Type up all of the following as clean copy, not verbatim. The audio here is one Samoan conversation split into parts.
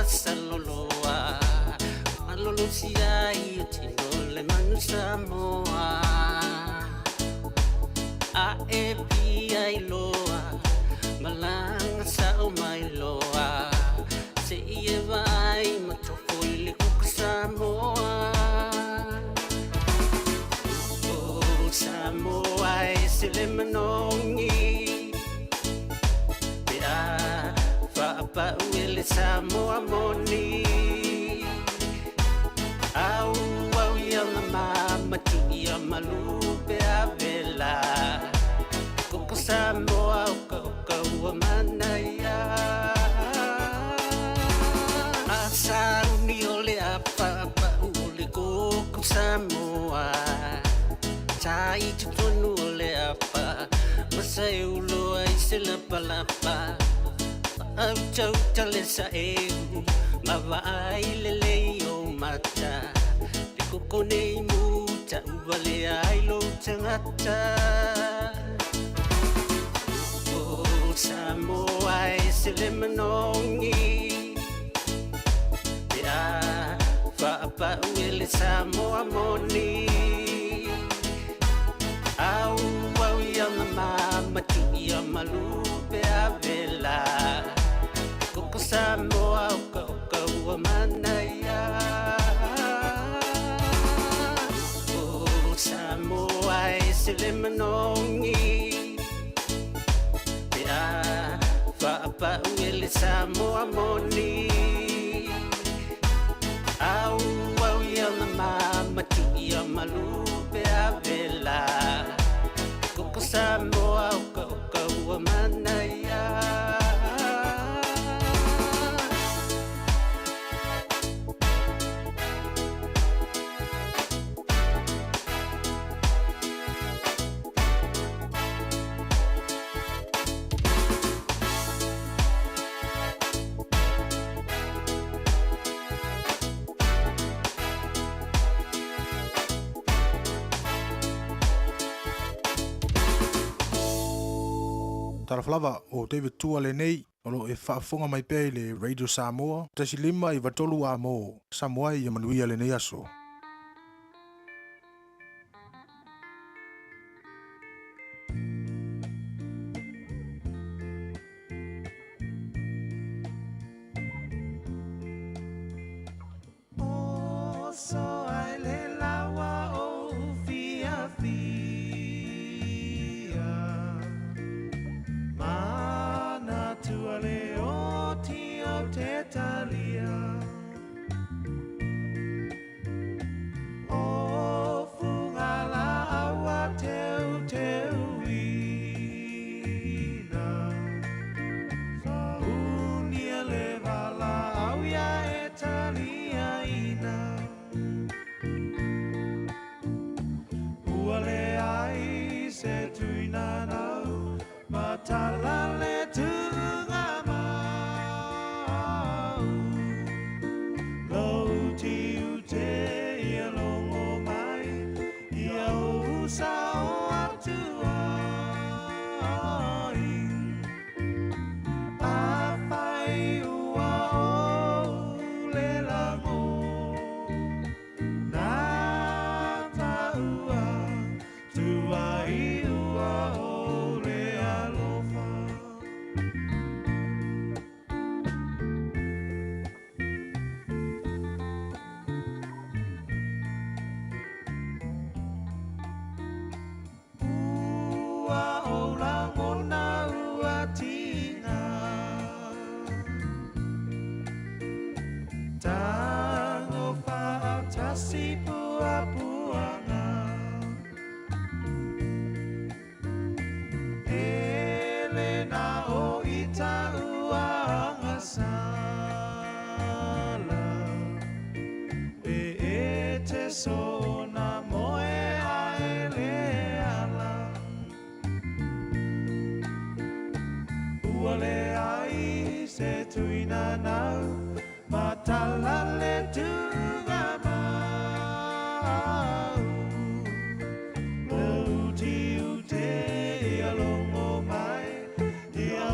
Saloloa Malolosi ai o tino le manu Samoa A e pia i loa Malanga sa o mai loa Se i e vai ma tofo i le kuka Samoa O Samoa e se le manongi Pe a whaapau e le Samoa moni Au au ia na mama tu ia malu pe a vela Koko Samoa o ka ua mana ia A sauni o le apa apa o le koko Samoa Tai tutonu o le apa Masa e uloa i se lapa lapa Au tau tale sa eu Ma vaai le lei o mata Te koko nei muta ua le ai lo tangata O Samoa e se le manongi Pe a whaapau e le Samoa moni Au au ia na mama tu ia malu pe a vela Koko Samoa o ka ua mana ia O Samoa e se le manongi Pe a whaapau e le Samoa moni Au au ia na mama tu ia malu pe a vela Koko Samoa o ka ua mana ia Talofa lava o David Tua lenei o lo e faafofoga mai pea i le Radio Samoa 1.5 93 a mo Samoa ia manuia lenei aso. O so ai le lawa o fia fia Mana tua le o ti o te talia O funga la awa teu teu ina Unia le vala au ia e talia ina Ua le ai se tuina nau Matala le tunga mau Lo ti ute ia longo mai Ia o usa o atua ai A whai ua o le lango Nā tāua tua i ua o le alofa. Ua o langona ua tinga Tango whaatasi pua puanga Ele na o ita ua angasala E e te so na moe a ele ala Ua le ai se tuina nau Matala le tunga mau Lo ti ute ia longo mai Ia o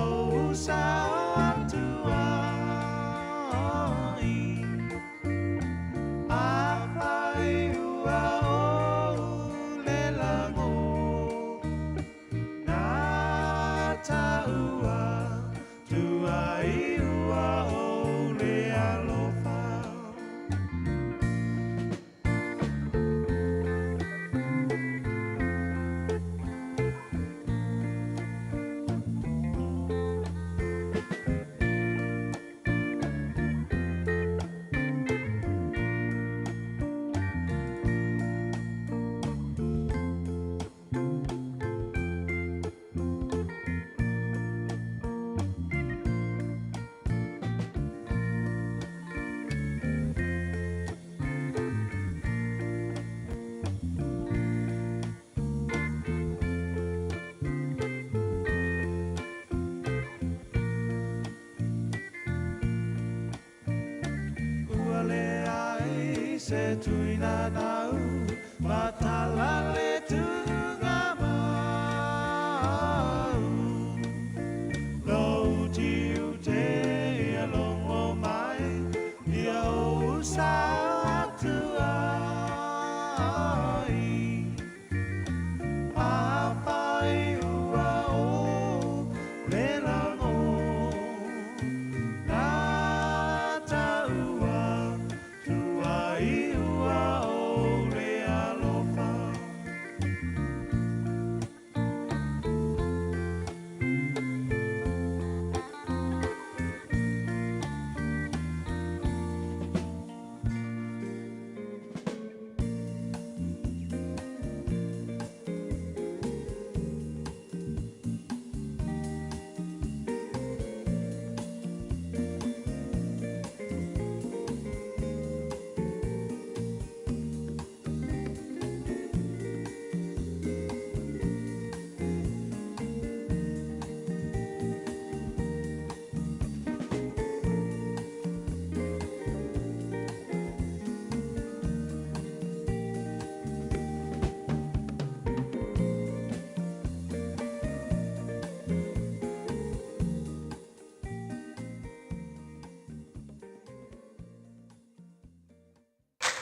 usa o atua ai. se tuina nau matala le tuga mau Lou tiute ia logo mai ia ou sa atu ai Afai ua o le lago Na taua tuai ua o le alofa.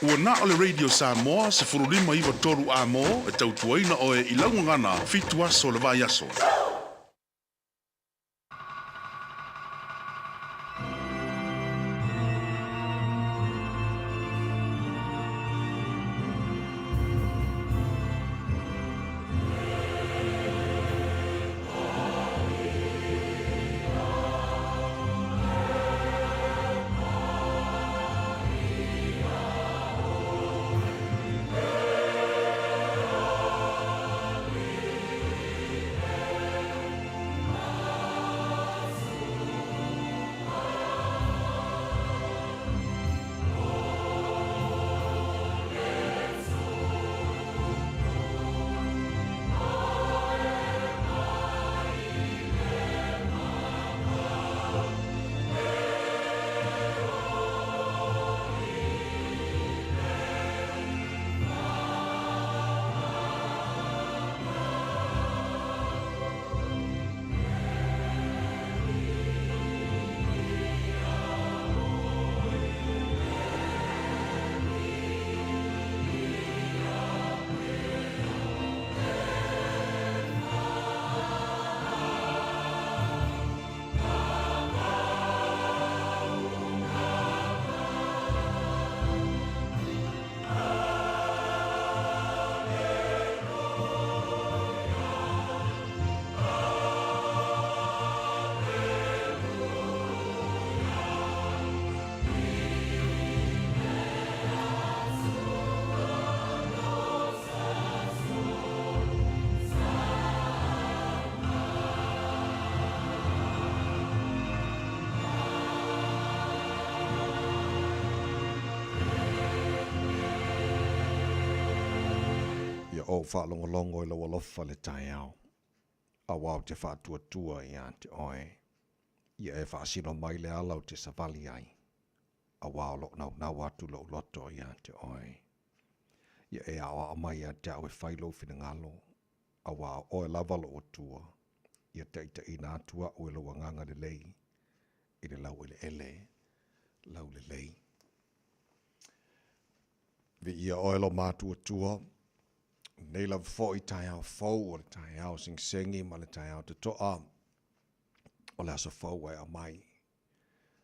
Ua na o le Radio Samoa 15 93 amo e tautuaina oe i lau gagana 7 aso le vaiaso. Ia ou faalogologo i lou alofa i le taeao, auā ou te faatuatua ia te oe. Ia e faasino mai le ala ou te savali ai, auā o loo naunau atu lou loto ia te oe. Ia e aoao mai ia te au e fai lou finagalo, auā o oe lava lou Atua. Ia taitaiina atu au e lou agaga lelei i le laueleele laulelei. Viia oe lo matuatua, nei lava foi taeao fou o le taeao segisegi ma le taeao totoa o le aso fou ua e aumai.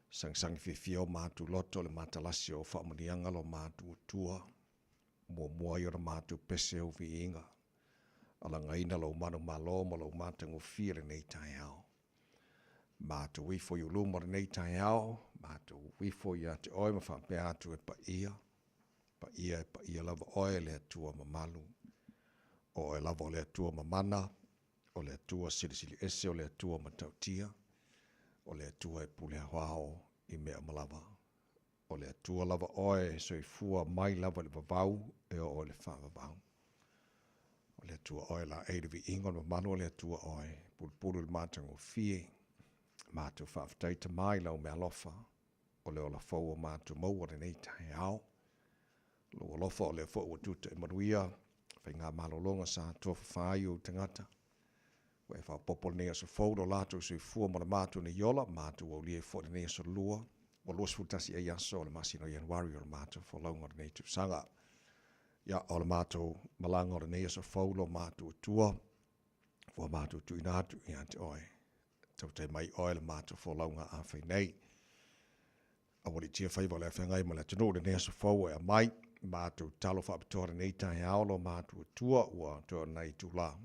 Sagisagi fiafia o matou loto i le matalasi o faamanuiaga lo matuatua, muamua ai ona matou pese ou viiga, alagaina lou manumalo ma lou matagofie lenei taeao. Matou ifo i ou luma lenei taeao, matou ifo ia te oe ma faapea atu e paia, paia e paia lava oe le Atua mamalu. O oe lava o le Atua mamana, o le Atua silisili ese, o le Atua matautia, o le Atua e pule aoao i mea uma lava. O le Atua lava oe e soifua mai lava i le vavau e oo i le faavavau. O le Atua oe laei le viiga o le mamalu o le Atua oe, pulupulu i le matagofie. Matou faafetai Tama i lau meaalofa, o le ola fou o matou maua lenei taeao. Lou alofa o lea foi ua tuta i manuia faiga malologa sa tofafa ai ou tagata. Ua e faaopoopo lenei aso fou lo latou soifua ma le matou nei ola, matou aulia ai foi lenei aso lua, ua 21 ai aso o le masina o Ianuari o le matou folauga o lenei tausaga. Ia, o le matou malaga o lenei aso fou lo matou Atua, ua matou tuuina atu ia te oe. Tautai mai oe le matou folauga a fai nei. Aualiitia faiva o le afeagai ma le atunuu i lenei aso fou e aumai. Matou talo faapitoa lenei taeao lo matou Atua ua toe o nai itula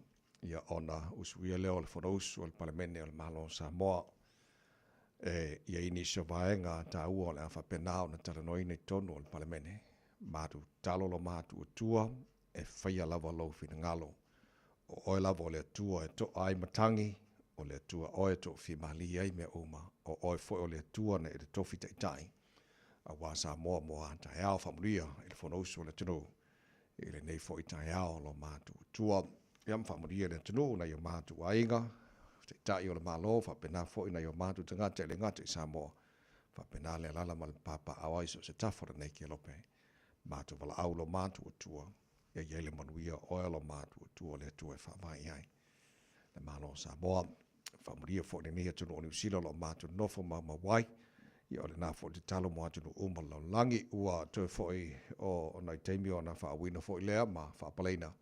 ia ona usuia lea o le Fonousu a le Palemene o le Malo o Samoa. E i ai nisi o vaega taua o le a faapena ona talanoaina i totonu o le Palemene. Matou talo lo matou Atua e faia lava lou finagalo. O oe lava o le Atua e to'a ai matagi, o le Atua oe e toafimalie ai mea uma, o oe foi o le Atua na e totofi taitai, aua Samoa mo a taeao. Faamanuia i le Fonousu a le atunuu i lenei foi taeao lo matou Atua. Ia ma faamanuia i le atunuu nai o matou aiga, taitai o le Malo, faapena foi nai o matou tagata e le gata i Samoa, faapena le alaala ma le papaaao ai so o se tafa o lenei kelope. Matou valaau lo matou Atua, ia i ai le manuia o oe lo matou Atua o le Atua e faavae i ai le Malo o Samoa. Faamanuia foi lenei atunuu o Niu Sila o lo o matou nofo maumau ai. Ia o lena foi le tatalo mo atunuu uma o le lalolagi. Ua toe foi o nai taimi ona faauuina foi lea ma faapaleina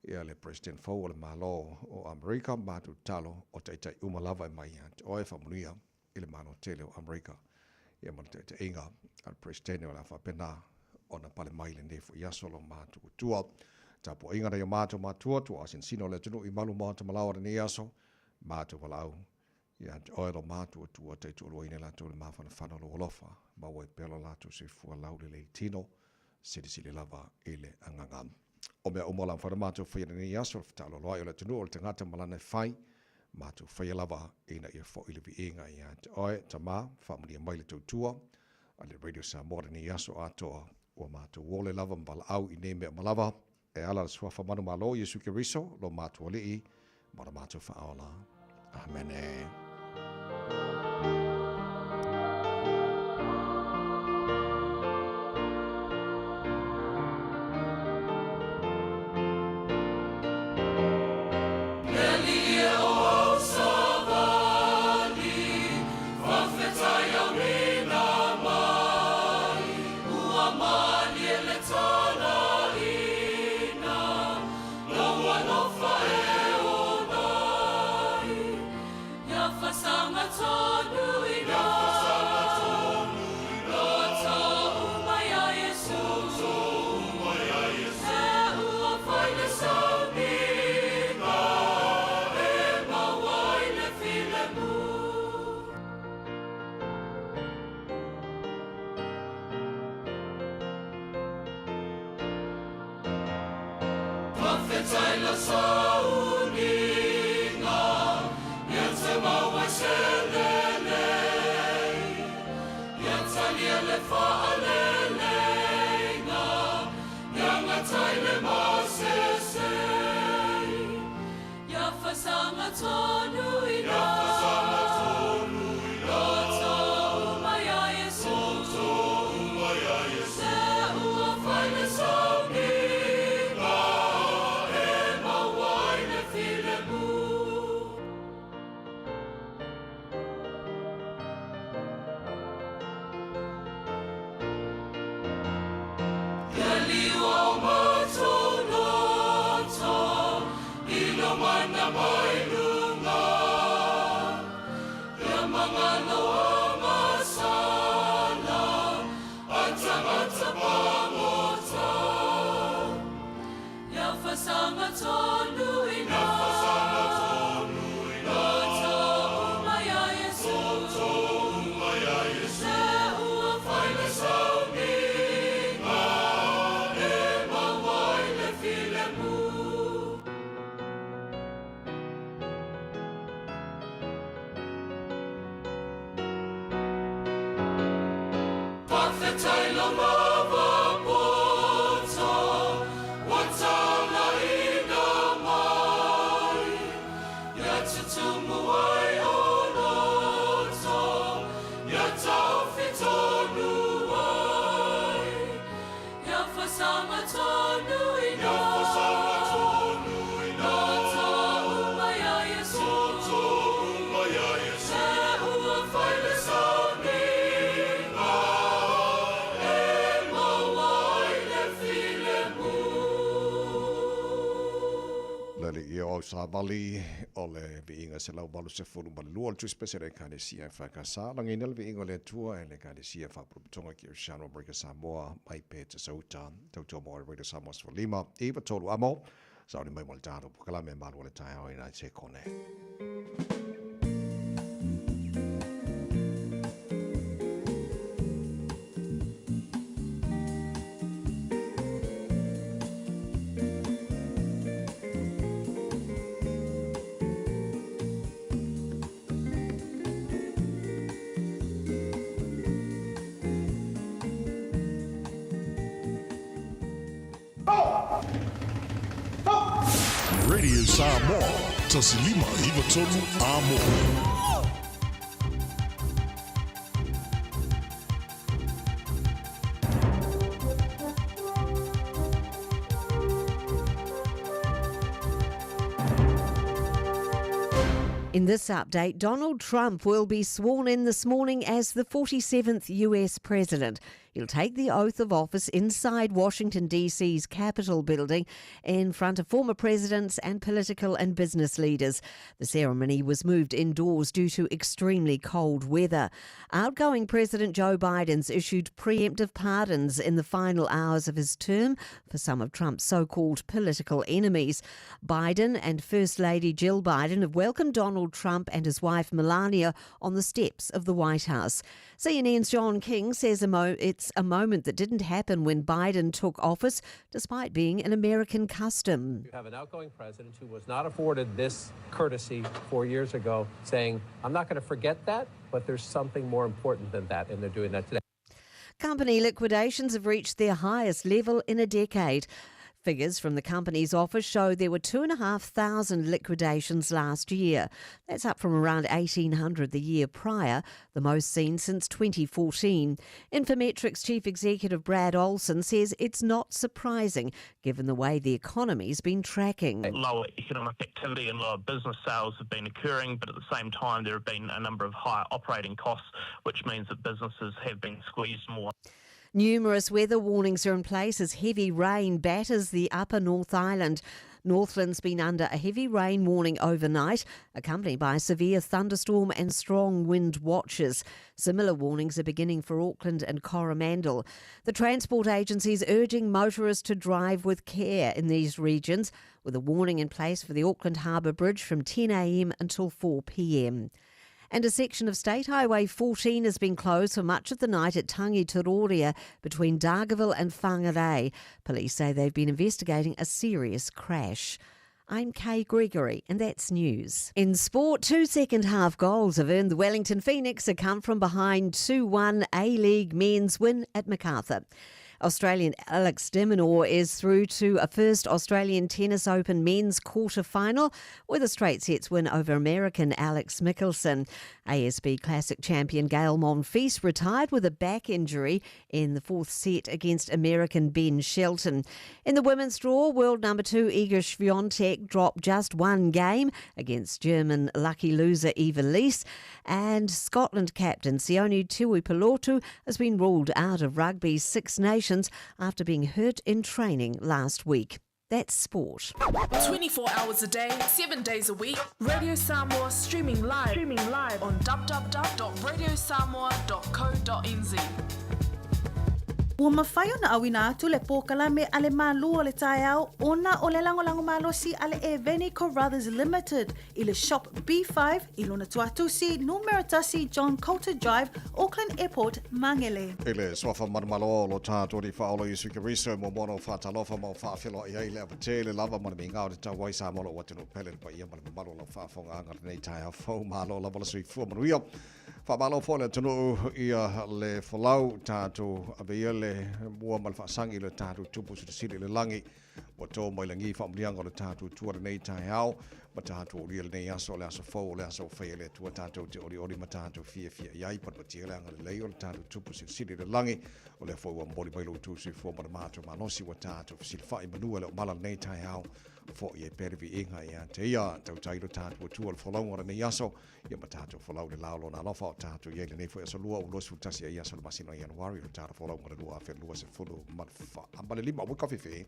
ia le President fou o le Malo o Amerika. Matou tatalo o taitai uma lava e mai ia te oe. Faamanuia i le Malo tele o Amerika ia ma le taitaiga a le Peresetene o le a faapena ona pale mai lenei foi aso lo matou Atua. Tapuaiga nai o matou matua, tuaa sinosino o le atunuu i malu maota malaoa lenei aso, matou valaau ia te oe lo matou Atua, taitualuaina i latou le mafanafana o lou alofa, maua ai pea lo latou soifua laulelei tino, silisili lava i le agaga. O mea uma o le a mafai ona matou faia i lenei aso, le fetaaloloai o le atunuu, o le tagata ma lana e fai, matou faia lava ina ia foi le viiga ia te oe, Tama, faamanuia mai le tautua a le Radio Samoa lenei aso atoa, ua matou ole lava ma valaau i nei mea uma lava, e ala le Suafa manumalo Iesu Keriso, lo matou Alii, ma lo matou Faaola. Amene. au savali o le viiga 182 o le Tusi Pese a le Ekalesia EFKS. Lagiina le viiga o le Atua e le Ekalesia Faapotopotoga Kerisiano Amerika Samoa mai Petasauta. Tautua mo Radio Samoa 15 93 amo. Sauni mai mo le tatou polokalame malu o le taeao i nai sekone. Radio Samoa, 1593 Amo. In this update, Donald Trump will be sworn in this morning as the 47th US president. He'll take the oath of office inside Washington, D.C.'s Capitol building in front of former presidents and political and business leaders. The ceremony was moved indoors due to extremely cold weather. Outgoing President Joe Biden's issued preemptive pardons in the final hours of his term for some of Trump's so called political enemies. Biden and First Lady Jill Biden have welcomed Donald Trump and his wife Melania on the steps of the White House. CNN's John King says a it's a moment that didn't happen when Biden took office, despite being an American custom. You have an outgoing president who was not afforded this courtesy 4 years ago, saying, I'm not going to forget that, but there's something more important than that, and they're doing that today. Company liquidations have reached their highest level in a decade. Figures from the company's office show there were 2,500 liquidations last year. That's up from around 1,800 the year prior, the most seen since 2014. Infometrics Chief Executive Brad Olson says it's not surprising given the way the economy's been tracking. Lower economic activity and lower business sales have been occurring, but at the same time there have been a number of higher operating costs, which means that businesses have been squeezed more. Numerous weather warnings are in place as heavy rain batters the upper North Island. Northland's been under a heavy rain warning overnight, accompanied by severe thunderstorm and strong wind watches. Similar warnings are beginning for Auckland and Coromandel. The transport agency is urging motorists to drive with care in these regions, with a warning in place for the Auckland Harbour Bridge from 10 a.m. until 4 p.m. And a section of State Highway 14 has been closed for much of the night at Tangiteroria between Dargaville and Whangarei. Police say they've been investigating a serious crash. I'm Kay Gregory, and that's news. In sport, 2 second-half goals have earned the Wellington Phoenix a come-from-behind 2-1 A-League men's win at MacArthur. Australian Alex de Minaur is through to a first Australian Tennis Open men's quarter-final with a straight sets win over American Alex Michelsen. ASB Classic champion Gael Monfils retired with a back injury in the fourth set against American Ben Shelton. In the women's draw, world number 2 Iga Swiatek dropped just one game against German lucky loser Eva Lys, and Scotland captain Sione Tuipulotu has been ruled out of rugby's Six Nations after being hurt in training last week. That's sport. 24 hours a day, 7 days a week, Radio Samoa streaming live on www.radiosamoa.co.nz. Ua mafai ona auina atu le polokalame a le Malu o le Taeao ona o le lagolago malosi a le Eveni Carruthers Limited i le Shop B5 i lona tuatusi numera 1 John Coulter Drive, Auckland Airport, Mangere. I le suafa manumalo o lo tātou Alii Faaola Iesu Keriso e muamua ona ou faatalofa ma ou faafeiloai ai le ava tele lava ma le migao i le tau ai Samoa lou atunuu pele le paia ma le mamalu o lau faafofogaaga i lenei taeao fou. Malo lava le soifua manuia. Faamalo foi le atunuu ia le folau tatou ave ia le mua ma le faasagi i le tatou Tupu Silisili i le lagi ua to mai lagi faamanuiaga o le tatou Atua i lenei taeao. ma tatou aulia lenei aso, o le aso fou, o le aso ua faia e le Atua tatou te olioli ma tatou fiafia i ai, palupatia le agalelei o le tatou Tupu Silisili i le lagi, o lea foi ua momoli mai lo outou soifua ma le matou malosi ua tatou fesilafai manu e le o mala lenei taeao, foi ai pea le viiga ia te ia, tautai lo tatou Atua le folauga o lenei aso, ia ma tatou folau i le la o lona alofa o tatou i ai lenei foi aso lua ua 21 ai aso le masina o Ianuari o le tala folauga o le 2025. Ua kafefe.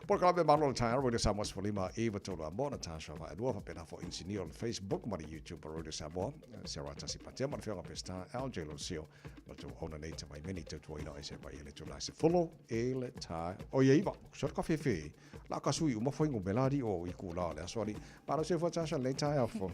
Polokalame malo le taeao Radio Samoa 15 iva tolu a mo Natasha Vaelua faapena foi inisinia o le Facebook ma le YouTube o Radio Samoa Sarah Tasi Patea ma le Afioga Peseta LJ Lolosio ma le tauauna nei Tavaimeni tautuaina o ese paia le tula se folo e le tae o ia iva so le kafefe la ka sui uma foi ngumela ri o i kula o le aso ali malo se fua Tasha lenei taeao fo.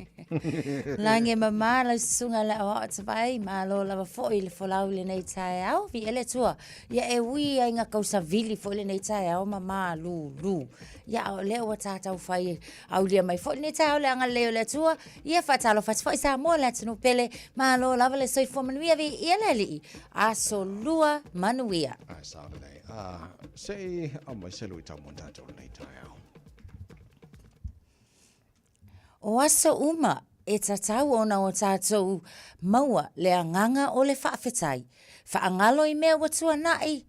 Lagi e mamā lau susuga le aoao tavai, malo lava foi le folau i lenei taeao, viia le Atua. Ia e ui ai ga kausavili foi lenei taeao ma malūlū. Ia a o lea ua tatau fai aulia mai foi lenei taeao le agalelei o le Atua. Ia faatalofa atu foi Samoa le atunuu pele, malo lava le soifua manuia, viia le Alii. Aso lua manuia. Ai sao lelei. Ah, se i aumai se lui tau mo tatou lenei taeao. O aso uma e tatau ona o tatou maua le agaga o le faafetai, faagalo i mea ua tuanai,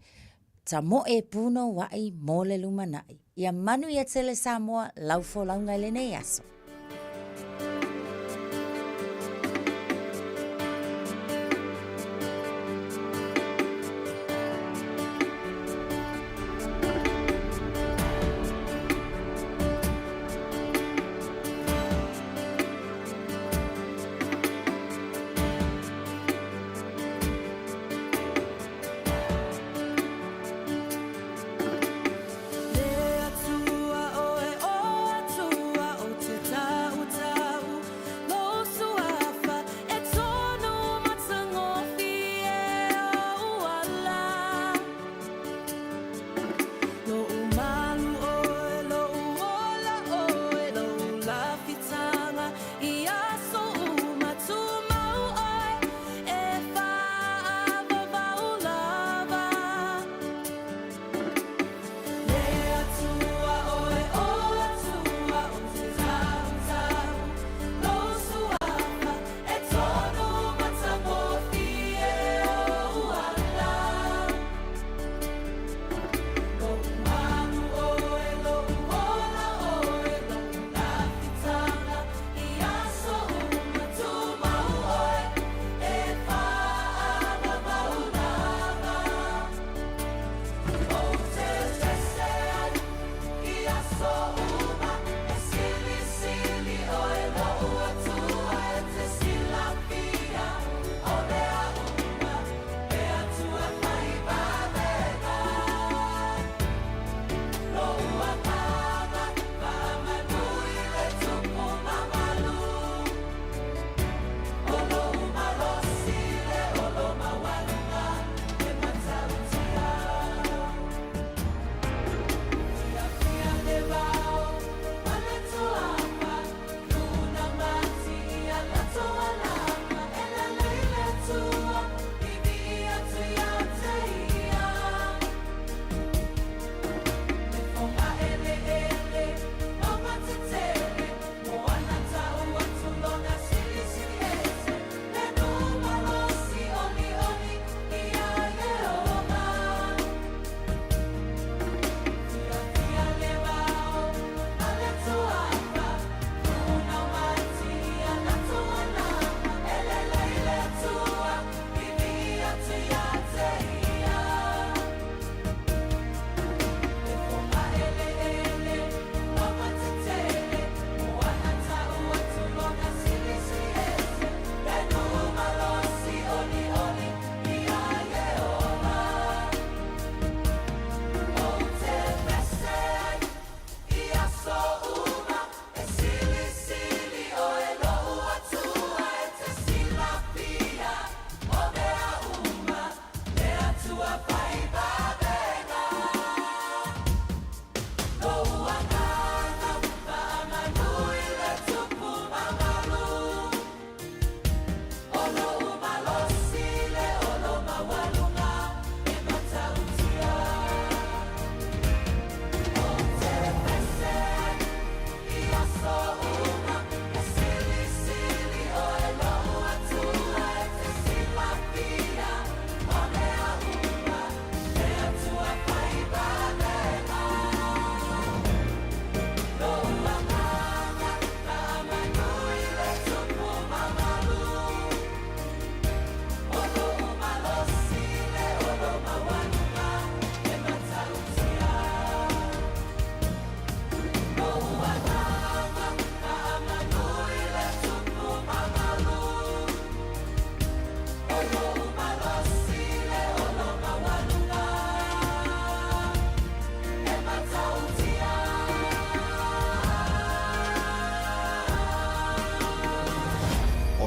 tamoe punouai mo le lumanai. Ia manuia tele Samoa lau folauga i lenei aso. Le Atua oe o Atua o te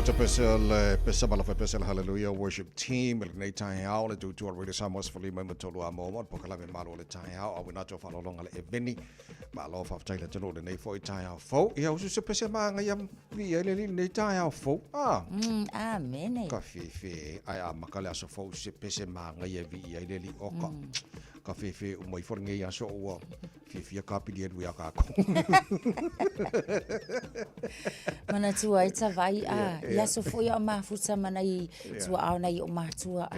Ota pese le pese ma lafa pese le Hallelujah Worship Team le nei taeao le tutu o Radio Samoa sefulima ma tolu a mo po kala me malo le taeao a wina to whalolonga le eveni ma lo whaftai le tonu le nei fo i taeao fo ia usu se pese ma ngai am vi e le li nei taeao fo ah Amen. Ka fifi ai a makale aso fo se pese ma ngai e vi e le li oka ka fifi o mai fo ngai aso ua fiafia kapili alu ia kākou. Manatua ai Tavaī a, i aso foi a o mafuta ma nai tuaʻa o nai oʻu matua a.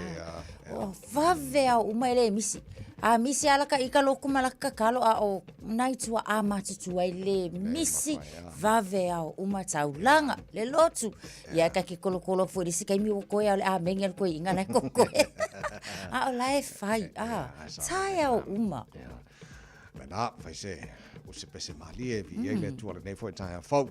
O vave a uma e le misi. A misi ala ka ika loku ma laka kakalo a o nai tuaʻa matutua e le misi vave a uma taulaga le lotu. Ia ka ke kolokolo foi le isi kaimi ua koe a o le amenge le koe inga lai koe. A o la e fai a, taeao uma. Mena, fai se, o se pese malie, vi e le atua lenei foi taeao fou.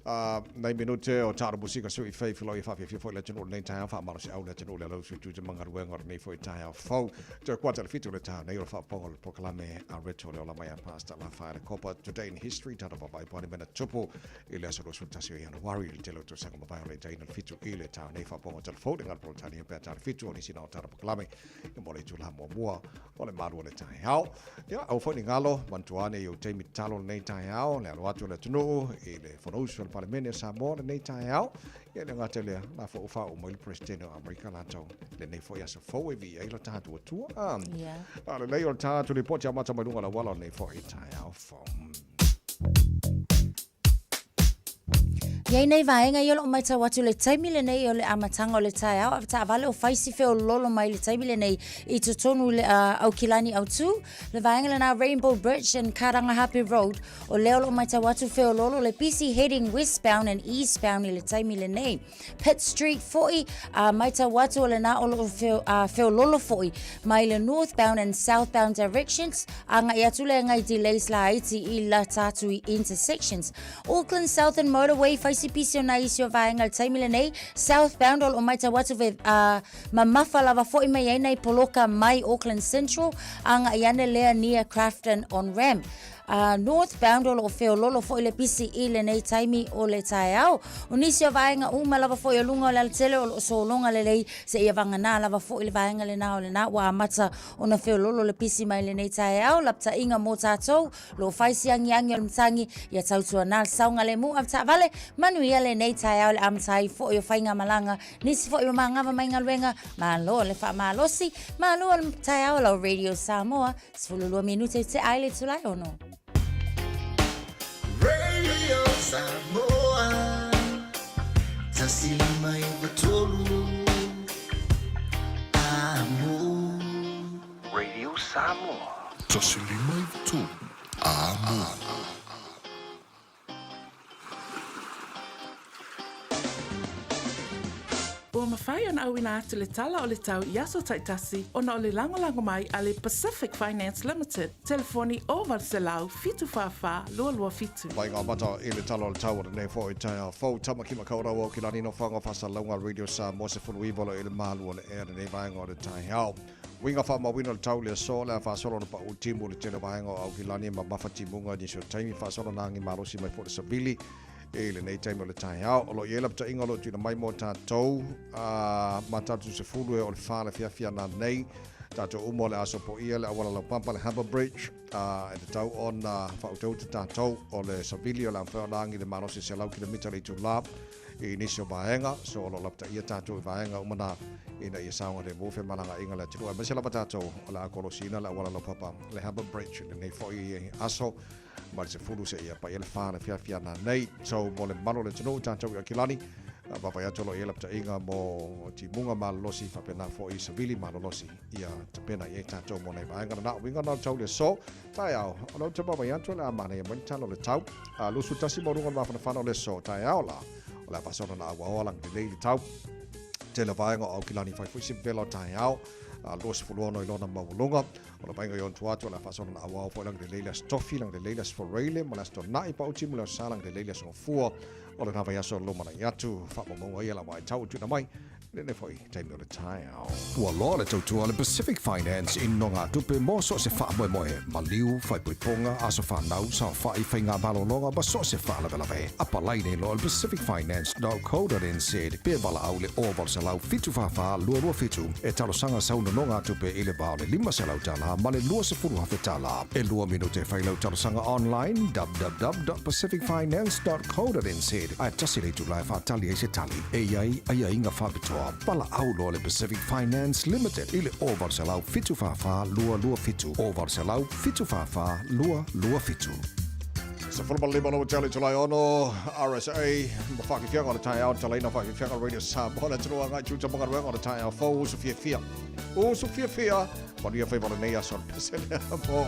Nei minute o tāra musika sui fei whiloi e whawhiawhia foi le atunuu lenei taeao, whaamalo se au le atunuu le alau sui tū te mangaruenga o lenei foi taeao fou. Toe kuata le 7 o le taeao nei o le whaaponga o le pokalame a Reto le ola mai a Pastor La Whaere Kopa. Today in history, tāra wawai poani mena tupu i le aso 21 o Ianuari i le tele o tausaga mavae o le itaina le 7 i le taeao nei whaaponga o telefou le ngā polotani pea tāra 7 o nisi na o tāra pokalame i mo le itula muamua o le malu o le taeao. Ia, aua foi ni galo, manatua ane i ou taimi tatalo lenei taeao, le alo atu o le atunuu i le Fonousu a le Palemene o Samoa lenei taeao. Ia, le gata lea, la foi ua faauu mai le Peresetene o Amerika latou lenei foi aso fou e viia ai lo tatou Atua. Ah, a lelei o le tatou lipoti amata mai luga o le auala o lenei foi taeao fou. I ai nei vaega ia o loo matau atu le taimi lenei o le amataga o le taeao a taavale o fai si feololo mai le taimi lenei i totonu le Aukilani Autu le vaega lena Rainbow Bridge and Karangahape Road o lea o loo matau atu feololo le busy heading westbound and eastbound i le taimi lenei Pitt Street foi a matau atu o lena o loo feololo foi mai le northbound and southbound directions agai atu le ngai delays laiti i lata atu i intersections Auckland Southern Motorway fai si pisi o nai isi o vaega i le taimi lenei southbound o loo matau atu ve mamafa lava foi mai ai nai poloka mai Auckland Central agai ane lea near Crafton on Ramp Northbound o loo feololo foi le pisi i lenei taimi o le taeao. O nisi o vaega uma lava foi o luga o le alatele o loo sologa lelei seia vagana lava foi le vaega lena o lena ua amata ona feololo le pisi mai lenei taeao. Lapataiga mo tatou loo fai si agiagi o le matagi ia tautuana le saogalemu avetaavale manuia lenei taeao le amata ai foi o faigamalaga nisi foi ua magava mai galuega malo le faamalosi malo le taeao lau Radio Samoa 12 minute i te ai le itula e 6. Radio Samoa 153 Amo. Radio Samoa 153 Amo. Ua mafai ona auina atu le tala o le tau i aso taitasi ona o le lagolago mai a le Pacific Finance Limited, telefoni 0800 744 227. Mai ngā mata i le tala o le tau o lenei foi taeao fou. Tama ki Makaurau o ki Lani no Whanga Whasalauga Radio Samoa 19 lo i le malu o le ea lenei vaega o le taeao. Uiga faamauina o le tau i le aso le a faasolo ona paʻu timu i le tele o vaega o Aukilani ma mafa timuga i nisi o taimi faasolo na agi malosi mai foi le savili i lenei taimi o le taeao. O lo o i ai lapataiga o lo o tuuina mai mo tatou ma tatou sefulu e o le fa le fiafia nanei. Tatou uma o le aso poia le auala laupapa le Harbour Bridge e tatau ona faautauta tatou o le savili o le a mafai ona agi le malosi 100 kilomita le itula i nisi o vaega, so o lo o lapataia tatou i vaega uma na ina ia saogalemu femalagaaiga le atunuu, aemaise lava tatou o le a kolosiina le auala laupapa le Harbour Bridge lenei foi aso mai le 10 seia paia le 4 le fiafia nanei. So mo le mamalu o le atunuu tatou i Aukilani, vaavaai atu o lo o i ai lapataiga mo timuga malolosi faapena foi savili malolosi ia tapena i ai tatou mo nei vaega lena. Uiga na o le tau le aso taeao, o lea ou te vaavaai atu o le a manaia mai le tala o le tau. 21 ma luga o le mafanafana o le aso taeao la, o le a faasolo na auaoa lagilelei le tau. Tele vaega o Aukilani fai foi se vevela o taeao, 26 i lona maualuga. O le vaega i ona tua atu o le a faasolo na auao foi lagilelei le Aso Tofi, lagilelei le Aso Faraile ma le Aso Tona'i pau timu le Aso Sa lagilelei le Aso Gafua o lena vaiaso o le lumanai atu. Faamaumauga ia la vaitau o tuuina mai Lenei foi taimi o le taeao. Ua loa le tautua a le Pacific Finance i nonogatupe mo so o se faamoemoe, maliu, faaipoipoga, aso fanau, saofai, faiga malologa ma so o se faalavelave. Apalai nei loa i le pacificfinance.co.nz pe valaau i le 0800 744 227 e talosaga sau nonogatupe i le va o le $500 ma le $20,000. E lua minute e fai lau talosaga online www.pacificfinance.co.nz ae tasi le itula e faatali ai se tali. E i ai aiaiga faapitoa. Valaau loa le Pacific Finance Limited i le 0800 744 227, 0800 744 227. 15 lou tali Julai 6, RSA, ma whakiwhianga o le taeao, talaina whakiwhianga Radio Samoa, le atunuu agai tuta mo galuega o le taeao fou, usu fiafia. Usu fiafia, manuia faiva o lenei aso, le pese lea mo oe.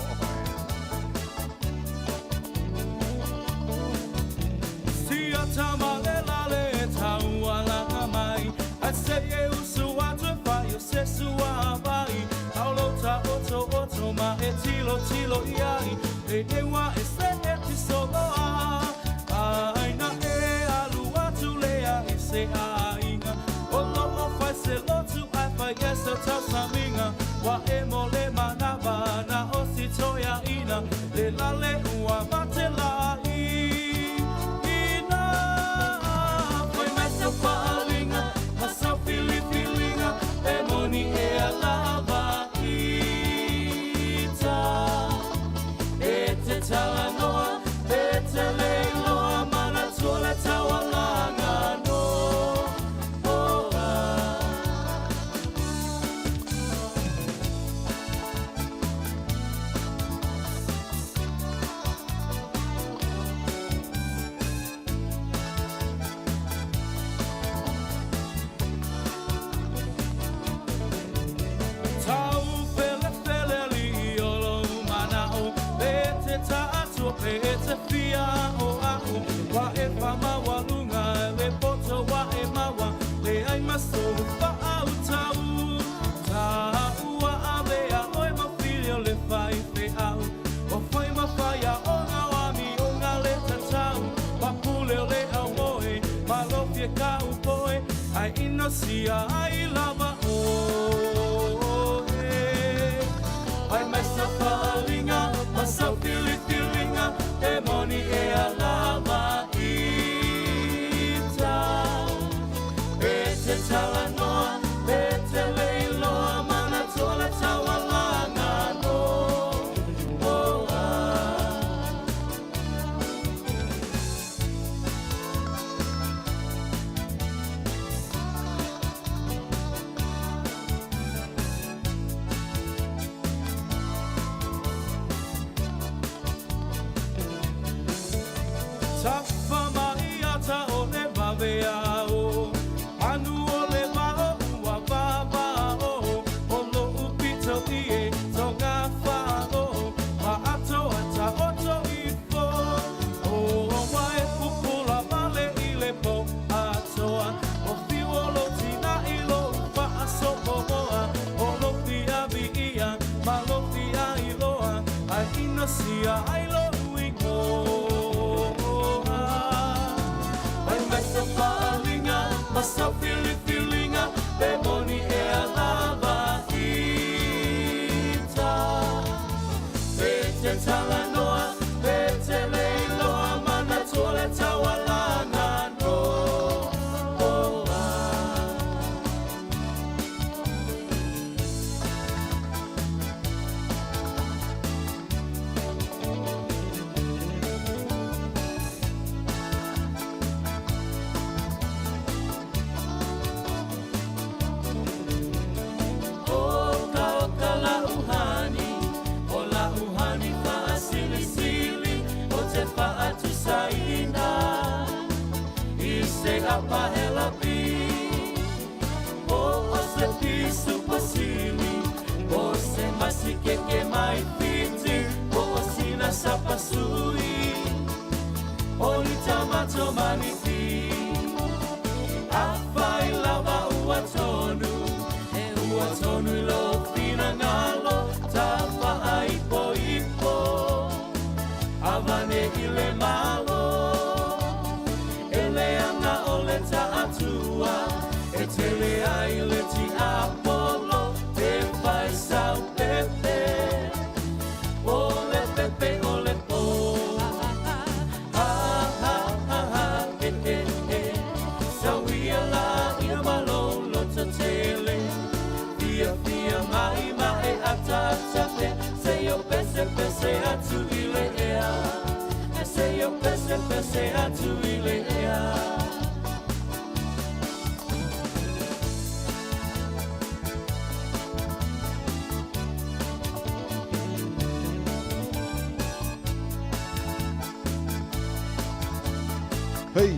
Hei,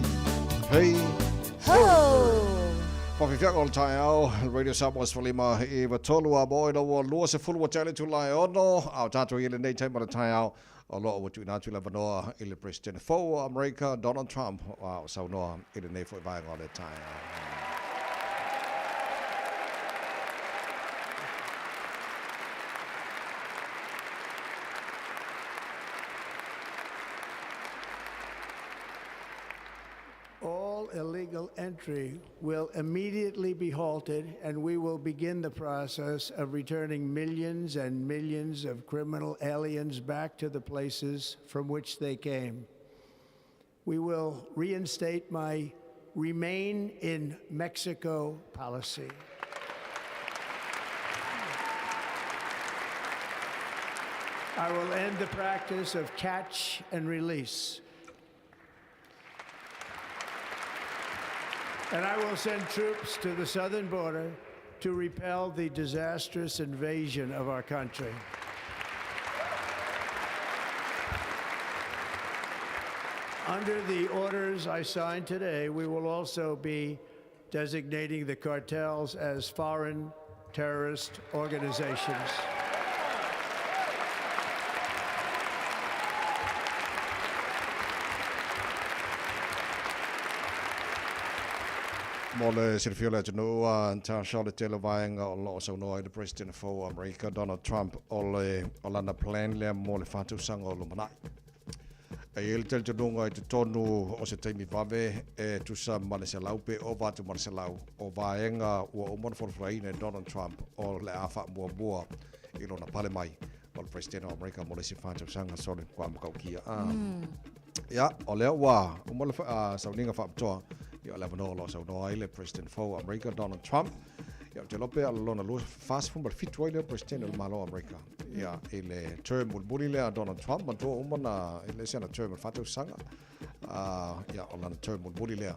hei, ho! Faafiafiaga o le taeao, Radio Samoa 15 93 a mo ina ua 20 ua tea le itula e ono, a o tatou i ai lenei taimi o le taeao, o lo o ua tuuina atu le avanoa i le Peresetene fou o Amerika, Donald Trump, a o saunoa i lenei foi vaega o le taeao. All illegal entry will immediately be halted, and we will begin the process of returning millions and millions of criminal aliens back to the places from which they came. We will reinstate my Remain in Mexico policy. I will end the practice of catch and release. And I will send troops to the southern border to repel the disastrous invasion of our country. Under the orders I signed today, we will also be designating the cartels as foreign terrorist organizations. Mo le silafia o le atunuu, a Tasha o le tele o vaega o lo o saunoa ai le President fou o Amerika, Donald Trump, o le o lana plan lea mo le faatausaga o lumanai. E i ai le talitonuga i totonu o se taimi vave e tusa ma le 100 pe ova atu ma le 100 o vaega ua uma ona folafolaina e Donald Trump o le a faamuamua i lona pale mai o le President o Amerika mo le isi faatausaga sole kwa makaukia. A. Ia, o lea ua uma le sauniga faapitoa, ia o le avanoa o lo o saunoa ai le President fou o Amerika Donald Trump. Ia, ou te iloa pe o lona 47 ai lea o President o le Malo o Amerika. Ia, i le term mulimuli lea a Donald Trump, manatua ua uma ona e le ese ana term o le faatausaga. Ia, o lana term mulimuli lea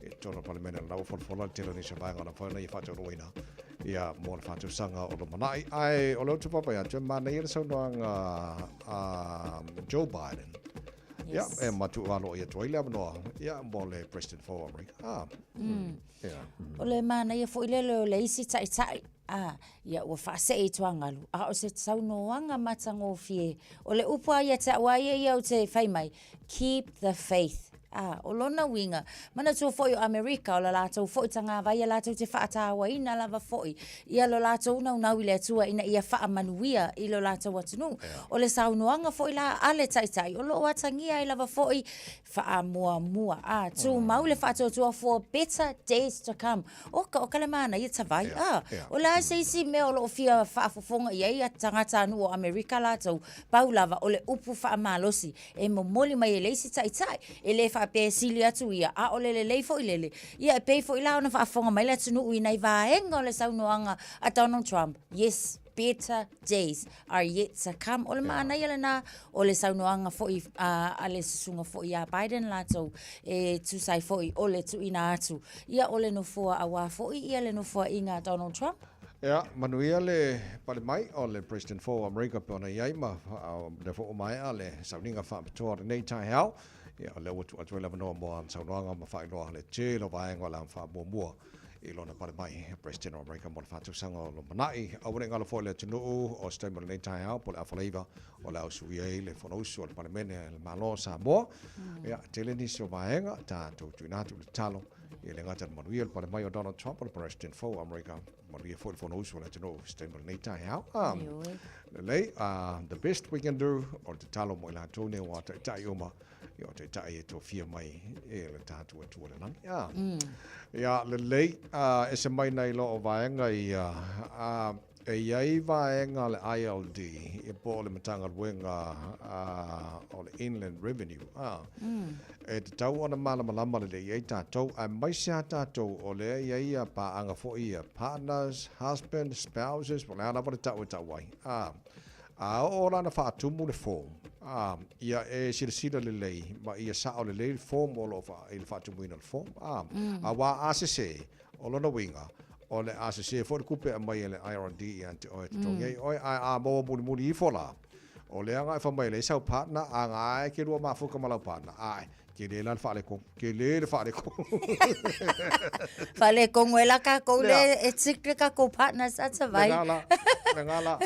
i totonu o le Palemene, o lena ua folafola le tele o nisi o vaega o lana foi ina ia faataunuuina ia mo le faatausaga o lumanai. Ae o lea ou te vaavaai atu, e manaia le saunoaga a Joe Biden. Ia, e matuualo atu ai le avanoa ia mo le President fou o Amerika. Ah. Yeah. O le manaia foi lele o le isi ta'ita'i, a, ia ua fa'ase'e i tuagalu, a o se saunoaga matagofie. O le upu a ia te a'u a ia ia ou te fai mai, keep the faith. A, o lona uiga, manatua foi o Amerika, o la latou foi tagavai ia latou te fa'atāuaina lava foi ia lo latou naunau i le Atua ina ia fa'amanuia i lo latou atunuu. O le saunoaga foi la a le Taitai, o lo'o atagia ai lava foi faamuamua a tumau le faatuatua for better days to come. Oka, oka le manaia tavai a. O le a se isi mea o loo fia faafofoga i ai a tagatanuu o Amerika latou, pau lava o le upu faamalosi e momoli mai e le isi taitai, e le faapea e sili atu ia, a o le lelei foi lele. Ia e pei foi la ona faafofoga mai le atunuu i nai vaega o le saunoaga a Donald Trump, yes, better days are yet to come. O le manaia lena o le saunoaga foi a le susuga foi ia Biden latou e tusa ai foi o le tuuina atu ia o le nofoa auā foi ia le nofoaʻiga a Donald Trump. Ia, manuia le pale mai o le President fou o Amerika pei ona i ai ma lea foi ua maea le sauniga faapitoa o lenei taeao. Ia, o lea ua tuu atu ai le avanoa mo ana saunoaga ma faailoa le tele o vaega o le a faamuamua i lona pale mai, President o Amerika mo le faatausaga o lumanai. Aua ne i galo foi le atunuu o se taimi o lenei taeao po o le afa leiva o le a usuia ai le Fonousu a le Palemene a le Malo o Samoa. Ia, tele nisi o vaega tatou tuuina atu i le tatalo ia le gata i le manuia o le pale mai o Donald Trump o le President fou o Amerika, manuia foi le Fonousu a le atunuu i se taimi o lenei taeao. Lelei, the best we can do o le tatalo mo i latou nei ua taitai uma ia o taitai e tofia mai e le tatou Atua i le lagi. Ia, lelei, ese mai nai lo o vaega ia, E i ai vaega a le ILD, ia po o le Matagaluega o le Inland Revenue, a, e tatau ona malamalama lelei i ai tatou, aemaise lava tatou o lea e i ai ia paaga foi ia, partners, husband, spouses, po o le a lava le tau e tau ai, a, a oo la ina faatumu le form, a, ia e silasila lelei ma ia sao lelei le form o lo o i le faatumuina o le form, a, aua a sese, O lona uiga, o le a sesē foi le tupe e aumai e le IRD ia te oe e totogi ai oe, ae a maua mulimuli ifo la, o lea na e fai mai e leai sau partner, a na e te lua mafuta ma lau partner, ae. Tele la le faaletonu. Tele le faaletonu. Faaletonu ai la tatou lea e tick le tatou partners a Tavai. Lena la. Lena la.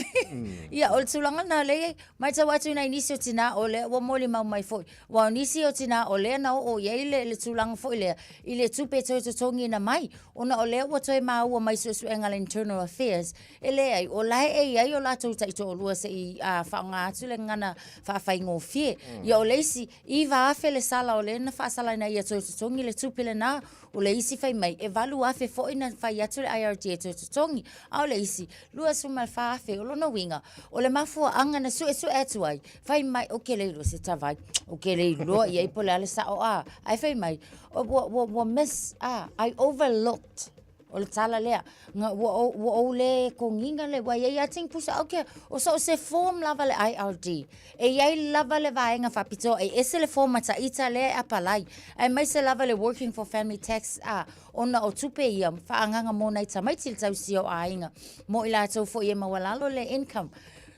Ia, o le tulaga lena lea e i ai. Matau atu i nai nisi o tina o lea ua molimau mai foi. Aua o nisi o tina o lea na oo i ai le, le tulaga foi lea i le tupe e toe totogiina mai, ona o lea ua toe maua mai suesuega a le Internal Affairs, e leai, o la e i ai o latou taitoalua se i faaaoga atu le gagana faafaigofie. Ia o le isi, 9,000 le sala o lea na faasalaina ai ia toe totogi le tupe lena. O le isi fai mai, e 8,000 foi na fai atu le IRD e toe totogi, a o le isi, 24,000. O lona uiga, o le mafuaaga na suesue atu ai, fai mai, ou te le iloa se tavai, ou te le iloa i ai po o le a le sao, a, ae fai mai, ua, ua, ua miss, a, I overlooked. O le tala lea, nga, ua, ou, ua ou le kogiga le, ua iai a ting pusa, okay, o so o se form lava le IRD, e iai lava le vaega faapitoa, e ese le form a Taita lea e apalai, aemaise lava le Working for Family Tax, a, ona o tupe ia, faaagaga mo nai tamaiti le tausia o aiga, mo i latou foi e maualalo le income.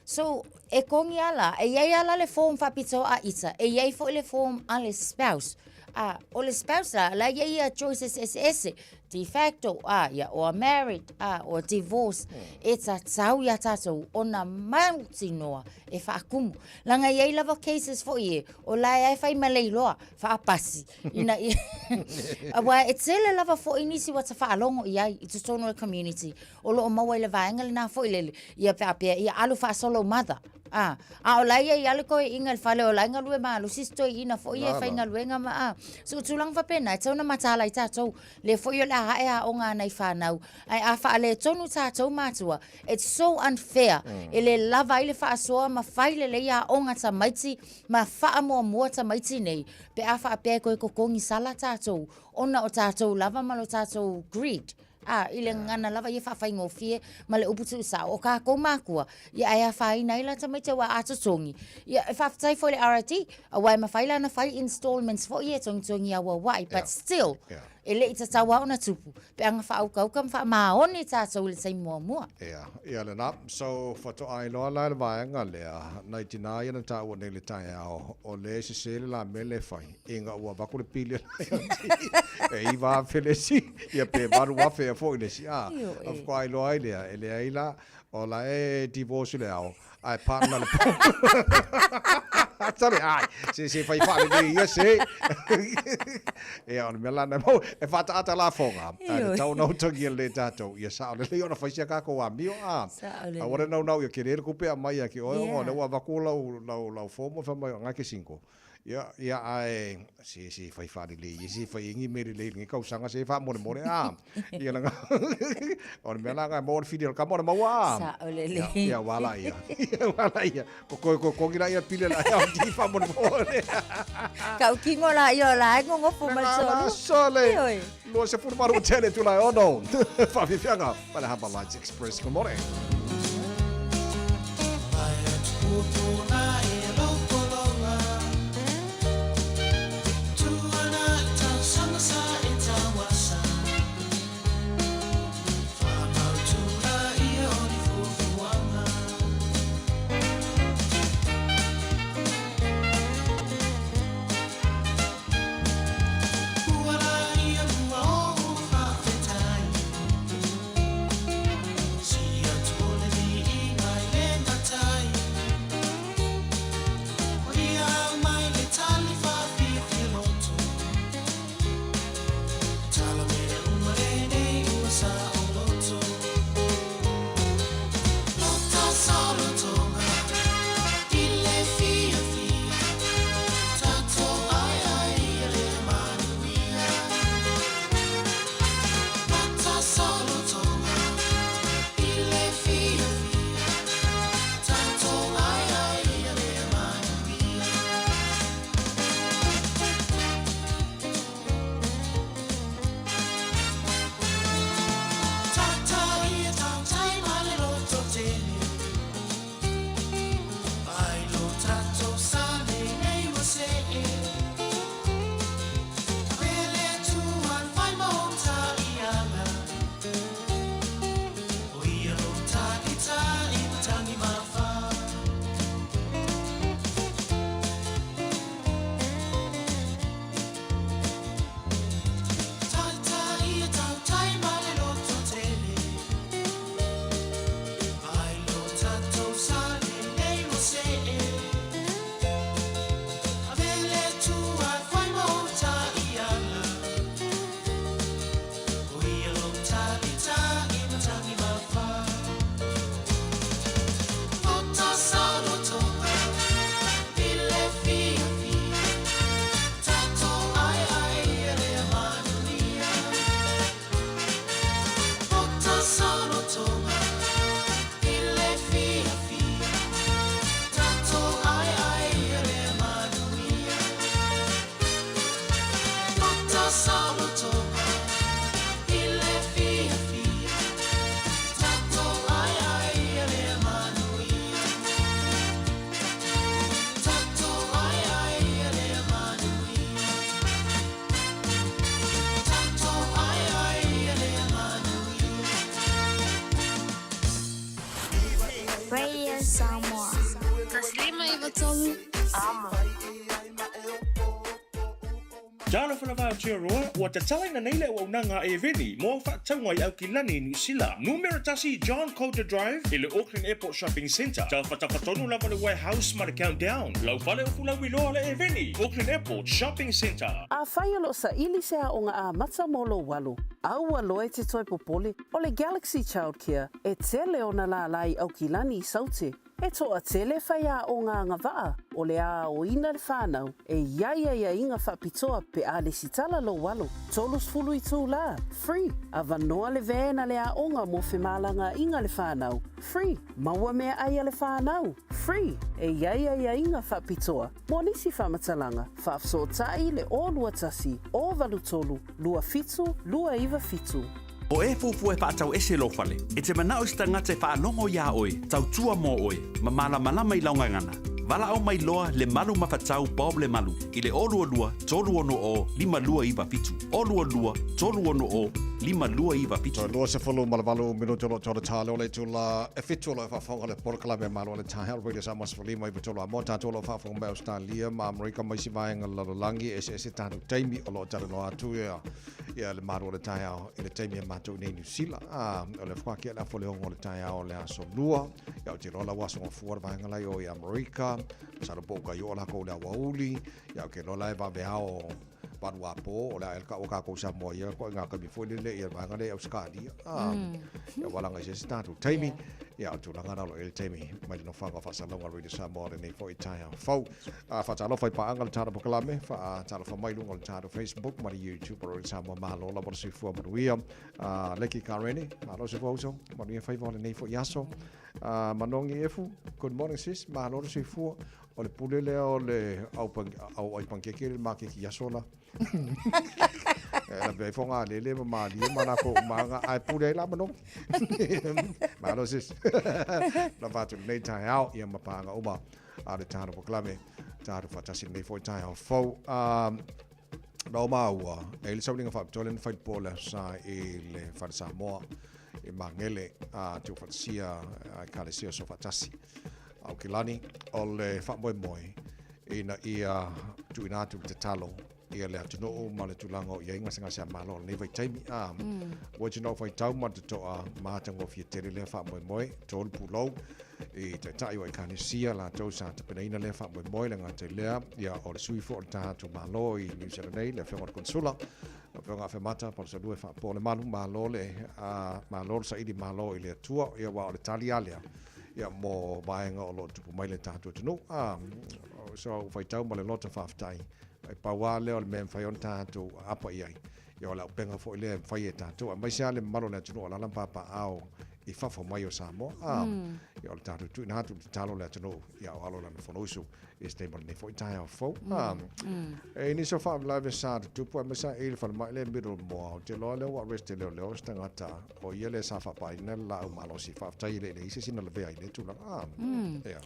So, e kogi a la, e iai a la le form faapitoa a ita, e iai foi le form a le spouse. A, o le spouse la, la iai ia choices eseese, de facto, a, ia, or married, a, or divorce, e tatau iā tātou ona mautinoa e faakumu. Leaga e i ai lava cases foi e, o la e fai ma le iloa, faapasi, ina ia, aua e tele lava foi nisi ua ta faalogo i ai i totonu o le community, o lo o maua i le vaega lena foi lele, ia faapea, ia alu faasolo mother, a, a o la e i ai lava le toeaina i le fale o la e galue malosi si toeaina foi ia e faigaluega ma, a, so o tulaga faapena, e tatau ona mataala ai tatou. Lea foi o le a ae aoga a nai fanau, ae a faaletonu tatou matua, it's so unfair. E le lava ai le faasoa ma fai lelei aoga tamaiti ma faamuamua tamaiti nei pe a faapea e toe totogi sala tatou ona o tatou lava ma lo tatou greed. A, i le gagana lava ia faafaigofie ma le upu tuusao, o tatou matua, ia ae afaina ai la tamaiti aua a totogi, ia e faafetai foi i le RRD, aua e mafai la ona fai installments foi ia e togitogi auauai, but still, e le i tatau lava ona tupu, pe a na faaukauka ma faamaoni tatou i le taimi muamua. Ia, ia lena. So, faatoa iloa la le vaega lea, nai tinā ia na taua nei i le taeao, o lea e sese le la mea lea e fai, ina ua avatu le pili a le IRD, e 9,000 le isi, ia pe 8,000 ea foi le isi, a, faatoa iloa ai lea, e leai la, O la e divorce le ao, ae partner le po. Tale, ai, se se fai whaalelei ia se. Ia, o le mea la na mau, e whaataata la fonga. Ai le tau nau tangi le tātou. Ia sa o le lei ona whaisia kākou a mio a. A wale nau nau ia ke rere kupe a mai a ke oe, o le ua vaku lau, lau, lau fomo, wha mai o ngā ke sinko. Ia, ia, ae, se, se fai faalelei ia, se fai ingi me lelei lenei kausaga, se faamolemole a. Ia laga, o le mea la ga mo le fili o le kama o le maua a. Sao lelei. Ia, ia ua la ia. Ia ua la ia. Ko koe ko kongi la ia pili la ia o ti faamolemole. Kau kingo la ia o la e ngongofo mai solu. Sole. Ioe. 28 tele tula e ono. Whawhiwhianga, pa le Harbour Lights Express. Good morning. Saolotoga i le fiafia, tatou aiai ia lea manuia. Tatou aiai ia lea manuia. Tatou aiai ia lea manuia. Radio Samoa. 153 Amo. Talofa lava Aotearoa, ua tatalaina nei le auaunaga a Eveni mo au faatauga i Aukilani i Niu Sila. Numera 1 John Coulter Drive i le Auckland Airport Shopping Centre. Tafatafa tonu lava le Warehouse ma le Countdown. Lau fale o Fulauiloa le Eveni, Auckland Airport Shopping Centre. Afai o lo o saili se aoga amata mo lou alo, aua loa e te toe popole, o le Galaxy Childcare e tele ona lālā i Aukilani i Saute. E toatele faiaoga agavaa o le a aoina le whanau e i ai aiaiga faapitoa pe a lesitala lou alo. 30 itulā, free, avanoa le van a le aoga mo femalagaaiga le whanau, free, maua meaai a le whanau, free, e i ai aiaiga faapitoa mo nisi faamatalaga, faafesootai le 021 083 27 297. O e fuafua e faatau ese lou fale, e te manao i se tagata e faalogo iā oe, tautua mo oe, ma malamalama i lau gagana. Valaau mai loa Lemalu Mafatau Bob Lemalu i le 022 360 5297, 022 360 5297. Toe 28 minute o lo o tau le tale o le itula e fitu o lo o faafofoga le polokalame a Malo le Taeao Radio Samoa 15 i tolu a mo tatou o lo o faafofoga mai Australia ma Amerika ma isi vaega o le lalolagi e eseese tatou taimi o lo o talanoa atu ia ia le malu o le taeao i le taimi a matou nei Niu Sila. A, o le whakake le afo le ongo o le taeao o le aso lua. Ia o te loa lau aso ngafua le vaenga lai o i Amerika. Masalo po o ka i o lākou le awauli. Ia o ke loa la e vaveao valu a pō o le a elka o kākou Samoa ia koe ngā kami foi lele ia vaenga le Australia. A, ia walanga i se se tātou taimi. Ia o tulaga na lo e le taimi mai le nofoaga o faasalalauga Radio Samoa lenei foi taeao fou. A faatalofa i paaga le tatou polokalame, faatalofa mai luga o le tatou Facebook ma le YouTube o Radio Samoa. Malo lava le soifua manuia. A Leki Karene, malo le soifua uso, manuia faiva o lenei foi aso. A Manogi Efu, good morning sis, malo le soifua. O le pule lea o le au, au ai pankeke le makeki aso la. E lawe ai foga lele ma malie ma lākou umaga, ae pule ai la Manogi. Malo sis. Lava atu lenei taeao, ia ma paaga uma a le tatou polokalame, tatou faatasi lenei foi taeao fou. Na o maua, e i le sauliga faapitoa lea na fai i le po o le Aso Sa i le Fale Samoa i Magele, a tuufaatasia a Ekalesia o Soofaatasi. Aukilani, o le faamoemoe ina ia tuuina atu le tatalo ia le atunuu ma le tulaga o i ai gasegase a Malo o lenei vaitaimi. A, ua te nao faitau ma le totoa matagofie tele lea faamoemoe, tolu pulou i taitai o Ekalesia latou sa tapenaina lea faamoemoe, le gata i lea, ia o le sui foi o le tatou Malo i New Zealand nei, le afioga i le Konsula, le afioga Afemata Palusalua e faapoa le malu, malo le, a, malo le saili malo i le Atua, ia aua o le tali a lea, ia mo vaega o lo o tupu mai le tatou atunuu. A, so faitau ma le loto faafetai. E pau lava lea o le mea e mafai ona tatou aapa i ai. Ia o le auupega foi lea e mafai e tatou, aemaise lava le mamalu o le atunuu o alaala ma papaaao i fafo mai o Samoa. A, ia o le tatou tuuina atu i le tatalo o le atunuu, ia o alo lana Fonousu i se taimi o lenei foi taeao fou. A, e i nisi o faalavelave sa tutupu, aemaise lava i le falemai lea i Middlemore, ou te iloa lea ua arrest e leoleo se tagata o ia lea sa faapaaina le laau malosi. Faafetai e le i leai se isi na lavea i lea tulaga. A, ia.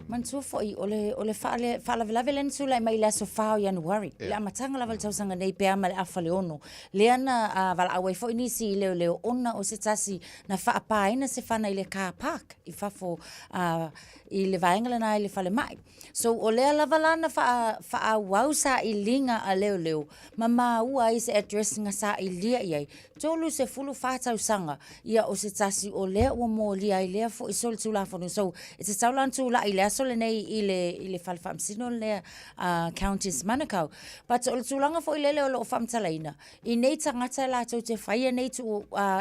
Manatua foi, o le, o le faale, faalavelave lea na tulai mai i le aso 4 o Ianuari, yeah. le amataga lava o le tausaga nei pe a ma le afa le ono. Lea na uh, valaau ai foi nisi i leoleo ona o se tasi na faapāina se fana i le car park i fafo uh, i le vaega lena i le falemai. So o lea lava la na faa, faaauau sailiga a leoleo ma maua ai se address na sailia i ai. 34 tausaga, ia o se tasi o lea ua molia ai lea foi solitulafono. So, e tatau la ona tulai i le aso lenei i le, i le fale faamasino lea a Countess Manukau. But o le tulaga foi lele o lo o faamatalaina, i nei tagata latou te faia nei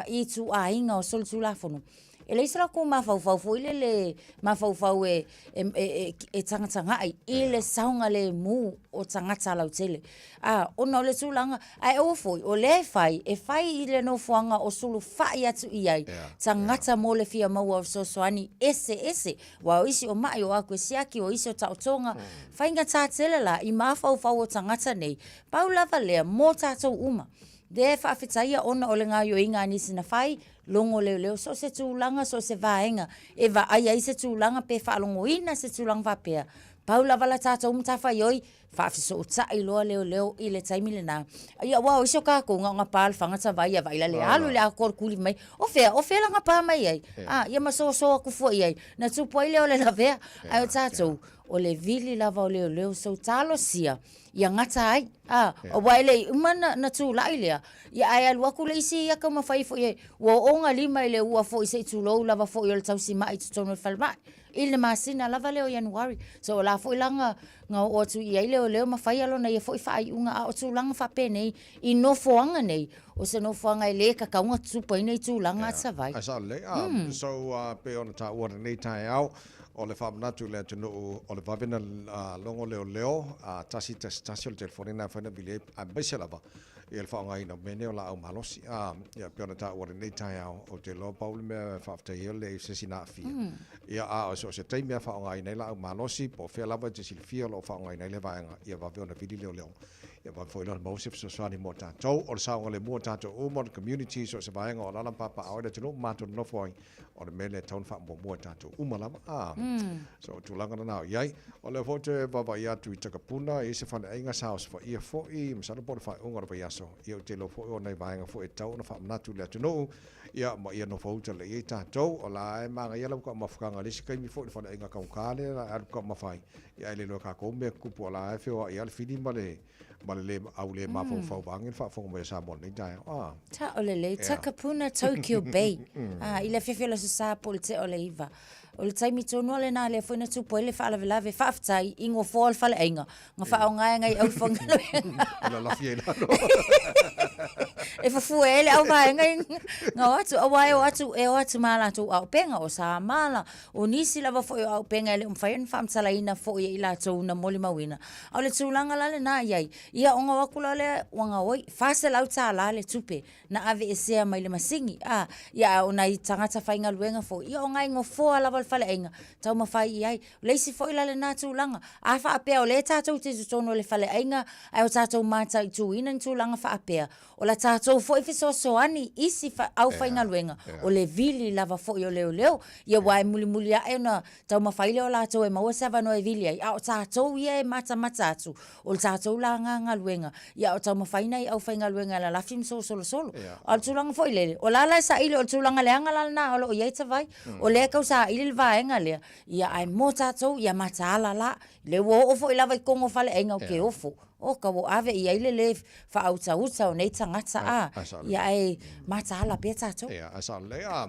ituaiga o solitulafono, E leai se latou mafaufau foi lele mafaufau e e e e tagatagai i le saogalemu o tagata lautele. A, ona o le tulaga, ae aua foi, o lea e fai, e fai i le nofoaga o sulufai atu i ai tagata mo le fia maua o fesoasoani eseese. Aua o isi o ma'i, o aku e siaki, o isi o taotoga. Faigata tele la i mafaufau o tagata nei, pau lava lea mo tatou uma. Lea e faafetaia ona o le gaoioiga a nisi na fai, logo leoleo, so o se tulaga, so o se vaega e vaai ai se tulaga pe faalogoina se tulaga faapea, pau lava la tatou matafaioi, faafesootai loa leoleo i le taimi lena. Ia aua o isi o tatou na ona pa o le fagata vai lava i le alu i le atoa o le tuli mai, o fea, o fea lana pa mai ai? A, ia ma soso atu fua i ai, na tupu ai lea o le lavea. Ae o tatou, o le vili lava o leoleo, so talosia ia gata ai. A, aua e le i uma na tulai lea, ia ae alu atu le isi ia taumafai foi e, ua oo ona lima i le ua foi se i tulou lava foi o le tausimai i totonu o le falemai. I le masina lava lea o Ianuari. So o la foi la na, na oo atu i ai leoleo ma faia lona ia foi faaiuga, a o tulaga faapenei i nofoaga nei, o se nofoaga e le tatau ona tutupu ai nei tulaga a Savaii. Ae sao lelei. So pei ona taua i lenei taeao, o le faamanatu i le atunuu o le vave na logo leoleo, 111 o le telefoni lena e mafai ona vili ai, aemaise lava ia le faaaogaina o mea nei o laau malosi. A, ia pei ona taua i lenei taeao, ou te iloa pau le mea e faafetai ai o le leai o se isi na aafia. Ia, a o so o se taimi lava e faaaogaina ai laau malosi, po o fea lava e te silafia o lo o faaaogaina ai lea vaega, ia vave ona vili leoleo. Ia vave foi ona maua se fesoasoani mo tatou. O le saogalemu o tatou uma, o le community, so o se vaega o alaala ma papaaao ai le atunuu ma matou nonofo ai, o le mea lea e tatau ona faamuamua e tatou uma lava. A, so o tulaga lena o i ai. O lea foi ou te vaavaai atu i Takapuna, e i ai se faleaiga sa osofaia foi, masalo po o le faaiuga o le vaiaso. Ia ou te iloa foi o nai vaega foi e tatau ona faamanatu i le atunuu, ia ma ia nofouta lelei ai tatou. O la e manaia lau taumafataga i le isi taimi foi i le faleaiga taugata lea e alu taumafa ai, ia ae le iloa e tatou mea tutupu o la e feoai lava le fili ma le ma le le au le mafaufau vaeane le faafofoga mai a Samoa i lenei taeao. Ah. Sao lelei, Takapuna Tokyo Bay. Ah, i le afiafi o le Aso Sa po o le tea o le 9. O le taimi tonu lava lena lea foi na tupu ai le faalavelave. Faafetai i nofoa o le faleaiga na faaaoga e nai aufaigaluega. E lalafi ai lalo. E fufue ai le auvaega i na o atu, aua e o atu, e o atu ma latou auupega, o Samala, o nisi lava foi o auupega e le o mafai ona faamatalaina foi e i latou na molimauina. A o le tulaga la lena i ai, ia ona o atu loa lea ua gaoi, $400 le tupe na aveesea mai le masini, a, ia a o nai tagata faigaluega foi, ia o nai nofoa lava o le faleaiga, taumafai i ai. O le isi foi la lena tulaga, a faapea o lea tatou te i totonu o le faleaiga ae o tatou mataituina ni tulaga faapea, o la tatou foi fesoasoani i isi aufaigaluega, o le vili lava foi o leoleo, ia aua e mulimuli ae ona taumafai lea o latou e maua se avanoa e vili ai, a o tatou ia e matamata atu, o le tatou la lena galuega, ia a o taumafai nai aufaigaluega e lalafi ma solosolo. A o le tulaga foi lele, o la la e saili, o le tulaga leaga la lena o lo o i ai Tavai, o lea e tau saili le vaega lea, ia ae mo tatou, ia mataala la, lea ua oo foi lava i totonu o faleaiga o ke ofo. Oka ua ave i ai le lē faautauta o nei tagata a, ia ae mataala pea tatou. Ia, ae sao lelei. A,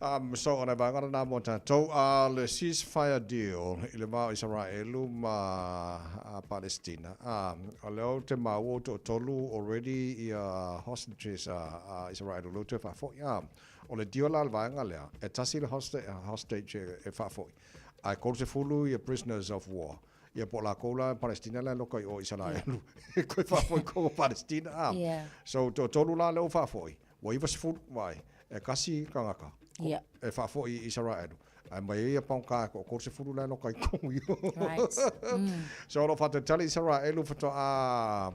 um, so o le vaega lena mo tatou, a le ceasefire deal i le va o Isaraelu ma a Palestina, a, o lea ou te maua ua toatolu already ia hostages a, a Isaraelu lea ua toe faafoi. A, o le deal la le vaega lea, e tasi le hostage e, e faafoi, ae 30 ia prisoners of war. Ia po o lakou la Palestina la e loka i o Isaraelu e toe faafoi i o Palestina a. Yeah. So toatolu la lea ua faafoi, ua 90 vaai, e kasi tagata yeah. e faafoi i Isaraelu. Ae mai ai ia paoka e toa 30 la e loka i totonu i o. Right. So o lo o faatalitali Isaraelu faatoa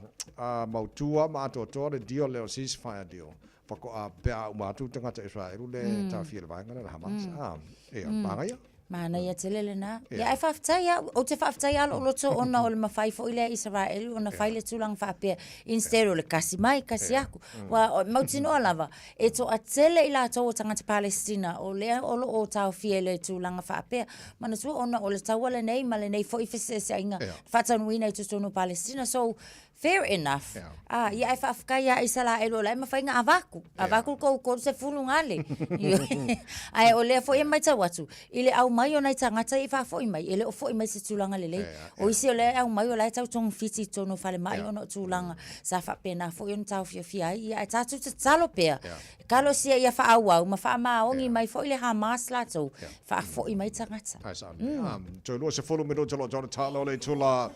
mautu ma atoatoa le deal lea o ceasefire deal. Faatoa pe a uma atu tagata Isaraelu le taofia i le vaega lea o le Hamas. Ah, ia, manaia. Manaia tele lena. Ia, ae faafetai lava, ou te faafetai lava lou loto ona o le mafai foi lea e Isaraelu ona fai le tulaga faapea instead o le kasi mai, kasi aku. Aua e mautinoa lava, e toatele i latou o tagata Palesitina o lea o lo o taofia i le tulaga faapea. Manatua ona o le taua lenei ma lenei foi feseeseaiga faataunuuina i totonu o Palesitina. So, Fair enough. Yeah. Ah, ia ae faafetai ia Isaraelu o la e mafai ona avatu. Yeah. Avatu kou 30 gale. Ae o lea foi e matau atu i le au aumai o nai tagata ia e faafoi mai, e le o foi mai i se tulaga lelei. O isi o lea e aumai o la e tau togafiti i totonu o falemai ona o tulaga sa faapena foi ona taofiofia ai. Ia ae tatou tatalo pea, talosia ia faaauau ma faamaoni mai foi le Hamas latou, faafoi mai tagata. Ae sao lelei. Toe 20 minute o lo o tau talo o le itula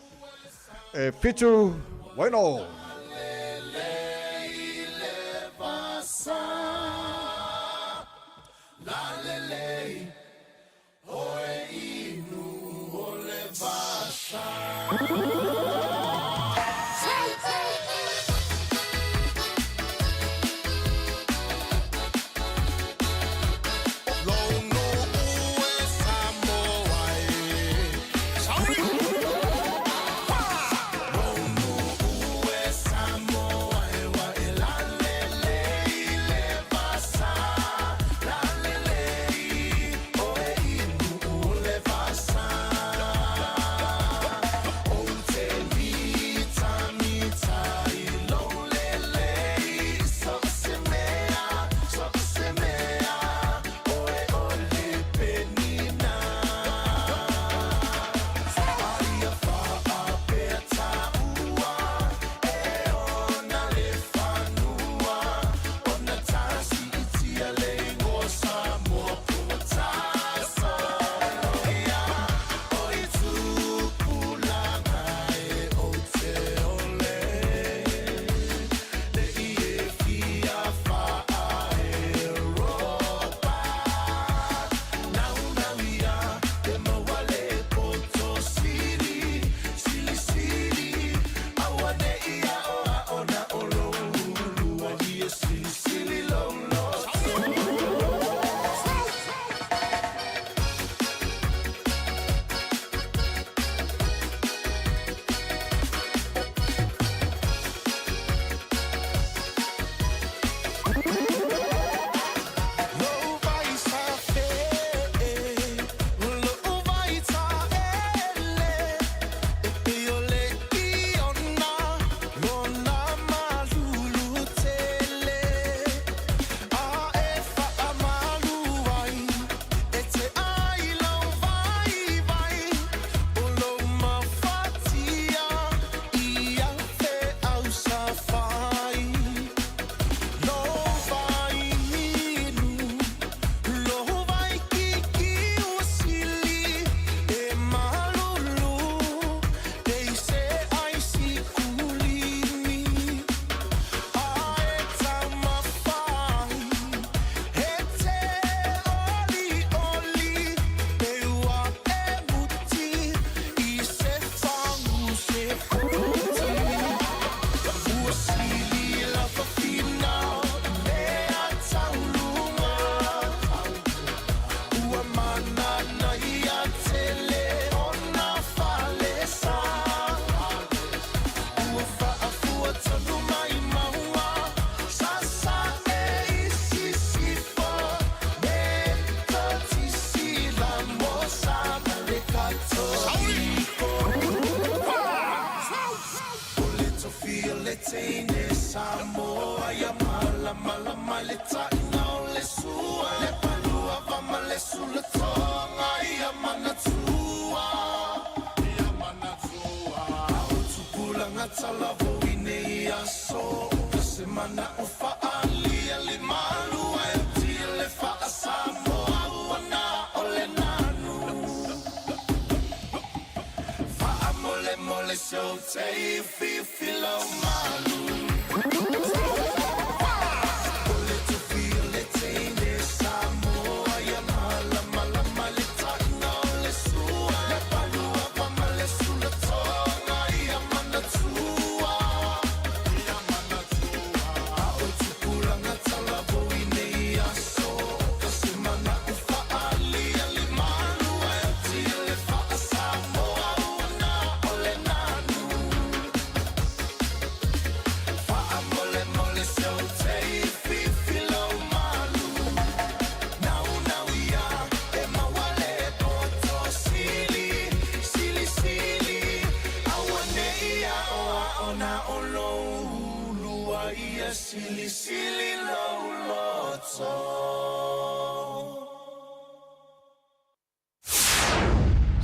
e 7, Waino!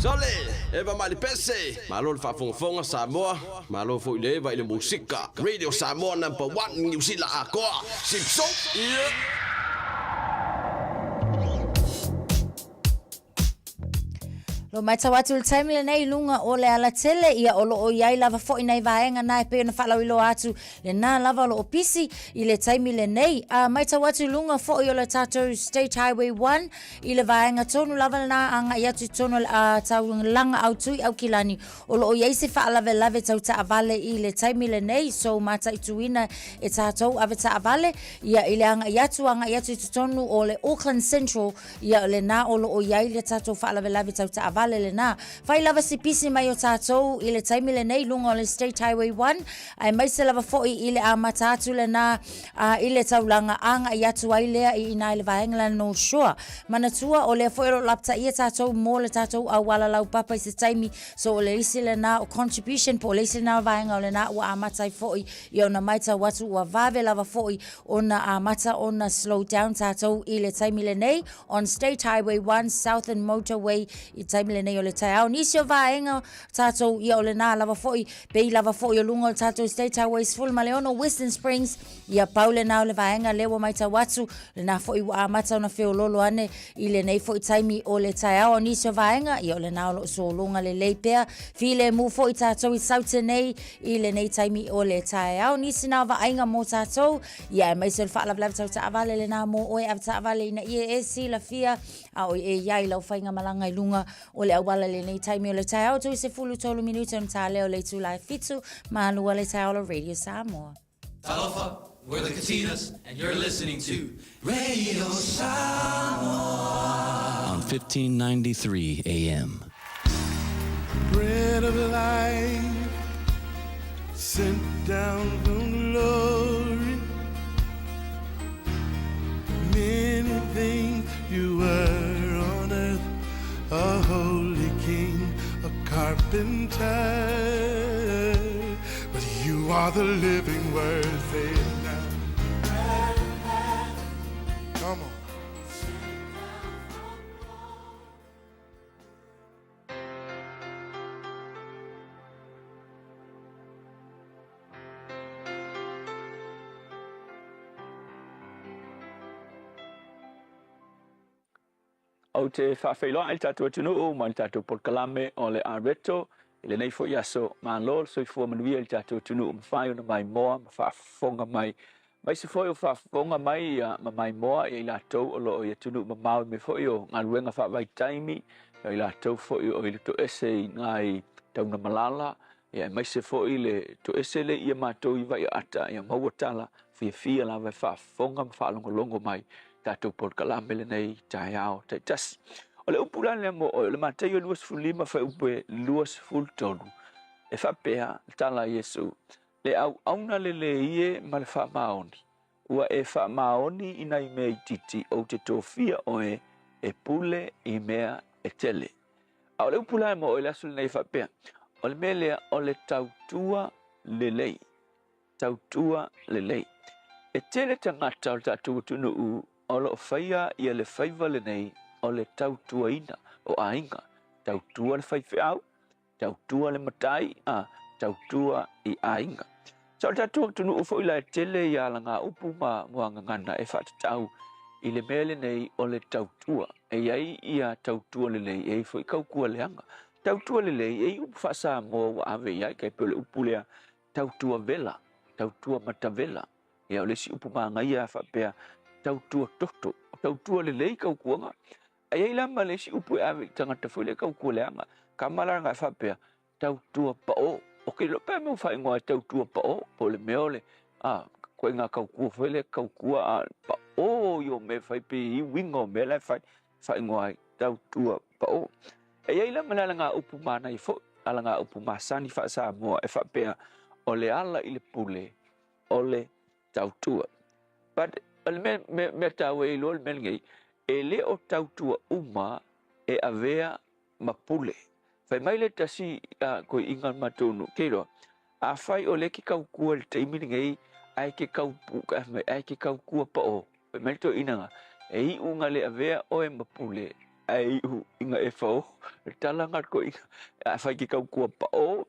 Sole, Eva Malipese, malo le faafogafoga Samoa, malo foi le Eva i le musika. Radio Samoa number 1 Niu Sila atoa. Sipso. Yeah. Lo matau atu le taimi lenei i luga o le alatele, ia o loo i ai lava foi nai vaega na e pei ona faalauiloa atu lenā lava o loo pisi i le taimi lenei. A matau atu i luga foi o le tatou State Highway 1 i le vaega tonu lava lenā agai atu i totonu o le taulaga autu i Aukilani, o loo i ai se faalavelave tau taavale i le taimi lenei, so mataituina e tatou ave taavale ia i le agai atu agai atu i totonu o le Auckland Central. Ia, o lenā o lo o i ai le tatou faalavelave tau taavale lenā. Fai lava si pisi mai o tatou i le taimi lenei i luga o le State Highway 1, aemaise lava foi i le amata atu lenā a i le taulaga agai atu ai lea i inā i le vaega lea North Shore. Manatua, o lea foi o lo o lapataia tatou mo le tatou auala laupapa i se taimi, so o le isi lenā o contribution po o le isi lenā o vaega o lenā ua amata ai foi ia ona matau atu ua vave lava foi ona amata ona slow down tatou i le taimi lenei on State Highway 1 Southern Motorway i taimi lenei o le taeao. Nisi o vaega tatou ia o lenā lava foi pei lava foi o luga o le tatou State Highway 16 Western Springs ia pau lenā o le vaega lea ua matau atu lenā foi ua amata ona feololo ane i lenei foi taimi o le taeao. O nisi o vaega ia o lenā o loo sologa lelei pea filemu foi tatou i Saute nei i lenei taimi o le taeao. Nisi na o vaaiga mo tatou, ia aemaise o le faalavelave tau taavale lenā mo oe ave taavale ina ia e silafia a o e i ai lau faigamalaga i luga o le auala i lenei taimi o le taeao. 33 minute ona ta lea o le itula e 7 ma lua le taeao o Radio Samoa. Talofa, we're the Katinas, and you're listening to Radio Samoa on 1593 AM. Bread of life, sent down from glory. Many things you were on earth, a holy king, a carpenter. But you are the living word, say it now. Come on. Ou te faafeiloai i le tatou atunuu ma le tatou polokalame o le Areto i lenei foi aso. Malo le soifua manuia i le tatou atunuu mafai ona maimoa ma faafofoga mai. Aemaise foi o faafofoga mai ma maimoa ia i latou o lo o i atunuu mamao i mea foi o galuega faavaitaimi, ia i latou foi o i le toese i nai taunamalala, ia aemaise foi le toese le ia matou i Vaiaata, ia maua tala fiafia lava e faafofoga ma faalogologo mai tatou polokalame lenei taeao taitasi. O le upu la lea mo oe, o le Mataio 25 fuaiupu e 23, e faapea le tala a Iesu, Le auauna lelei e ma le faamaoni, ua e faamaoni i nai mea itiiti, ou te tofia oe e pule i mea e tele. A o le upu la mo oe i le aso lenei e faapea, o le mea lea o le tautua lelei. Tautua lelei. E tele tagata o le tatou atunuu o lo o faia ia le faiva lenei o le tautuaina o aiga, tautua le faifeau, tautua le matai, a tautua i aiga. So o le tatou atunuu foi la e tele ia alagaupu ma muagagana e faatatau i le mea lenei o le tautua. E i ai ia tautua lelei, e i ai foi tautua leaga. Tautua lelei, e i ai upu faa-Samoa ua ave i ai, tai pei o le upu lea tautua vela, tautua matavela. Ia o le isi upu manaia faapea tautua toto. O tautua lelei tautuaga. Ae i ai la ma le isi upu e ave i tagata foi lea tautua leaga. Kama la na faapea tautua pao. O ke iloa pe a mea ua faaigoa ai tautua pao po o le mea o le a koe ngā tautua foi lea tautua a pao i o mea e fai pe i uiga o mea la e fai faaigoa ai tautua pao. E i ai la ma le alagaupu manaia foi, alagaupu masani faa-Samoa e faapea o le ala i le pule o le tautua. But o le mea, mea, mea taua e iloa le mea lenei, e le o tautua uma e avea ma pule. Fai mai le tasi uh, koiʻiga o le matou nuu, ke iloa, afai o lea ke tautua i le taimi lenei, ae ke taupu, ae ke tautua pao, fai mai le toeaina na, e iu na le avea oe ma pule, Ae iu ina e fao, le tala nga ko ina, a fai ke kau kua pa o,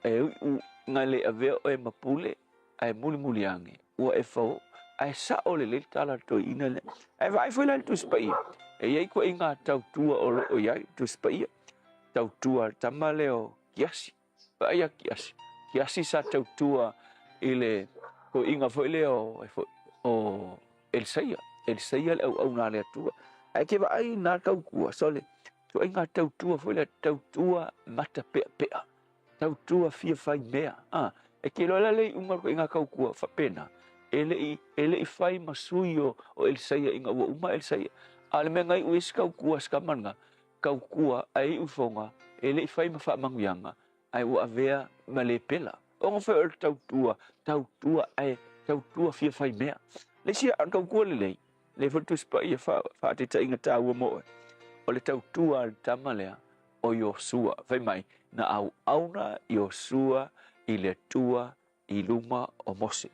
e u nga le avea o e mapule, ae mulimuli age, ua e fao, ae sa'o lelei le tala a le toeaina lea. Ae vaai foi la i le Tusi Paia, e i ai ituaiga tautua o lo o i ai le Tusi Paia, tautua a le tama lea o Kiasi. Vaai ia Kiasi, Kiasi sa tautua i le toeaina foi lea o, ai foi, o Elisaia, Elisaia le auauna a le Atua. Ae e te vaai i na tautua, sole, ituaiga tautua foi lea, tautua matapeapea. Tautua fia fai mea. A, e te iloa la le iuga o le ituaiga tautua faapena, e le i, e le i fai ma sui o, o Elisaia ina ua uma Elisaia. A o le mea na iu ai se tautua a si tama lena, tautua ae iu ifoga, e le i fai ma faamanuiaga, ae ua avea ma lepela. Ona foi o le tautua, tautua ae tautua fia fai mea. Le isi a tautua lelei, lea foi le Tusi Paia faataitaiga taua mo oe, o le tautua a le tama lea, o Iosua, fai mai, na auauna Iosua i le Atua i luma o Mose.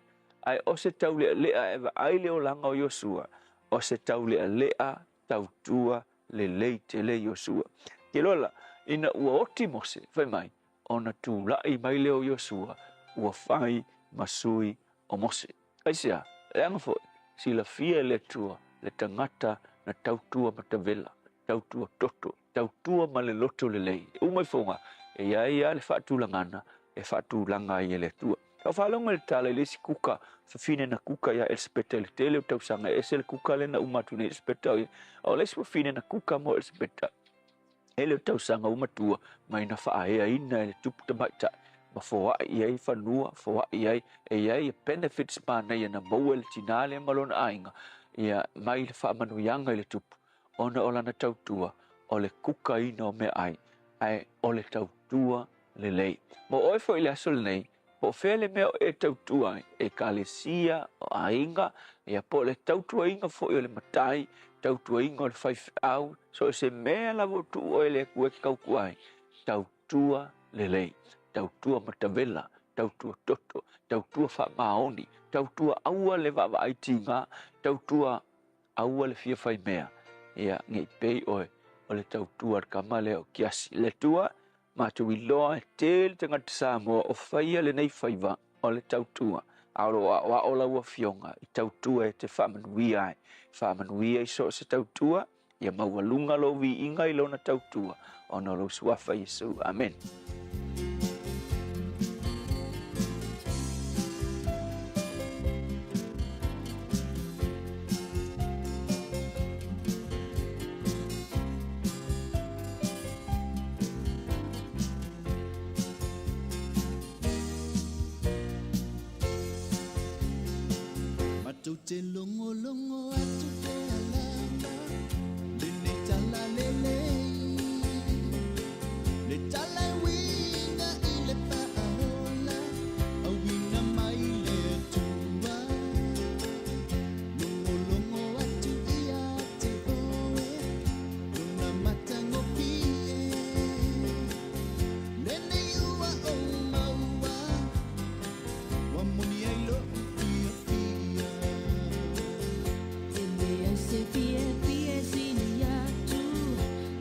Ae o se taulealea e vaai le olaga o Iosua, o se taulealea tautua lelei tele Iosua. Ke loa la, ina ua oti Mose, fai mai, ona tulai mai lea o Iosua, ua fai ma sui o Mose. Aisea? Leaga foi, silafia e le Atua le tagata na tautua matavela, tautua toto, tautua ma le loto lelei. E uma ifoga, e i ai lava le faatulagana e faatulaga ai e le Atua. Sa ou faalogo i le tala i le isi kuka, fafine na kuka ia Elisapeta i le tele o tausaga, e ese le kuka lea na uma atu nei Elisapeta o ia. A o le isi fafine na kuka mo Elisapeta, e le o tausaga ua matua mai na faaeaina e le tupu tamaitai ma foai i ai fanua, foai i ai, e i ai benefits manaia na maua e le tinā lea ma lona aiga, ia, mai le faamanuiaga i le tupu, ona o lana tautua, o le kukaina o meaai, ae o le tautua lelei. Mo oe foi i le aso lenei, po o fea le mea o e tautua ai, ekalesia, o aiga, ia po o le tautuaina foi o le matai, tautuaina o le faifeau, so o se mea lava o tuu oe e le Atua e te tautua ai, tautua lelei, tautua matavela, tautua toto, tautua faamaoni, tautua aua le vaavaai tiga, tautua aua le fia fai mea, ia ne i pei oe o le tautua a le tama lea o Kiasi. Le Atua, matou iloa e tele tagata Samoa o faia lenei faiva o le tautua, a o lo o aoao lau Afioga i tautua e te faamanuia ai. Faamanuia i so o se tautua, ia maualuga lou viiga i lona tautua, ona o lou Suafa Iesu. Amene. Matou te logologo atu pea lava lenei tala lelei, le tala e uiga i le faaola, auina mai le Atua. Logologo atu ia te oe, lona matagofie, lenei ua ou maua. Ua moni ai lou fiafia. E leai se fiafia e sili atu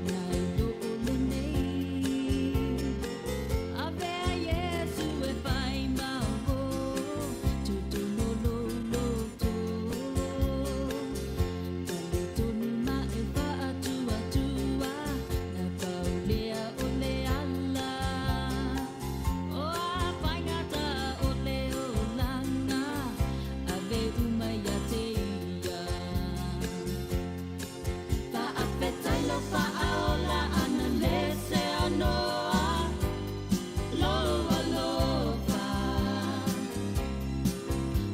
nai lo lenei. Avea Iesu e fai ma o totonu o lou loto. Talitonu ma e faatuatua, na pau lea o le ala. O a faigata o le olaga, ave uma ia te ia. Faafetai lou faaola ana le seanoa, lou alofa.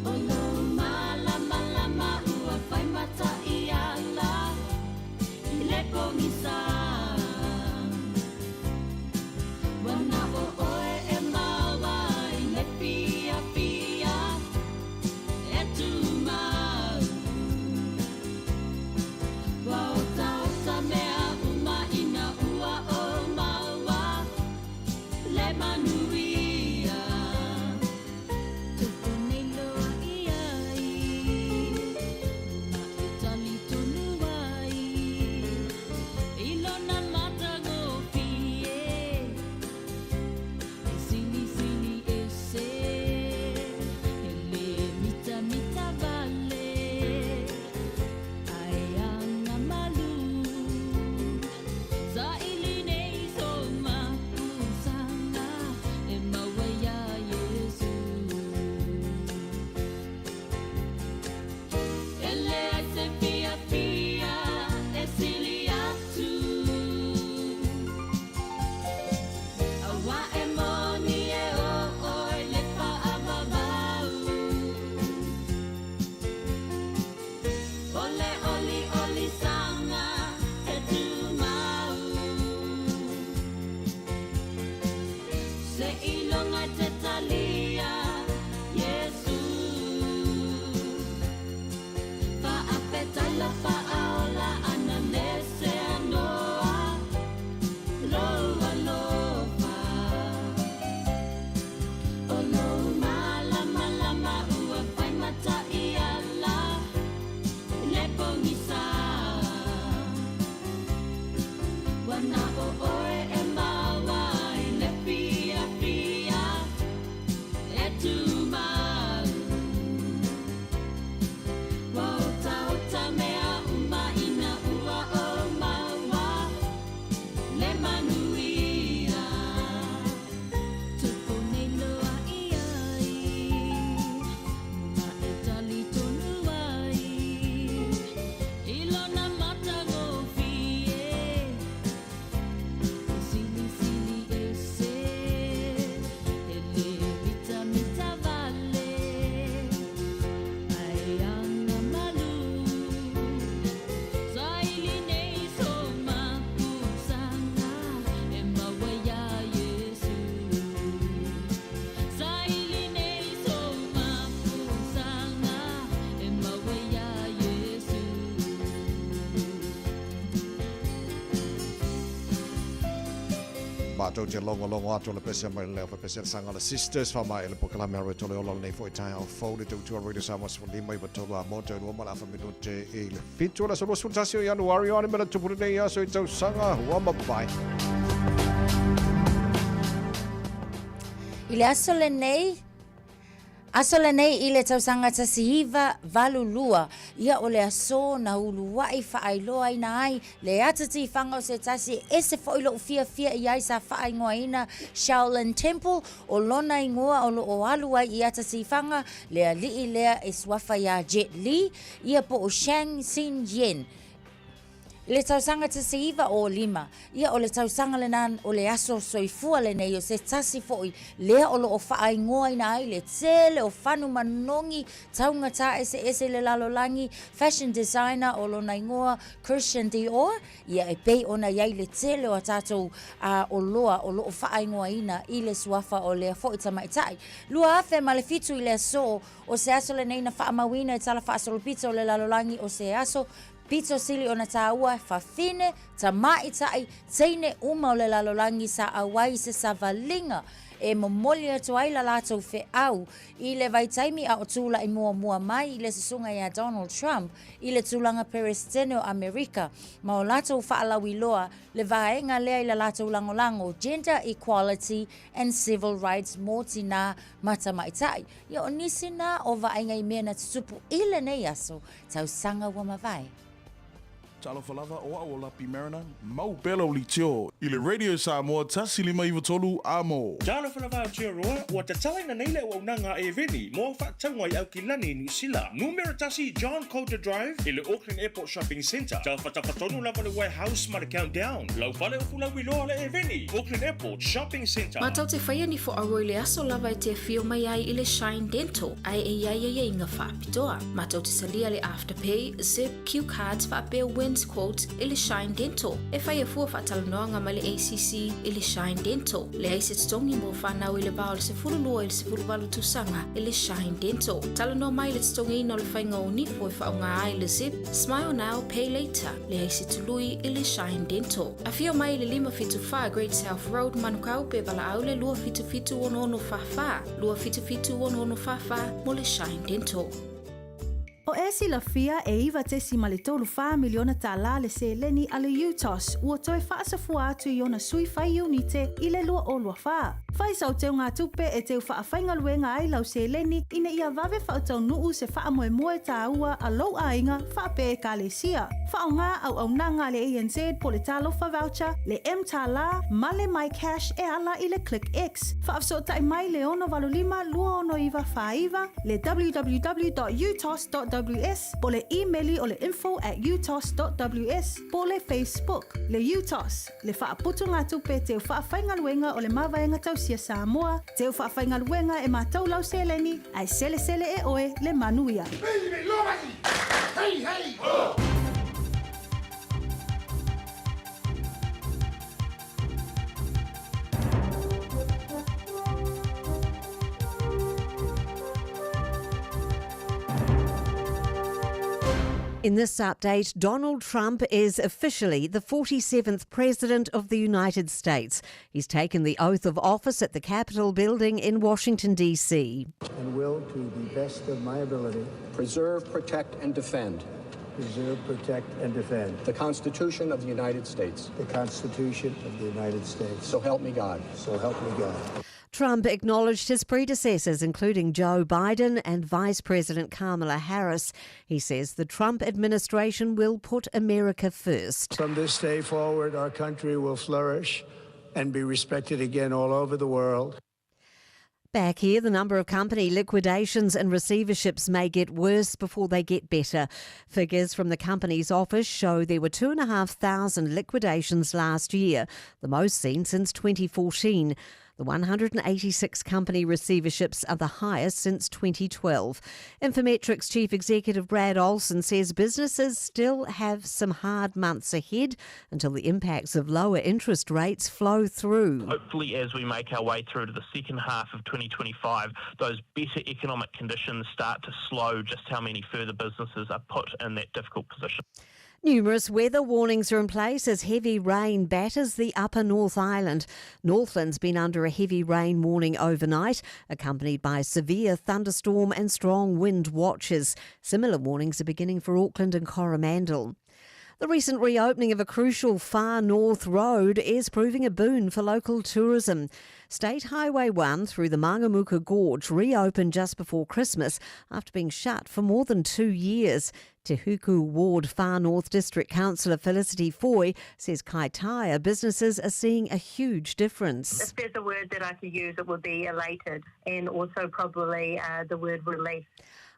O lou malamalama ua fai mataiala i le pogisa. Ua na o oe e maua ai le fiafia e tumau. Ua otaota mea uma ina ua ou maua le manuia. Toto nei loa i ai, ma e talitonu ai i Matou te logologo atu o le pese mai le leo pepese le saga a le Sisters faamaea le polokalame a Roy Tole Ola lenei foi taeao fou le tautua Radio Samoa 15 93 a mo toe 2 ma le afa minute i le 7 o le aso 21 o Ianuari o a ni mea na tupu lenei aso i tausaga ua mavae. I le aso lenei, aso lenei i le tausaga 1982, ia o le aso na uluaʻi faailoaina ai le ata tifaga o se tasi e ese foi loʻu fiafia i ai sa faaigoaina Shaolin Temple, o lona igoa o loo alu ai i ata tifaga le alii lea e suafa iā Jet Li, ia po o Shang Xin Yen. I le tausaga 1905, ia o le tausaga lenā o le aso soifua lenei o se tasi foi lea o loo faaigoaina ai le tele o fanu manogi taugata eseese i le lalolagi, fashion designer o lona igoa Christian Dior, ia e pei ona i ai le tele o a tatou oloa o loo faaigoaina i le suafa o lea foi tamaitai. 2007 i le aso o se aso lenei na faamauina i tala faasolopito o le lalolagi o se aso pito sili ona tāua, fafine, tamaitai, teine uma o le lalolagi sa auai i se savaliga e momoli atu ai la latou feau i le vaitaimi a o tulaʻi muamua mai i le susuga iā Donald Trump i le tulaga Peresetene o Amerika ma o latou faalauiloa le vaega lea i la latou lagolago Gender Equality and Civil Rights mo tinā ma tamaitai. Ia o nisi na o vaaiga i mea na tutupu i lenei aso tausaga ua mavae. Talofa lava o au o Lapi Mariner, mau pea lau leitio i le Radio Samoa 1593 amo. Talofa lava Aotearoa, ua tatalaina nei le auaunaga a Eveni mo au faatauga i Aukilani i Niu Sila. Numera 1 John Coulter Drive i le Auckland Airport Shopping Centre. Tafatafa tonu lava le warehouse ma le Countdown. Lau fale o fulauiloa le Eveni, Auckland Airport Shopping Centre. Matou te faia ni whaaro i le aso lava e te afio mai ai i le Shine Dental ae e i ai aiaiga faapitoa. Matou te talia le Afterpay, Zip, Q Cards faapea Wins Quote i le Shine Dental. E faia fua faatalanoaga ma le ACC i le Shine Dental. Leai se totogi mo whanau i le va o le 12 i le 18 tausaga i le Shine Dental. Talanoa mai le totogiina o le faiga o nifo e faaaoga ai le Zip, Smile Now, Pay Later. Leai se tului i le Shine Dental. Afio mai i le 574 Great South Road, Manukau pe valaau le 277 6644, 277 6644 mo le Shine Dental. O e silafia e 9.34 miliona tālā le seleni a le UTOS ua toe faasafua atu i ona sui fai iunite i le 2024. Fai sau teugatupe e teu faafaigaluega ai lau seleni ina ia vave faataunuʻu se faamoemoe tāua a lou aiga faapea ekalesia. Faaaogā auaunaga a le ANZ po le Talofa Voucher, le mTālā ma le MyCash e ala i le ClickX. Faafesootai mai le 685 26949, le www.utos.ws po le imeli o le info@utos.ws po le Facebook. Le UTOS, le faaputugatupe teu faafaigaluega o le Mavaega Tausia Samoa, teu faafaigaluega e matou lau seleni, ae selesele e oe le manuia. Hey, hey, ho! In this update, Donald Trump is officially the 47th President of the United States. He's taken the oath of office at the Capitol building in Washington, D.C. And will, to the best of my ability, preserve, protect, and defend. Preserve, protect, and defend. The Constitution of the United States. The Constitution of the United States. So help me God. So help me God. Trump acknowledged his predecessors, including Joe Biden and Vice President Kamala Harris. He says the Trump administration will put America first. From this day forward, our country will flourish and be respected again all over the world. Back here, the number of company liquidations and receiverships may get worse before they get better. Figures from the company's office show there were 2,500 liquidations last year, the most seen since 2014. The 186 company receiverships are the highest since 2012. Infometrics Chief Executive Brad Olson says businesses still have some hard months ahead until the impacts of lower interest rates flow through. Hopefully, as we make our way through to the second half of 2025, those better economic conditions start to slow just how many further businesses are put in that difficult position. Numerous weather warnings are in place as heavy rain batters the upper North Island. Northland's been under a heavy rain warning overnight, accompanied by severe thunderstorm and strong wind watches. Similar warnings are beginning for Auckland and Coromandel. The recent reopening of a crucial far north road is proving a boon for local tourism. State Highway 1 through the Mangamuka Gorge reopened just before Christmas after being shut for more than two years. Te Huku Ward Far North District Councillor Felicity Foy says Kaitaia businesses are seeing a huge difference. If there's a word that I could use, it would be elated and also probably the word relief.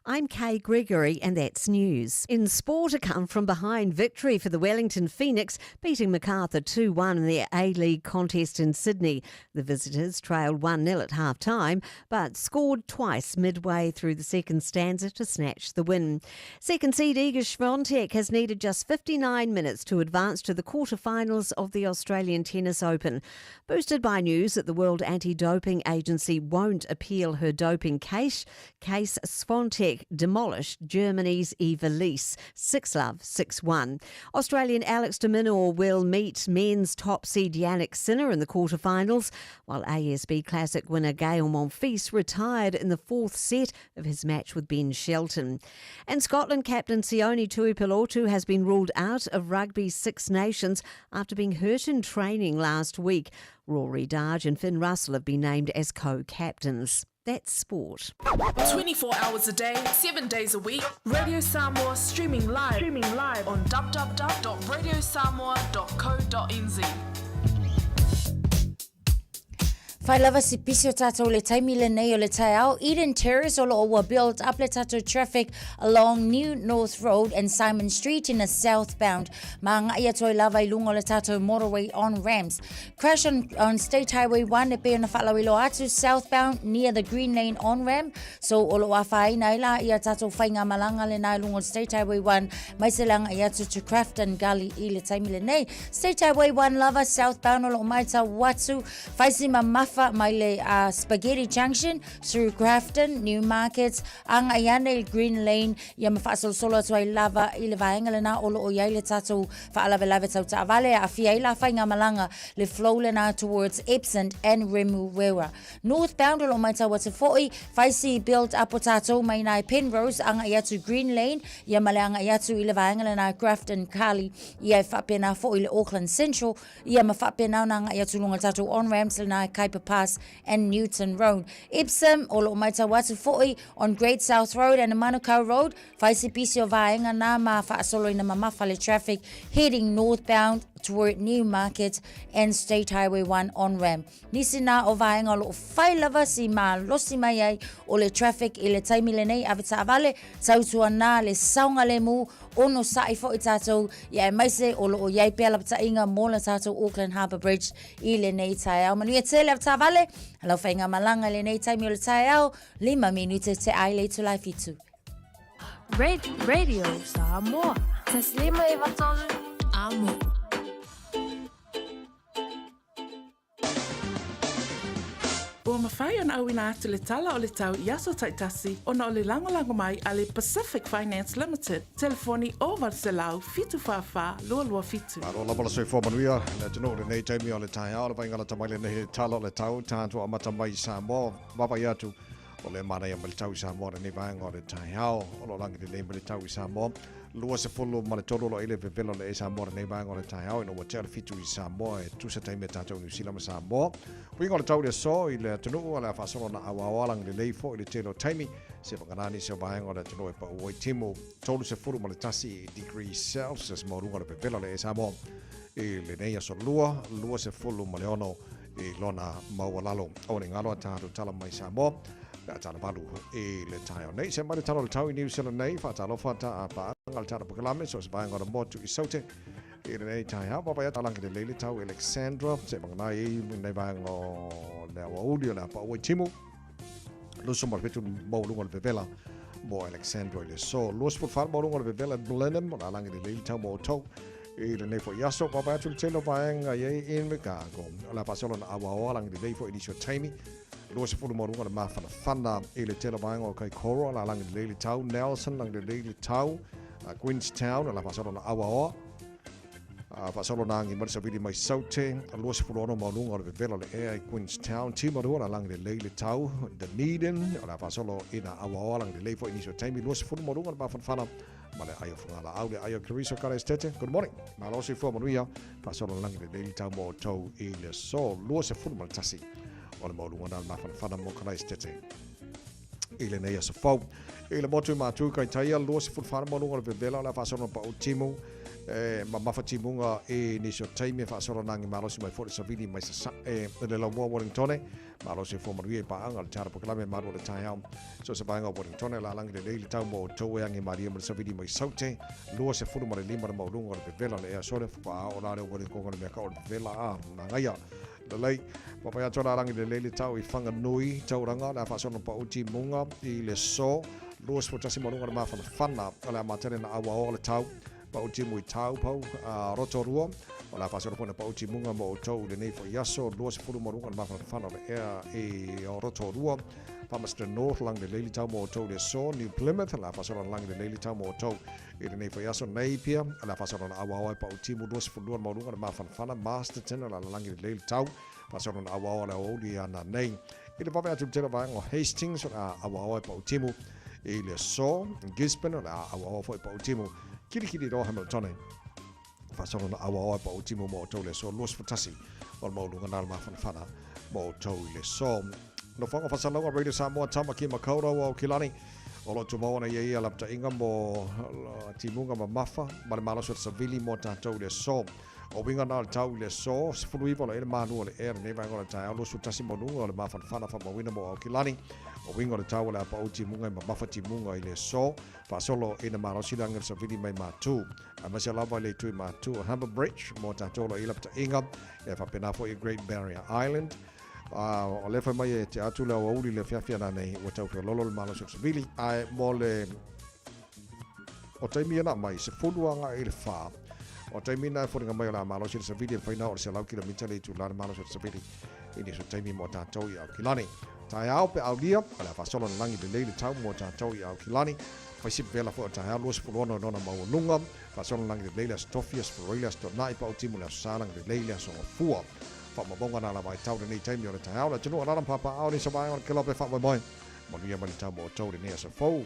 I'm Kay Gregory, and that's news. In sport, a come from behind victory for the Wellington Phoenix, beating MacArthur 2 1 in their A League contest in Sydney. The visitors trailed 1 0 at half time, but scored twice midway through the second stanza to snatch the win. Second seed Iga Swiatek has needed just 59 minutes to advance to the quarterfinals of the Australian Tennis Open. Boosted by news that the World Anti Doping Agency won't appeal her doping case, Case Swiatek demolished Germany's Eva Lys 6 love 6 1. Australian Alex de Minaur will meet men's top seed Jannik Sinner in the quarterfinals, while ASB Classic winner Gael Monfils retired in the fourth set of his match with Ben Shelton. And Scotland captain Sione Tuipulotu has been ruled out of Rugby Six Nations after being hurt in training last week. Rory Darge and Finn Russell have been named as co-captains. That's sport. 24 hours a day, 7 days a week. Radio Samoa streaming live, streaming live on www.radiosamoa.co.nz. Fai lava si pisi o tātou le taimi le nei o le taeao. Eden Terrace o loo ua built up le tātou traffic along New North Road and Simon Street in a southbound. Ma ngai atu ai lava i lunga o le tātou motorway on ramps. Crash on, on State Highway 1 e pei ona whaalauiloa atu southbound near the Green Lane on ramp. So o loo awhaina ai la ia tātou whainga malanga le nā i lunga o State Highway 1 mai se langa i atu to Crafton Gully i le taimi le nei. State Highway 1 lava southbound o loo mai tau atu whaisi mamafa mai le uh, Spaghetti Junction through Grafton, Newmarket, anga i ane i Green Lane, ia ma whaasolosolo atu ai lava i le vaenga lena o loo iai le tātou whaalawelawe tau taavale, a awhia ai la whainga malanga le flow lena towards Epsom and Remuera. Northbound o loo mai tau atu foi, whaisi build up o tātou mai nai Penrose anga i atu Green Lane, ia ma le anga i atu i le vaenga lena Grafton Carly, ia e whaapena foi le Auckland Central, ia ma whaapena ona anga i atu lunga tātou on-ramps lena Kuiper Pass and Newton Road. Epsom, o loo maitau atu foi on Great South Road and Manukau Road, whaisipisi o vaenga nā mā whaasolo ina mamafa le traffic heading northbound toward Newmarket and State Highway 1 on-ramp. Nisi nā o vaenga o loo whai lava si malosi mai ai o le traffic i le taimi lenei ave taavale, tautua nā le saoga le mu ono sa'i fo'i tātou ia aemaise o loo iai pea lapata'iga mo le tātou Auckland Harbour Bridge i lenei taeao. Manuia tele ave taavale, lau faigamalaga i lenei taimi o le taeao, lima minute te ai le itula e fitu. Radio Samoa. Taslima Ivatolu. Amo. Ua mafai ona auina atu le tala o le tau i aso taitasi ona o le lagolago mai a le Pacific Finance Limited, telefoni 0800 744 227. Malo lava le soifua manuia le atunuu i lenei taimi o le taeao le vaaiga lata mai lenei i le tala o le tau tatou amata mai i Samoa vaavaai atu o le manaia mai le tau i Samoa lenei vaega o le taeao o lo o lagi lelei mai le tau i Samoa 23 o lo o i le vevela o le e Samoa lenei vaega o le taeao ina ua tea le fitu i Samoa e tusa taimi a tātou Niu Sila ma Samoa. Uiga o le tau i le aso i le atunuu o le a faasolo na auaoa lagi lelei foi i le tele o taimi se whakanani se o vaega o le atunuu e pau ai timu 31 degree Celsius maualuga o le vevela o le e Samoa i lenei aso lua 26 i lona maualalo. O le ngalo a tātou tala mai Samoa, pe a tala valu i le taeao nei. Se mai le tala o le tau i New Zealand nei, whaatalofa ta a paanga le tala pukalame, so se vaenga o le motu i saute i lenei taeao. Papai a talangi le leile tau Alexandra, se manganai i nei vaenga o le awauli o le apa ua i timu. Luso ma le fetu maualunga o le vevela mo Alexandra i le so. 24 maualunga o le vevela Blenheim, o le alangi le leile tau mo tau i lenei foi aso. Papai atu le tele o vaenga i ai Invercargill. O le a faasolo na auaoa langi lelei foi i nisi o taimi. 20 maualuga le mafanafana i le tele o vaenga o Kaikoura, o le a lagi lelei le tau. Nelson, lagi lelei le tau. Queenstown, o le a faasolo na Auaoa, faasolo na agi mai le savili mai Saute, 26 maualuga o le vevela o le ea i Queenstown, Timaru o le a lagi lelei le tau, Dunedin o le a faasolo ina Auaoa lagi lelei foi i nisi o taimi, 20 maualuga o le mafanafana ma le ai o Fugalaau, le ai o Keriso Karaestete. Good morning. Malo soifua manuia, faasolo na lagi lelei le tau mo outou i le aso, 21 o le maualuga na o le mafanafana mo Karaestete i lenei aso fou. I le motu i Matu, Kaitaia, 24 maualuga o le vevela o le a faasolo na pau timu e mamafa timuga i nisi o taimi e faasolo na agi malosi mai foi le savili mai Sasae i le laumua Wellingtone. Malosi e fua manuia i paaga o le Tara Pokalame malu o le taeao. So se vaega o Wellingtone la lagi lelei le tau mo outou e agi malie ma le savili mai Saute. 25 le maualuga o le vevela o le ea sole fukaa o la le Wellingtonga le mea ka o le vevela a nagaia. Lelei, papai atu la rangi lelei le tau i Whanganui, Tauranga, le a faasolo pau timuga i le so, 21 ma luga le mafanafana, o le a matele na aua o le tau, pau timu i Taupau, a Rotorua, o le a faasolo foi na pau timuga mo outou i lenei foi aso, 20 ma luga le mafanafana o le ea i Rotorua, Palmerston North, langi lelei le tau mo outou i le so, New Plymouth, le a faasolo na langi lelei le tau mo outou I lenei foi aso nei pia, o le a faasolo na auaoa e pau timu 22 le maualuga le mafanafana, Masterton, o le a lalagi lelei le tau, faasolo na auaoa le aoauli ana nei. I le vave atu i le tele vaega o Hastings, o le a auaoa e pau timu i le aso, Gisborne, o le a auaoa foi e pau timu, Kirikiriroa Hamiltone, faasolo na auaoa e pau timu mo outou i le aso 21 o le maualuga na le mafanafana mo outou i le aso. Nofoaga Fasalauga Radio Samoa Tamaki Makaurau Aokilani O lo o tumau ana ia ia lapataiga mo timuga mamafa ma le malosi o le savili mo tatou i le aso. O uiga na o le tau i le aso, 19 o le ele malu o le ea lenei vaega o le taeao, 21 maualuga o le mafanafana faamauina mo Aokilani. O uiga o le tau o le a pau timuga i mamafa timuga i le aso, faasolo ina malosi le agi o le savili mai Matu. Aemaise lava i le itu i Matu o Humber Bridge mo tatou o lo o i lapataiga, e faapena foi i Great Barrier Island. A o lea fai mai e te atu le aoauli le afiafi ana nei ua tau feololo le malosi o le savili. Ae mo le o taimi ana mai, 10 agai i le 4, o taimi na e foliga mai o le a malosi le savili e mafai na oo le 100 kilomita le itula le malosi o le savili i nisi o taimi mo tatou i Aukilani. Taeao pe aulia, o le a faasolo na lagi lelei le tau mo tatou i Aukilani. Fai si vela foi o taeao 26 i lona maualuga, faasolo na lagi lelei le Aso Tofi, Aso Faraile, Aso Toonai, Pau Timu le Aso Sa lagi lelei le Aso Gafua. Faamaumauga na lava i tau lenei taimi o le taeao, le atunuu alala ma papaao ni sa vaega o le kelope faamoemoe. Manuia mai le tau mo outou lenei aso fou.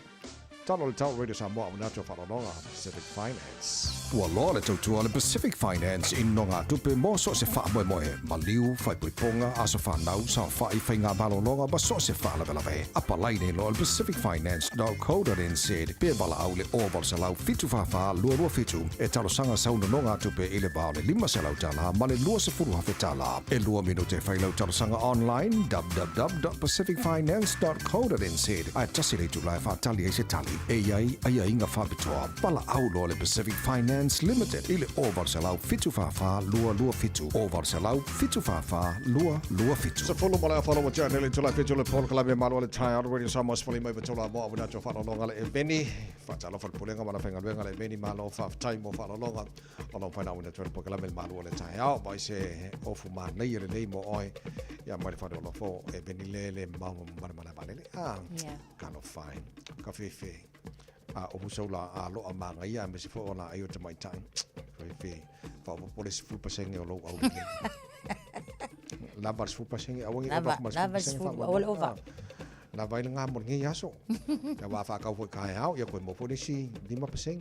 Talo le tau Radio Samoa Amunatu o Faalologa Pacific Finance. Ua loa le tautua a le Pacific Finance i nogatupe mo so o se faamoemoe, maliu, faaipoipoga, aso fanau, saofai, faigamalologa ma so o se faalavelave. Apalai nei loa i le pacificfinance.co.nz pe valaau i le 0800 744 227 e talosaga sau nonogatupe i le va o le $500 ma le $20,000. E lua minute e fai lau talosaga online, www.pacificfinance.co.nz, ae tasi le itula e faatali ai se tali e i ai aiaiga faapitoa. Valaau loa le Pacific Finance Limited i le 0800 744 227, 0800 744 227. Sefulu ma le afa ua tea nei le itula e fitu le polokalame malo a le taeao Radio Samoa 19 tola mo awina atu faalologa le eveni. Faatalofa le pulega ma le faigaluega le eveni malo faafetai mo faalologa o lo faina awina atu le polokalame le malo a le taeao mai se ofu manaia lenei mo oe ia mai le fale olofo eveni le le mau mana mana valele. Ah, Yeah. talofa e. Ka fefe. A o husa ula a loa mangaia a mese fo o la ai o te maitai. Fefe. Whaopopole 10% o lou au lelei. Lava le 10% aua nge Lava, ova ma le lava 10% 10, whaamua. aua le ova. Ah. Lava ai le ngā mo lenei aso. Ia wā whakau foi ka hao, ia koe mo foi nisi 5%.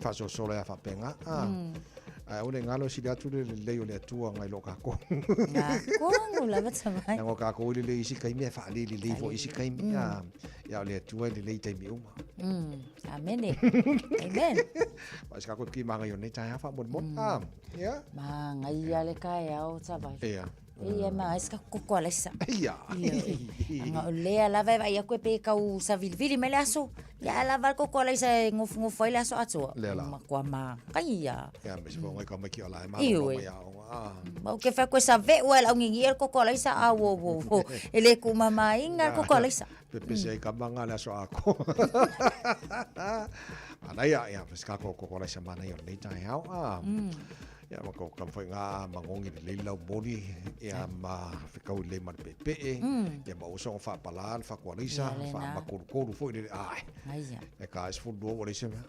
Whaasoasola ia whaapenga. Ah. Ai aua ne ngalo sili atu le lelei o le Atua ngai lo kākou. Ngā kongu lava tamai. Nanga o kākou i lelei isi kaimi e whaalili lelei fo isi kaimi. Ah. Ia o le Atua i lelei taimi uma. Amene. Amen. Wa se kākou ki maangai o nei taeao whaamolemole. Ah. Ia. Maangai le taeao tavai. Ia. Ia ma ai se koko alaisa. Ia. Anga o lea lava e vaai atu e pe kau savilivili mai le aso. Ia lava le koko alaisa e ngofungofo ai le aso atoa. Lea la. Matua maangai ia. Ia me se whangai ka mai ki o la e Ioe. māro mai a o. Ah. Ma o ke whai koe sa ve'u ai lau ngingi e le koko alaisa a wo wo wo. E le ku mamainga le koko alaisa. Pepese ai ka manga le aso ako. Manaia, ia, me se kako koko alaisa manaia o lenei taeao. Ah. Ia ma ko kam foi ngā mangongi le lei lau moni ia ma fekau le ma le pepe ia ma uso whaapala le whakualisa Ia, lena. whaamakolukolu foi le ai. Aia. E ka es fulua ua leisa mea.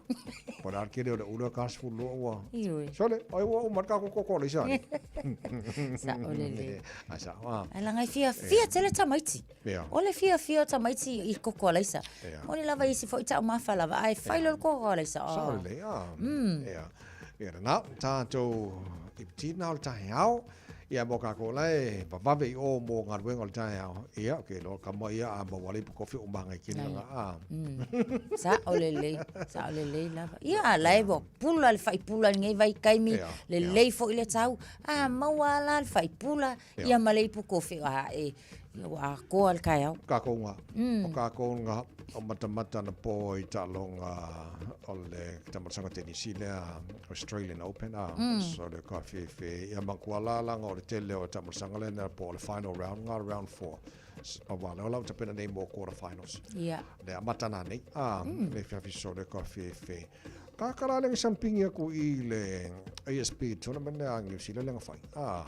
Po le kele o le ula ka es fulua ua. Ioi. Sole, ai ua uma ka koko ko leisa. Sa'o lelei. Ai sa. Ah. Ai laga e fiafia tele tamaiti. Ia. O le fiafia o tamaiti i koko alaisa. Ia. Moni lava isi foi taumafa lava ae fai loa le koko alaisa. Sa'o Oh. lelei. Ah. Ia. Ia lena, tātou i tina o le taeao. Ia mo kākou la e vavave i o mo galuega o le taeao. Ia, ke loa kama ia a maua le ipu kofi o maga i kele Ai. langa. Ah. Sa'o lelei, sa'o lelei lava. Ia la e ua pula le faipula i lenei vaitaimi, Ia, lelei foi le tau. A maua lava la le faipula, ia ma le ipu kofi, a e, ia ua atoa le taeao. Kākou ngā. O kākou ngā o matamata na po i taaloga o le tamasaga tenisi lea Australian Open a. So le ka fefe ia makua la langa o le tele o tamasaga lea na po o le final round ngā round 4. O wā leo lau tapena nei mo quarter finals. Ia. Le amata nā nei. A, le fiafi so le ka fefe. Ka kala lenga sampingi aku i le ASP tournament lea New Zealand lenga whai. A,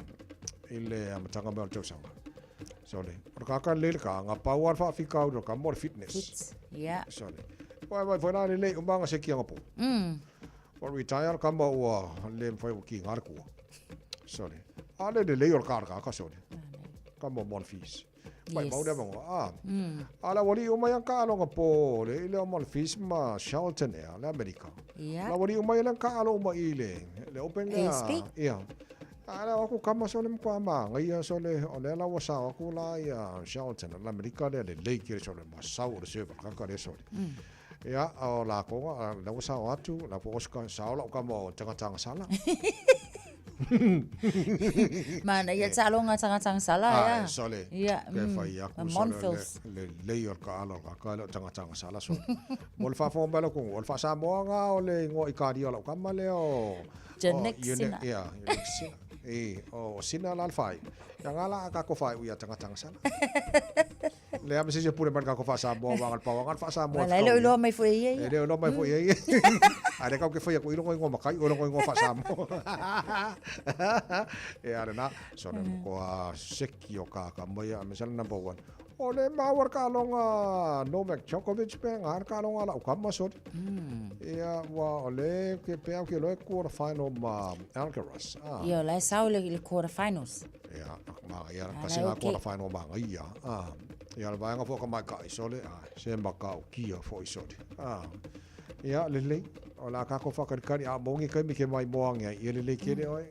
i le amatanga mea o le tausaga. So le, o le kaka le le ka, ngā pau ar whaafika au ka mo le fitness. Fit. Ia. So le, wai wai whai nā le le umanga se ki anga po. O retire ka ma ua le mwhai o ki ngā le kua. So le, a le le le o le ka ka so le. Ka mo mon fees. Mai Yes. mau le mango, a. A la wali o mai ang ka alonga po, le ile o mon fees ma Charlton ea, le Amerika. Ia. La wali o mai ang ka alo ma i le, le open le. ASP? Ia. A la aku kama so le mkwa ma, ngai so le, o le la wa sa aku la ia Charlton, la Amerika le le le kere so le ma sau o le server, ka ka le so le. Ia, o la konga, la wa sa atu, la po Oscar sa o la kama o tanga tanga sala. Mana ia taaloga tagatagasa sala Ah, ia. sole. Ia. Ke fai aku Ma sole Monfils. le le lei o le ka alo ka ka le tanga tanga sala so. Mo le fafo mbalo ko, o le fa Samoa nga o le ngo i ka dio la kama le o. Janik o, Yone- Sina. Ia, Janik Sina. E, o Sina la le fai. Ia nga la ka ko fai u ia tanga tanga sala. Le ame se se pule man ka ko fa Samoa wa ngal pawa ngal fa Samoa. Wala, e le o iloa mai foi ia ia. E le o iloa mai foi ia. A le kau ke fai aku ilongo ingo makai, o ilongo ingo fa Samoa. E are na, so le ko a seki o ka ka mai a mesala number 1. O le mawar ka longa Novak Djokovic pe ngar ka longa la ka ma so. Ia wa o le ke pe au ke lo quarter final ma Alcaraz. Ah. Ia, o la e sao le le quarter finals. Ia, ma ia Ah, ka la se nga okay. quarter final ma ngai ia. Ah. Ia le vaenga fo ka mai ka i sole, ah, se ma ka o kia fo i sole. Ah. Ia le le o la ka ko whakarikari a mongi kai mi ke mai moangi ai ia le le kere oe.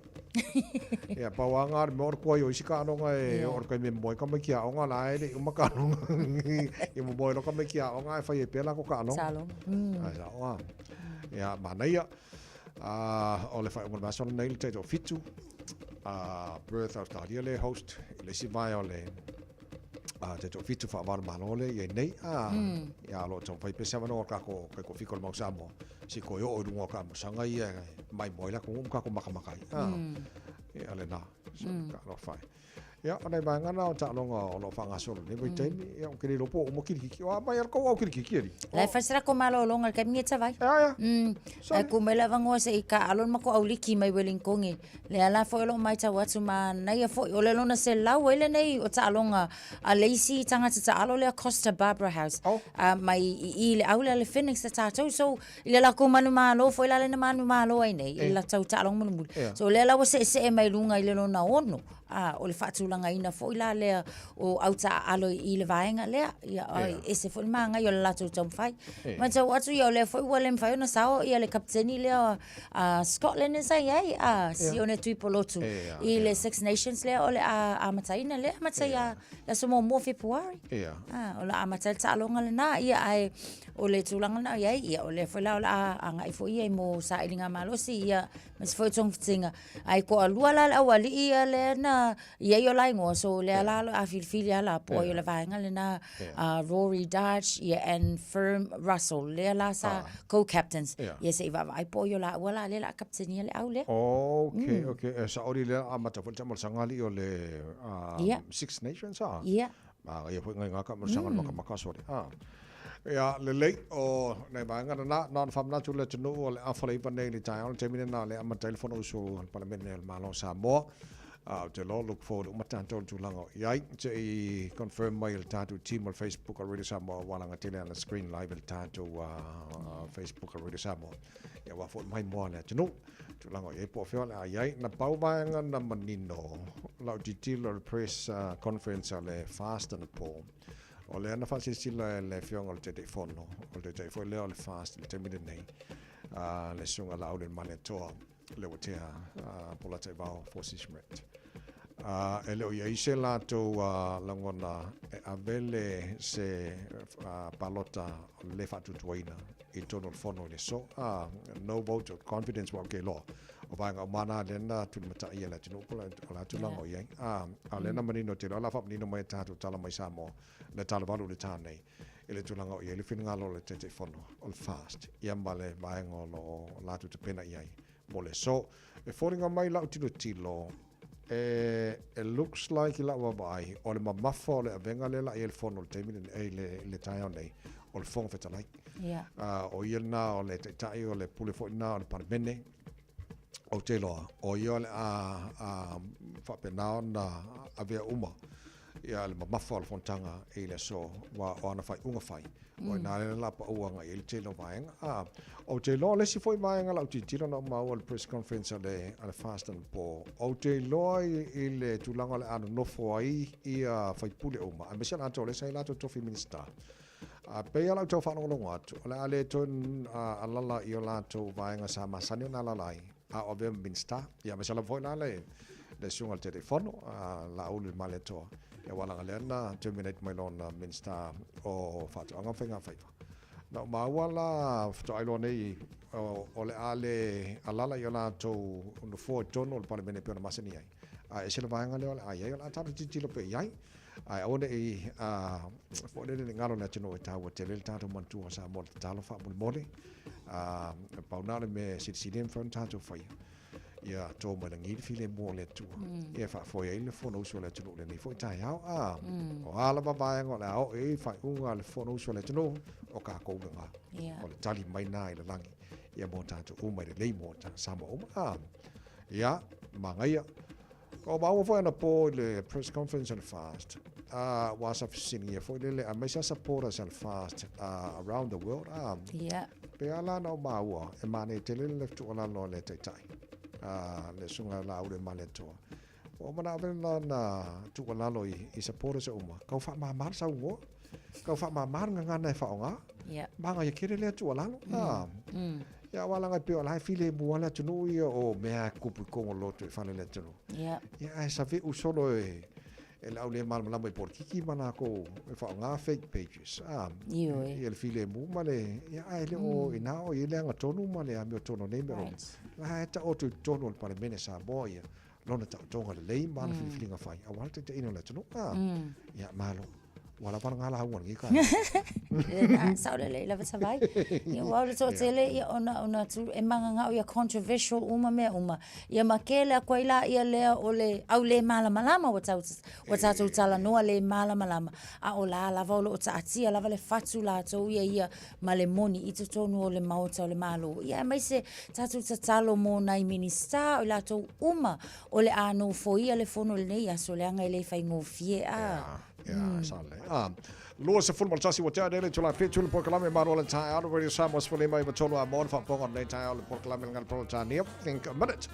Ia pau anga ar me or kua i o isi ka anonga e or kai me moe ka mai ki a onga la e le uma ka anonga. I mo moe lo ka mai ki a onga e whai e pēla ko ka anonga. Talo. Ai sa oa. Ia manaia. Ah, o le whai o maso nei le taito fitu. Ah, Perth Australia le host i le isi vai o le a te tō fitu wha malo le ia nei a ia lo tō whai pesa mano ka ko kai ko fiko le mau Samoa si ko yo o runga ka mo sanga ia mai moi la ko um ka ko makamakai a ia le na so ka lo whai ia o nei mai ngana o ta longa o lo whanga solo nei vai taimi ia o kere lopo o mo kirikiki o a mai ar ko au kirikiki eri La e fasira ko malologa le kaimi e tavai. Ia, ia. Ai ku mai lava ngoa se i ka alo ma ko auliki mai Wellingtongi. Le ala foi lo mai tau atu ma naia foi o le lona se lau ai lenei o taaloga a le isi tagata taalo lea Costa Barbara House. Oh. Mai i i le au lea le Phoenix a tātou. So i le lakou manumalo foi la le na manumalo ai nei i Eh. le latou taaloga mulimuli. Ia. So lea la ua seesee mai luga i le lona ono. A o le faatulagaina foi la lea o au taaalo i le vaega lea. Ia ai Ia. ese foi le magai o le latou taumafai. Eh. Ma tau atu ia o lea foi ua le mafai ona sao ia le kapteni lea a Scotland e sa iai a Sione Tuipolotu Ia, i le Six Nations lea o le a amataina lea amata ia le aso muamua o Fepuari. ia A o le a amata le taaloga lenā ia ae o le tulaga lenā o iai ia o lea foi la o le a agai foi ia mo sailiga malosi ia ma se foi togafitiga. Ae toalua la le aualii ia lea na iai o laigoa so lea la a filifili a la po ai o le vaega lenā a Rory Darge ia and Firm Russell lea la sa co-captains Ia. ia seʻi vaavaai po ai o laua la lea la a kaptenia le au lea. Okay, okay. E, sa ori le a mata foi tama sangali o le Ia. Six Nations a. Ia. Ma ia foi ngai ngaka mo sangali maka maka sore. Ah. Ia, lelei, o nai vaega lena, na ona faamanatu i le atunuu o le afa le 9 nei i le taeao, le taimi lena o lea e amata ai le Fonousu a le Palemene a le Malo o Samoa. A ou te iloa look forward uma tatou i le tulaga o i ai. Se i confirm mai e le tatou team o le Facebook a Radio Samoa ua laga tele ana screen live e le tatou Facebook a Radio Samoa. Ia ua foi mai moa le atunuu. Tulaga o i ai po o fea o le a i ai. Na pau vaega na manino lau tilotilo i le press conference a le FAST anapo. O lea na faasilasila e le Afioga o le Taitaifono, o le Taitai foi lea o le FAST i le taimi lenei, le Susuga Laauli Malietoa Leuatea Polataivao Fosi Schmidt. E le o i ai se latou lagona e ave le se palota le faatuatuaina i totonu o le fono i le aso. No vote of confidence ua ou ke iloa. O vaega uma na lea na tulimatai e le atunuu po o le a tulaga o i ai. A, a o lea na manino tele, o le a faamanino mai e tatou tala mai Samoa, le tala valu i le ta nei, i le tulaga o i ai le finagalo o le Taitaifono, o le FAST, ia ma le vaega o lo o latou tapena i ai mo le aso. E foliga mai lau tilotilo, e, it looks like i lau vaavaai, o le mamafa o le avega lea la i ai le fono i le taimi lenei, i le taeao nei, o le Fofoga Fetalai. O ia lena o le Taitai o le pule foi lena o le Palemene. Ou te iloa, o ia o le a, a faapena ona avea uma ia le mamafa o le fonotaga i le aso, aua o ana faaiuga fai, o i ina lea la pau agai ai le tele o vaega. A, ou te iloa o le isi foi vaega lau tilotilo na ou maua i le press conference a le, a le FAST anapo, ou te iloa i, i le tulaga o le a nonofo ai ia faipule uma, aemaise latou o lea sa i latou tofi Minisita. A pei lava lau tau faalogologo atu, o le a le toe alala i o latou vaega sa masani ona alala ai, a o avea ma Minisita. Ia, aemaise lava foi la le, le susuga i le Taitaifono, a Laauli Malietoa, ia aua leaga lea na terminate mai lona Minisita o Faatoaga ma Faigafaiva. Na ou maua la, faatoa iloa nei, o, o le a le alala i o latou nofoa i totonu o le Palemene e pei ona masani ai. A ese le vaega lea o le a i ai, o le a tatou tilotilo pea i ai. Ae aua ne i foi lele ne i galo le atunuu e taua tele le tatou manatua o Samoa le tatalo faamolemole. Pau na o le mea e silisili e mafai ona tatou faia. Ia to mai lagi le filemu o le Atua. Ia faafoe ai le Fonousu a le atunuu i lenei foi taeao. O a lava vaega o le a oo i ai le faaiuga a le Fonousu a le atunuu, o tatou lena. O le tali mai na i le lagi. Ia mo tatou uma i lelei mo Samoa uma. Ia, manaia. Ua maua foi anapo i le press conference a le FAST, a ua sa fesiligia foi lele aemaise a supporters a le FAST around the world, a pe a la na o maua e manaia tele le tuualalo a le Taitai, a le Susuga Laauli Malietoa. Ua uma ona ave lana tuualalo i supporters uma, kau faamama le saunoa, kau faamama le gagana e faaaoga. Manaia tele lea tuualalo, a. Ia, aua leaga e pei o la e filemu lava le atunuu ia o mea e tupu i totonu o le lotoifale o le atunuu. Ia, ae saveu solo e le au le malamalama i polokiki ma latou e faaaoga fake pages. A, ia le filemu ma le, ia, ae le o i ina o i ai le agatonu ma le amiotonu o nei mea uma. La e taoto i totonu o le Palemene Samoa ia lona taotoga lelei ma ana filifiliga fai aua le taitaiina o le atunuu. A, ia, malo. Ua lava lena lauga lenei taeao. Lena, sao lelei lava Savai. Ia ua le toatele ia ona ona tu e magagao ia controversial uma mea uma. Ia ma kele aku ai la ia lea o le au le malamalama ua tau ua tatou talanoa le malamalama. A o la lava o loo taatia lava le fatu latou ia ia ma le moni i totonu o le maota o le Malo. Ia aemaise tatou tatalo mo nai Minista o i latou uma o le a nofoia le fono i lenei aso leaga e le faigofie a. Ia, sa lelei. Ah, 21 ua tea nei le itula 7 le polokalame Malo le Taeao le Radio Samoa 15 93 a mo le faafofoga o lenei taeao le polokalame le Peretania Think a Minute.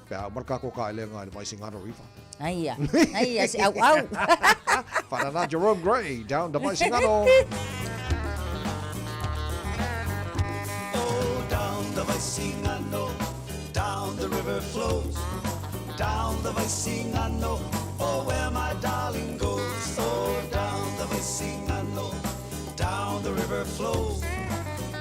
Pe a uma le tatou taelega i le Vaisigano River. Aia, aia, se au au. Whanana Jerome Gray down to Vaisigano. Oh, down the Vaisigano, down the river flows. Down the Vaisigano, oh, where my darling goes. Oh, down the Vaisigano, down the river flows.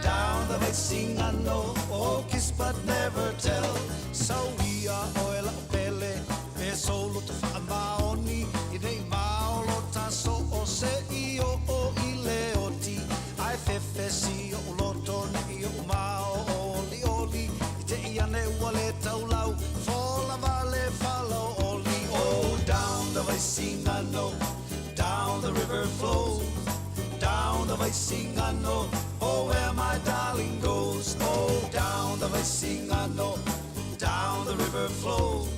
Down the Vaisigano, oh, kiss but never tell. So we are oil pele, pe solo te whaamaoni, i nei maolo taso o se i o o i le oti. Ai fefe si o loto ne i o mao o li oli, i te i ane ua le taulau, fola vale falo oli. Oh, down the Vaisigano, down the river flows. Down the Vaisigano, oh where my darling goes. Oh, down the Vaisigano, down the river flows.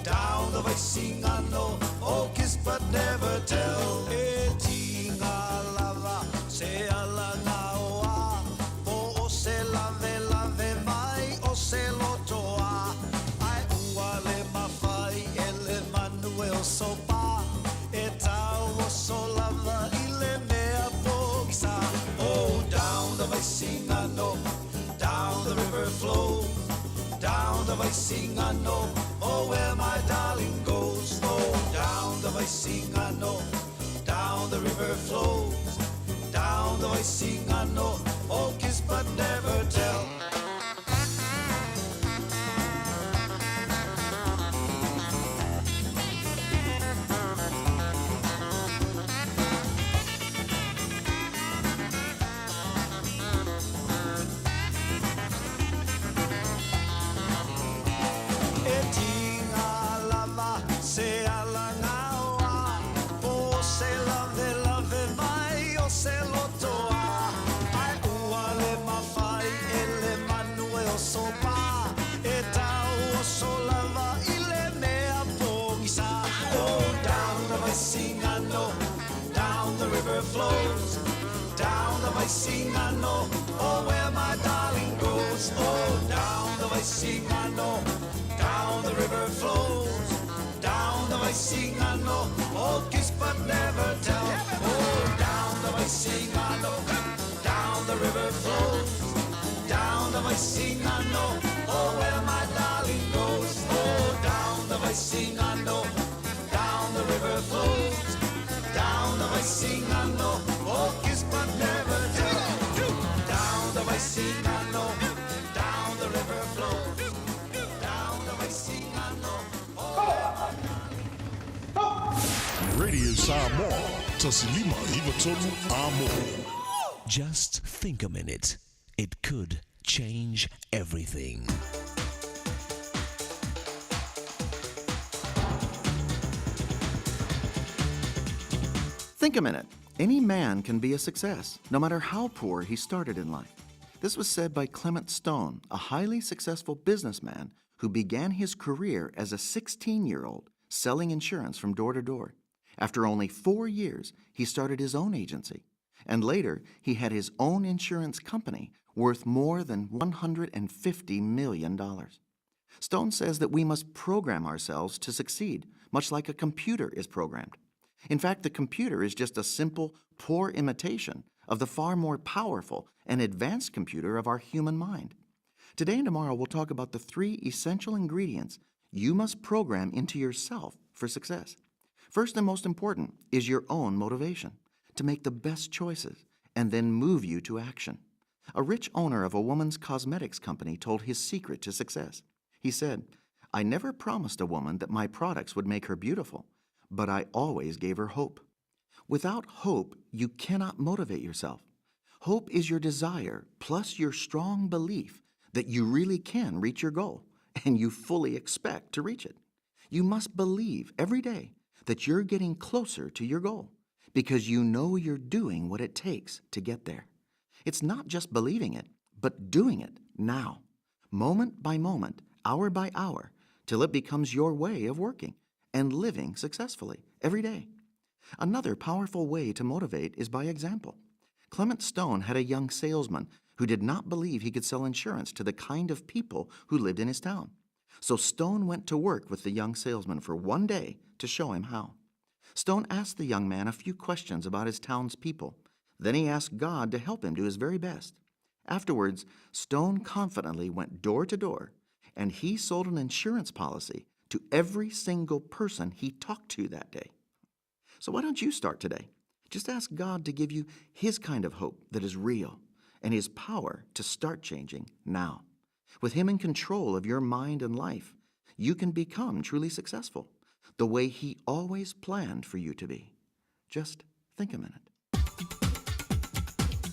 Down the Vaisigano, oh kiss but never tell. E tinga lava, se ala ngaoa, po o se lave lave mai o se lotoa. Ai ua le mawhai e le manu e o sopa, e tau o so lava i le mea pokisa. Oh, down the Vaisigano, down the river flows. Down the Vaisigano, oh where my darling goes. Oh, down the Vaisigano, down the river flows. Down the Vaisigano, oh kiss but never tell. E tinga lava se ala ngaoa, po se lave lave mai o se lotoa. Ai ua le mawhai e le manu e o sopa, e tau o so lava i le mea pongisa. Oh, down the Vaisigano, down the river flows. Down the Vaisigano, oh where my darling goes. Oh, down the Vaisigano, down the river flows. Down the Vaisigano, oh kiss but never tell. Oh, down the Vaisigano, down the river flows. Down the Vaisigano, oh where my darling goes. Oh, down the Vaisigano, down the river flows. Down the Vaisigano, oh kiss but never tell. Down the Vaisigano, down the river flows. Down the Vaisigano, oh. Radio Samoa, 1593 Amo. Just think a minute. It could change everything. Think a minute. Any man can be a success, no matter how poor he started in life. This was said by Clement Stone, a highly successful businessman who began his career as a 16 year old selling insurance from door to door. After only four years, he started his own agency. And later, he had his own insurance company worth more than $150 million. Stone says that we must program ourselves to succeed, much like a computer is programmed. In fact, the computer is just a simple, poor imitation of the far more powerful and advanced computer of our human mind. Today and tomorrow, we'll talk about the three essential ingredients you must program into yourself for success. First and most important is your own motivation to make the best choices and then move you to action. A rich owner of a woman's cosmetics company told his secret to success. He said, I never promised a woman that my products would make her beautiful, but I always gave her hope. Without hope, you cannot motivate yourself. Hope is your desire plus your strong belief that you really can reach your goal and you fully expect to reach it. You must believe every day that you're getting closer to your goal because you know you're doing what it takes to get there. It's not just believing it, but doing it now, moment by moment, hour by hour, till it becomes your way of working and living successfully every day. Another powerful way to motivate is by example. Clement Stone had a young salesman who did not believe he could sell insurance to the kind of people who lived in his town. So Stone went to work with the young salesman for one day to show him how. Stone asked the young man a few questions about his town's people. Then he asked God to help him do his very best. Afterwards, Stone confidently went door to door and he sold an insurance policy to every single person he talked to that day. So why don't you start today? Just ask God to give you His kind of hope that is real and His power to start changing now. With Him in control of your mind and life, you can become truly successful the way He always planned for you to be. Just think a minute.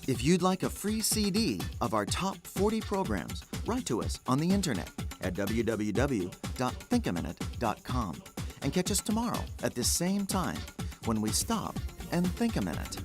If you'd like a free CD of our top 40 programs, write to us on the internet at www.thinkaminute.com and catch us tomorrow at this same time when we stop and think a minute.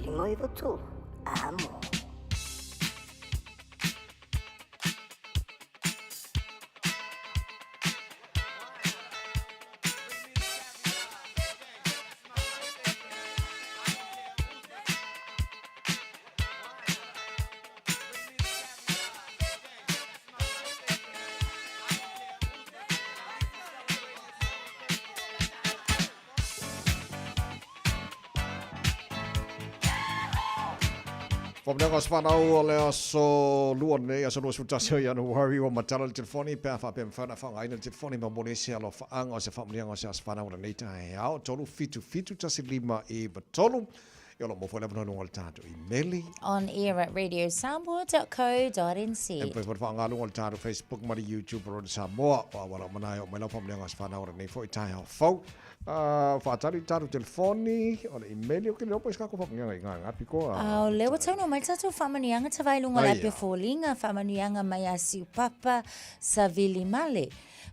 153 Amo. Faamanuiaga o se fanau o le aso lua nei, aso 21 o Ianuari, ua matala le telefoni pe a faapea mafai ona faaaogaina le telefoni ma momoli ai se alofaaga o se faamanuiaga o se aso fanau o lenei taeao, 377 15 93. Ia o lo o maua foi le avanoa i luga o le tatou imeli. On air at radiosamoa.co.nz. E mafai foi ona faaaoga luga o le tatou Facebook ma le YouTube o Radio Samoa. O auala uma na e oo mai lau faamanuiaga o aso fanau o lenei foi taeao fou. Faatali i le tatou telefoni, o le imeli, ou te le iloa po o se tatou faamanuiaga i Gagapi koa. A o lea ua taunuu mai le tatou faamanuiaga tavai i luga o le api o foliga, faamanuiaga mai a Siupapa Savili Male.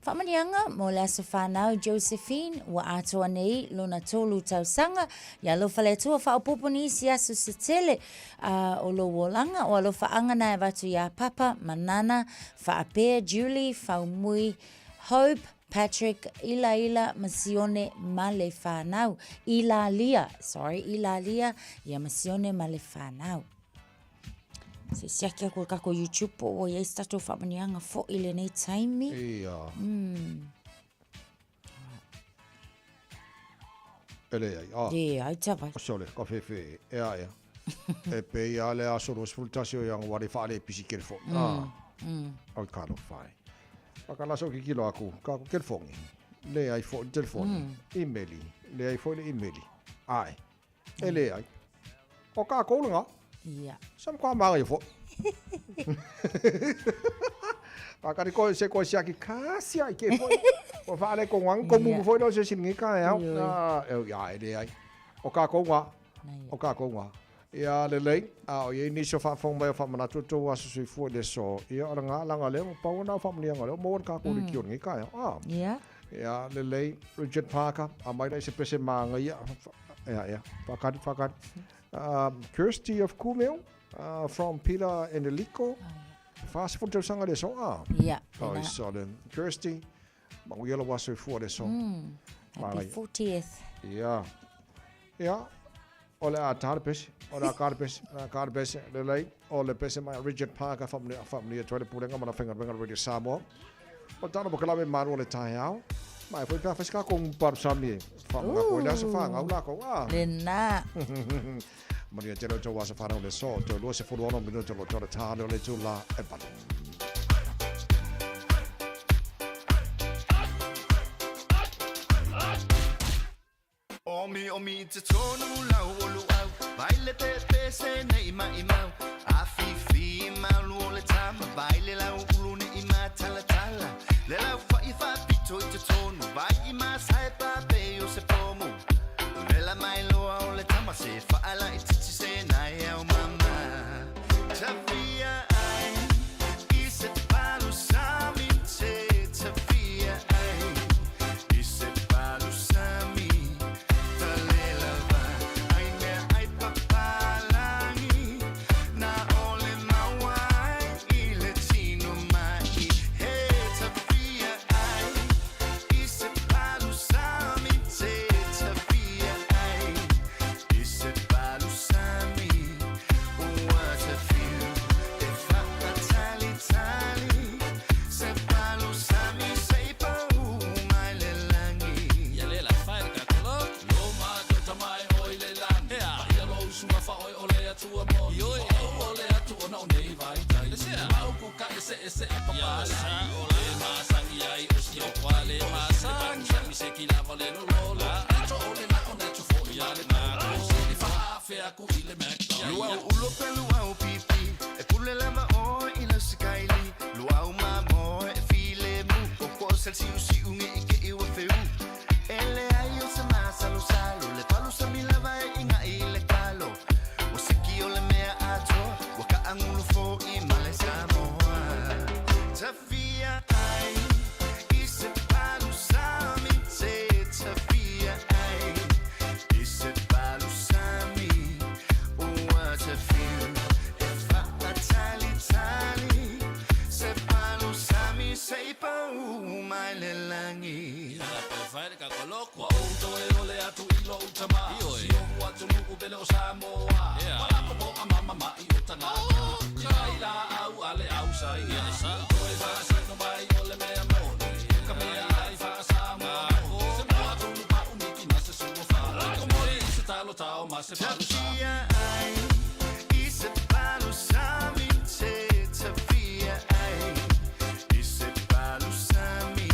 Faamanuiaga mo le aso fanau Josephine ua atoa nei lona tolu tausaga. Ia alofa le Atua faaopoopo nisi aso se tele a o lou olaga o alofaaga na e avatu iā Papa ma Nana, faapea Julie, Faumui, Hope, Patrick, Ilaila ma Sione ma le whanau. Ilalia, sorry, Ilalia, ia ma Sione ma le whanau. Se siaki aku i kako YouTube po ua iai se tatou faamanuiaga fo'i i lenei taimi. Ia. E leai. Ah. Leai tavai. Sole, ka whewhe, e a ea. E pei a le aso 21 o Ianuari whaale e pisi telefoni. Ah. O ka no whai. Whakalaso ki kilo aku, ka ko telefoni. Leai fo telefoni. Imeli. Leai fo le imeli. Ai. E leai. O ka koulenga. Ia. Sa kwa manga i fo. Pakari ko se ko siaki ka sia i ke fo. O whaale ko ngang ko mumu fo no se singi ka e au. Ah, e ia e leai. O ka kounga. O ka kounga. Ia lelei, a o iai nisi o faafofoga mai o faamanatu o tou aso soifua i le aso, ia o le galaga lea ua pau ona o faamanuiaga lea ua maua le kākou lekiō i lenei taeao. A. Ia. Ia lelei, Richard Parker, aumai la i se pese māgaia. Ia, ia, faakali, faakali. Kirsty of Kumeu, from Peter and Eliko, 40 tausaga le aso, a. Ia. Oi, sole. Kirsty, manuia lou aso soifua i le aso. Happy 40th. Ia. Ia, o le a tā le pese, o le a kā le pese, o le a kā le pese, lelei, o le pese mai a Richard Parker, whamunia, whamunia atu ai le pulega ma na whaingaluega le Radio Samoa. O tāna mo ka lawe mānu o le taeao, mai foi pea whaisi kā kongu paru sami e, whamunga koe le aso whangau lākou, a. Lena. Manuia tele o tau aso whanau le so, tau lua se fulu ono minuta lo tau le tāle o le tū la e valu. Omi omi i te tonu lau o luau Vai le pepese nei mai mau A fifi malu o le tama Vai le lau ulu nei matalatala Le lau whai whapito i te tonu Vai i masae pape o se pomu. Luau ulo pe luau pipi E pule lava oe i lau sikaili Luau mamoe e filemu O ko sel siu siu nge i ke iwa feu E le ai o se masalo salo Le palu sa mi lava e inga i le kalo O siki o le mea atoa Ua ka angulu fo i male Samoa Tafia ai i se palu sami Te tafia ai i se palu sami Ua te fiu e whaatalitali Se palu sami se i pau mai le langi. Tafia ai i se palu sami te tafia ai i se palu sami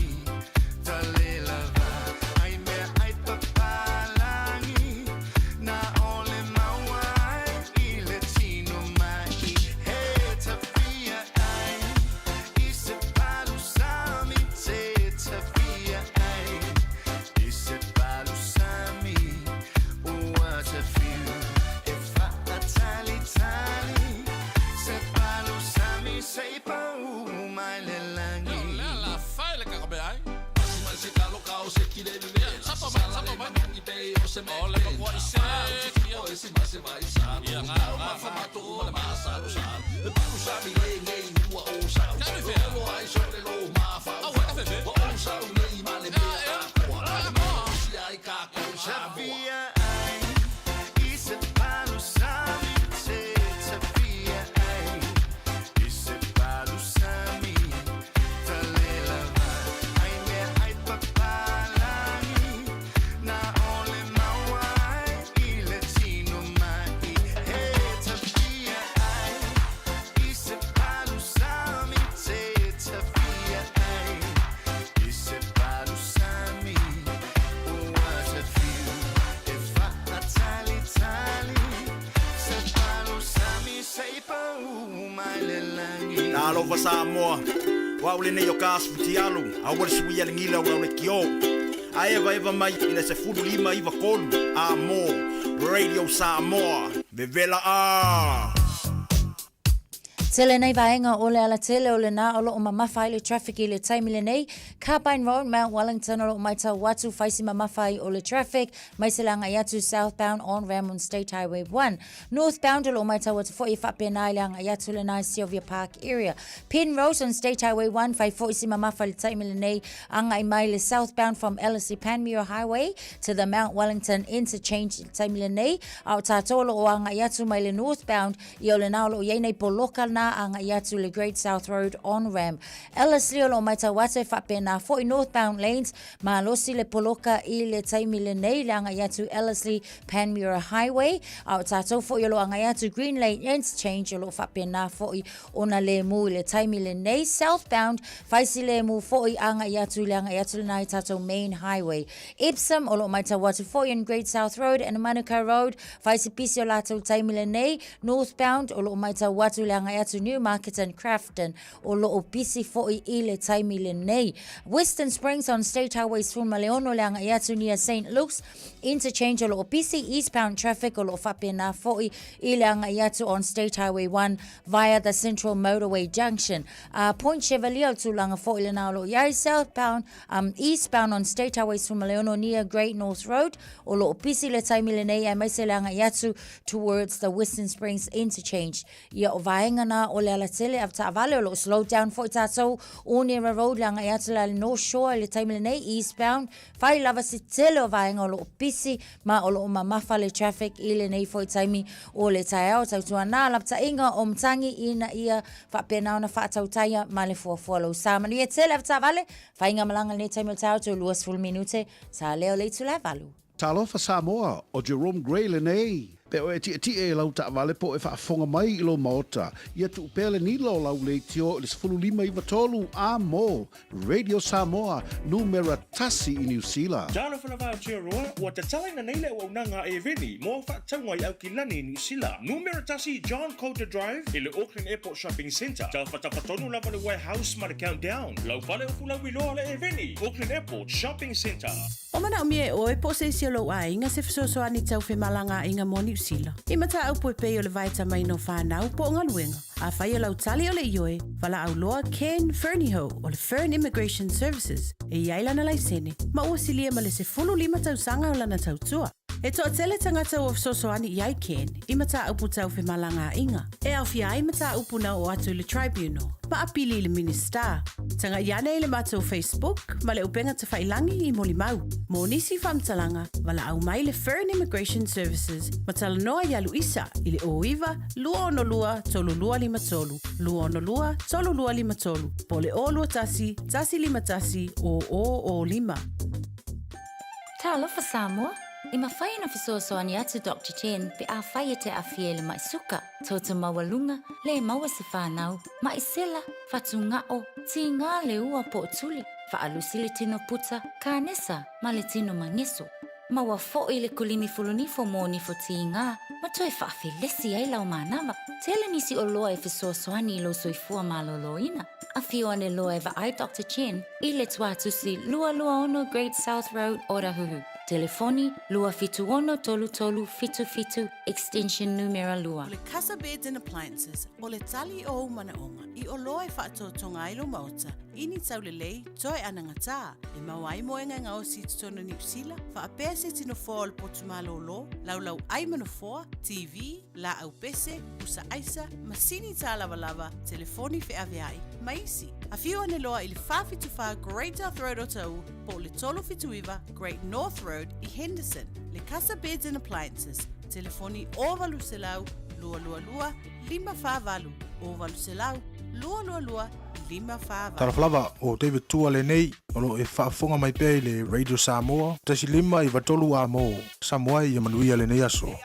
talelava ai mea ai papalangi na ole maua ai i le tino mai he tafia ai i se palu sami te tafia ai i se palu sami ua te fiu e whaatalitali se palu sami se i pau mai le langi. Tafia ai i se palu sami te tafia ai i se palu sami talelava ai mea ai papalangi na ole maua ai i le tino mai he tafia ai i se palu sami te tafia ai i se palu sami ua te fiu e whaatalitali se palu sami se i pau mai le langi. Talofa Samoa, o au lenei o ka Asifutialu, aua le suia le gila o lau leitio. A evaeva mai i le 15 93 A mo Radio Samoa, vevela a! Tele nei vaega o le alatele o lena o loo mamafa ai le traffic i le taimi lenei. Carbine Road, Mount Wellington o loo maitau atu faisi mamafa ai o le traffic mai se le agai atu southbound on ram on State Highway 1. Northbound o loo maitau atu foi e faapena ai le agai atu lena i Sylvia Park area. Penrose on State Highway 1 fai foi si mamafa i le taimi lenei agai mai le southbound from Ellerslie Panmure Highway to the Mount Wellington Interchange i le taimi lenei. A o tatou o loo agai atu mai le northbound Ia o lena o loo iai nei poloka na agai atu le Great South Road on ramp. Ellerslie o loo maitau atu e faapena foi northbound lanes malosi le poloka i le taimi lenei le agai atu Ellerslie Panmure Highway a o tatou foi o loo agai atu Green Lane Interchange o loo faapena foi ona lemu i le taimi lenei southbound fai si lemu foi agai atu le agai atu lena i tatou main highway. Epsom o loo maitau atu foi in Great South Road and Manukau Road Fai se pisi o latou taimi lenei, northbound, o loo maitau atu le agai atu Newmarket and Crafton, o loo pisi foi i le taimi lenei. Western Springs on State Highway 16 le agai atu near St Luke's Interchange o loo pisi, eastbound traffic o loo faapena foi i le agai atu on State Highway 1 via the Central Motorway Junction. Point Chevalier o le tulaga foi lena o loo iai, southbound, eastbound on State Highway 16 near Great North Road, O loo pisi le taimi lenei aemaise le agai atu towards the Western Springs Interchange. Ia o vaega na o le alatele a taavale o loo slow down foi tatou Onera Road le agai atu la le North Shore i le taimi lenei eastbound. Fai lava se tele o vaega o loo pisi ma o loo mamafa le traffic i lenei foi taimi o le taeao. Tautuana lapataiga o matagi ina ia faapena ona faatautaia ma le fuafua lou sa. Manuia tele avetaavale, Faigamalaga lenei taimi o le taeao toe 20 minute, sa leo le itula e valu. Talofa Samoa, o Jerome Gray lenei. Pe o e tietie i lau taavale po o e faafofoga mai i lou maota, ia tuu pea le nila o lau leitio i le 15 93 A mo Radio Samoa, numera tasi i Niu Sila. Talofa lava Aotearoa, ua tatalaina nei le auaunaga a Eveni mo au faatauga i Aukilani i Niu Sila. Numera tasi John Coulter Drive i le Auckland Airport Shopping Centre. Tafatafa tonu lava le Warehouse ma le Countdown. Lau fale o Fulauiloa le Eveni, Auckland Airport Shopping Centre. Ua manaomia e ʻoe po o se isi o lou aiga se fesoasoani tau femalagaaiga mo Niu Sila. I mataupu e pei o le vaetamaina o fanau po o galuega. Afai o lau tali o le ioe, valaau loa Ken Fernihough o le Fern Immigration Services e i ai lana laisene ma ua silia ma le 15 tausaga o lana tautua. E toatele tagata ua fesoasoani i ai Ken i mataupu tau femalagaaiga, e aofia ai mataupu na oo atu i le Tribunal ma apili i le Minisita. Tagai ane i le matou Facebook ma le upega tafailangi i molimau. Mo nisi faamatalaga, valaau mai le Fern Immigration Services ma talanoa ia Luisa i le 09 262 3253, 262 3253, po o le 021 151 0005. Talofa Samoa! E mafai ona fesoasoani atu Doctor Chen pe afai e te aafia i le mai suka, toto maualuga, le maua se fanau, mai sela, fatugao, tiga le ua po o tuli, faalusi le tino puta, kanesa ma le tino mageso. Maua foi le kulimi fulunifo mo nifo tiga ma toe faafelesi ai lau manava. Tele nisi oloa e fesoasoani i lou soifua malōlōina. Afio ane loa e vaai Doctor Chen i le Tuatusi 226 Great South Road, Otahuhu. Telefoni, 276 3377, extension numera lua. O le Casa Beds and Appliances, o le tali o ou manaoga i oloa e faatotoga ai lou maota i ni taulelei toe anagatā, e maua ai moega e gaosi i totonu o Niu Sila, faapea se tino foa o le potu malōlō, laulau ai ma nofoa, TV, laau pese, pusa aisa, masini tālavalava, telefoni feaveai, ma isi. Afio ane loa i le 474 Great South Road Otahuhu po o le 379 Great North Road i Henderson. Le Casa Beds and Appliances, telefoni 0800 222 548, 0800 222 548. Talofa lava, o David Tua lenei, o lo o e faafofoga mai pea i le Radio Samoa, 1 5 93 A mo Samoa ia manuia lenei aso.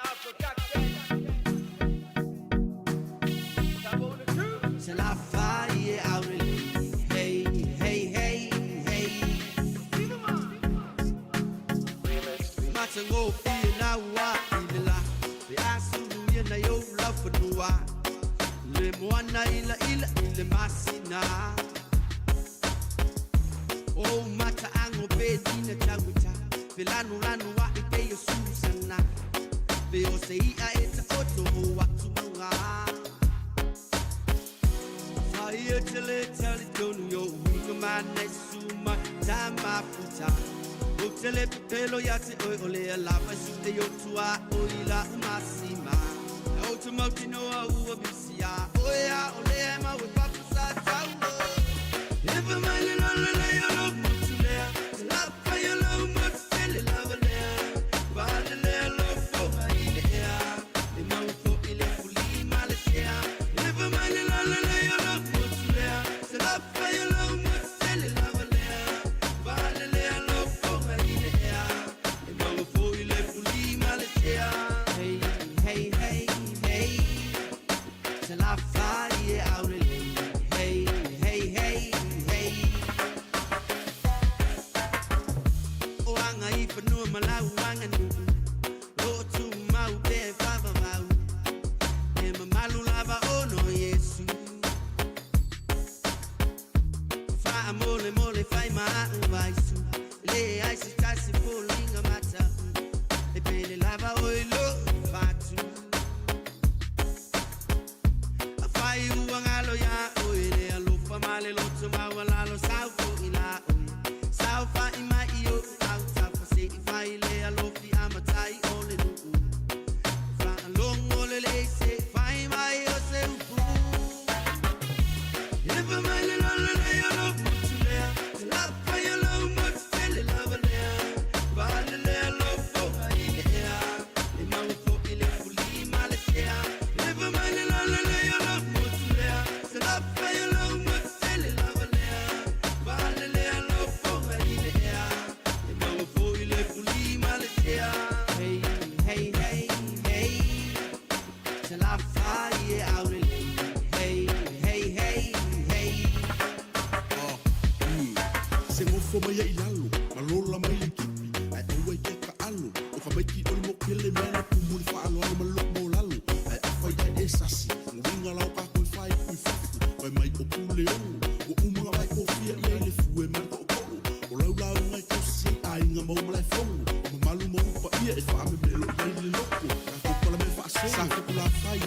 Maiki o le mokele mea na tumu le fa'aaloalo ma le lo'o maulalo. Ae afai ae e sasi, uiga lao kākou e faaipu i fafo. Fai mai o Puleono, ua uma ona vae kofia i ai le fue ma le to'oto'o. O lau lauga e tausi ai aiga ma Malaefono, o mamalu ma upu paia e faamemelo i ai le loko. Tatou palamea faasolo, sa Fetulafai,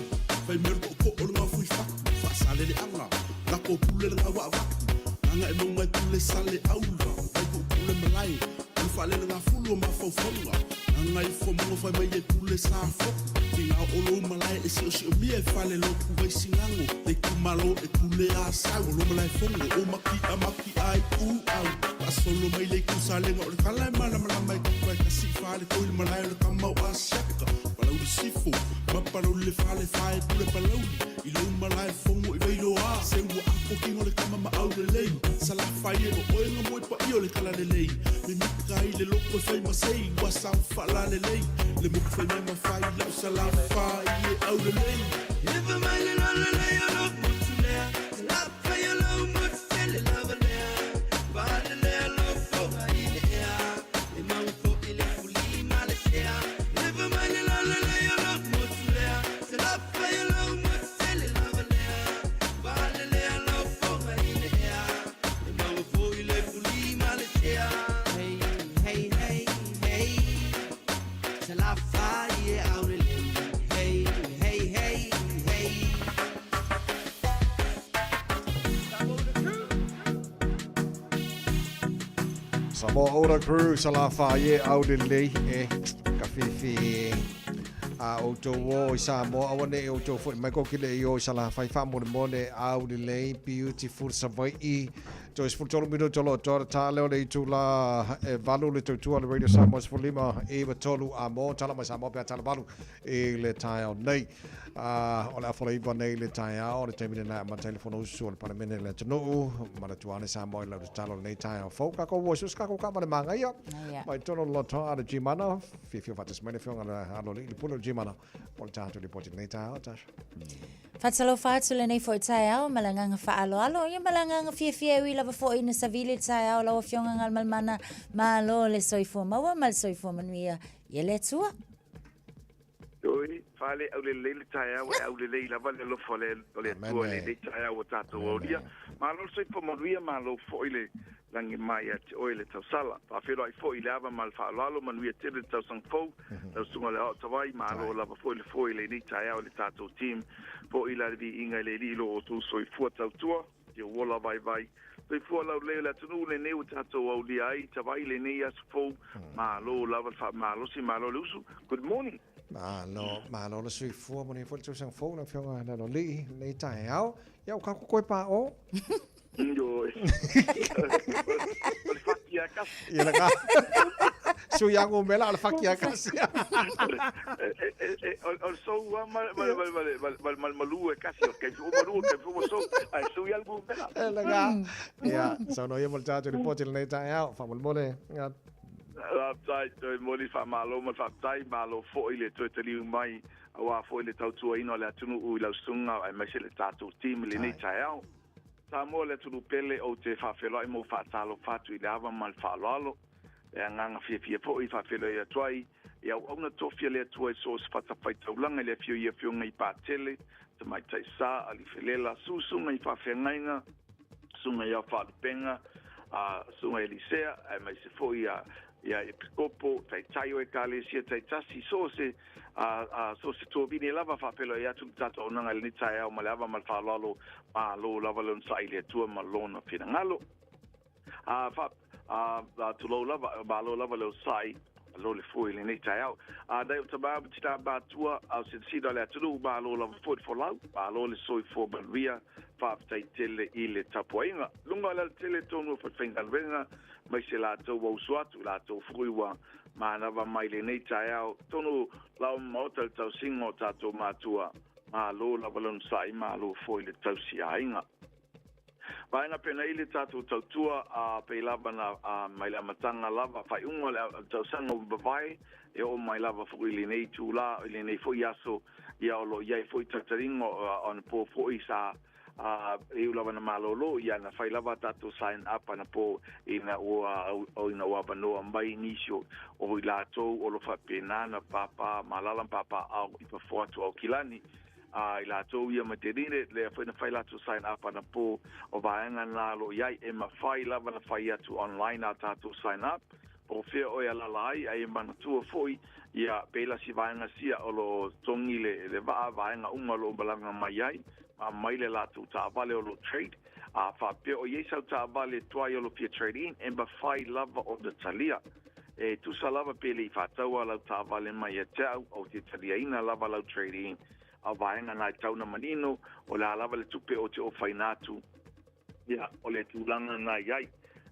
fai mai o le to'oto'o le gaofui fatu, faasaleleaga, lako pule le gauaavatu, Gagaemauga e pule Saleaula, Vaituupule malae, o le faalelegafulu o mafaufauga, Gagaifomaga fai mai e pule Safotu, Tiga o lou malae e siosiomia e falelotu Vaisigano, le itumalo e pule Asau, o lo Malaefono o Maki'a Maki'a i Ūau, faasolo mai le itu Salega o le tala e malamalama e tupa e tasi i Faletoi le malae o le tama o Asiata, Palauli Sifo ma Palauli le Falefa e pule Palauli i lou Malaefono i Vailoa, se ua apo kino le tama ma aulelei, Salafai e o oe ga moe paia o le talalelei, mimita ai le loko e fai ma sei, ua sao faalalelei, le moku fai mea ma fai lau Salafai e aulelei. Efa mai le lalelei o lou motu lea, Salafai o lou motu tele lava lea, Faalelea lou foga i le ea, E mau foi le fuli ma le sea. Efa mai le lalelei o lou motu lea, Salafai o lou motu tele lava lea, Faalelea lou foga i le ea, E mau foi le fuli ma le sea. Hey, hey, hey, hey, Salafai e aulelei. Hey, hey, hey, hey. Samoa Ora Crew, Salafai e aulelei e ka fifi a outou o i Samoa aua ne i outou foi mai koki le i o i Salafai faamolemole aulelei beautiful Savaii Toe 13 minuto lo toa ta leo le itu la e valu le tautua le Radio Samoa 15 i tolu a mo tala mai Samoa pe tala valu i le taeao nei. O le afola iva nei le taeao, le taimi lena e amata ai le Fonousu a le Palemene i le atunuu, manatua ane Samoa i lau tatalo i lenei taeao fou. Kākou ua so se kākou kaavale māgaia, mai tonu o le lotoa a le Gmana, fiafia faatasi mai le afioga i le Aloalii le Pule o le Gmana mo le tatou lipoti i lenei taeao, Tasha. Faatalofa atu lenei foi taeao ma le agaga faaaloalo, ia ma le agaga fiafia e ui lava foi ina savili le taeao lau Afioga Galumalemana, malo le soifua maua ma le soifua manuia i le Atua. Oi, fale aulelei le taeao e aulelei lava le alofa o le, o le Atua i lenei taeao ua tatou aulia. Malo le soifua manuia, malo foi le lagi mai ia te oe le tausala. Faafeiloai foi i le ava ma le faaaloalo, manuia tele le tausaga fou, lau susuga le Aoatawai, malo lava foi le foe i lenei taeao i le tatou team. Foi la le viiga i le Alii i lo outou soifua tautua. Ia ola vaivai. Soifua laulelei o le atunuu lenei ua tatou aulia ai Tavai lenei aso fou. Malo lava le faamalosi, malo le usu. Good morning. Malo, malo le soifua mo nei foi le tausaga fou lau Afioga Laloalii lenei taeao. Ia ua kākou koe pā o. Ioe. O le faki a kasi. Ia la Sui ango mela o le faki a kasi. O le sou a ma ma ma ma ma ma malu e kasi o kai fu malu kai fu so ai sui al mela. E la ga. Ia, saunoa ia mo le tatou lipoti lenei taeao. Faamolemole. Ia. Faafetai, toe momoli faamalo ma le faafetai, malo foi le toe taliu mai aua foi le tautuaina o le atunuu i lau susuga aemaise le tatou team i lenei taeao. Samoa le atunuu pele, ou te faafeiloai ma ou faatalofa atu i le ava ma le faaaloalo. E agaga fiafia foi e faafeiloai atu ai i auauna tofi a le Atua i so o se fatafaitaulaga i le afio i Afioga i Patele, Tamaitai Sa, Alifelela, Susuga i Faafeagaiga, Susuga i Aofaalupega, Susuga Elisea, aemaise foi ia ia Epikopo, Taitai o Ekalesia taitasi, so o se a so o se tuavine lava faafeiloai atu le tatou auaunaga i lenei taeao ma le ava ma le faaaloalo, malo lava le onosai i le Atua ma Lona finagalo. A fa, a, a tulou lava, malo lava le onosai, malo le foe i lenei taeao. A nai o tama ma tinā matua, a o silasila o le atunuu, malo lava foi le folau, malo le soifua manuia, faafetai tele i le tapuaiga. Luga o le alatele tonu o falefaigaluega, maise latou ua usu atu, latou foi ua manava mai lenei taeao, tonu lao ma maota le tausiga o tatou matua, malo lava le onosai, malo foi le tausi aiga. Vaega penei le tatou tautua a pei lava na mai le amataga lava faaiuga o le tausaga ua mavae e oo mai lava foi i lenei itula i lenei foi aso ia o lo o i ai foi talitalinga o anapo foi sa A e ū lava na malōlō, ia na fai lava a tātou sign up anapo ina ua ina ua avanoa mai nisi o o i latou o lo faapena na pāpā malala ma pāpā ao i fafo atu o Aukilani. A i latou ia ma te rire, lea foi na fai latou sign up anapo o vaega na lo i ai e mafai lava na fai atu online a tātou sign up. Po o fea oe e alala ai, a e manatua foi, ia, pela si vaega sia o lo o togi le, le vaa, vaega uma o lo o malaga mai ai, ma aumai le latou taavale o lo trade, a faapea o i ai sau taavale tuai o lo fia trade in, e mafai lava ona talia. E tusa lava pe le i faataua lau taavale mai ia te au, ou te taliaina lava lau trade in. A o vaega na e tau na manino, o le a lava le tupe o te ofaina atu, Ia, o le tulaga na i ai,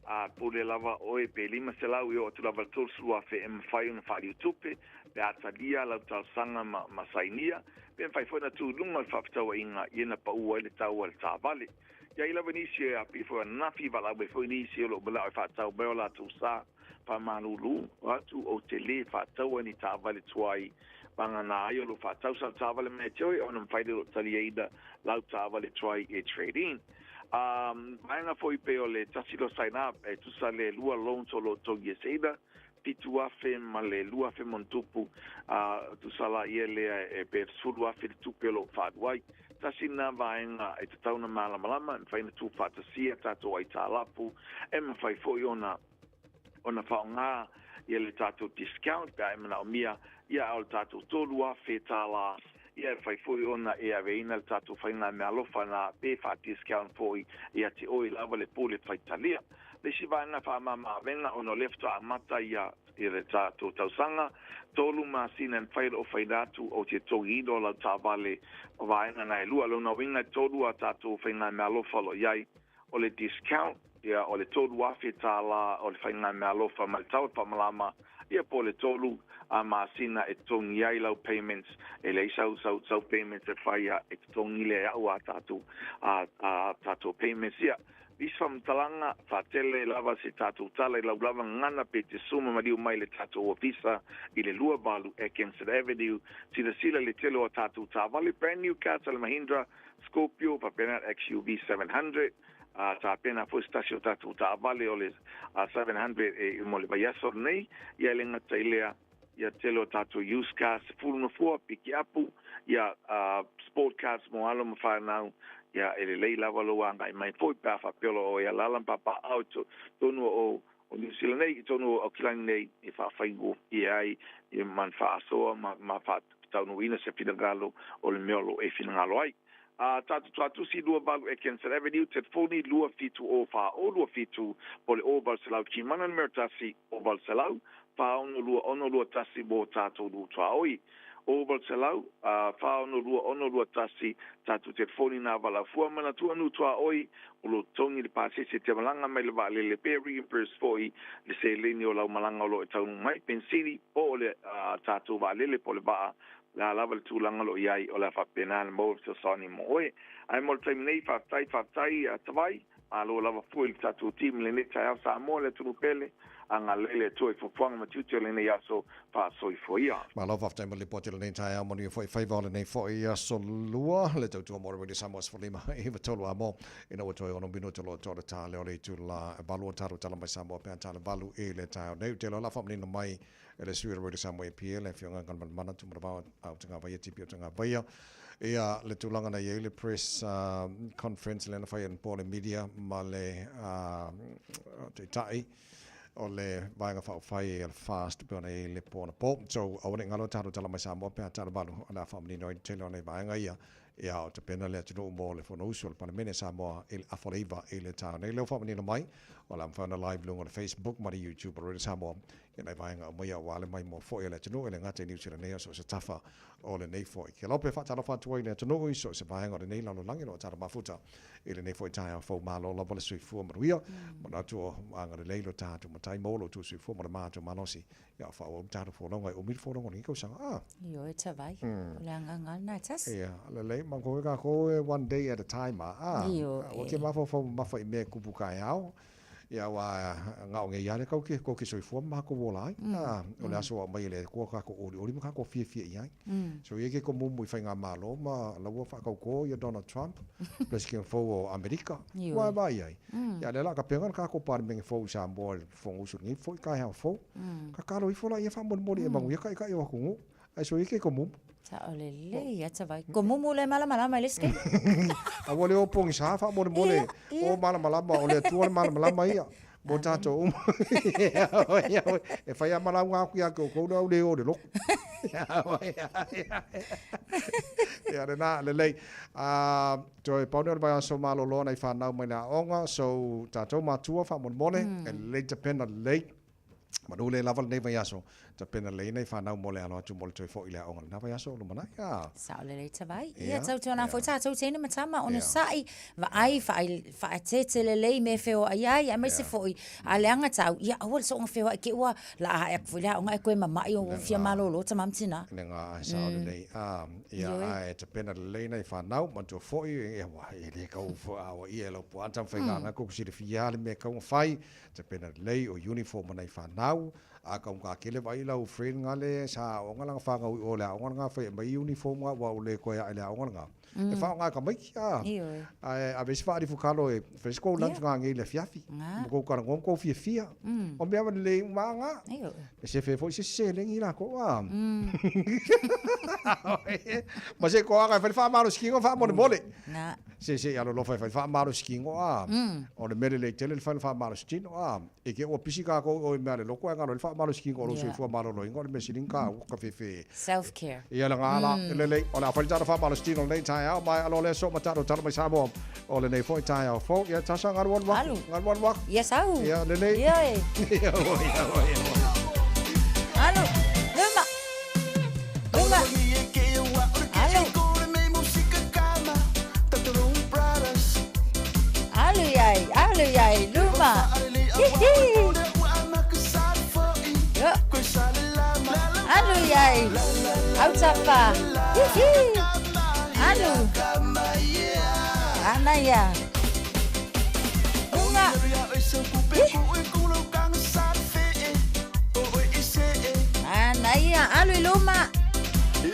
a pule lava oe pe 500 e oo atu lava i le 30,000 e mafai ona faaliu tupe, pe a talia lau talosaga ma, ma sainia, pe mafai foi ona tu i luga o le faafetauaiga ia na pau ai le tau a le taavale. Ia i lava nisi e api foi ananafi, valaau mai foi nisi o loo manao e faatau mai o latou sa faamalulu atu ou te lē faataua ni taavale tuai vagana ai o loo faatau sau taavale mai ia te oe ona mafai lea o loo taliaina lau taavale tuai e trade in. A vaega foi pei o le tasi lea o sign up e tusa le lua loans o loo togi eseina 7,000 ma le 2,000 ma ona tupu, a tusa la ia lea e pe 10,000 le tupe o loo faalu ai. Tasi lena vaega e tatau ona malamalama, e mafai ona tuufaatasia tatou aitalafu, e mafai foi ona ona faaaoga ia le tatou discount pe a e manaomia, ia a o le tatou $3,000, ia e mafai foi ona e aveina le tatou faigameaalofa na pe faa-discount foi ia te oe lava le pule faitalia. Le isi vaega faamama-avega ona o lea faatoa amata ia le tatou tausaga, tolu masina e mafai ona ofaina atu ou te togiina o lau taavale o vaega na e lua. O lona uiga e tolu a tatou faigameaalofa o lo o i ai, o le discount, ia, o le $3,000 o le faigameaalofa ma le tau e faamalama, ia po o le tolu a masina e totogi ai lau payments, e leai sau sau sau payments e fai a e totogi lea e au a tatou a a tatou payments ia. Nisi faamatalaga, faatele lava se tatou tala i lau lava gagana pe te suma maliu mai le tatou ofisa i le 28 Atkinson Avenue. Silasila i le tele o a tatou taavale brand new cars a le Mahindra, Scorpio faapena le XUV 700, a tapena foi se tasi o tatou taavale o le 700 e mo le vaiaso lenei. Ia e le gata i lea, ia tele o tatou used cars, 10 nofoa, pikiapu, ia sport cars mo alo ma fanau, ia e lelei lava lou agai mai foi pe a faapea o lo o e alaala ma papaaao i totonu o o Niu Sila nei, i totonu o Aukilani nei, e faafaigofie ai ia ma faasoa ma ma faataunuuina se finagalo o le mea o lo o e finagalo ai. A tatou tuatusi 28 Atkinson Avenue, telefoni 270 4027 po o le 0800 Kimana numera 1 0800 4626 21 mō tātou Rūtuaoi. 0800 4626 21 tātou telefoni nā Valaufua Manatua Nūtuaoi o lo totogi le pasese te malaga mai le vaalele pe reimburse foi le seleni o lau malaga o lo o e taunuu mai penisini po o le tātou vaalele po o le vaa le a lava le tulaga o lo o i ai o le a faapena ona maua le fesoasoani mo oe. Ae mo le taimi nei, faafetai, faafetai a Tavai, malo lava fua i le tatou team i lenei taeao Samoa le atunuu pele, agalelei le Atua i fuafuaga ma tiute o lenei aso, faasoifua ia. Malo faafetai mo le lipoti o lenei taeao, manuia foi faiva o lenei foi aso lua, le tautua mo le Radio Samoa 15 9 3 a mo, ina ua toe ono minute o lo o toa le tā lea o le itula e valu o tatou tala mai Samoa pe a tala valu i le taeao nei. Ou te iloa o le a faamanino mai E le sui o le Radio Samoa APA, le Afioga Galumalemana Tumanavao au Tagavaia, TP o Tagavaia, ia le tulaga na i ai le press conference lea na fai anapo le media ma le taitai o le vaega faaupufai a le FAST pei ona i ai le po anapo. So, aua ne i galo tatou tala mai Samoa pe a talavalu o le a faamanino ai le tele o nai vaega ia. Ia, o tapena le atunuu mo le Fonousu a le Palemene Samoa i le afa o le 9 i le taeao nei. Lea ua faamanino mai, o le a mafai ona live i luga o le Facebook ma le YouTube o Radio Samoa ia nai vaega aumaia aua le maimoa foi a le atunuu e le gata i Niu Sila nei a o so o se tafa o lenei foi. Kelope faatalofa atu ai i le atunuu i so o se vaega o lenei lalolagi o lo o tala mafuta i lenei foi taeao fou. Malo lava le soifua manuia. Manatu o agalelei lo tatou Matai mo lo outou soifua ma le matou malosi. Ia faaauau le tatou folauga e umi le folauga o lenei tausaga. Ah. Ioe Tavai. O le agaga lena e tasi. Ia, lelei, ma ko kākou e one day at a time a. Ah. Ioe. Ua te mafaufau mamafa i mea e kupu kaeao. Ia aua gaoge ia le kau ke kou ke soifua ma makou ola ai. O le aso ua aumai e le Atua kakou olioli ma kakou fiafia i ai. So ia ke komumu i faigamalo ma la ua faakaukō ia Donald Trump, President fou o Amerika. Ua e vaai ai. Ia lea la kapenga le kakou Palemene fou i Samoa i le Fonousu lenei foi taeao fou. Tatalo ifo la ia faamolemole e manuia taitai o atunuu. Ae so ia ke komumu. Sao lelei a tavai. Komumu le malamalama i le isi taimi. A ua le o pogisa faamolemole o malamalama o le Atua le malamalama ia mo tatou uma. E fai lava ma lauga atu ia te outou le au le o i le lotu. Ia lena, lelei. Toe pau nei o le vaiaso malolo nai fanau mai le aoga, so tatou matua faamolemole, e lelei tapena lelei. Manu le lava lenei vaiaso, tapena lelei nai fanau mo le alo atu mo le toe foi i le aoga lena vaiaso o lumanai. Ah. Sao lelei tavai. Ia, tautuana foi tatou teine ma tama, onosai, vaai, faaeteete lelei mea e feoai ai, aemaise foi a leaga tau, ia aua le soona feoai te i ua laa ae atu foi le aoga ae toe mama'i ua fia malolo tama ma tina. Le ga ae sao lelei. Ah, ia, ae tapena lelei nai fanau, manatua foi, ia, e le tau aoaia e lau puaa taumafaiga kou silafia le mea e tatau ona fai, Tapena lelei o uniform a nai fanau, a taugata tele vaai lau friend nga le sa aoga lana fanau i o le aoga lena fai aumai uniform nga ua le toe ae le aoga lena. E faaaoga e tamaiti a. Ae ave isi faalifukalo e fai se kou lunch nga nei i le afiafi. Ma tou talanoa ma tou fiafia. O mea lelei uma lava na. E sefe foi se isi seleni lakou a. Ma se toaga e fai le faamalositino faamolemole. Se se i alolofa e fai faamalositino a. O le mea lelei tele le fai o le faamalositino a. E te ua pisi tatou i o i mea a le lotu ae galo ai le faamalositino o lou soifua maloloina o le mea sili ona taua ka fefe. Self care. Ia lena la, lelei. O le a fai le tala faamalositino i lenei taeao ma e alo lea soo ma tatou tala mai Samoa o lenei foi taeao fou. Ia Tasha galu alu atu. Alu. Galu alu atu. Ia sau. Ia lelei. Ia e. Ia oi, ia oi, ia oi. Alu. Luma. Luma. Alu. Alu iai, alu iai, luma. Hihi. Yo. Alu iai. Autafa. Hihi. Alu. Ana ia. Lunga. Hi. Ana ia, alu i luma.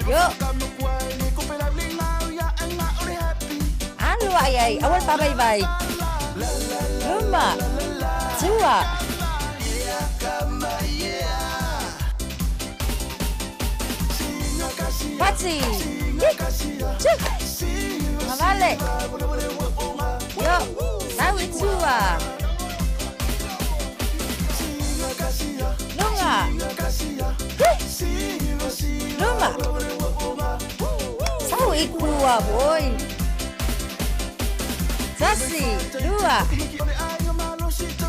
Yo. Alu ai ai, aua le faavaivai. Luma. Tua. Pati. Hi. Tu. Agavale. Yo. Sau i tua. Lunga. Hi. Luma. Sau i tua, boy. Tasi, lua.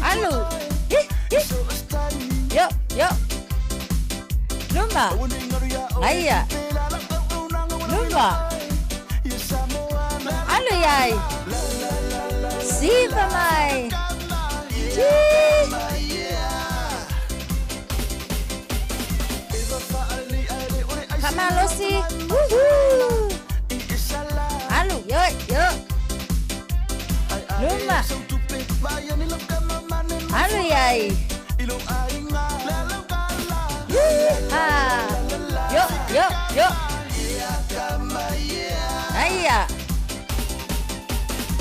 Alu. Hi, hi. Yo, yo. Luma. Aia. Luma. Alu iai. Siva mai. Ti. Faamalosi. Woohoo. Alu, yo, yo. Luma. Alu iai. Yeeha. Yo, yo, yo. Aia.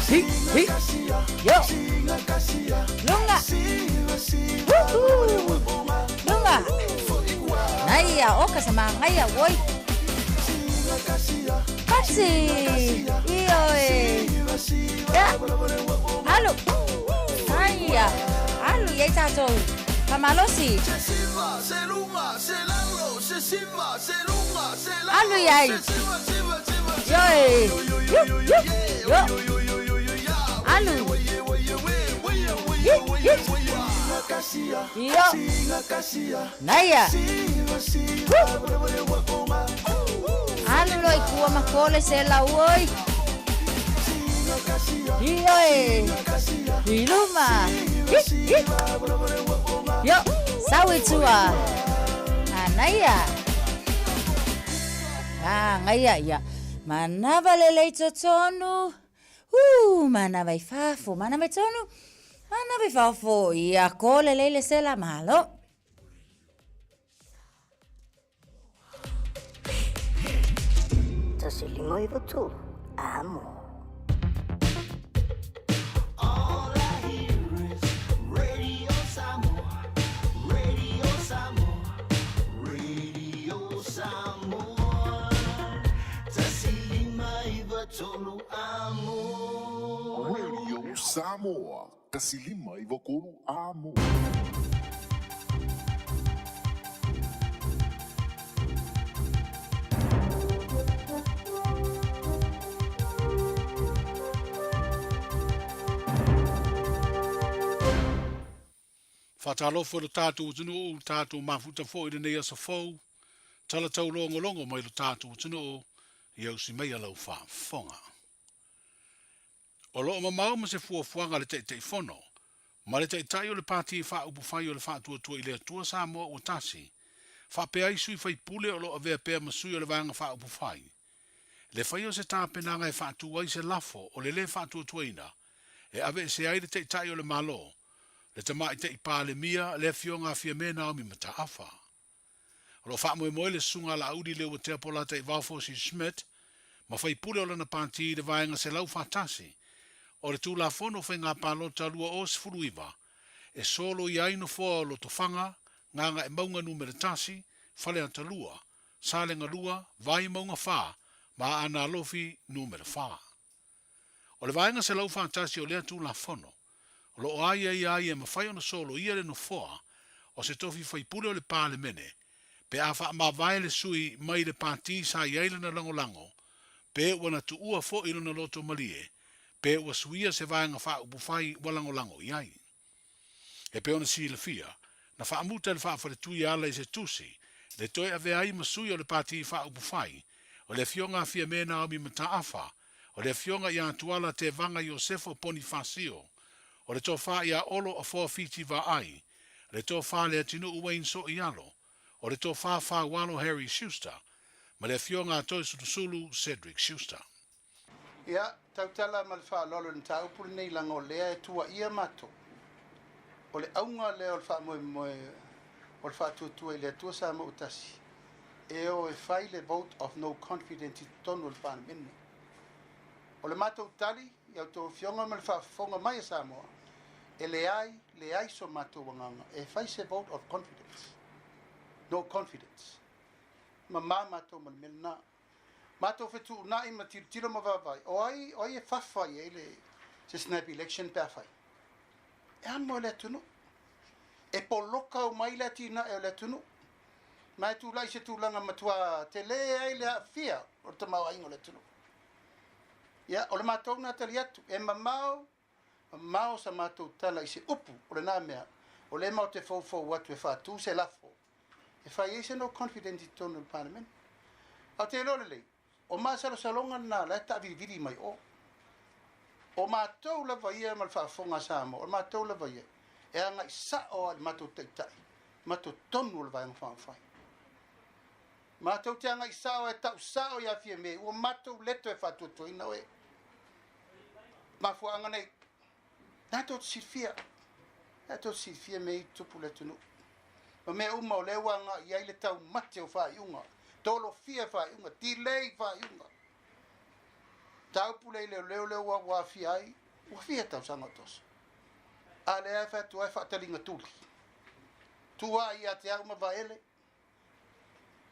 Hi, hi. Yo. Lunga. Woohoo. Lunga. Aia, o ka sama ngaia woi. Pasi. Ioe. Ya. Alu. Aia. Alu iai tatou. Faamalosi. Alu iai. Ioe. Yu, yu, yo. Alu. Hi, hi. Io. Naia. Alu loa i kua ma kole se lau oi. Ioe. I luma. Hi, hi. Yo, sau i tua. Anaia. Magaia ia. Manava lelei totonu. Uu, manava i fafo, manava i tonu. Mana pe faafoia ko lelei le sela malo. 1 5 9 3, amo. All I hear is Radio Samoa, Radio Samoa, Radio Samoa. 1 5 9 3 amo. Radio Samoa, 1 5 9 3 amo. Faatalofa i lo tatou atunuu, tatou mafuta foi i lenei aso fou, tala taulogologo mai lo tatou atunuu, ia usi maia lau faafofoga. O lo o mamao ma se fuafuaga a le Taitaifono ma le Taitai o le Pati Faaupufai o le Faatuatua i le Atua Samoa Ua Tasi, faapea ai sui faipule o lo o avea pea ma sui o le Vaega Faaupufai, le faia o se tapenaga e faatu ai se lafo o le lē faatuatuaina e aveesea ai le Taitai o le Malo, le Tamaitai Palemia, le Afioga a Fiame Naomi Mataafa. O lo o faamoemoe le Susuga a Laauli Leuatea Polataivao Fosi Schmidt ma faipule o lana pati i le Vaega 141 o le Tulafono o Faiga Palota 2019 e soloia ai nofoa o Lotofaga, Gagaemauga Numera 1, Faleata 2, Salega 2, Vaimauga 4 ma Aana Alofi Numera 4. O le Vaega 141 o lea Tulafono, o lo o aiaia ai e mafai ona soloia le nofoa o se tofi faipule o le Palemene pe a faamavae le sui mai le pati sa i ai lana lagolago, pe ua na tuua foi lona loto malie, pe ua suia se vaega faaupufai ua lagolago i ai. E pei ona silafia, na faamuta e le faafaletui e ala i se tusi, le toe avea ai ma sui o le Pati Faaupufai, o le Afioga a Fiame Naomi Mataafa, o le Afioga ia Tuala Tevaga Iosefo Ponifasio, o le Tofa ia Olo Afoa Fiti Vaai, le Tofa Leatinuu Wayne Soialo, o le Tofa Faualo Harry Schuster, ma le Afioga a Toesulusulu Cedric Schuster. Ia, tautala ma le faaaloalo i le mataupu lenei leaga o lea e tuuaia matou. O le auga lea o le faamoemoe o le faatuatua i le Atua Samoa ua Tasi, e o e fai le vote of no confidence i totonu o le Palemene. O le matou tali i a outou afioga ma le faafofoga mai a Samoa, e leai, leai so matou agaga e fai se vote of confidence, no confidence. E mama matou ma le mea lena. Matou fetuunai ma tilotilo ma vaavaai, o ai, o ai e fafa i ai le, se snap election pe a fai? E amo e le atunuu. E poloka uma ai le atinae o le atunuu. Ma e tulai se tulaga matua tele ai le aafia o le tamaoaiga o le atunuu. Ia, o le matou lena tali atu, e mamao, mamao sa matou tala i se upu o lena mea, o lea matou te foufou atu e faatu se lafo e fai ai se no confidence i totonu o le Palemene. Ae ou te iloa lelei, o masalosaloga lena la e taavilivili mai o. O matou lava ia ma le faafofoga a Samoa, o matou lava ia e agai sao lava i le matou taitai ma totonu o le Vaega Faaupufai. Matou te agai sao e tau sao ia Fiame, ua matou le toe faatuatuaina oe. Mafuaaga nei, na tou te silafia, na tou te silafia mea i tutupu i le atunuu. Ma mea uma o lea ua agai i ai le taumate o faaiuga, tolofia faaiuga, delay faaiuga. Mataupu lea i leoleo lea ua aafia ai, ua fia tausaga o toso. A lea e fai atu ai faataliga tuli. Tua ia te au ma Vaele.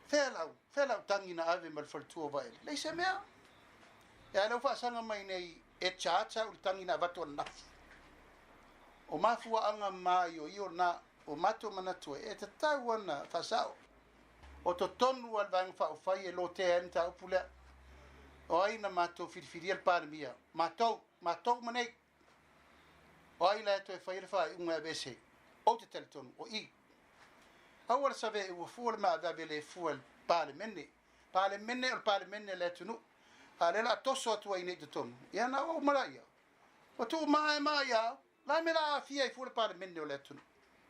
Fea lau, fea lau tagi na ave ma le faletua o Vaele? Leai se mea. E a lea ua faasaga mai nei e charge au i le tagi na avatu ananafi. O mafuaaga maioio na ua matou manatu ai e tatau ona faasao. O totonu lava le Vaega Faaupufai e lotea ai le mataupu lea. O ai na matou filifilia le Palemia? Matou, matou uma nei. O ai la e toe faia le faaiuga e aveese? Ou te talitonu, o i. Aua le save ua fua le maaveave le fua i le Palemene. Palemene o le Palemene a le atunuu. A o lea o le a toso atu ai nei i totonu, ia na ua uma laia. Ua tuu maemae ia au. La me la aafia ai fua le Palemene o le atunuu.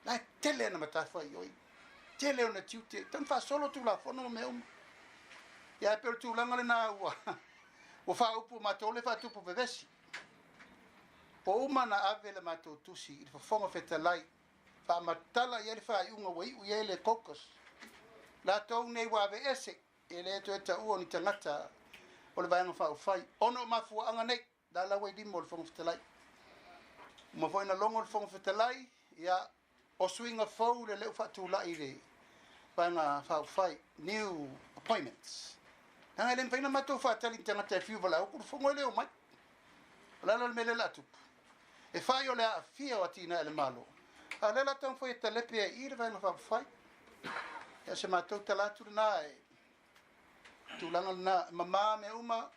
La e tele ana matafaioi. Tele ona tiute. Tau faasolo Tulafono ma mea uma. Ia e pei o le tulaga lena ua ua faaupu matou le faatupu vevesi. Ua uma ona ave le matou tusi i le Fofoga Fetalai, faamatala i ai le faaiuga ua iu i ai le caucus. Latou nei ua aveese, e le toe taua o ni tagata o le Vaega Faaupufai, ona o mafuaaga nei, la la ua i lima o le Fofoga Fetalai. Uma foi ona logo le Fofoga Fetalai, ia, o suiga fou le leu faatulai i le Vaega Faaupufai, new appointments. Leaga e le mafai ona matou faatali i ni tagata e fiu valaau atu le Fono e le omai. O le ala o le mea lea o le a tupu, e fai o le aafia o atinae a le Malo, a o lea o le a taumafai e talepe ai i i le Vaega Faaupufai. Ia, o se matou tala atu lena e tulaga lena, e mama mea uma,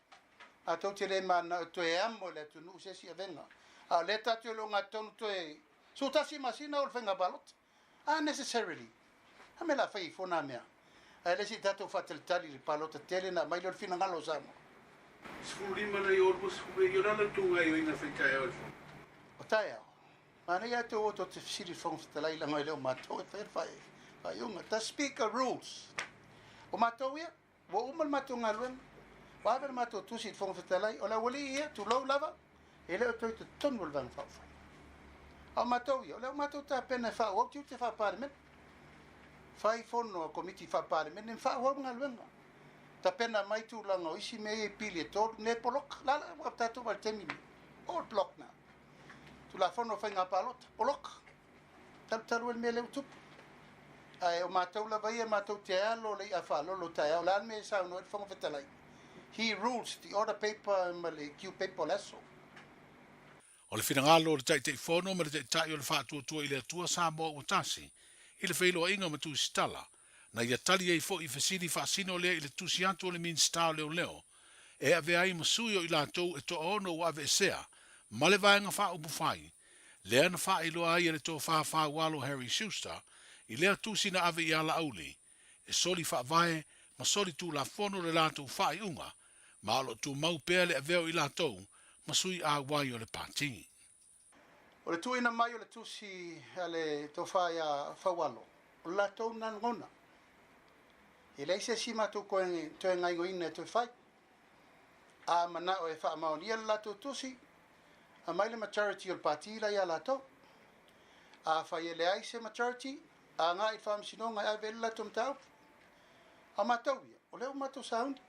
matou te le mananao e toe amo e le atunuu se isi avega. A o lea tatou te ogatotonu toe 11 masina o le faiga palota. Unnecessarily. A mea o le a fai ai fua na mea? Ae le se i tatou faatalitali i le palota tele ona aumai lea o le finagalo o Samoa. 15 nai o 20 e i o le ala tou gaioiga fai taeao i le fono. O taeao, manaia lava tou o tou te fesili i le Fofoga Fetalai leaga e le o matou e faia le faaiuga. The Speaker rules. O matou ia, ua uma le matou galuega, ua ave le matou tusi i le Fofoga Fetalai, o le aualii ia, tulou lava, e le o toe i totonu o le Vaega Faaupufai. A o matou ia, o lea ua matou tapena e faaauau tiute faa-Palemene. Fai fono a Komiti faa-Palemene ma faaauau le galuega. Tapena mai tulaga o isi mea ia i pili e tolu, ne poloka. La la, ua tatou vaai i le taimi lenei. All block now. Tulafono o faiga palota, poloka. Talutalu ai le mea lea ua tupu. Ae o matou lava ia, matou te alo le i'a faalolo taeao. O le a le mea e saunoa ai le Fofoga Fetalai? He rules the order paper ma le Q paper o le aso. O le finagalo o le Taitaifono ma le Taitai o le Faatuatua i le Atua Samoa ua tasi i le feiloaiga ma Tusitala, na ia tali ai foi i fesili faasino lea i le tusi atu o le Minisita o Leoleo e avea ai ma sui o i latou e toaono ua aveesea ma le Vaega Faaupufai lea na faailoa ai e le Tofa Faualo Harry Schuster i lea tusi na ave i Alauli e soli faavae ma soli tulafono le latou faaiuga ma o lo o tumau pea le avea o i latou ma sui auai o le Pati. O le tuuina mai o le tusi a le Tofa ia Faualo, o le latou na lagona. E leai se isi matou toe gaioina e toe fai. A manao e faamaonia le latou tusi, aumai le majority o le Pati la ia latou. Afai e leai se majority, agai i le Faamasinoga e ave ai le latou mataupu. A o matou ia, o lea ua matou sauni.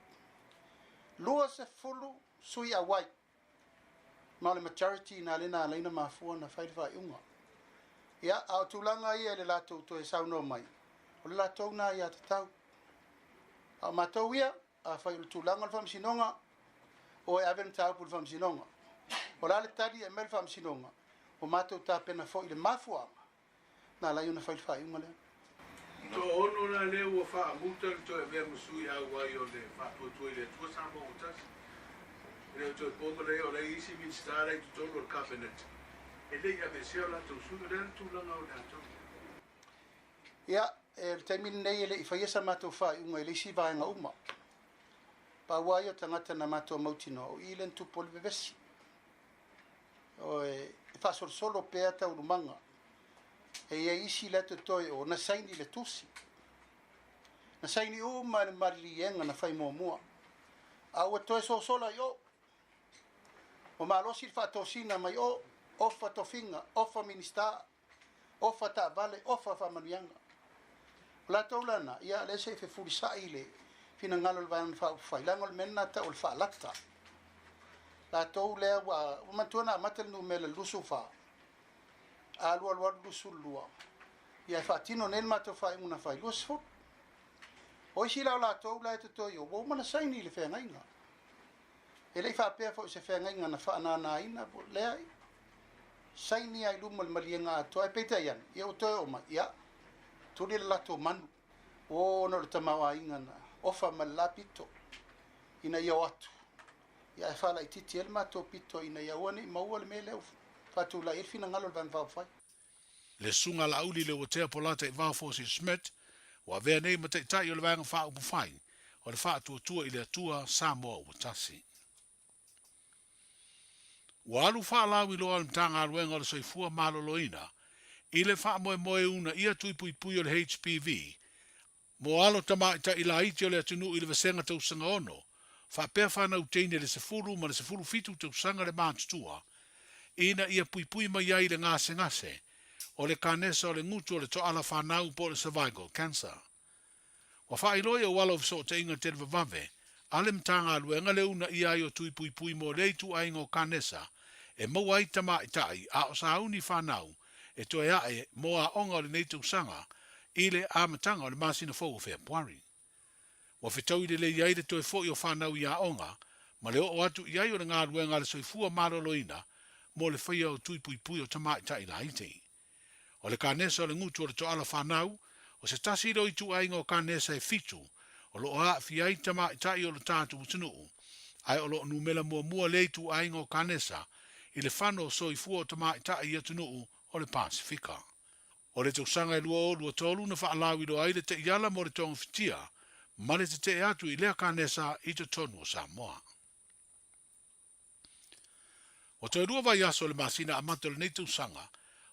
20 sui auai ma o le majority ina lea na ala ai ona mafua ona fai le faaiuga. Ia, a o tulaga ia i le latou toe saunoa mai, o le latou na aiatatau. A o matou ia, afai o le tulaga o le Faamasinoga, o e ave le mataupu i le Faamasinoga. O le a le tali e aumai le Faamasinoga, ua matou tapena foi i le mafuaaga na ala ai ona fai le faaiuga lea. Toaono la lea ua faamuta le toe avea ma sui auai o le Faatuatua i le Atua Samoa ua tasi. E le o toe po ma leai o la e i isi Minisita la i totonu o le Kapeneta e le i aveesea o latou sui. O le a le tulaga o latou? Ia, e le taimi lenei e le i faia sa matou faaiuga i le isi vaega uma. Pau lava ia o tagata na matou mautinoa o i lea na tupu ai le vevesi. O e faasolosolo pea taualumaga. E i ai isi la e totoe o na saini le tusi. Na saini uma le maliliega na fai muamua. A ua toe sosola i o. Ua malosi le faatosina mai o, ofa tofiga, ofa Minisita, ofa taavale, ofa faamanuiaga. O latou la na, ia lea se i fefulisai le finagalo o le Vaega Faaupufai, leaga o le mea lena tau o le faalata. Latou lea ua, ua manatua na amata le numera 24, alu alu alu 22, ia e faatino nei le matou faaiuga na fai, 20. O isi la o latou la e totoe i o, ua uma ona saini i le feagaiga. E le i faapea foi o se feagaiga na faananaina, leai. Saini lava i luma o le maliega atoa, ae peitai ane, ia ua toe oo mai, ia, tuli le latou manu. O, ona o le tamaoaiga na ofa mai le la pito ina ia o atu, ia ae faalaitiiti ai le matou pito ina ia aua ne i maua le mea lea ua faatulai ai le finagalo o le Vaega Faaupufai. Le Susuga a Laauli Leuatea Polata Ivao Fosi Schmidt, ua avea nei ma Taitai o le Vaega Faaupufai o le Faatuatua i le Atua Samoa ua Tasi. Ua alu faalauiloa le Matagaluega o le Soifua Maloloina i le faamoemoe e uunaia tui puipui o le HPV mo alo tamaitai laiti o le atunuu i le vasega tausaga ono faapea fanau teine i le 10 ma le 17 tausaga le matutua. ina ia puipui mai ai i le gasegase o le kanesa o le gutu o le toala fanau po o le cervical cancer. Ua faailoa i auala o fesootaiga televavave a le Matagaluega le uunaia ai o tui puipui mo lea ituaiga o kanesa e maua ai tamaitai a o sauni fanau e toe ae mo aoga o lenei tausaga i le amataga o le masina fou o Fepuari. Ua fetaui lelei ai le toe foi o fanau i aoga ma le oo atu i ai o le galuega a le soifua maloloina mo le faia o tui puipui o tamaitai laiti. O le kanesa o le gutu o le toala fanau, o se tasi lea o ituaiga o kanesa e fitu o lo o aafia ai tamaitai o lo tatou atunuu, ae o lo o numera muamua lea ituaiga o kanesa i le fano o soifua o tamaitai i atunuu o le Pasefika. O le tausaga e 2023 na faalauiloa ai le taiala mo le togafitia ma le tetee atu i lea kanesa i totonu o Samoa. Ua toe lua vaiaso o le masina amata o lenei tausaga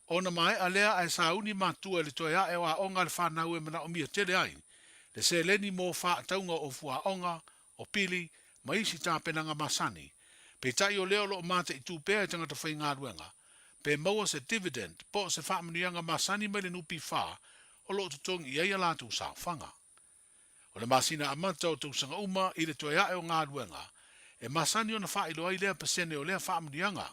ona maea lea ae sauni matua i le toe ae o aoga a le fanau e manaomia tele ai le seleni mo faatauga o fuaoga, o pili, ma isi tapenaga masani. Peitai o lea o lo o mataitu pea e tagata faigaluega pe maua se dividend po o se faamanuiaga masani mai le NPF o lo o totogi i ai a latou saofaga. O le masina amata o tausaga uma i le toe ae o galuega, e masani ona faailoa ai lea pasene o lea faamanuiaga.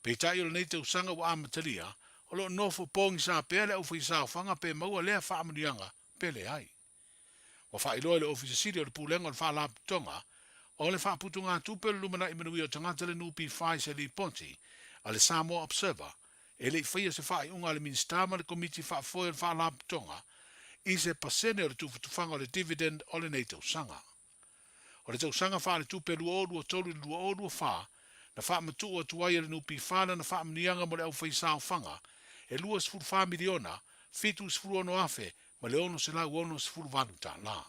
Peitai o lenei tausaga ua amatalia, o lo o nofo pogisa pea le aufaisaofaga pe maua lea faamanuiaga pe leai. Ua faailoa e le Ofisa Sili o le Pulega o le Faalapotopotoga o le Faaputugatupe o le Lumanai Manuia o Tagata le NPF i se lipoti a le Samoa Observer e le i faia se faaiuga a le Minisita ma le Komiti Faafoe o le Faalapotopotoga i se pasene o le tufatufaga o le dividend o lenei tausaga. O le tausaga faaletupe 2023 i le 2024, na faamatuu atu ai e le NPF lana faamanuiaga mo le aufaisaofaga e $24 miliona 76 afe ma le $668 tala.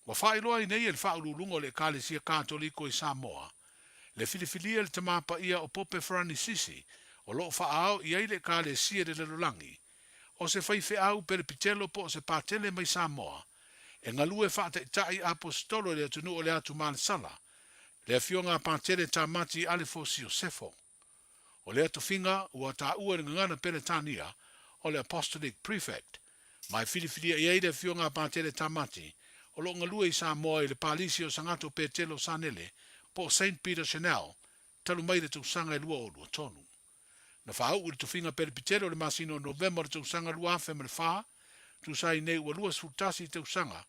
Ua faailoa ai nei e le Faauluuluga o le Ekalesia Katoliko i Samoa le filifilia e le Tama Paia o Pope Faranisisi o lo o faaao i ai le Ekalesia i le lalolagi, o se faifeau pelepitelo po o se patele mai Samoa e galue faataitai aposetolo i le atunuu o le Atu Malesala, le Afioga a Patele Tamati Alefo Siosefo. O lea tofiga ua taua i le gagana Peretania o le Apostolic Prefect, ma e filifilia i ai le Afioga a Patele Tamati, o lo o galue i Samoa i le Palisi o Sagato Petelo Sanele po o Saint Peter Chanel talu mai le tausaga e 2023. Na faauu i le tofiga Pelepitele o le masina o Novema o le tausaga 2004, tusa ai nei ua 21 tausaga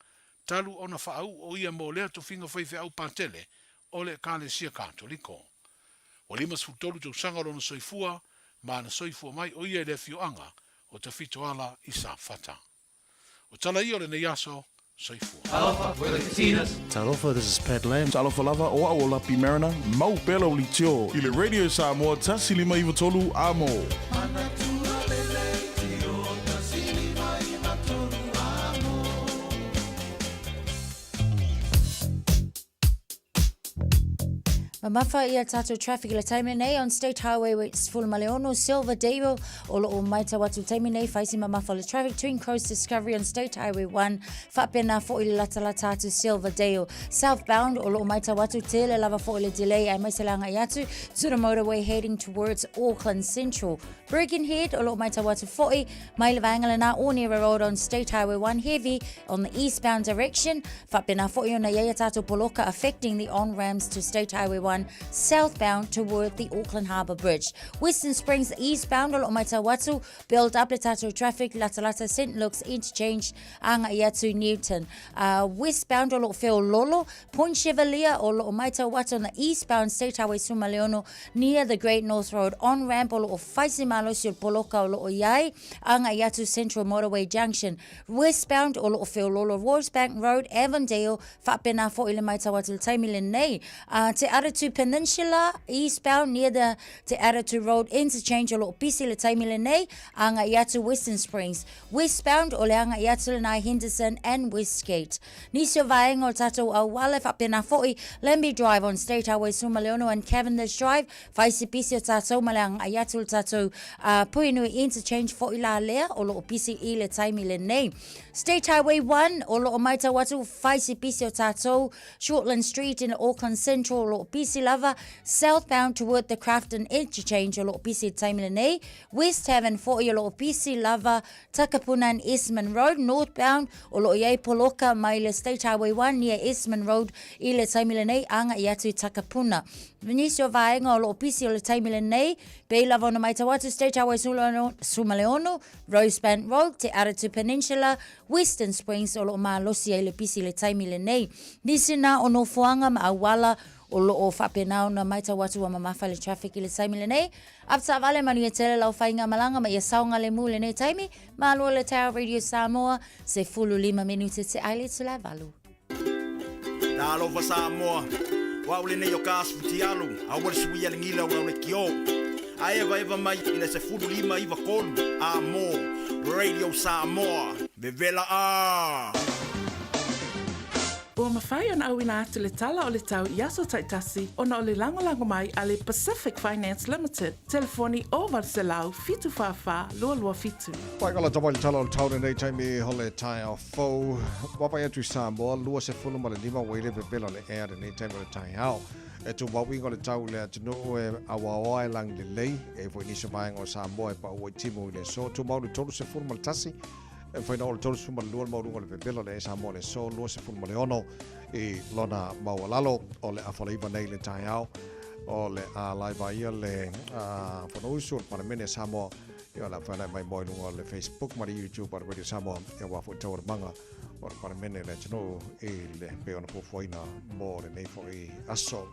talu ona faauu o ia mo lea tofiga faifeau patele o le Ekalesia Katoliko. Ua 53 tausaga o lona soifua, ma na soifua mai o ia i le afioaga o Tafitoala i Safata. O tala ia o lenei aso, soifua. Talofa, we're the Katinas. Talofa, this is Pat Lam. Talofa lava, o au o Lapi Mariner, mau pea lau leitio i le Radio Samoa 153 Amo. Manatua le leitio 153 Amo. Mamafa ia tātou traffic i le taimi nei on State Highway 16 Silverdale o lo o maitau atu taimi nei whaisi mamafa o le traffic Twin Coast Discovery on State Highway 1 whapena fo i le latalata atu Silverdale Southbound o lo o maitau atu tele lava fo i le delay ai mai se langa i atu to the motorway heading towards Auckland Central Birkenhead o lo o maitau atu fo'i mai le vaenga lena Onera Road on State Highway 1 heavy on the eastbound direction Whapena fo'i ona i ai a tātou poloka affecting the on-ramps to State Highway 1 southbound toward the Auckland Harbour Bridge. Western Springs eastbound o lo o maitau atu, build up le tātou traffic latalata St Luke's Interchange anga i atu Newton. Westbound o lo o wheololo, Point Chevalier o lo o maitau atu on the eastbound State Highway Sumaleono near the Great North Road on-ramp o lo o whaisi malosi o le poloka o lo o iai anga i atu Central Motorway Junction. Westbound o lo o wheololo Rosebank Road, Avondale, whapena fo'i le maitau atu le taimi lenei. Te Aratu Peninsula, eastbound near the Te Aratu Road interchange o lo o pisi le taimi lenei, anga i atu Western Springs. Westbound o le anga i atu lenai Henderson and Westgate. Nisi o vaenga o tatou auala whapena fo'i Lambie Drive on State Highway Sumaleono and Cavendish Drive, Whaisi pisi o tātou ma le anga i atu le tātou Puhinui Interchange fo'i la lea o loo pisi i le taimi lenei. State Highway 1 o loo maitau atu whaisi pisi o tātou Shortland Street in Auckland Central o loo pisi. pisi lava southbound toward the Crafton Interchange o lo o pisi i le taimi lenei. West Haven foi o lo o pisi lava Takapuna and Esmond Road, northbound o lo o i ai poloka mai le State Highway 1 near Esmond Road i le taimi lenei agai atu i Takapuna. Nisi o vaega o lo o pisi o le taimi lenei, pei lava ona matau atu State Highway 16, Rosebank Road, Te Aratū Peninsula, Western Springs o lo o malosi ai le pisi i le taimi lenei. Nisi na o nofoaga ma auala o lo o faapena ona matau atu ua mamafa le traffic i le taimi lenei. Avetaavale manuia tele lau faigamalaga ma ia saogalemu i lenei taimi. Malo le taeao Radio Samoa, 15 minute te ai le itula e valu. Talofa Samoa, o au lenei o Kas Futialu, aua le suia le gila o lau lekiō. A evaeva mai i le 15 93 a mō Radio Samoa, vevela ā! Ua mafai ona auina atu le tala o le tau i aso taitasi ona o le lagolago mai a le Pacific Finance Limited, telefoni 0800 744 227. Pai kala tama i le tala o le tau lenei taimi o le taeao fou. Vaavaai atu i Samoa, 25 ua i le vevela o le ea lenei taimi o le taeao. E tumau iga o le tau i le atunuu e auaoa e lagi lelei, e foi nisi o vaega o Samoa e paua i timu i le aso. Tumau le 31 e mafai ona oo le 32 le maualuga o le vevela o le ea Samoa i le aso 26 i lona maualalo. O le afa o le 9 nei i le taeao o le a laiva ia le Fonousu o le Palemene Samoa. Ia o le a whanau mai mo i lunga o le Facebook ma le YouTube a le Radio Samoa e wā foi taualumaga o le Palemene le atunuu i le pei ona fuafuaina mo lenei foi aso.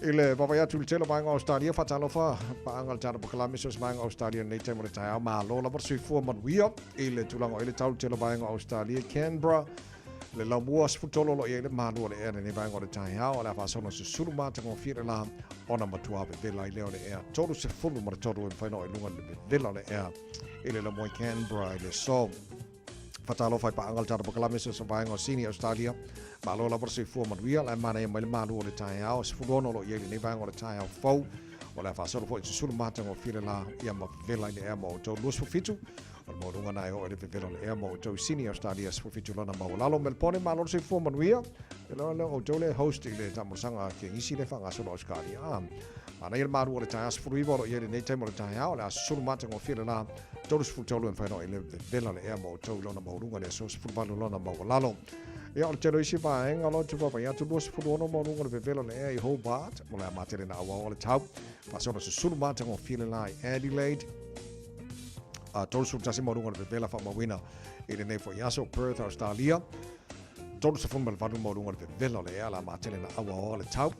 I le vaavaai atu i le tele o vaega o Australia, faatalofa paaga le tatou polokalame so o se vaega o Australia lenei taimi o le taeao. Malo lava le soifua manuia i le tulaga o i le tau le tele o vaega o Australia, Canberra, le laumua 13 o lo o i ai le malu o le ea lenei vaega o le taeao, o le a faasolo susulu matagofie le la ona matua vevela ai lea o le ea 33 e mafai ona oo i luga le vevela o le ea i le laumua i Canberra i le aso. Faatalofa i paaga le tatou polokalame so o se vaega o Sini Australia. Malo lava le soifua manuia, la e manaia mai le malu o le taeao 16 o lo o i ai lenei vaega o le taeao fou. O le a faasolo foi susulu matagofie le la ia ma vevela i le ea mo outou 27 o le maualuga na e oo i le vevela o le ea mo outou i Sini Australia 17 lona maualalo. Melbourne, malo le soifua manuia. E loa lea o outou le host i le taamolosaga a Kegisi le faagasolo Australia. Ah, manaia le malu o le taeao 19 o lo o i ai lenei taimi o le taeao, o le a susulu matagofie le la 33 e mafai ona oo i le vevela o le ea mo outou i lona maualuga i le aso 18 lona maualalo. Ia, o le tele o isi vaega o lo o vaavaai atu 26 maualuga o le vevela o le ea i Hobart, mo le a matele na auao o le tau. Faasolo susulu matagofie le la i Adelaide. A 31 maualuga o le vevela faamauina i lenei foi aso Perth, Australia. 38 maualuga o le vevela o le ea la matele na auao o le tau.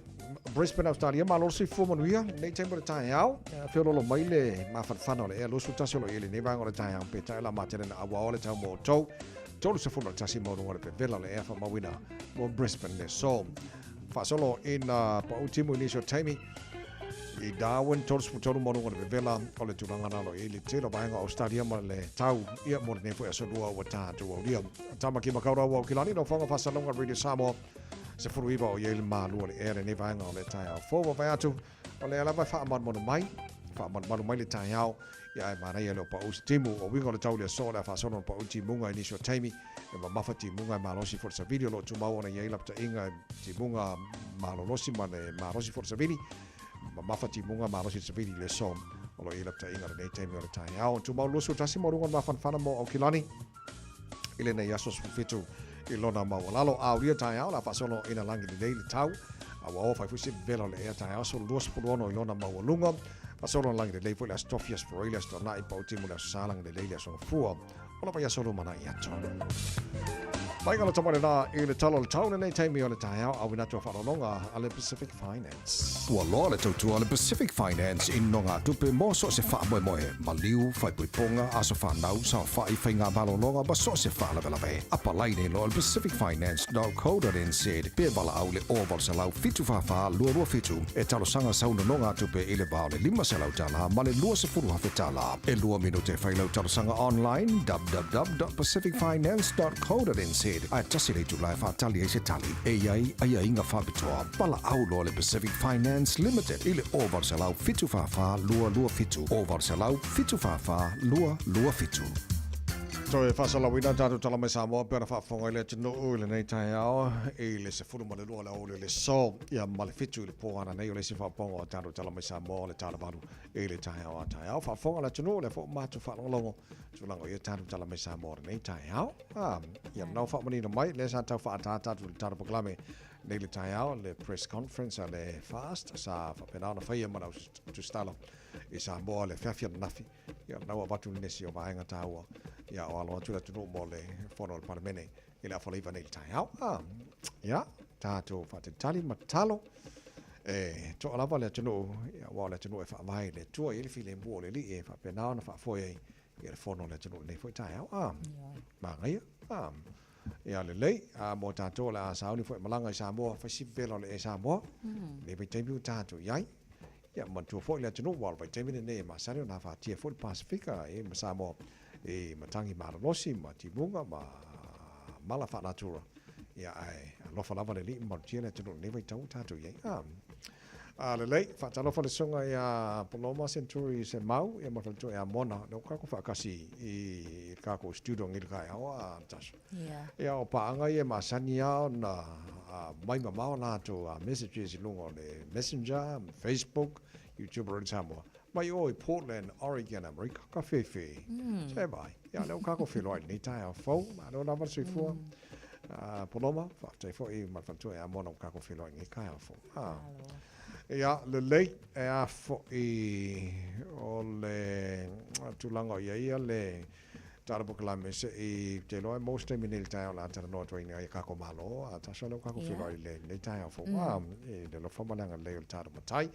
Brisbane, Australia, malo le soifua manuia, lenei taimi o le taeao, feololo mai le mafanafana o le ea 21 o lo o i ai lenei vaega o le taeao, peitai la matele na auao o le tau mo outou. 31 maualuga o le vevela o le ea faamauina mo Brisbane le aso. Faasolo ina pau timu i nisi o taimi i Darwin, 33 maualuga o le vevela o le tulaga na o lo o i ai le tele o vaega o Australia ma le tau ia mo lenei foi aso lua ua tatou aulia. Tamaki Makaurau Aukilani, Nofoaga Faasalauga Radio Samoa, 19 o i ai le malu o le ea lenei vaega o le taeao fou. Vaavaai atu, o lea lava e faamalumalu mai, faamalumalu mai le taeao, ia ae manaia le o pau se timu. O uiga o le tau i le aso o le a faasolo ona pau timuga i nisi o taimi, e mamafa timuga e malosi foi le savili o lo o tumau ona i ai lapataiga e timuga malolosi ma le malosi foi le savili, mamafa timuga malosi le savili i le aso o lo o i ai lapataiga lenei taimi o le taeao. Tumau 21 maualuga o le mafanafana mo Aukilani i lenei aso 17 i lona maualalo. A aulia taeao, le a faasolo ina lagi lelei le tau, a ua oo fai foi se vevela o le ea taeao aso 26 i lona maualuga. Faasolo na lagi lelei foi le aso Tofi, aso Faraile, aso Toanai, pau timu le aso Sa, lagi lelei le aso Gafua. O lava i aso lumanai atu. Mai ka lata mai lena i le tala o le tau lenei taimi o le taeao, auina atu a faaaloaloga a le Pacific Finance. Ua loa le tautua a le Pacific Finance i nogatupe mo so o se faamoemoe, maliu, faaipoipoga, aso fanau, saofai, faiga malologa ma so o se faalavelave. Apalai nei loa le pacificfinance.co.nz pe valaau i le 0800 744 227 e talosaga sau nonogatupe i le va o le $500 ma le $20,000. E lua minute e fai lau talosaga online www.pacificfinance.co.nz ae tasi le itula e faatali ai se tali e i ai aiaiga faapitoa. Valaau loa le Pacific Finance Limited i le 0800 744 227, 0800 744 227. Toe faasalauina tatou tala mai Samoa pei ona faafofoga i le atunuu i lenei taeao i le 12 o le aoauli o le aso ia ma le 7 i le po ananei o le isi faaopoopoga o tatou tala mai Samoa o le tala valu i le taeao a taeao. Faafofoga le atunuu o lea foi ua matou faalogologo tulaga o ia tatou tala mai Samoa o lenei taeao. Ia manao faamanino mai lea sa tau faaataata atu i le tatou polokalame nei le taeao le press conference a le FAST sa faapena ona faia ma le au tusitala i Samoa le afiafi ananafi. Ia, lena ua avatu nisi o vaega taua, ia, o alo atu le atunuu mo le fono a le Palemene i le afa 9 nei i le taeao. Ah, ia, tatou faatalitali ma tatalo, e toa lava le atunuu, ia, aua o le atunuu e faavae i le Atua, e i ai le filemu o le Alii e faapena ona faafoe ai ia le fono a le atunuu i lenei foi taeao. Ah, manaia. Ah, ia lelei, ah, mo tatou o le a sauni foi malaga i Samoa, fai si vela o le Air Samoa, lenei vaitaimi ua tatou i ai. Ia, manatua foi le atunuu, aua o le vaitaimi lenei e masani ona afatia foi le Pasefika e ma Samoa i matagi malolosi ma timuga ma mala faanatura. Ia, ae alofa lava le Alii ma malutia le atunuu i lenei vaitau ua tatou i ai. A, a lelei, faatalofa le susuga ia Paloma Century Semau, ia ma le faletua ia Mona, lea ua kākou faatasi i le kākou studio nei i le taeao, a Natasha. Ia, o paaga ia e masani lava ona mai mamao latou messages i luga o le Messenger, Facebook, YouTube Radio Samoa. Mai o i Portland, Oregon, Amerika, ka fefe. Se vai. Ia, lea ua kākou feiloai i lenei taeao fou. Malo lava le soifua. Paloma, faafetai foi ma le faletua ia Mona ua kākou feiloai i lenei taeao fou. Ia, lelei, e a foi o le tulaga o i ai ia le Tala polokalame se i te iloa e maua se taimi nei i le taeao o le a talanoa atu ai i a kākou Malo a Tasha lea ua kākou feiloai i lenei taeao fou i le alofa ma le agalelei o le tatou Matai.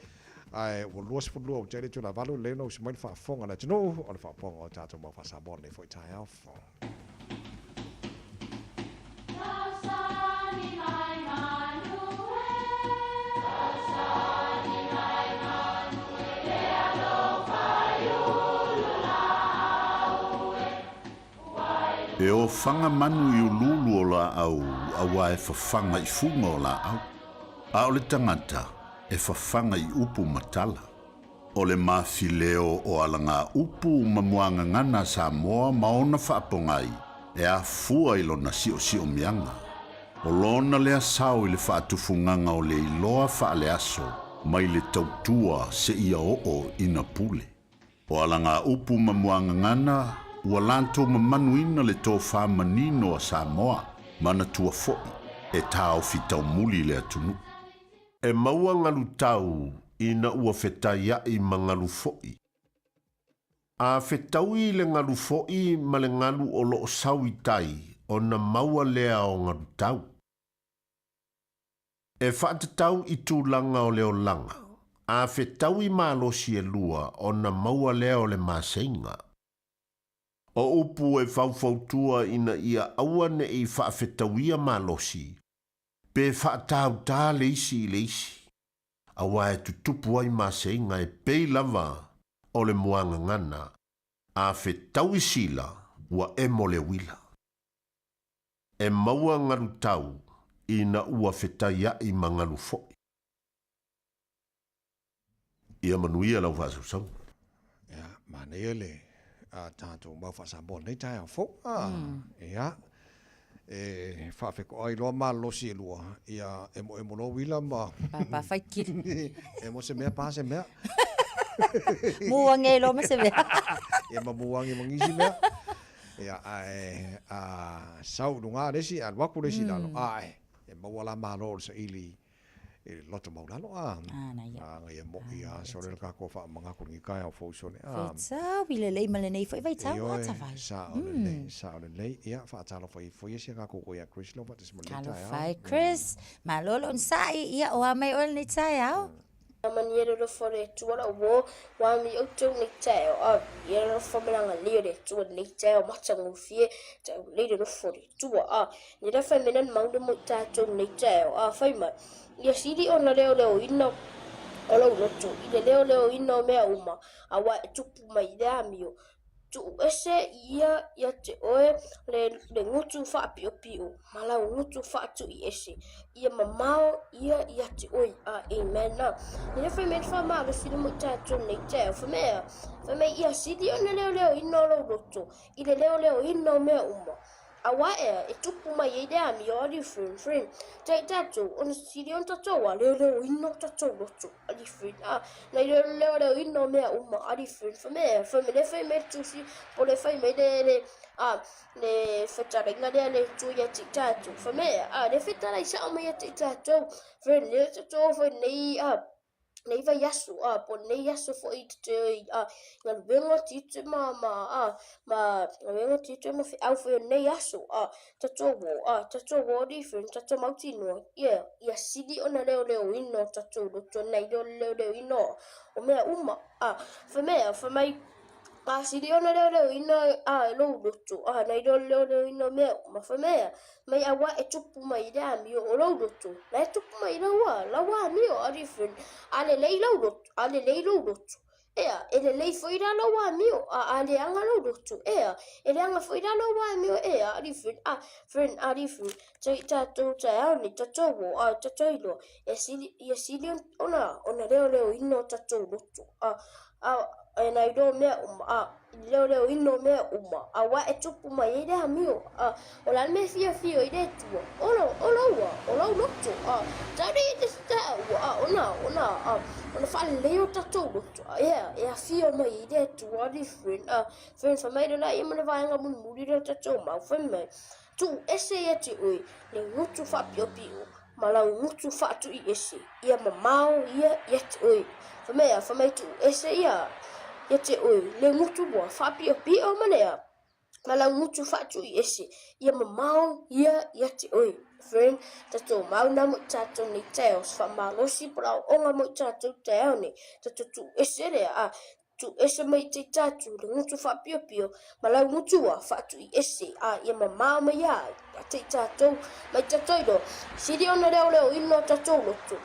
Ae ua 22 ua tele itula 8 lelei ona usu mai le faafofoga a le atunuu o le faaopoopoga o tatou mau faa-Samoa lenei foi taeao fou. E ofaga manu i uluulu o laau auā e fafaga i fuga o laau, a o le tagata e fafaga i upu ma tala. O le mafileo o alagaupu ma muagagana a Samoa ma ona faapogai e afua i lona siosiomiaga. O lona lea sao i le faatufugaga o le iloa faaleaso mai le tautua seia oo ina pule. O alagaupu ma muagagana ua latou mamanuina le tofa manino a Samoa, manatua foi e taofi taumuli le atunuu. E maua galu tau ina ua fetaiaʻi ma galu foʻi. A fetaui le galu foʻi ma le galu o loo sau i tai ona maua lea o galu tau. E faatatau i tulaga o le olaga, a fetaui malosi e lua ona maua lea o le maseiga. O upu e faufautua ina ia aua neʻi faafetauia malosi, pe faatautā le isi i le isi, auā e tutupu ai maseiga e pei lava o le muagagana, a fetaui sila ua emo le uila. E maua galu tau ina ua fetaiaʻi ma galu foʻi. Ia manuia lau faasausauga. Ia, manaia le a tatou mau faa-Samoa lenei taeao fou. Ia, e faafetoai loa malolosi e lua, ia emoemo loa uila ma... Pāpā faikili. Emo se mea, pā se mea. Muange loa ma se mea. Ia ma muange ma nisi mea. Ia, ae, a, sau i luga le isi, alu atu le isi i lalo, ae, e maua la malo o le saili i le loto maulalo a. A ia moʻi a sole le kākou faamanatu i lenei taeao fou sole a. Fetau i lelei ma lenei foi vaitau a tavai. Sao lelei, sao lelei. Ia faatalofa ifo ia si a kākou ia Chris lau faatasi ma lenei taeao. Talofa e Chris, malo le onosai, ia o a mai oe lenei taeao. Manuia le alofa o le Atua lau uo, ua ami outou nei taeao, a viia le alofa ma le agalelei o le Atua lenei taeao matagofie, taulei le alofa o le Atua, a nei la fai mai na mauna mo i tatou nei taeao, a fai mai, ia sili ona leoleoina o lou loto i le leoleoina o mea uma, auā e tupu mai i le amio. Tuu ese ia ia te oe le, le gutu faapiopio ma lau gutu faatui ese. Ia mamao ia ia te oe. A, amen. A, le fai mai faamalosi le mo i tatou nei taeao. Fai mai ea, fai mai ia sili ona leoleoina o lou loto i le leoleoina o mea uma. Auā ea e tupu mai ai le amio a Friend Friend. Tai tatou, ona sili ona tatou a leoleoina o tatou loto a Friend. A, nai le leoleoina o mea uma a Friend. Fai mai ea, fai mai le fai mai le tusi, po le fai mai le, le, a, le fetalaiga lea le tu ia te i tatou. Fai mai ea, a, le fetalai sao mai ia te i tatou. Friend, le tatou foi nei, a, nei vaiaso, a, po o lenei aso foi i te a, galuega tiute ma, ma, a, ma galuega tiute ma feau foi o lenei aso, a, tatou o, a, tatou o ni friend, tatou mautinoa, ia, ia sili ona leoleoina o tatou loto nai le o le leoleoina o, o mea uma, a, fai mai, a, fai mai, A sili ona leoleoina a e lou loto, a nai lo leoleoina o mea uma, fai mai a, mai auā e tupu mai i le amio o lou loto, la e tupu mai i lau a, lau amio, a different, a lelei lau loto, a lelei lou loto, ea, e lelei foi la lou amio, a a leaga lou loto, ea, e leaga foi la lou amio, ea, a different, a, friend, a different, tai tatou taeao nei, tatou o, a, tatou iloa, e sili, ia sili ona, ona leoleoina o tatou loto, a, A e nai loa mea uma, a i leoleoina o mea uma, auā e tupu mai ai le amio, a o le a le mea e fiafia ai le Atua? O lo, o lou a, o lou loto, a tau nei e te taua, a ona, ona, a ona faalelei o tatou loto, a ea, e afio mai ai le Atua, alii friend, a friend fai mai lena ia ma le vaega mulimuli lea o tatou mau, fai mai, tuu ese ia te oe le gutu faapiopio, ma lau gutu faatui ese, ia mamao ia ia te oe. Fai mai a, fai mai tuu ese ia ia te oe, le gutu ua faapiopio ma lea, ma lau gutu faatui ese, ia mamao ia ia te oe. Friend, tatou mau na mo i tatou nei taeao, se faamalosi po o le aoaoga mo i tatou taeao nei, tatou tuu ese lea, a, Tu ese mai i te tatu le gutu faapiopio ma lau gutu ua faatui ese a ia mamao mai a ia te i tatou mai tatou iloa sili ona leoleoina o tatou loto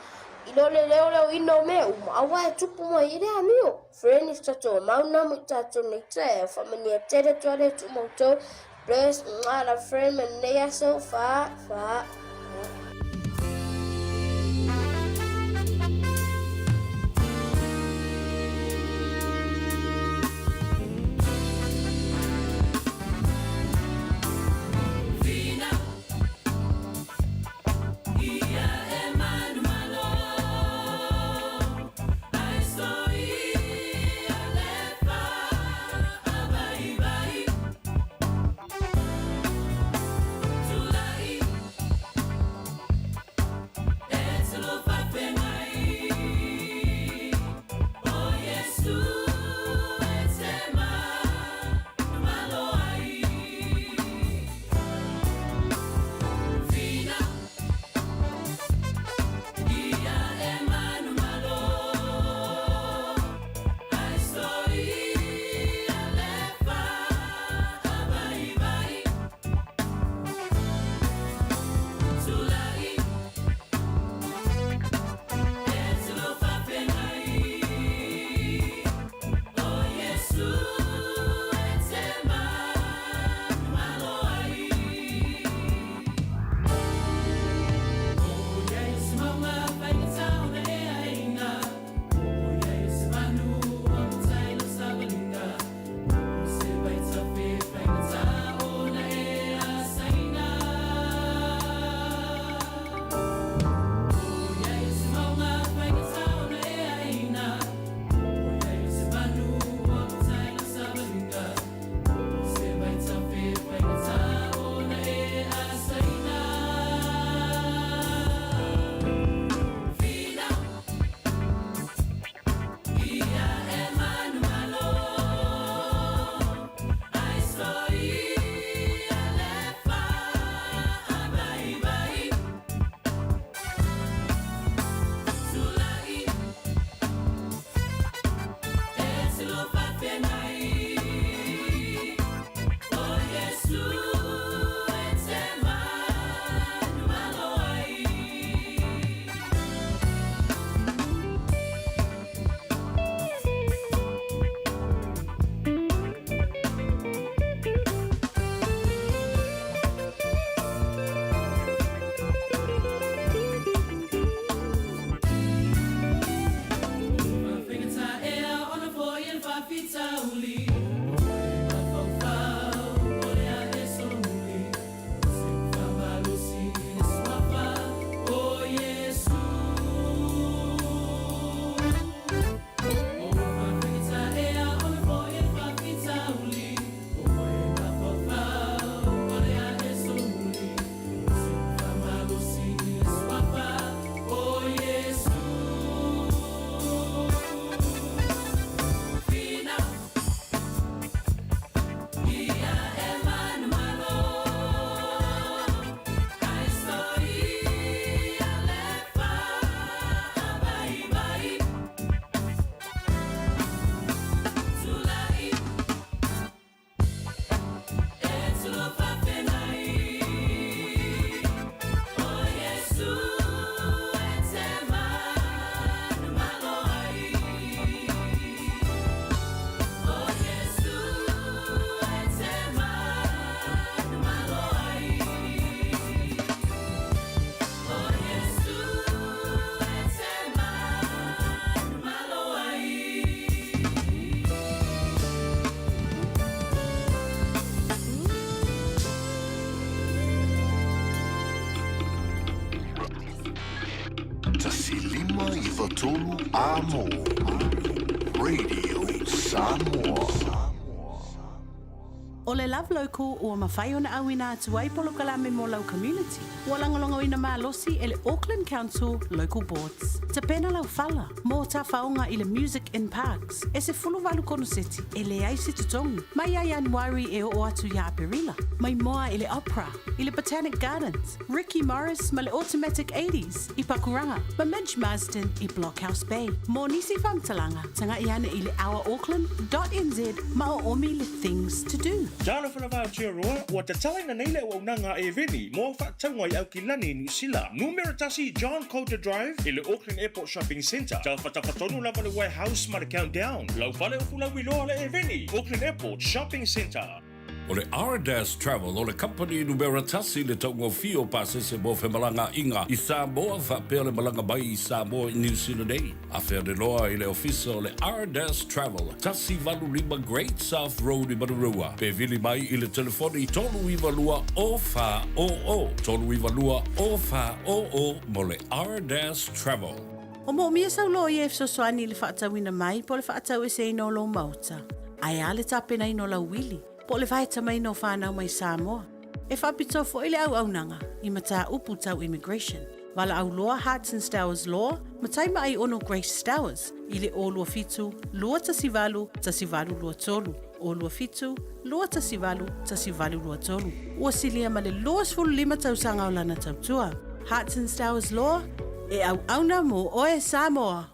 i lo le leoleoina o mea uma auā e tupu mai i le amio friend if tatou mau na mo i tatou nei taeao faamanuia tele atu a le Atua ma outou bless mwah love friend ma lenei aso fa fa 93 Amo Radio Samoa. O le Love Local ua mafai ona auina atu ai polokalame mo lau community. Ua lagolagoina malosi e le Auckland Council Local Boards. Tapena lau fala mo tafaoga i le Music in Parks e 18 konoseti e leai se totogi mai ia Ianuari e oo atu ia Aperila. Mai moa i le Opera, i le Botanic Gardens, Ricky Morris ma le Automatic Eighties i Pakuranga, ma Midge Marsden i Blockhouse Bay. Mo nisi faamatalaga, taga'i ane i le ourauckland dot nz ma oomi le Things to Do. Talofa lava Aotearoa, ua tatalaina nei le auaunaga a Eveni mo au faatauga i Aukilani i Niu Sila. Numera tasi John Coulter Drive i le Auckland Airport Shopping Centre. Tafatafa tonu lava le Warehouse ma le Countdown. Lau fale o Fulauiloa le Eveni, Auckland Airport Shopping Centre. O le Ardas Travel o le kamupani numera tasi i le taugofie o pasese mo femalagaaiga i Samoa faapea le malaga mai i Samoa i Niu Sila nei. Afea loa i le ofisa o le Ardas Travel, 185 Great South Road i Manurewa. Pe vili mai i le telefoni 392 0400, 392 0400 mo le Ardas Travel. O moomia sau loia e fesoasoani i le faatauina mai po o le faataueseina o lou maota, ae a le tapenaina o lau uili po o le vaetamaina o fanau mai Samoa. E faapitoa foi le auaunaga i mataupu tau immigration. Valaau loa Hearts and Stowers Law ma Taimaai Ono Grace Stowers i le 027 218 1823, 027 218 1823. Ua silia ma le 25 tausaga o lana tautua. Hearts and Stowers Law, e auauna mo oe Samoa!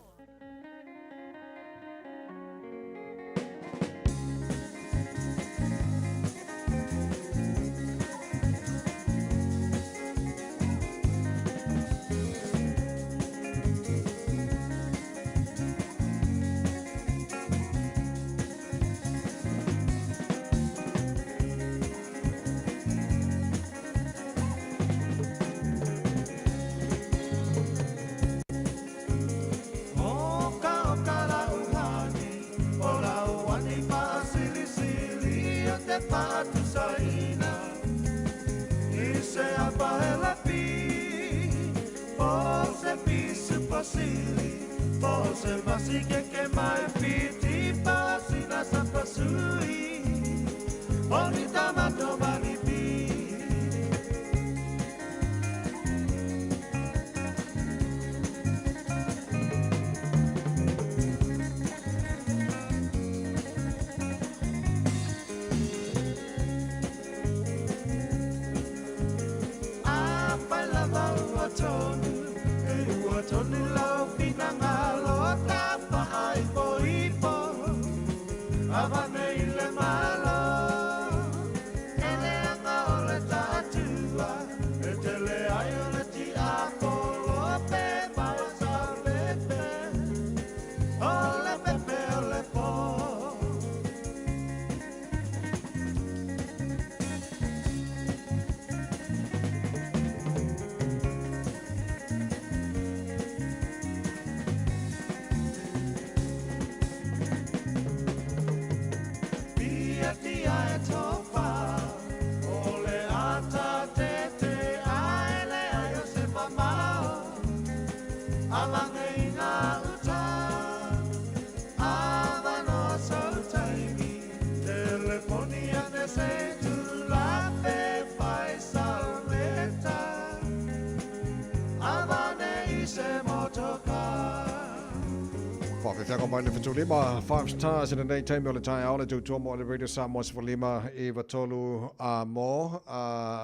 Faafetai mai le 75 Five Stars i lenei taimi o le taeao le tautua mo le Radio Samoa 15 93 a mo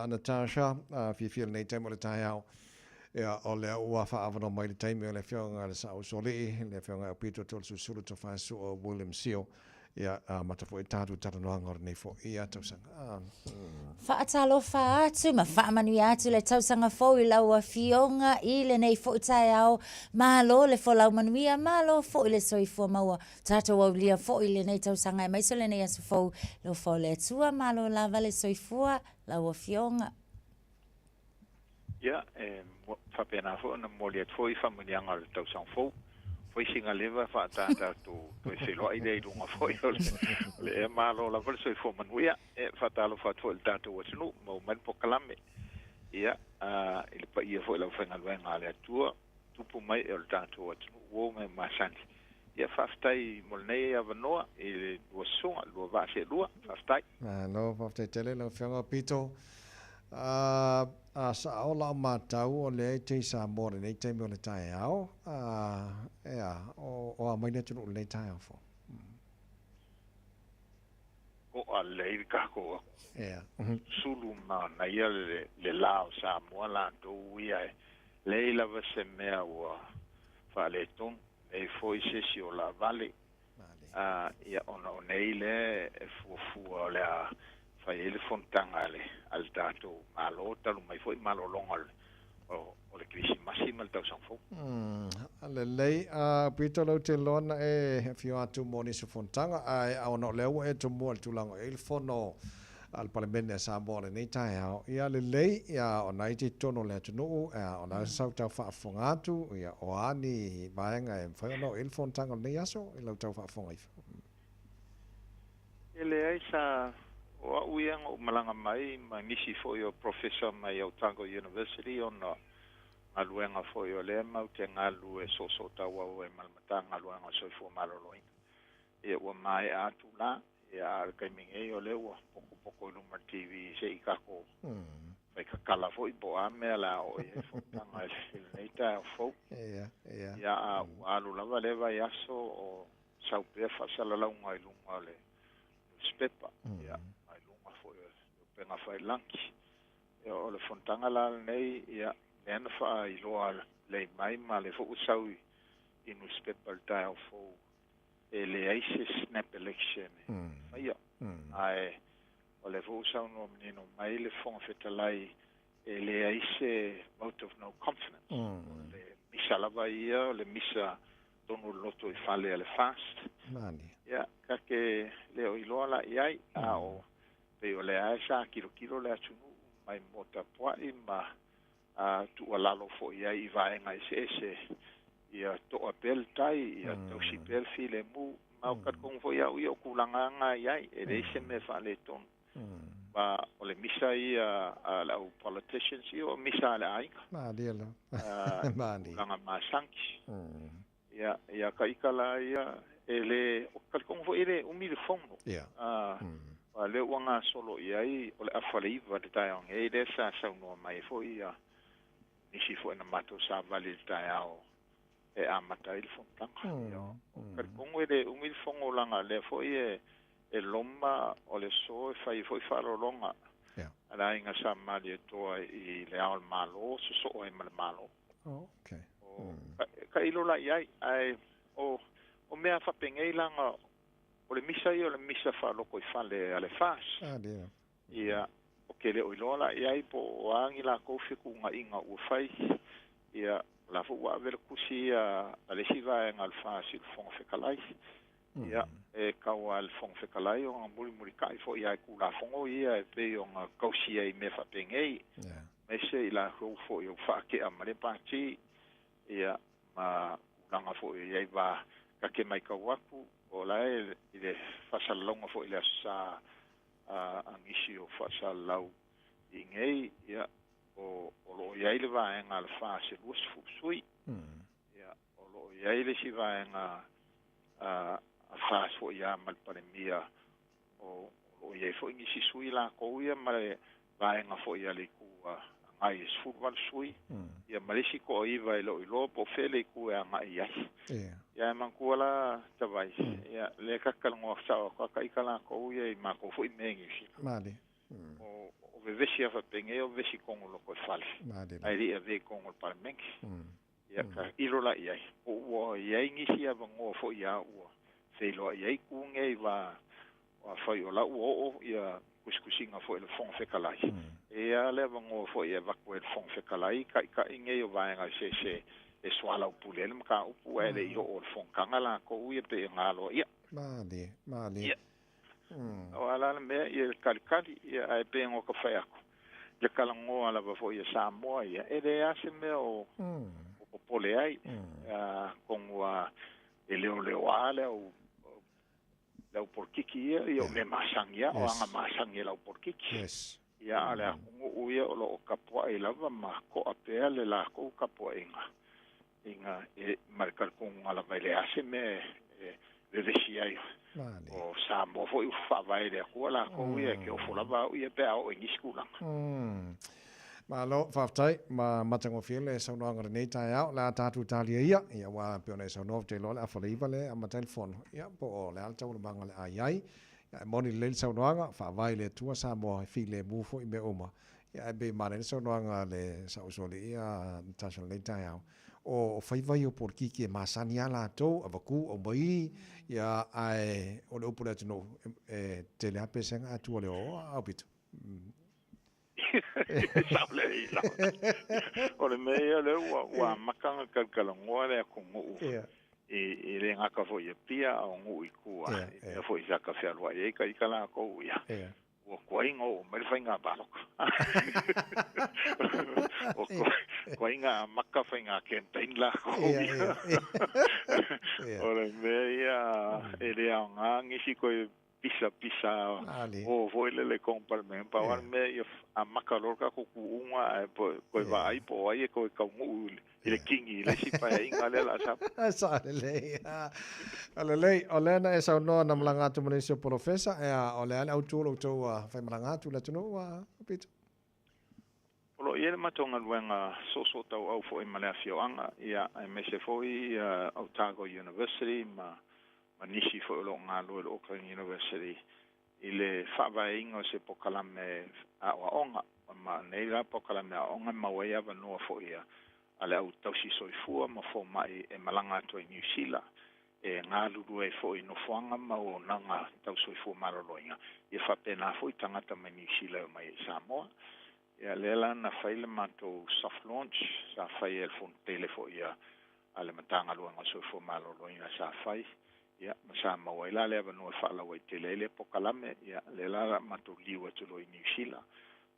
Natasha fiafia lenei taimi o le taeao ia o lea ua faaavanoa mai le taimi o le afioga i le Saʻausoalii le afioga ia Aupito Tolesulusulu Tofaesu'a William Seal ia amata foi tatou talanoaga o lenei foi ia tausaga. Faatalofa atu ma faamanuia atu le tausaga fou i lau Afioga i lenei foi taeao. Malo le folau manuia, malo foi le soifua maua. Tatou aulia foi lenei tausaga aemaise o lenei aso fou. Alofa o le Atua, malo lava le soifua lau Afioga. Ia, e faapena foi ona momoli atu foi faamanuiaga o le tausaga fou. Foi sina leva faata tatou toe feiloai lea i luga foi o le ea malo lava le soifua manuia. E faatalofa atu foi i le tatou atunuu, maua mai le polokalame. Ia, i le paia foi o le aufaigaluega a le Atua. tupu ma e'e o le tatou atunuu uo ma e masani. Ia faafetai mo lenei avanoa i le lua susuga, lua vaa seelua. Faafetai. Malo faafetai tele lau Afioga Pito. A sa'o la'u matau o lea e te i Samoa i lenei taimi o le taeao, ea, o a mai le atunuu i lenei taeao fou? To'a lelei le tatou sulu ma naia le la o Samoa latou ia e leai lava se mea ua faaletonu, leai foi se isi o laavale. Ia ona o nei lea e fuafua o le a fai ai le fonotaga a le tatou Malo talu mai foi malologa o le Kerisimasi ma le tausaga fou. Lelei, Pito lau te iloa na e afio atu mo nisi o fonotaga, ae ona o lea ua e tomua i le tulaga o i ai le fono a le Palemene a Samoa i lenei taeao, ia lelei, ia o na i totonu o le atunuu, ia o na sa tau faafofoga atu, ia o a ni vaega e mafai ona oo i ai le fonotaga o lenei aso i lau tau faafofoga ifo? E leai sa o a'u ia na ou malaga mai ma nisi foi o Professor mai Otago University ona galuega foi o lea matou te galulue soosootauau ai ma le Matagaluega o le Soifua Maloloina. Ia ua maea atu la, ia a o le taimi nei o lea ua potopoto i luma o le TV se i tatou fai tatala foi po o a mea o le a oo i ai le fonotaga i lenei taeao fou. Ia a ua alu lava lea vaiaso o sau pea faasalalauga i luga o le newspaper, ia, ma i luga foi o le upega tafailagi. Ia, o le fonotaga la lenei, ia, lea na faailoa lelei mai ma lea foi ua sau i newspaper i le taeao fou, e leai se snap election e faia. Ae o lea foi ua saunoa manino mai le Fofoga Fetalai, e leai se vote of no confidence. O le misa lava ia, o le misa tonu o le loto i fale a le FAST. Ia, ta te le o iloa la i ai, a o pei o lea e sa tilotilo le atunuu mai mo tapua'i ma tuualalo foi i ai i vaega eseese ia to'a pea le tai, ia tausi pea le filemu. Ma o talitonu foi au ia o tulaga na i ai, e leai se mea faaletonu. Ma o le misa ia a le au politicians, ia o misa a le aiga. Malie la. Malie. Tulaga masani. Ia, ia ka ika la ia, e le, o talitonu foi e le umi le fono. A lea ua gasolo i ai, o le afa le 9 le taeao nei, lea sa saunoa mai foi ia nisi foi na matou savali i le taeao e amata ai le fonotaga. Ia, o talitonu e le umi le fono laga lea foi e loma o le aso e fai foi faaaloaloga a le aiga Sa Malietoa i le Ao o le Malo, sosoo ai ma le Malo. O ka ilo la i ai, ae o mea faapenei laga o le misa ia o le misa faaloko i fale a le FAS. Ia, o ke le o iloa la i ai po o a ni lakou fetuunaiga ua fai. Ia, o la foi ua ave le tusi ia a le isi vaega o le FAS i le Fofoga Fetalai. Ia, e tau lava i le Fofoga Fetalai ona mulimulita'i foi ia i Tulafono ia e pei ona tausia i mea faapenei, aemaise i latou foi o faatea ma le pati, ia, ma tulaga foi o i ai va ta te matau atu, o la e i le faasalalauga foi i le Aso Sa a nisi o faasalalau i nei, ia, o lo o i ai le vaega a le FAS e 20 sui. Ia, o lo o i ai le isi vaega a FAS foi ia ma le Palemia, o lo o i ai foi nisi sui latou ia ma le vaega foi a le Itu Agai e 18 sui, ia ma le isi toa-9 e le o iloa po o fea le itu e agai i ai. Ia e manatua la Tavai, ia lea ta te talanoa sao atu a taita latou ia i matou foi mea i Niu Sila. O vevesi lava faapenei o vevesi i totonu o loko e fale, ae le i avea i totonu o le Palemene. Ia ka ilo la i ai, po ua i ai nisi avanoa foi ia ua feiloai ai itu nei va afai o la ua oo ia tusitusiga foi i le Fofoga Fetalai. E i ai lava le avanoa foi e avatu ai e le Fofoga Fetalai taitai nei o vaega eseese e soalaupule ai le mataupu ae le i oo i le fonotaga latou ia pei ona aloaia. Malie, malie. Ia. O a la le mea, ia talitali, ia ae pei ona ta fai atu, le talanoa lava foi a Samoa ia, e leai lava se mea o popole ai, atonu lava e leoleoa le au le au polokiki ia, ia o mea masani lava, o aga masani a le au polokiki. Ia, a o le atunuu ia o lo o tapuai lava ma to'a pea le latou tapuaiga. Inga e ma le talitonuga lava e leai lava se mea e vevesi ai. O Samoa foi ua faavae i le Atua latou ia e te ofo lava au ia pe a oo i nisi tulaga. Malo, faafetai ma matagofie le saunoaga i lenei taeao. O le a tatou talia ia, ia aua pei ona e saunoa ou te iloa o le afa le iva lea e amata ai le fono. Ia po o le a le taualumaga o le a i ai. Ia e moni lelei le saunoaga, faavae i le Atua Samoa e filemu foi mea uma. Ia ae pei e manaia le saunoaga a le Saʻusoalii ia Natasha i lenei taeao, o faiva ia o polokiki e masani lava latou, avatu, aumai, ia ae o le upu a le atunuu, e tele lava pesega ae tua i le ō a aupito. Sao lelei lava. O le mea ia lea ua amata ona talatalanoa le atunuu i le gata foi i Apia a o nuu i tua, i mea foi sa ta fealuai ai ta ita latou ia. Ua tuai ona oo mai le faiga palota. Ua tuai ona amata faiga campaign latou ia. O le mea ia e le aoga nisi toe pisapisa o foi lele i totonu o le Palemene. Pau lava le mea ia amata loa le tatou tuuga ae toe vaai po o ai e toe taunuu i le Kingi i le isi paeaiga lea o le a sau. Sao lelei. Lelei, o lea na e saunoa na malaga atu ma nisi o polofesa, ea, o le a le autu o lo outou faimalaga atu i le atunuu, Peter? O lo o i ai le matou galuega soosootauau foi ma le afioaga, ia, aemaise foi Otago University ma nisi foi o lo o galulue i le Auckland University i le faavaeina o se polokalame aoaoga. Ma nei la polokalame aoaoga e maua ai avanoa foi a le au tausi soifua ma fomai e malaga atu ai i Niu Sila e galulue ai foi i nofoaga ma auaunaga tau soifua maloloina, ia faapena foi tagata mai Niu Sila e omai ai i Samoa. Ia lea la na fai le matou soft launch sa fai e le Fonotele foi a le Matagaluega o Soifua Maloloina sa fai, ia ma sa maua ai la le avanoa e faalauaitele ai lea polokalame, ia lea la o le a matou liu atu loa i Niu Sila.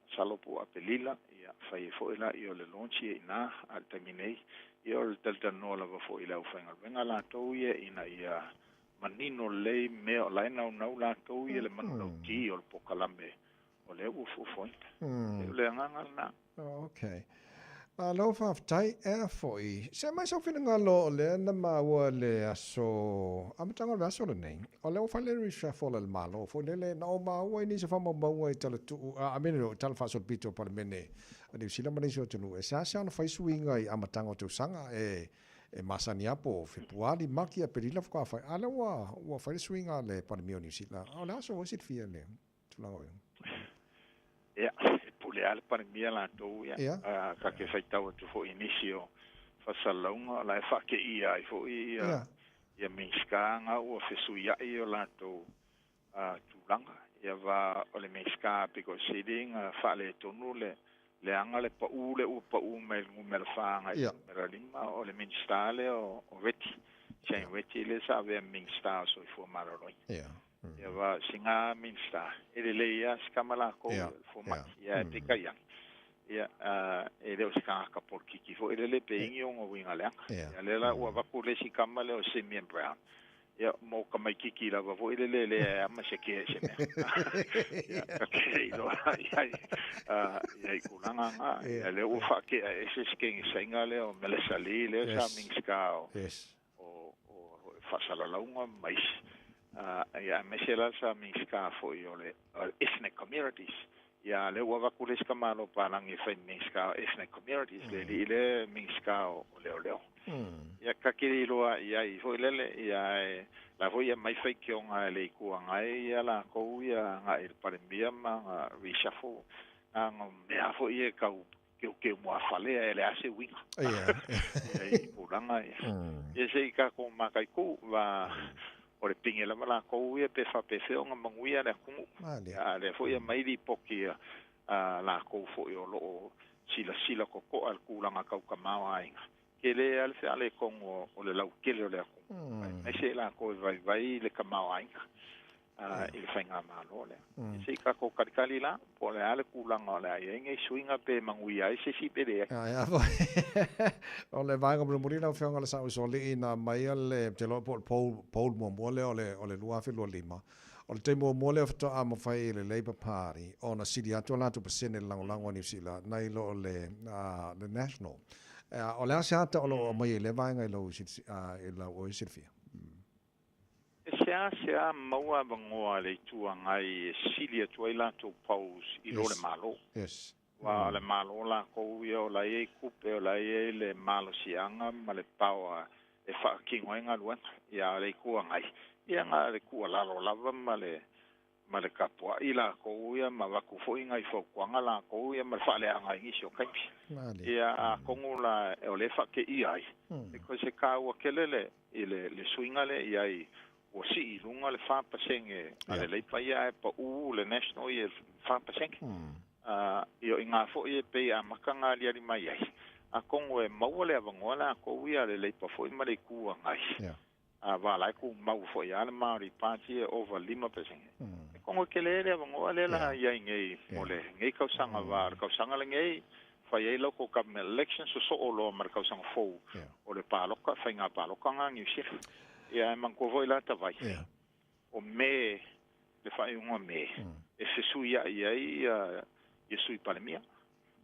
Masalo po o Apelila, ia fai ai foi lea o le launch ia i ina, a o le taimi nei, ia o le talatalanoa lava foi i le aufaigaluega latou ia ina ia manino lelei mea o la e naunau latou ia le manulauti o le polokalame o lea ua fuafuaina. O le agaga lena. Ok. Malo faafetai. Ea foi, se aumai sou finagalo o lea na maua le aso, amataga o le aso lenei, o lea ua fai le reshuffle a le Malo foi lele, na ou maua i nisi o faamaumauga i talatuu, I mean, o tala faasolopito o Palemene a Niu Sila ma nisi o atunuu, e seasea ona fai suiga i amataga o tausaga, e masani lava po o Fepuari, Maki, Aperila faatoa fai, a o lea ua fai le suiga a le Palemia o Niu Sila. O le a sou silafia i le tulaga o i ai? Ia, e pule lava le Palemia latou, ia. Ta te faitau atu foi i nisi o faasalalauga, o la e faateia ai foi ia, ia Minisita na ua fesuiai o latou tulaga. Ia va o le Minisita pito sili na faaletonu le leaga le pau lea ua pau mai le numera 4 agai i le numera 5, o le Minisita lea o Reti, Shane Reti lea sa avea ma Minisita o Soifua Maloloina. Ia va sina Minisita, e lelei lava si tama lakou fomai, ia ae peitai ane, ia e le o se tagata polokiki foi lele pe igi ona uiga leaga. Ia lea la ua avatu le isi tama lea o Simeon Brown, ia mo tamaititi lava foi lele e leai lava ma se kea i se mea. Ia ta te le iloa i ai ia i tulaga na. Ia lea ua faatea ese si teine Saina lea o Melissa Lee lea sa Minisita o o faasalalauga ma isi, ia aemaise la sa Minisita foi o le Ethnic Communities. Ia lea ua avatu le isi tamaloa palagi e fai Minisita o Ethnic Communities, le alii lea Minisita o Leoleo. Ia ta te le iloa i ai foi lele, ia ae la foi e aumai faitioga e le Itu Agai ia latou ia agai i le Palemia ma ana reshuffle, na ona mea foi ia e tau keukeu muafale ae leai se uiga. Ia i tulaga ia. Ia se i tatou mataitu va o le pine lava latou ia pe faapefea ona manuia le atunuu. A lea foi e aumai lipoti a latou foi o lo o silasila totoa i le tulaga tau tamaoaiga. Tele lava le fealetonu o le lautele o le atunuu, aemaise i latou e vaivai le tamaoaiga i le faigamalo lea. Se i tatou talitali la, po o le a le tulaga o le a i ai nei suiga pe manuia ai se isi pe leai. Ae foi, o le vaega mulimuli lau Afioga le Saʻuisoalii na aumaia le, ou te iloa po o le poll, poll muamua lea o le, o le 2025, o le taimi muamua lea faatoa mafai e le Labour Party ona sili atu a latou pasene i le lagolago a Niu Sila nai lo le, le National. O le a se ata o lo o aumaia i lea vaega i lau i lau oe silafia? E seasea maua avanoa a le Itu Agai e sili atu ai latou polls i lo le Malo. Yes. Aua o le Malo lakou ia o la e i ai tupe, o la e i ai le malosiaga ma le power e faatino ai galuega. Ia a o le Itu Agai, ia na o le tuualalo lava ma le ma le tapuai lakou ia ma avatu foi nai fautuaga lakou ia ma le faaleaga i nisi o taimi. Ia atonu la o lea e faateia ai because e taua tele le i le le suiga lea i ai ua sii i luga le 4% a le Leipa ia ae pau le National ia i le 4%. Ia o i ina foi e pei e amata ona aliali mai ai atonu e maua le avanoa lakou ia a le Leipa foi ma le Itu Agai A va la e tumau foi lava le Māori Party e ova 5%. E kogo tele le avanoa lea la i ai nei mo lenei tausaga va o le tausaga lenei fai ai local government elections sosoo loa ma le tausaga fou o le paloka, faiga palota na a Niu Sila. Ia e manatua foi la Tavai o Me, le faaiuga o Me e fesuiai ai ia Sui Palemia.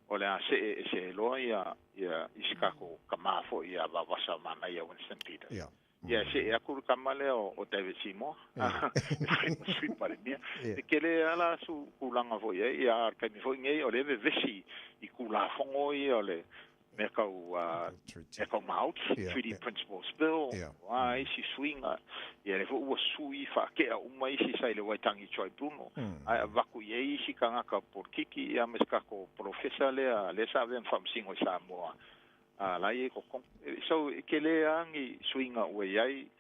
O le a see ese ai loa ia ia i si tatou tama foi ia Vavasa Manaia Winston Peters. Ia. Ia e see atu le tama lea o David Seymour e fai ma Sui Palemia. E tele lava la su tulaga foi i ai, ia a o le taimi foi lenei o lea e vevesi i Tulafono ia o le mea tau mea tau maoti, Treaty Principles Bill, o a isi suiga, ia lea foi ua sui faatea uma isi sa i le Waitangi Tribunal, ae avatu i ai isi tagata polokiki ia ma si tatou polofesa lea lea sa avea ma faamasino i Samoa, a la e i ai i totonu. So, e tele lava ni suiga ua i ai,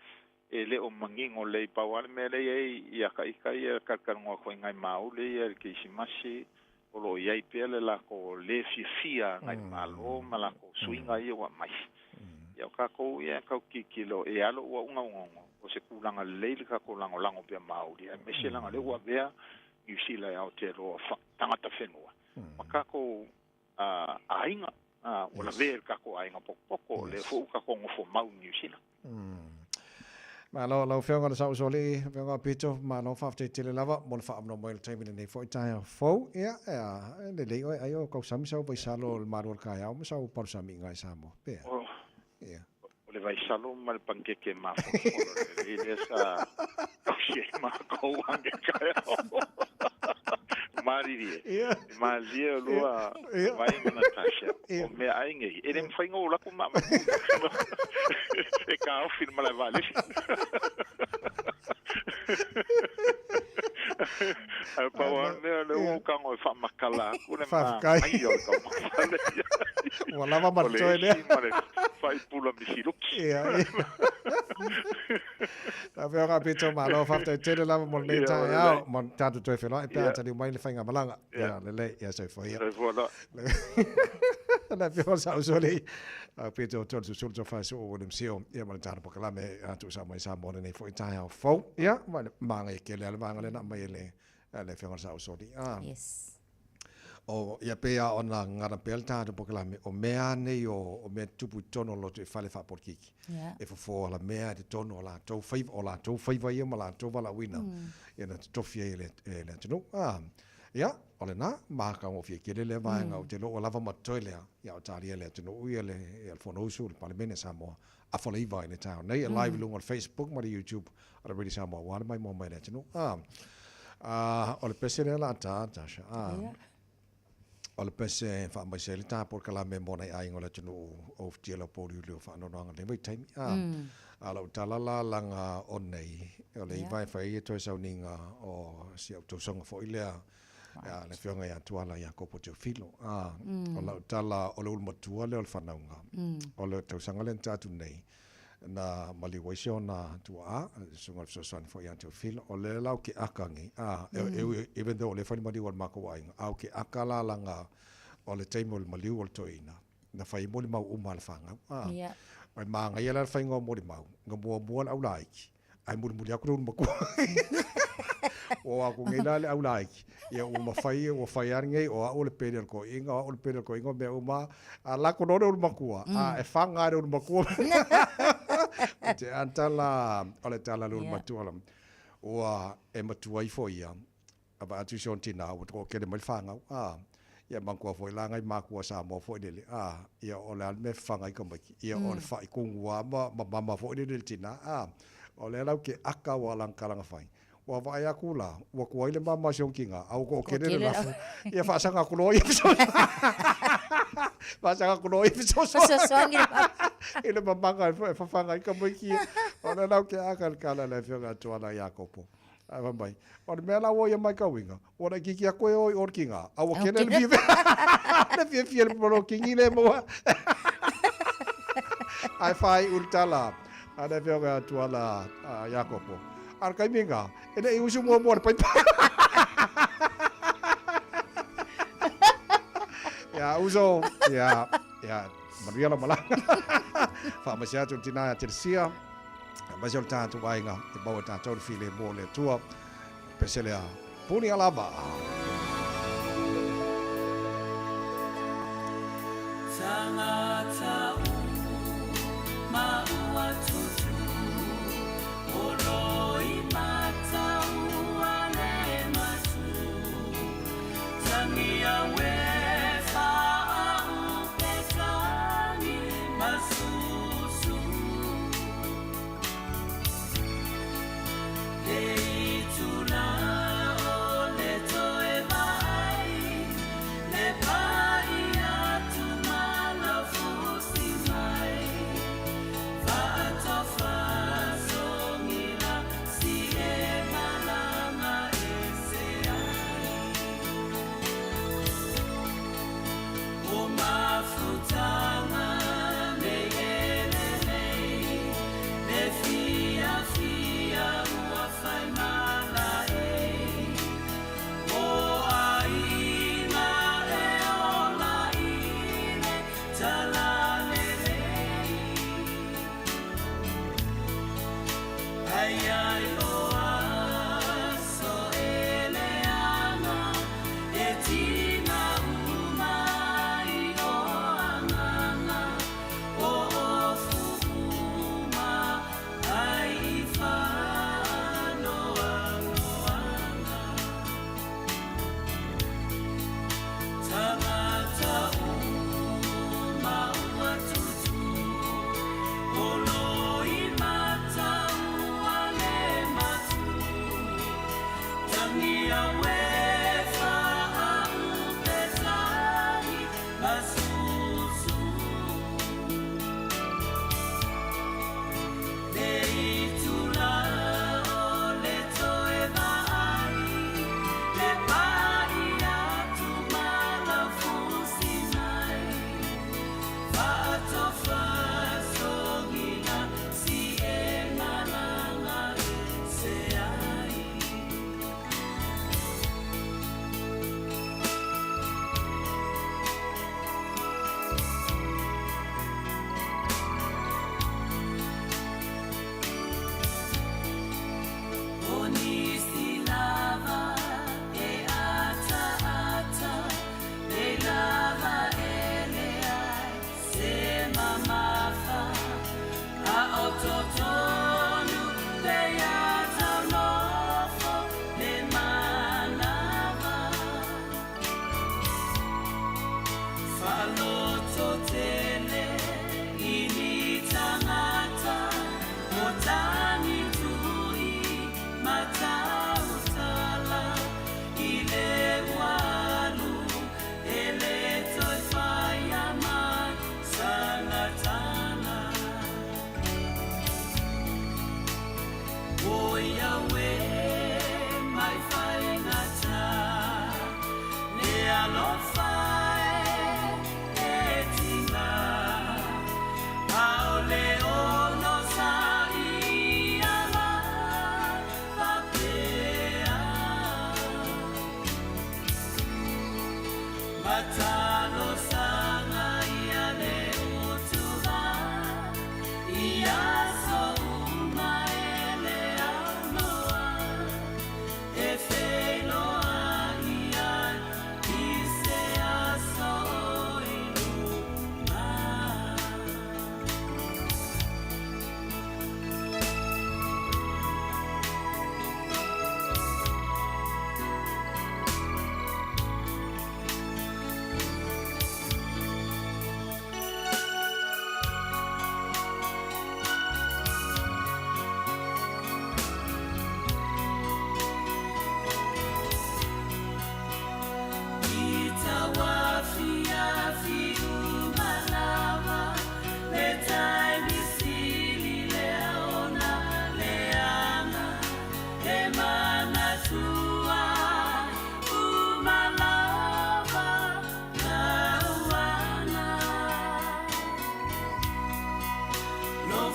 e le o manino lelei, pau lava le mea lea e i ai ia ta ita ia e talatalanoa atu ai i nai mauli ia i le Kerisimasi, o lo o i ai pea le latou le fiafia nai Malo ma latou suiga ia ua aumai. Ia o tatou ia e tau tilotilo e a lou augaugauga, o se tulaga lelei le tatou lagolago pea mauli, aemaise leaga o lea ua avea Niu Sila e Aotearoa tagata whenua. Ma tatou aiga, ua lavea i le tatou aiga potopoto, o lea foi ua tatou nofo mau i Niu Sila. Malo lau Afioga le Saʻusoalii, Afioga Pito, malo faafetai tele lava mo le faaavanoa mai o le taimi lenei foi taeao fou. Ia, e lelei oe ai o kausami sau vaisalo o le malu o le kaeao ma sau palusami i Samoa, pea? Ia. O le vaisalo ma le panikeke mafolafolo lelei lea sa tausi ai makou age taeao. Malilie. Malilie olua Vai ma Natasha. O meaai nei, e le mafai ona ou alu atu ma e taofi i le malae vaalele. Ae pau lava le mea, o lea ua ou tago e faamatala atu le manaia o le taumafa lea. Ua lava ma le toe lea. O le esi ma le faipula misiluki. Ia, ia. Lau Afioga Pito, malo faafetai tele lava mo lenei taeao. Ma tatou toe feiloai pe a taliu mai le faigamalaga. Ia, lelei. Ia, soifua ia. Soifua loa. Le Afioga Saʻusoalii, Pito Tolesusulu Tofaesu'u William Sio, ia ma le tatou polokalame a tuusa mai Samoa lenei foi taeao fou. Ia, ma le magaia tele lava le vaega lea na aumai e le le Afioga Saʻusoalii. Ah. Yes. O, ia pei lava ona gagana pea le tatou polokalame, o mea lava nei o, o mea tutupu i totonu o lotoifale faapolokiki. Yeah. E fofo alamea i totonu o latou faiva, o latou faiva ia ma latou valaauina, ia na totofi ai e le, e le atunuu. Ah. Ia, o lena, matagofie tele lea vaega, ou te iloa ua lava ma totoe lea, ia o talia e le atunuu ia le, ia le Fonousu, le Palemene a Samoa, afa le iva i le taeao nei, e live i luga o le Facebook ma le YouTube a le Radio Samoa aua le maimoa mai a le atunuu. A, a, o le pese lea la ta, Tasha, a, o le pese e faamaise ai le ta polokalame mo nai aiga o le atunuu o ufitia lau pouliuliu o faanoanoaga i lenei vaitaimi. A, A o lau tala la laga o nei, o le iva e fai ai e toe sauniga o si au tausoga foi lea, a le Afioga ia Tuala Iakopo Teofilo. A, o lau tala o le ulu matua lea o le whanauga, o le tausaga lea na tea atu nei, na maliu ai si ona tuaa, le susuga i le fesoasoani foi ia Teofilo, o lea la ou te aka nei, a, even though o lea e fai le maliu a le matou aiga, a ou te aka la laga o le taimi o le maliu o le toeaina, na fai ai molimau uma a le fanau. A, yeah. Ai māngaia la le faiga o molimau, na muamua le aulaiki, ae mulimuli atu le ulu matua. Ua o atu nei la le aulaiki, ia ua mafai, ua fai lava lenei, o au o le pele o le toeaina, o au o le pele o le toeaina, o mea uma, a lako loa le ulu matua, a e faga lava e le ulu matua. O te a tala, o le tala a le ulu matua la, ua e matua ifo ia, a vaai atu i si ona tina, ua toatele mai le fanau, a. Ia manatua foi la nai makua Samoa foi lele, a, ia o le a le mea e fafaga ai tamaiti, ia o le faikugu lava ma ma mama foi lele i le tina, a. O lea la ou te aka aua o lana tala na fai, ua vaai atu la, ua tuai le mama a si ona tina, a ua toatele le lafo, ia faasaga atu loa ia fesoasoani, faasaga atu loa ia fesoasoani i le mamaga e fafaga ai tamaiti ia. O lea la ou te aka i le tala a le Afioga ia Tuala Iakopo, ae fai mai, o le mea la ua ia matauina, Ua laitiiti atu e o i o le tina, a ua kele le fiafia. Le fiafia le polokini le maua. Ae faaiu le tala a le afioga ia Tuala Iakopo. A o le taimi lena, e le i usu muamua le paipa. Ia, uso, ia, ia, manuia lau malaga. Faamaise atu i le tina ia Telesia, aemaise o le tatou aiga, e maua e tatou le filemu o le Atua. Pese lea, puni lava. Tangata uma ua tutu, o loi mataua le matu. Tangia we whaau pe tangi masusu.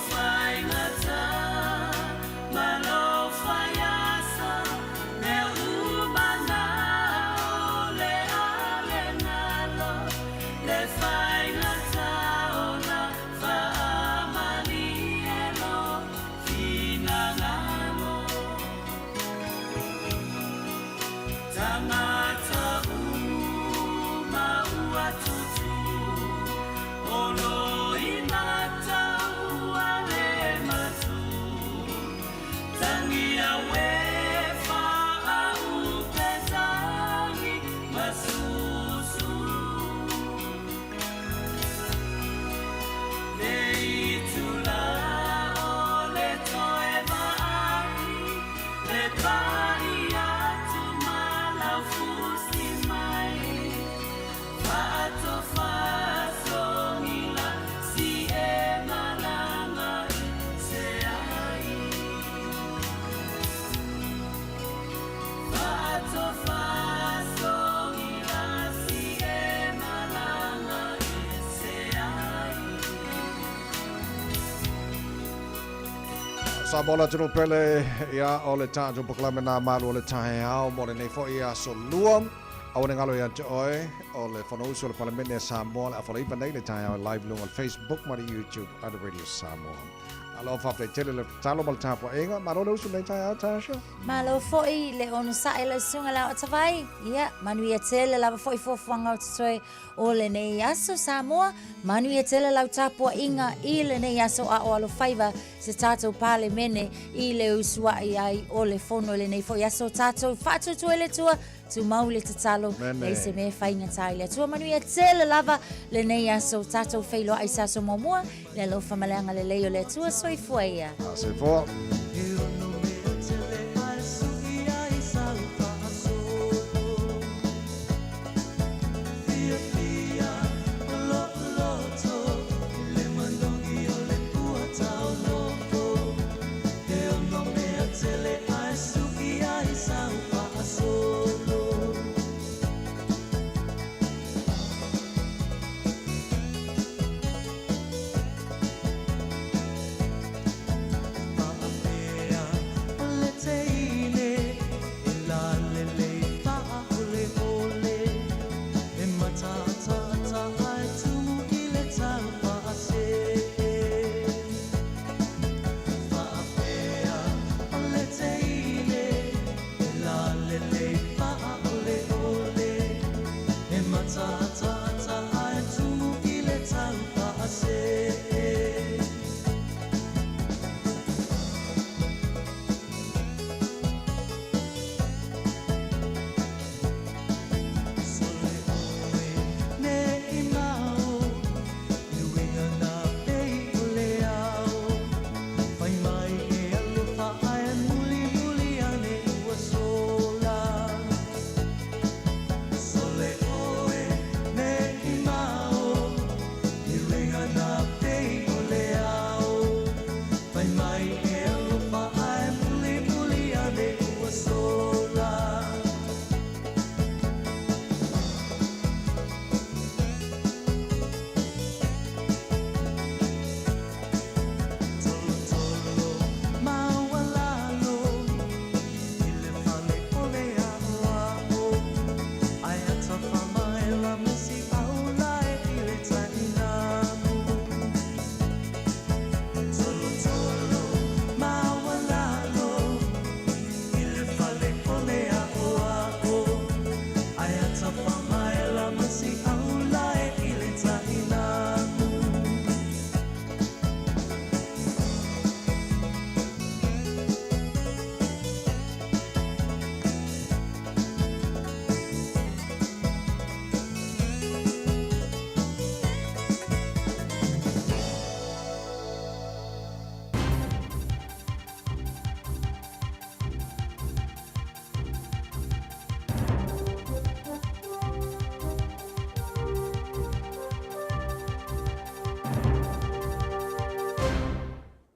faigata ma lou faiaso, mea uma na o le a le galo, le faigata ona faamalie lou finagalo. Tagata uma ua tutu, o loimata ua le matu. Tagia ue faaupetagi masusu. Le itula o le toe vaai, le pai atu ma laufusi mai. Faatofasogila si e malaga i se ai. Faatofasogila si e malaga i se ai. Samoa le atunuu pele, ia o le tatou polokalame na malu o le taeao mo lenei foi aso lua. Aua ne galo ia te oe o le Fonousu a le Palemene a Samoa le afa 9 nei le taeao e live i luga o le Facebook ma le YouTube a le Radio Samoa. Alo faafetai tele le tatalo ma le tapuaiga. Malo le usu lenei taeao Tasha. Malo foi le onosai lau susuga le Aoatavai. Ia, manuia tele lava foi fuafuaga o totoe o lenei aso Samoa. Manuia tele lau tapuaiga i lenei aso a o alofaiva se tatou Palemene i le usuai ai o le fono i lenei foi aso. Tatou faatuatua i le Atua, tumau le tatalo, leai se mea e faigata i le Atua. Manuia tele lava lenei aso, tatou feiloai i se aso muamua, le alofa ma le agalelei o le Atua. Soifua ia. Soifua.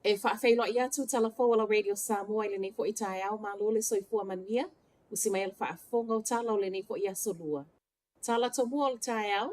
E faafeiloai atu tala fou a la Radio Samoa i lenei foi taeao malo le soifua manuia, usi mai a le faafofoga o tala o lenei foi aso lua. Tala tomua o le taeao.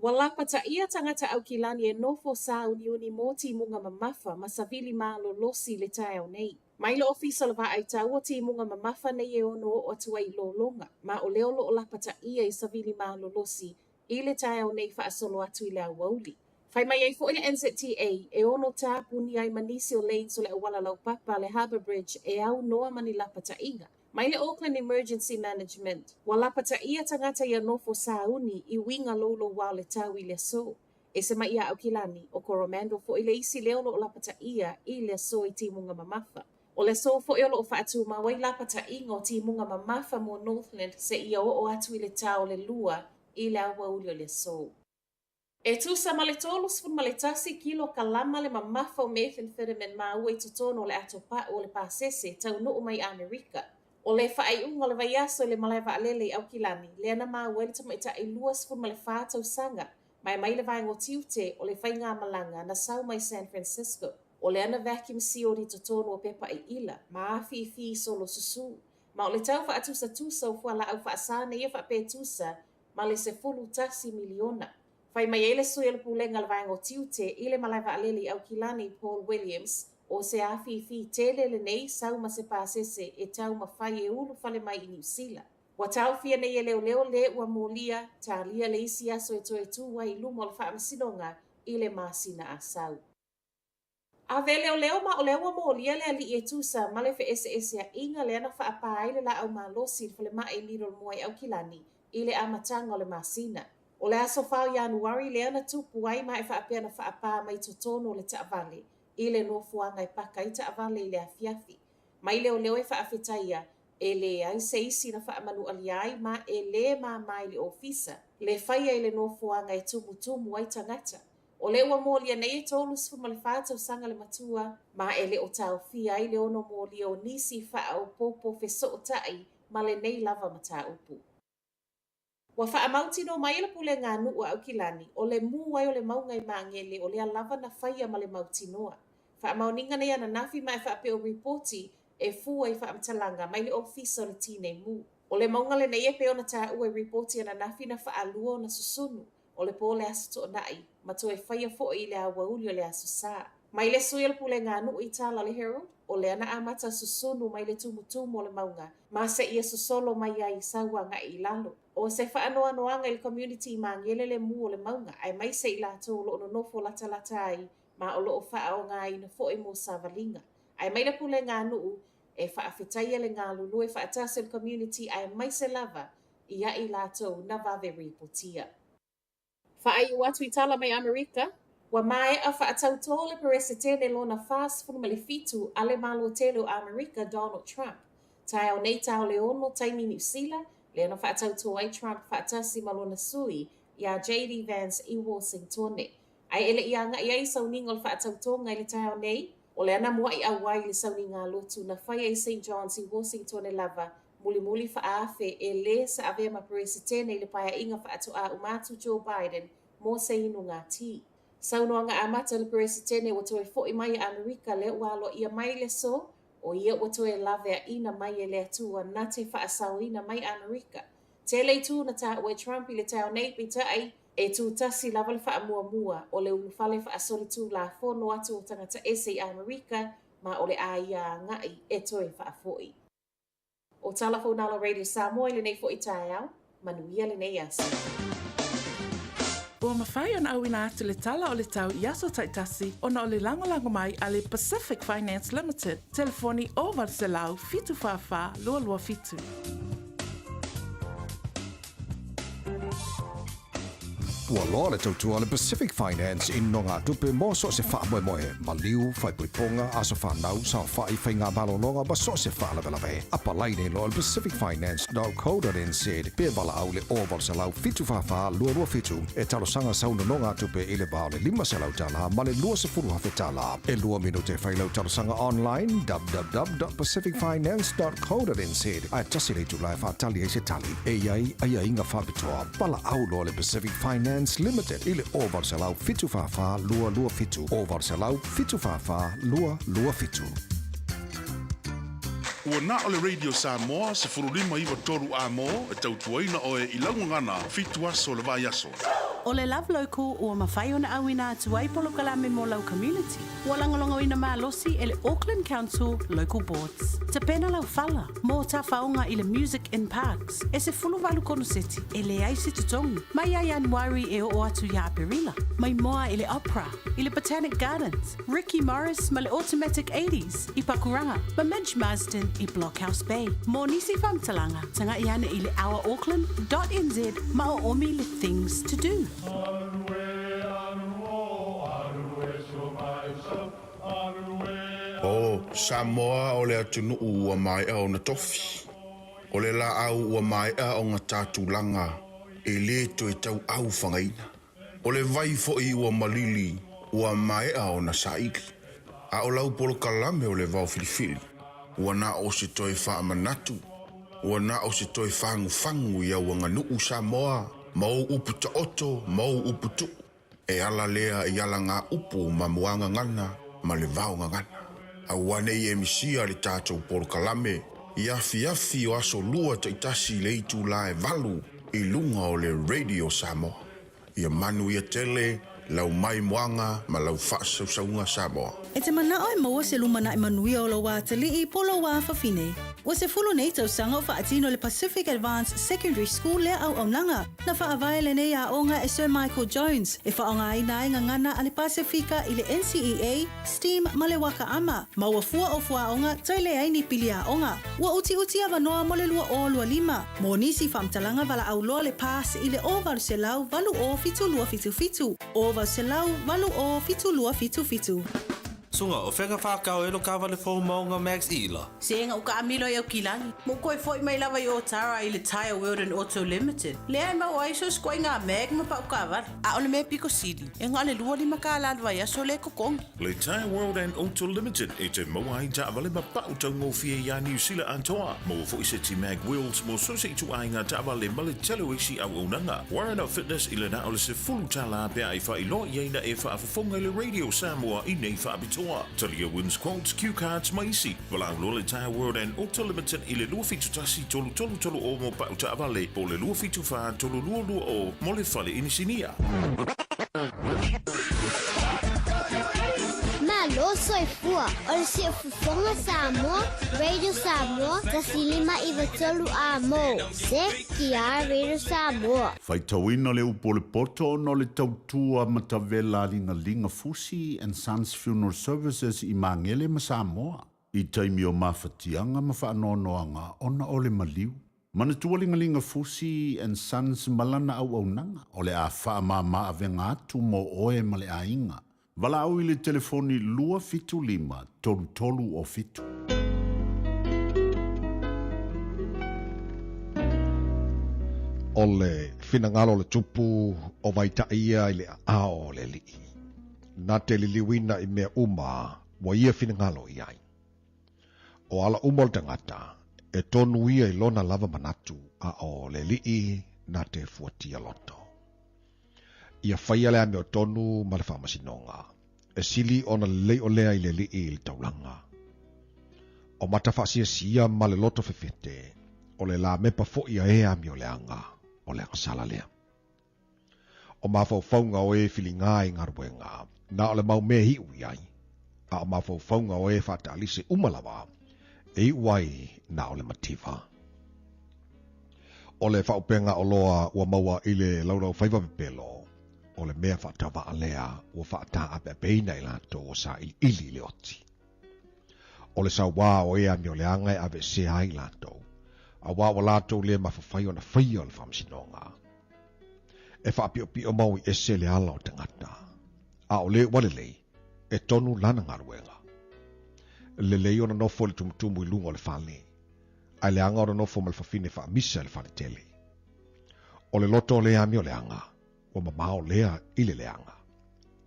Ua lapataia tagata Aukilani e nofo sāuniuni mō timuga mamafa ma savili malolosi i le taeao nei. Mai le Ofisa o le Vaai Taua timuga mamafa nei e ono oo atu ai i lologa, ma o lea o lo o lapataia i savili malolosi i le taeao nei faasolo atu i le aoauli. Fai mai ai foi le NZTA e ono tapunia ai ma nisi o lanes o le auala laupapa le Harbour Bridge e aunoa ma ni lapataiga. Mai le Auckland Emergency Management, ua lapataia tagata ia nofo sauni i uiga louloua o le tau i le aso. Ese mai ia Aukilani, o Coromandel foi le isi lea o lo o lapataia i le aso i timuga mamafa. O le aso foi o lo o faatumau ai lapataiga o timuga mamafa mo Northland seia oo atu i le ta o le 2 i le aoauli o le aso. E tusa ma le 31 kilo kalama le mamafa o methamphetamine maua i totonu o le ato pa'u o le pasese taunuu mai Amerika. O le faaiuga o le vaiaso i le malae vaalele i Aukilani, lea na maua ai le tamaitai 24 tausaga mai mai le vaega o tiute o le faigamalaga na sau mai San Francisco. O lea na vacuum sealed i totonu o pepa iʻila ma afifi solo susū. Ma o le tau faatusatusa o fualaau faasā nei e faapea e tusa ma le 11 miliona. Fai mai ai le sui o le Pulega o le Vaega o Tiute i le malae vaalele i Aukilani, Paul Williams, o se afifi tele lenei sau ma se pasese e taumafai e ulufale mai i Niu Sila. Ua taofia nei e leoleo le ua molia, talia le isi aso e toe tū ai i luma o le faamasinoga i le masina a sau. Ave leoleo ma o lea ua molia le alii e tusa ma le feeseeseaiga lea na faapā ai le laau malosi i le falemai Middlemore i Aukilani i le amataga o le masina. O le aso 4 o Ianuari lea na tupu ai ma e faapea na faapā mai totonu o le taavale i le nofoaga e paka ai taavale i le afiafi. Mai leoleo e faafetaia e leai se isi na faamanualia ai ma e lē māmā i le ofisa le faia i le nofoaga e tumutumu ai tagata. O lea ua molia nei e 34 tausaga le matua, ma e le o taofia ai le ono molia o nisi faaopoopo fesootai ma lenei lava mataupu. Ua faamautinoa mai e le Pulega a Nuu a Aukilani, o le mū ai o le mauga i Magele o lea lava na faia ma le mautinoa. Faamaoniga nei ananafi ma e faapea o ripoti e fua i faamatalaga mai le Ofisa o le Tinei Mu. O le mauga lenei e pei ona taua i ripoti ananafi na faalua ona susunu o le po o le Aso Toonai ma toe faia foi i le aoauli o le Aso Sa. Mai le sui o le Pulega a Nuu i tala le Herald, o lea na amata susunu mai le tumutumu o le mauga ma seia sosolo mai ai sau agai i lalo. O se faanoanoaga i le community i Magele le mū o le mauga aemaise i latou o lo o nonofo latalata ai ma o lo o faaaogaina foi mo savaliga. Ae mai le Pulega a Nuu e faafetaia le galulue faatasi o le community aemaise lava ia i latou na vave ripotia. Faaiu atu i tala mai Amerika, ua maea faatautō le Peresetene lona 47 a le Malo Tele o Amerika Donald Trump. Taeao nei ta o le 6 taimi Niu Sila, lea na faatautō ai Trump faatasi ma lona sui iā JD Vance i Wāsingtone. Ae e le i agai ai sauniga o le faatautōga i le taeao nei, o lea na mua'i auai i le sauniga lotu na faia i St. John's i Wāsingtone lava mulimuli faaafe e lē sa avea ma Peresetene i le paeaiga faatoā uma atu Joe Biden mo se inuga tī. Saunoaga amata le Peresetene ua toe fo'i mai i Amerika lea ua aloaia mai le aso, o ia ua toe laveaina mai e le Atua na te faasaoina mai Amerika. Tele itū na taua e Trump i le taeao nei, peitai, e tū tasi lava le faamuamua o le ulufale faasolitulafono atu o tagata ese i Amerika ma o le a ia agai e toe faafo'i. O Tala Fou Nalo Radio Samoa i lenei foi taeao, manuia lenei aso. Ua mafai ona auina atu le tala o le tau i aso taitasi ona o le lagolago mai a le Pacific Finance Limited, telefoni 0800 744 227. Ua loa le tautua a le Pacific Finance i nonogatupe mo so o se faamoemoe, maliu, faaipoipoga, aso fanau, saofai, faiga malologa ma so o se faalavelave. Apalai nei loa i le pacificfinance.co.nz pe valaau i le 0800 744 227 e talosaga sau nonogatupe i le va o le $500 ma le $20,000. E lua minute e fai lau talosaga online www.pacificfinance.co.nz ae tasi le itula e faatali ai se tali. E i ai aiaiga faapitoa. Valaau loa le Pacific Finance Limited i le 0800 744 227, 0800 744 227. Ua na o le Radio Samoa 15 9 3 A-mo e tautuaina oe i lau gagana fitu aso o le vaiaso. O le Love Local ua mafai ona auina atu ai polokalame mo lau community. Ua lagolagoina malosi e le Auckland Council Local Boards. Tapena lau fala mo tafaoga i le Music in Parks e 18 konoseti e leai se totogi mai ia Ianuari e oo atu ia Aperila. Mai moa i le Opera, i le Botanic Gardens, Ricky Morris ma le Automatic Eighties i Pakuranga, ma Midge Marsden i Blockhouse Bay. Mo nisi faamatalaga, taga'i ane i le ourauckland dot nz ma oomi le Things to Do. O Samoa o le atunuu ua maea ona tofi. O le laau ua maea ona ta tulaga e lē toe tauau fagaina. O le vai foi ua malili ua maea ona saili. A o lau polokalame o le vao filifili, ua na o se toe faamanatu, ua na o se toe fagufagu i au aganuu Samoa ma ou upu taoto ma ou upu tuu, e ala lea i alagaupu ma muagagana ma le vaogagana. Aua ne i e misia le tatou polokalame i afiafi o aso Lua taitasi i le itulā e 8 i luga o le Radio Samoa. Ia manuia tele lau maimoaga ma lau faasausauga Samoa. E te manao e maua se lumanai manuia o lou atalii po o lou afafine. Ua 10 nei tausaga o faatino le Pacific Advanced Secondary School lea auaunaga. Na faavae lenei aoga e Sir Michael Jones, e faaaogaina ai gagana a le Pasefika i le NCEA, STEAM ma le Waka Ama, ma ua fua o fuaoga toe leai ni pili aoga. Ua utiuti avanoa mo le 2025. Mo nisi faamatalaga valaau loa le PASS i le 0800 807 277, 0800 807 277. Suga, o fea ka whākau e lo kāwale fō maunga Max Ila. Se ega uka amilo i Aukilani. Mo koe foi mai lava i Otara i le Tyre World and Auto Limited. Lea e maua ai so sikoa i ngā mag ma pau kāwale. A o le mea piko sili, e ngā o le 25 kālā le vaiaso le kokongi. Le Tyre World and Auto Limited e te maua ai taavale ma pau taugofie iā Niu Sila atoa. Maua foi se ti mag wheels mo so se ituaiga taavale ma le tele o isi auaunaga. Warren of Fitness i le na o le $10 pe a e faailoa i ai na e faafofoga i le Radio Samoa i nei faapitoa. Talia wins quotes, cue cards ma isi. Valaau loa le Tyre World and Auto Limited i le 271 3330 mo pau taavale po o le 274 3220 mo le fale inisinia. Malo soifua, o le Siufofoga Samoa, Radio Samoa, 159 Amo. Se kia Radio Samoa. Faitauina le upu o le poto ona o le tautua matavela a Ligaliga Fusi and Sons Funeral Services i Magele ma Samoa, i taimi o mafatiaga ma faanoanoaga ona o le maliu. Manatua Ligaliga Fusi and Sons ma lana auaunaga, o le a faamama avega atu mo oe ma le aiga. Valaau i le telefoni 275 33 o 7. O le finagalo o le tupu o vaitaʻi ia i le aao o le alii. Na te liliuina i mea uma ua ia finagalo i ai. O ala uma o le tagata, e tonu ia i lona lava manatu, a o le alii na te fuatia loto. Ia faia le amiotonu ma le faamasinoga, e sili ona lelei o lea i le alii i le taulaga. O mata faasiasia ma le loto fefete, o le lamepa foi a e amioleaga, o le agasala lea. O mafaufauga o e filiga i galuega, na o le mau mea e iu i ai, a o mafaufauga o e faataalise uma lava, e iu ai na o le mativa. O le faaupega oloa ua maua i le laulaufaiva pepelo, o le mea faatauvaa lea ua faataapeapeina i latou o sailiili i le oti. O le sauā o e amioleaga e aveesea ai latou, auā ua latou le mafaufai ona faia o le faamasinoga. E faapiopio mau i ese le ala o tagata, a o le ua lelei, e tonu lana galuega. Lelei ona nofo i le tumutumu i luga o le fale, ae leaga ona nofo ma le fafine faamisa i le faletele. O le loto o le amioleaga, ua mamao lea i le leaga.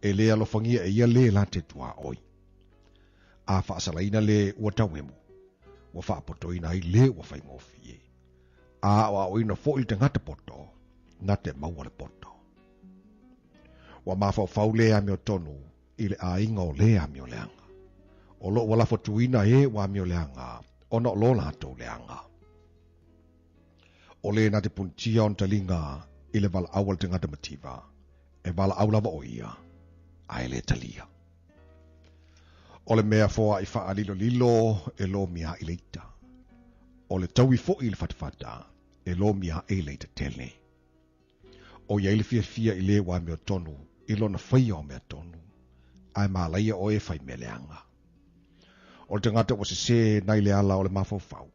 E le alofagia e ia le la te tuaoi. A faasalaina le ua tauemu, ua faapotoina ai le ua faigofie. A aoaoina foi le tagata poto, na te maua le poto. Ua mafaufau le amiotonu i le aiga o le amioleaga. O loo ua lafotuina e ua amioleaga, ona o lo latou leaga. O le na te punitia ona taliga i le valaau a le tagata mativa. E valaau lava o ia, ae le talia. O le mea foaʻi faalilolilo e lomia aʻe i le ita. O le taui foʻi i le fatafata e lomia aʻe i le ita tele. O i ai le fiafia i le ua amiotonu i lona faia o mea tonu, ae malaia o e fai mea leaga. O le tagata ua sesē nai le ala o le mafaufau,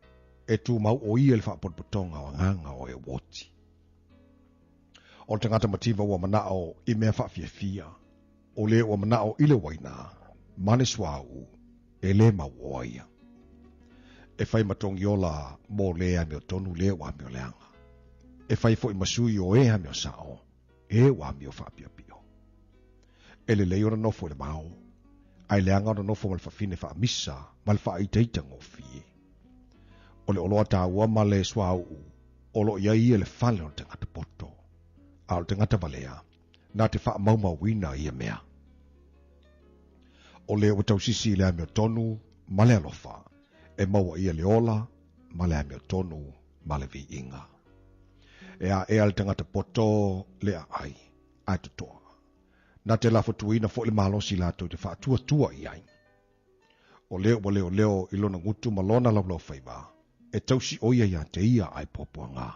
e tumau o ia i le faapotopotoga o agaga o e ua oti. O le tagata mativa ua manao i mea faafiafia, o le ua manao i le uaina ma le suauu, e lē mauoa ia. E fai ma togiola mo le amiotonu le ua amioleaga. E fai foʻi ma sui o e amiosaʻo, e ua amio faapiopio. E lelei ona nofo i le mao, ae leaga ona nofo ma le fafine faamisa ma le faaitaita gofie. O le oloa taua ma le suauu o loo i ai ia le fale o le tagata poto, a o le tagata valea na te faamaumauina ia mea. O le ua tausisi i le amiotonu ma le alofa, e maua ia le ola ma le amiotonu ma le viiga. E aʻea le tagata poto le aai, ae totoa. Na te lafotuina foʻi le malosi latou te faatuatua i ai. O le ua leoleo i lona gutu ma lona laulaufaiva, e tausi o ia iā te ia ae puapuaga.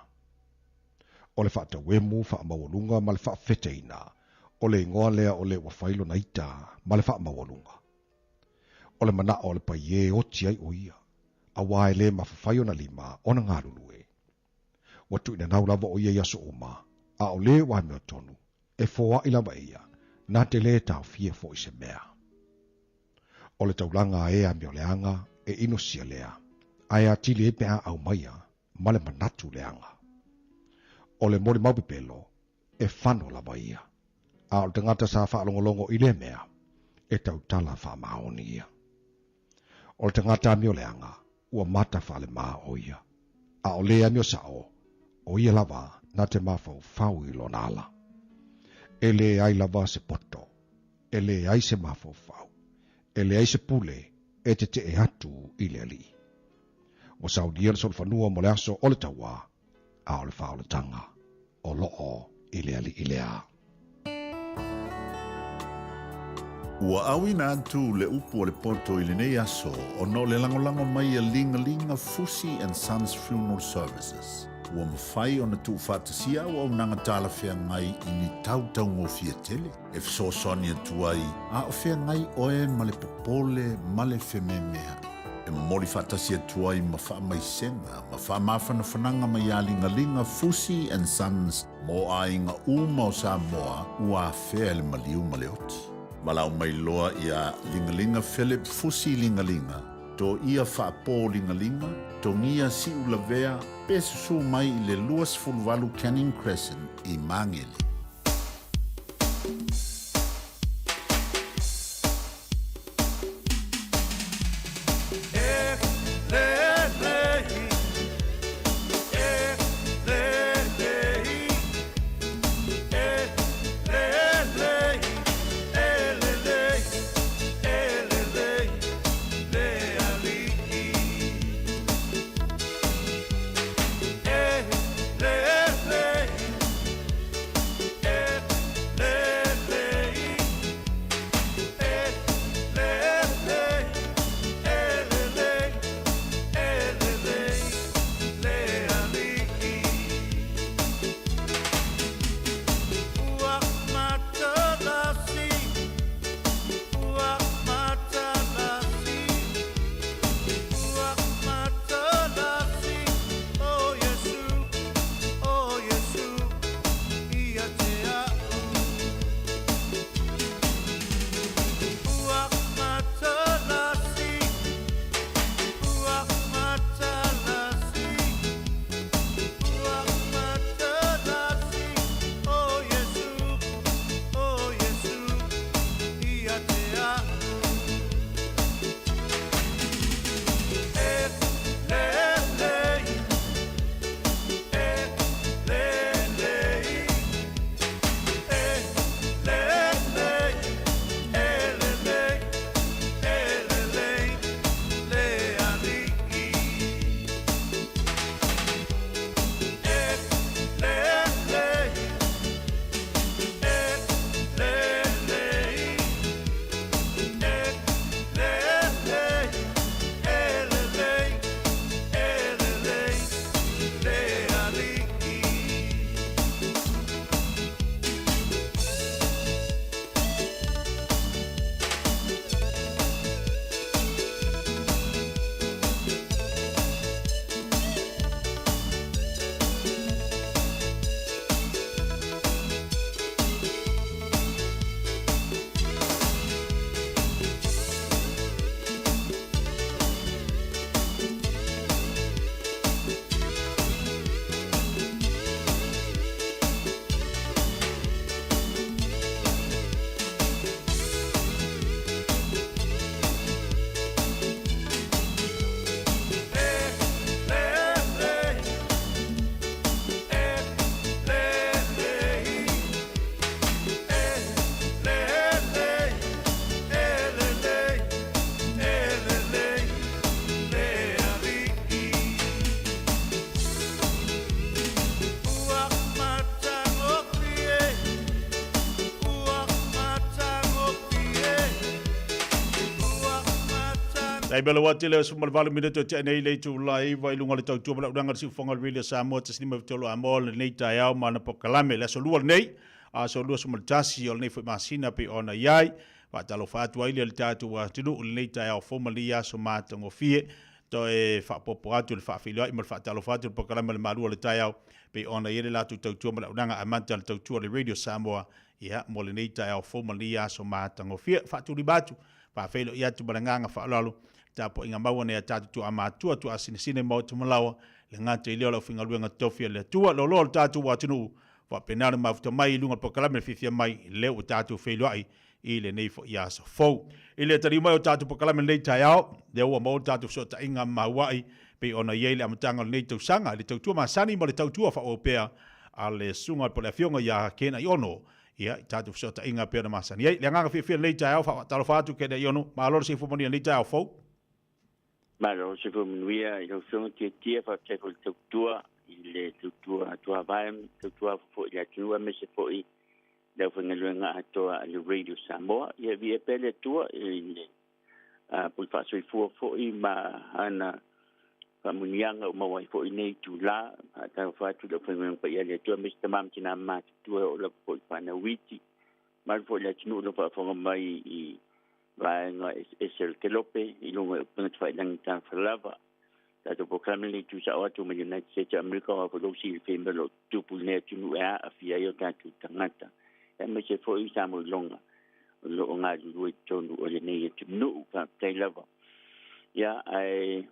O le faatauemu faamaualuga ma le faafeteina, o le igoa lea o le ua fai lona ita ma le faamaualuga. O le manao o le paiē oti ai o ia, auā e lē mafafai ona lima ona galulue. Ua tuuinanau lava o ia i aso uma, a o le ua amiotonu, e foaʻi lava e ia, na te lē taofia foʻi se mea. O le taulaga a e amioleaga e inosia lea, ae atili ai pe a aumaia ma le manatu leaga. O le molimau pepelo, e fano lava ia, a o le tagata sa faalogologo i lea mea, e tautala faamaoni ia. O le tagata amioleaga, ua mata faalemā o ia, a o le amiosaʻo, o ia lava na te mafaufau i lona ala. E leai lava se poto, e leai se mafaufau, e leai se pule e tetee atu i le Alii. Ua saunia le solofanua mo le aso o le tauā, a o le faaolataga o loo i le Alii lea. Ua auina atu le upu a le poto i lenei aso ona o le lagolago mai a Ligalinga Fusi and Sons Funeral Services. Ua mafai ona tuufaatasia auaunaga talafeagai i ni tau taugofie tele e fesoasoani atu ai a o feagai oe ma le popole ma le fememeaʻi. E momoli faatasi atu ai ma faamaisega ma faamafanafanaga mai iā Ligaliga Fusi and Sons mo aiga uma o Samoa ua afea e le maliu ma le oti. Valaau mai loa iā Ligaliga Philip Fusi Ligaliga, Toia Faapō Ligaliga, Togia Siulavea, pe susū mai i le 28 Canning Crescent i Magele. Tai mele wati le 18 minute o te nei le itula 9 i luga o le tautua ma le auaunaga le siufofoga o le Radio Samoa 153 a mo lenei taeao ma ana polokalame. Le aso lua lenei, aso 21 o lenei foi masina pei ona i ai. Faatalofa atu ai lea i le tatou atunuu i lenei taeao fou ma lenei aso matagofie. Toe faaopoopo atu le faafeiloai ma le faatalofa atu i le polokalame o le Malu o le Taeao pei ona i ai le latou tautua ma le auaunaga amata a le tautua o le Radio Samoa ia mo lenei taeao fou ma lenei aso matagofie. Faatulima atu, faafeiloai atu ma le agaga faaaloalo tapuaiga maua nei a tatou tuaamatua, tuaasinasina i maota ma laoa, le gata i lea o le aufaigaluega tofi a le Atua, loaloa o le tatou atunuu, faapena le mafuta mai i luga o le polokalame le fiafia mai lea ua tatou feiloai i lenei foi aso fou. I le taliu mai o tatou polokalame lenei taeao, lea ua maua le tatou fesootaiga mauai pei ona i ai le amataga o lenei tausaga i le tautua masani ma le tautua faaauau pea a le susuga po o le Afioga ia Ken Aiono, ia, i tatou fesootaiga pei ona masani ai. Le agaga fiafia lenei taeao, faafaatalofa atu Ken Aiono, malo le soifua manuia lenei taeao fou. Malo le soifua manuia i lau Afioga Tiatia, faafetai foi i le tautua, i le tautua tuavae, tautua foi i le atunuu aemaise foi le aufaigaluega atoa a le Radio Samoa. Ia viia pea le Atua i le pule faasoifua foi ma ana faamuniaga ua maua ai foi nei itulā. Faatalofa atu i le aufaigaluega paia a le Atua aemaise tama ma tinā matutua o lava foi fanau iti. Malu foi le atunuu o lo o faafofoga mai i vaega eseese o le kelope i luga i upega tafailagi talofa lava. Tatou polokalame lenei tuusao atu mai United States of America aua foi lou silafia i mea o lo o tutupu i lenei atunuu e aafia ai o tatou tagata. Aemaise foi i Samoa iloga o lo o galulue i totonu o lenei atunuu. Faafetai lava. Ia, ae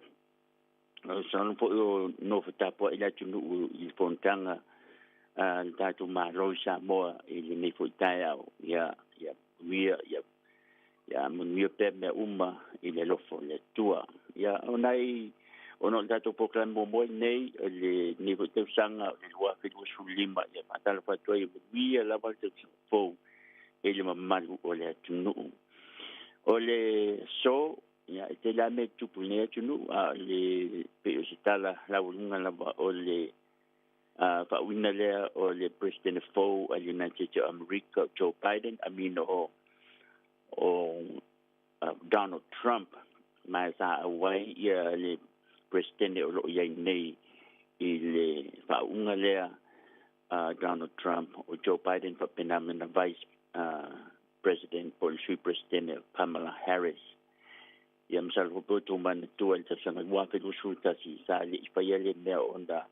o sano foi o nofo tapuai le atunuu i le fonotaga a le tatou Malo i Samoa i lenei foi taeao. Ia, ia manuia, ia, ia manuia pea mea uma i le alofa o le Atua. Ia, o nai, ona o le tatou polokalame muamua lenei, o lenei foi tausaga o le 2025, ia faatalofa atu ai, manuia lava le tausaga fou i le mamalu o le atunuu. O le aso, ia, e tele lava mea e tutupu i lenei atunuu, a o le pei o se tala laualuga lava o le faauiina lea o le President fou a le United States of America, Joe Biden, amino o Donald Trump, ma sa auai ia le President o lo o i ai nei i le faauuga lea Donald Trump, o Joe Biden faapena ma na Vice President po o le Sui President Kamala Harris. Ia masalo foi pe ua outou manatua i le tausaga 2021 sa le i faia le mea ona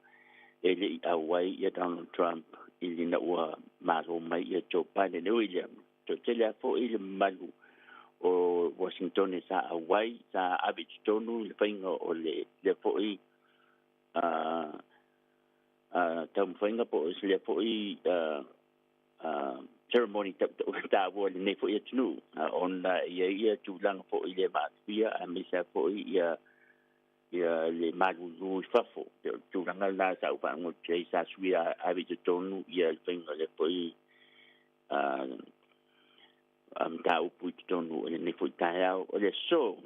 e le i auai ia Donald Trump i lina ua malo mai ia Joe Biden. E ui i lea, toatele lava foi le mamalu o Washington sa auai, sa ave i totonu le faiga o le lea foi taumafaiga po o lea foi ceremony taua i lenei foi atunuu, ona e i ai ia tulaga foi le maafia aemaise foi ia le malulu i fafo. Pe o le tulaga lena sa ou faalogologo ai, sa suia ave i totonu ia le faiga o lea foi mataupu i totonu o lenei foi taeao. O le aso,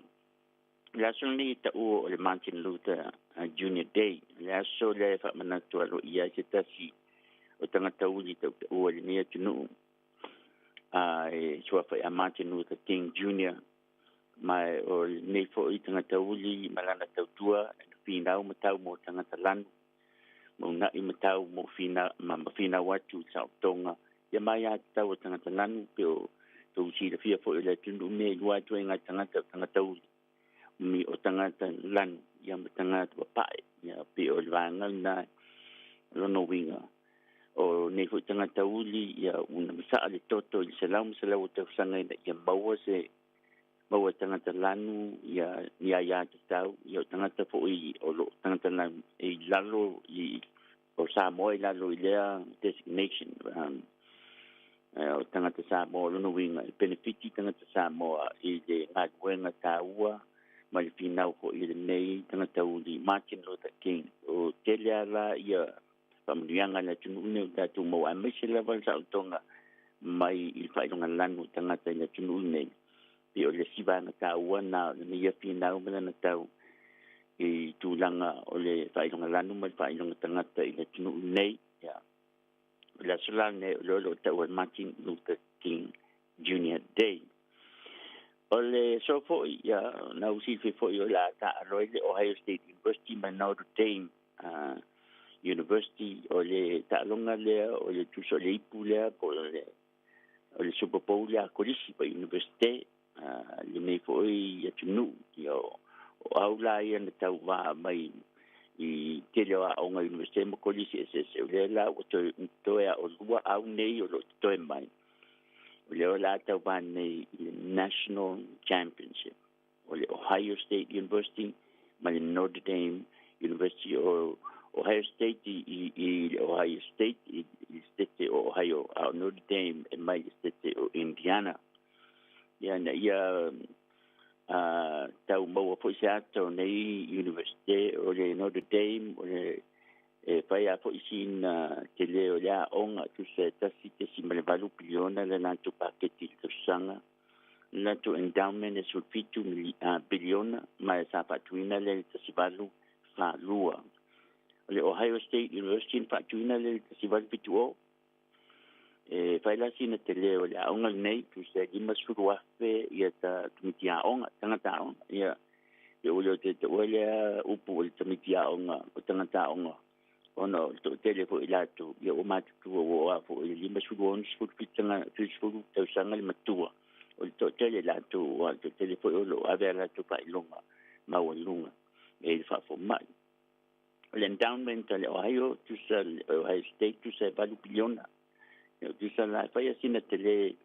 le aso lenei e taua o le Martin Luther Junior Day. Le aso lea e faamanatu aloaia ai se tasi o tagata uli tautaua i lenei atunuu, e suafa ia Martin Luther King Junior. Ma o lenei foi tagata uli ma lana tautua, finau ma tau mo tagata lanu, ma una'i ma tau mo fina, ma finau atu i saotoga ia mai a tatau o tagata lanu, pe o tou silafia foi o le atunuu nei lua atu ai ngai tagata o tagata uli mi o tagata lanu ia ma tagata papae. Ia pe o le vaega lena lona uiga o nei foi tagata uli ia una masaa le toto i le 100 ma 100 o tausaga ina ia maua se maua tagata lanu ia ni aia tatau ia o tagata foi o lo tagata lanu e i lalo i o Samoa i lalo i lea designation o tagata Samoa. Lona uiga e penefiti tagata Samoa i le galuega taua ma le finau foi i lenei tagata uli Martin Luther King. O tele ala ia faamanuiaga le atunuu nei o tatou maua, aemaise lava le saolotoga mai i le faailoga lanu o tagata i le atunuu nei. Pe o le isi vaega taua na o lenei ia finau ma lana tau i tulaga o le faailoga lanu ma le faailoga tagata i le atunuu nei. Ia o le aso la lenei o le o lo o taua Martin Luther King Junior Day. O le aso foi, ia, na ou silafia foi o le a taaalo ai le Ohio State University ma Notre Dame University. O le taaloga lea o le tusa o le ipu lea po o le o le Super Bowl lea a kolisi pa Universite lenei foi atunuu. Ia o au la ia na tauvā mai i tele o aoga Universite ma kolisi eseese, o lea la ua toe toe aolua au nei o loo totoe mai, o lea o le a tauvā nei i le National Championship o le Ohio State University ma le Notre Dame University. O Ohio State i le Ohio State i le Setete o Ohio, a o Notre Dame e mai le Setete o Indiana. Ia na ia tau maua foi se ata o nei Universite. O le Notre Dame o le e fai a foi sina tele o le aoga, tusa e 1.8 piliona le latou paketi i le tausaga. Le latou endowment e 17 piliona, ma e sa faatuina le 1842. O le Ohio State University na faatuina le 1870. E fai la sina tele o le aoga lenei, tusa e 50,000 ia ta tamaiti aoga, tagata aoga. Ia e ule o te taua lea upu o le tamaiti aoga o tagata aoga, ona o le toatele foi latou ia ua matutua, ua oo foi i le 56, 17 70 tausaga le matua o le toatele latou, ua le toatele foi o loo ave a latou faailoga maualuga e le faafomai. O le endowment a le Ohio, tusa Ohio State, tusa e 8 piliona. Tusa la e fai sina tele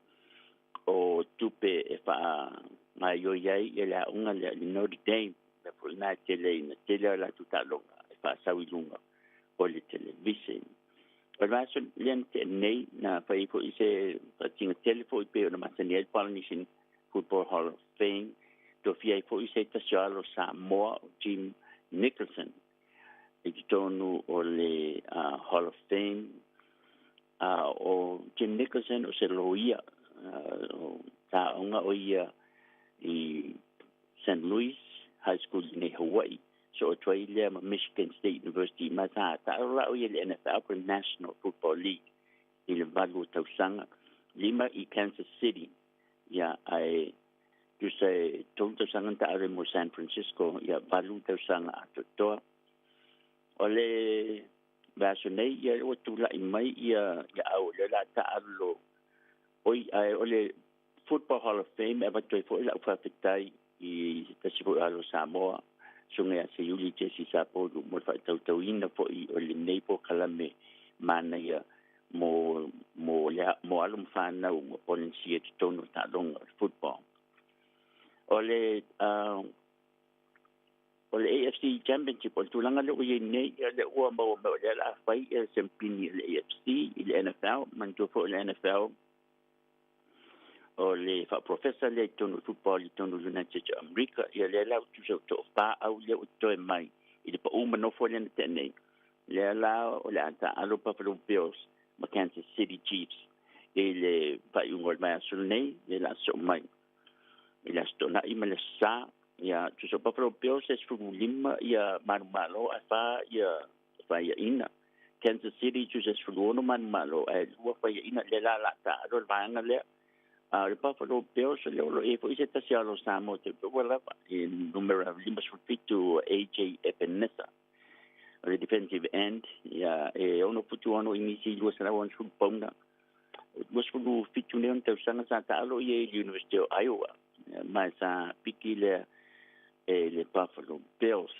o tupe e faa gaioi ai ia le aoga lea le Notre Dame le foi na tele ina tele o latou taaloga e faasau i luga o le television. O le vaiaso lea na tea nei na fai foi se faatiga tele foi pei ona masani ai le Polynesian Football Hall of Fame, tofia ai foi se tasi o alo Samoa o Jim Nicholson i totonu o le Hall of Fame. O Jim Nicholson o se loia o taoga o ia i St. Louis High School i nei Hawaii, so o tuai lea ma Michigan State University, ma sa taalo la o ia le NFL po National Football League i le 8 tausaga, 5 i Kansas City, ia ae tusa e 3 tausaga na taalo mo San Francisco, ia 8 tausaga atoatoa. O le vaiaso nei ia ua tulai mai ia ia au le la taalo oi ai o le Football Hall of Fame e avatu ai foi lau faafetai i tasi foi alo Samoa, susuga ia Seiuli Jesse Sapolu, mo le faatautauina foi o lenei polokalame manaia mo alo ma fanau ma Polenesia totonu o taaloga o le football. O le AFC Championship, o le tulaga lea ua iai nei, ia le ua maua mai o lea la fai ia siampini o le AFC i le NFL. Manatua foi o le NFL o le faaprofesa lea i totonu o football i totonu o United States of America. Ia lea la tusa o toafā au lea ua toe mai i le paū manofo lea na tea nei, lea la o le a taalo Buffalo Bills ma Kansas City Chiefs i le faaiuga o le vaiaso lenei, le la soo mai i le aso Toonai ma le aso Sa. Ia tusa o Buffalo Bills e 15 ia manumalo ae 4 ia faiaina. Kansas City tusa e 16 manumalo ae 2 faiaina. Lea la la taalo le vaega lea. A le Buffalo Bills le olo e foi se tasi alo Samoa te ua lava i numera 57 AJ Epenesa o le defensive end, ia e 6 futu 6 inisi, 260 pauna, 27 nei ona tausaga. Sa taalo ia i le University of Iowa, ma sa piki lea e le Buffalo Bills.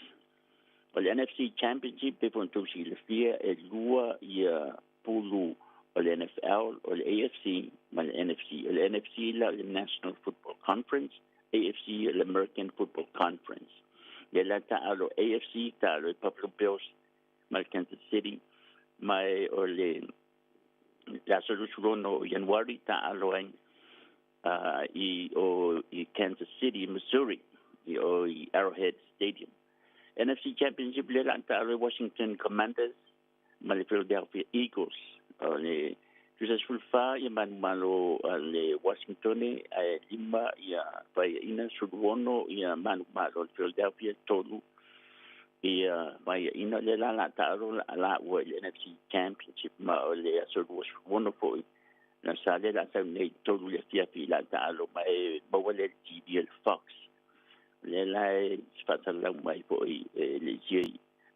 O le NFC Championship pe foi silafia e lua ia pulu o le NFL, o le AFC ma le NFC. O le NFC la le National Football Conference, AFC le American Football Conference. Ia la taalo AFC, taalo i Buffalo Bills ma le Kansas City, ma o le aso 26 Ianuari taalo ai i o i Kansas City, Missouri, i o i Arrowhead Stadium. NFC Championship le la taalo i Washington Commanders ma le Philadelphia Eagles. O le tusa 14 ia manumalo a le Washington ae 5 ia faiaina, 16 ia manumalo le Philadelphia, 3 ia faiaina. Le la la taalo la ua i le NFC Championship, ma o le aso 26 foi Na sa le la sau nei 3 le afiafi la taalo ma e maua le TV le Fox. Le la e faatalau mai fo'i e le isia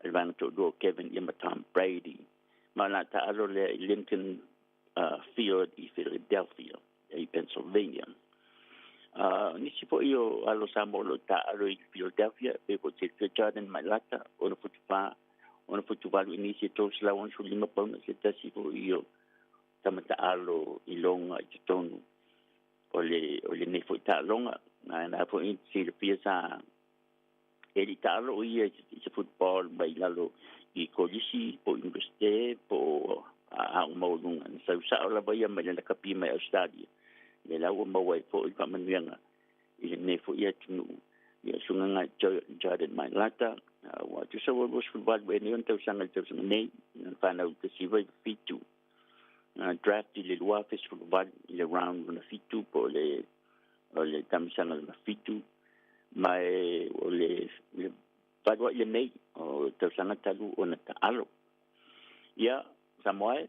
le vaega to'alua Kevin ia ma Tom Brady. Ma la taalo lea i Lincoln Field i Philadelphia i Pennsylvania. Nisi fo'i o alo Samoa o lo'o taalo i Philadelphia pe po te Jordan Mailata 6 futu 4 6 futu 8 i nisi e 365 pauna se tasi fo'i o tamataalo i loga i totonu o lenei fo'i taaloga na fo'i silafia sa e li taalo o ia i se football mai lalo i kolisi po universite po aoga maualuga na sausa'o lava ia mai lana kapi mai Australia le la ua maua ai fo'i faamanuiaga i lenei fo'i atunuu ia sugaga Jordan Mailata ua tusa ua 28 e nei ona tausaga le tausaga nei na fanau 1997 draft i le 2018 i le round lona fitu po o le tamisaga lona fitu ma e o le valua'i lenei o tausaga talu ona ta'alo ia Samoa e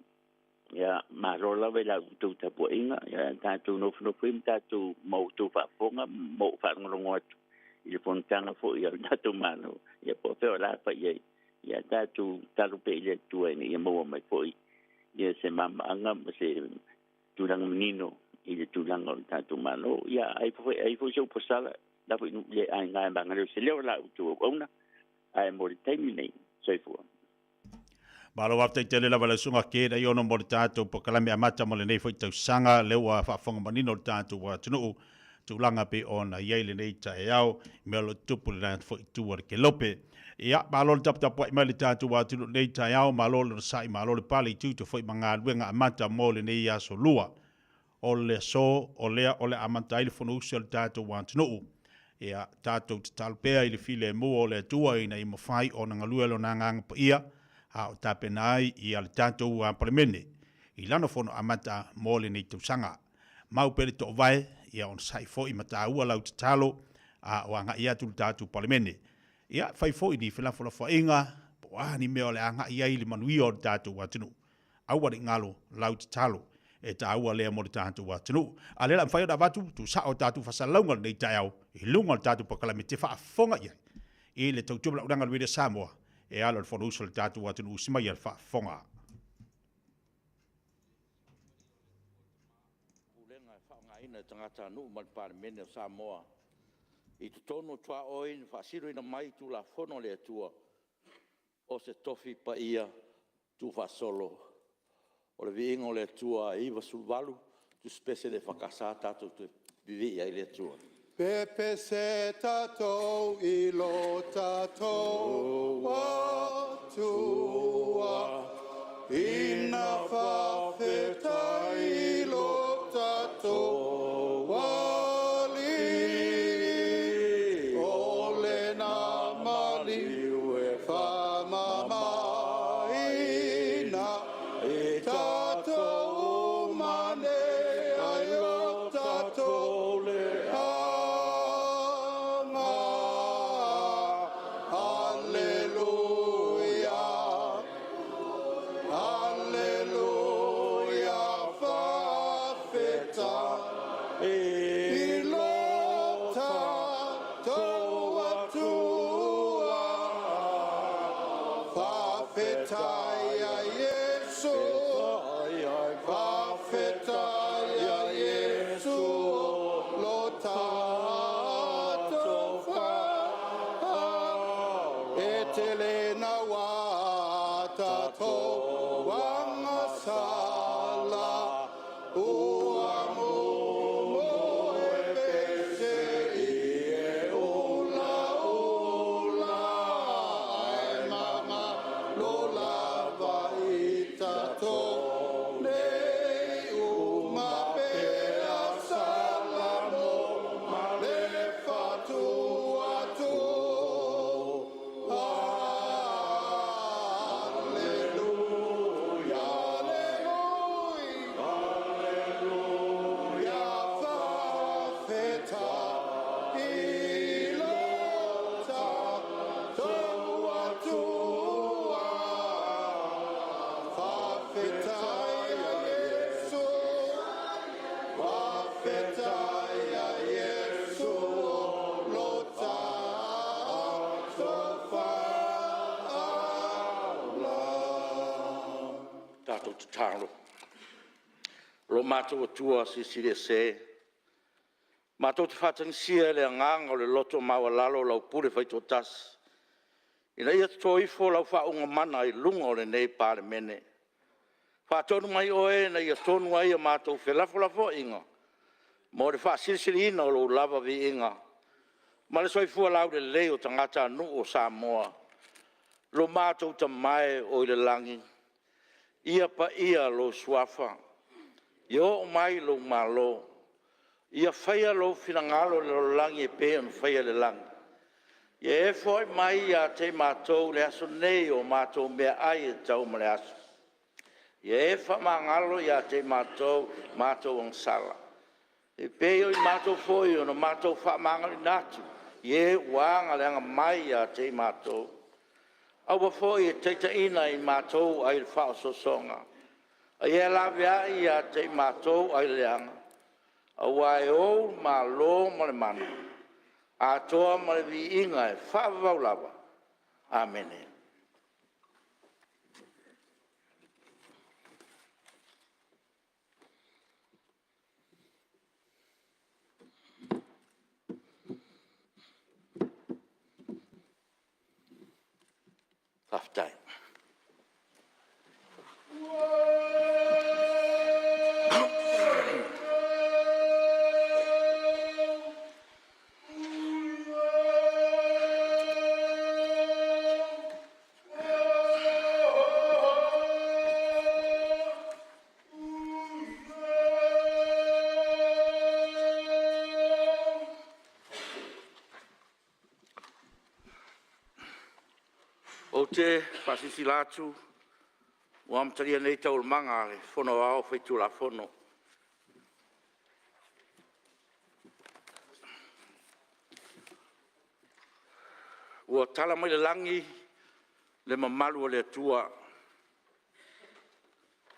ia malo lava i la outou tapua'iga ia tatou nofonofo ma tatou ma outou faafofoga ma ou faalogologo atu i le fonotaga fo'i a le tatou Malo ia po o fea o la fa'i ai ia tatou talo pea i le Atua ina ia maua mai fo'i ia se mama'aga ma se tulaga manino i le tulaga o le tatou Malo ia ai foi ai foi se uposala la foi le aiga e magaleo se leo la outou auauna ae mo le taimi nei soifua. Malo faafetai tele lava le susuga ke da iono mo le tatou pokalame amata mo lenei foi tausaga lea ua faafofoga manino le tatou atunuu tulaga pe ona i ai lenei taeao mea o lo tupu le foi tu o le kelope. Ia, malo le taputapuai mai le tatou atunuu lenei taeao, malo le sa'i, malo le pale i tutu foi ma galuega amata mo lenei aso lua. O le aso o lea o le amata ai le fonousu o le tatou atunuu. Ia, tatou tatalo pea i le filemu o le Atua ina ia mafai ona galue lona agaga paia, a o tapena ai ia le tatou Palemene i lana fono amata mo lenei tausaga. Mau pea le toovae, ia ona sa'i foi ma taua lau tatalo a o aga'i atu le tatou Palemene. Ia, fai foi ni felafolafoaiga, po o a ni mea o le aga'i ai le manuia o le tatou atunuu. Aua ne i galo lau tatalo e taua lea mo le tatou atunuu. A lea la mafai ona avatu tuusa'o tatou fasalalauga lenei taeao i luga o le tatou pakalame te faafofoga i ai i le tautua ma le Radio Samoa e ala o le fonousu o le tatou atunuu si mai a le faafofoga. Pulega e faaaogaina e tagatanuu ma le Palemene o Samoa i totonu o tuaoi na faasiloina mai i Tulafono a le Atua, o se tofi paia tuufaasolo o le viiga o le Atua e 98 tusipese a le EFKS tatou toe vivii ai i le Atua. Pepese tatou i lo tatou Atua, ina faafetai lo tatou Alii, o lena maliu e faamamaina i tatou uma nei ai lo tatou leaga. Hallelujah. Hallelujah, faafetai i lo tatou Atua. Faafetai ia Iesu, faafetai ia Iesu, lo tatou fa e tele na wa tatou agasala ua mumu e pese i e ula ula ai mama lo lava i tatou nei uma pea salamo ma le fatu atu. tatalo. Lo matou Atua Silisili Ese, matou te faatagisia i le agaga o le loto maualalo lau pule faitoatasi, ina ia toto ifo lau faauuga mana i luga o lenei Palemene. Faatonu mai Oe ina ia tonu ai a matou felafolafoaiga mo le faasilisiliina o Lou lava viiga ma le soifua laulelei o tagatanuu o Samoa. Lo matou Tama e o i le lagi, ia paia Lou Suafa, ia oo mai Lou Malo, ia faia Lou finagalo i le lalolagi e pei ona faia i le lagi. Ia e foai mai ia te i matou i le aso nei o matou meaai e tatau mo le aso. Ia e faamagalo ia te i matou matou agasala, e pei o i matou foi ona matou faamagaloina atu i e ua aga leaga mai ia te i matou. Aua foi e te taitaiina i matou ai le faaosoosoga, a ia e laveai ia te i matou ai le leaga, aua e Ou le Malo ma le mana, atoa ma le viiga e faavavau lava. Amene. Faafetai. Ou te faasilasila atu ua amatalia nei Taualumaga a le Fono Aoao Faitulafono. Ua tala mai le lagi le mamalu o le Atua,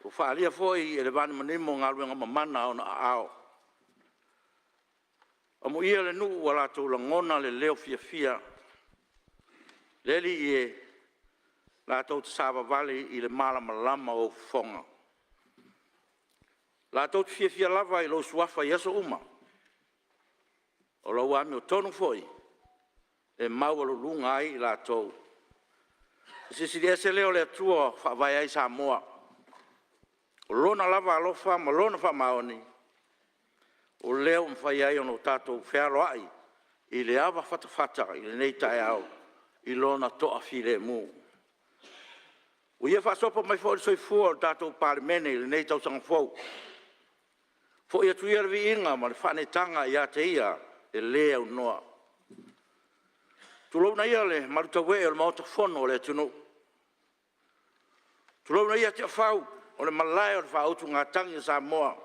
ua faaalia foi e le vanimonimo galuega mamana a Ona aao. Amuia le nuu ua latou lagona le leo fiafia, le Alii e, latou te savavali i le malamalama o ou fofoga. Latou te fiafia lava i lou Suafa i aso uma, o lau amiotonu foi e maualuluga ai i latou. O le Silisili Ese lea o le Atua e faavae ai Samoa, o Lona lava alofa ma Lona faamaoni o lea ua mafai ai ona tatou fealoai i le ava fatafata i lenei taeao i Lona toafilemu. Ua Ia faasopo mai foi le soifua o le tatou Palemene i lenei tausaga fou. Foi atu ia le viiga ma le faaneetaga ia te Ia e le aunoa. Tulouna ia le malutauee o le Maota Fono o le atunuu, tulouna ia Tiafau o le Malae o le Faautugatagi a Samoa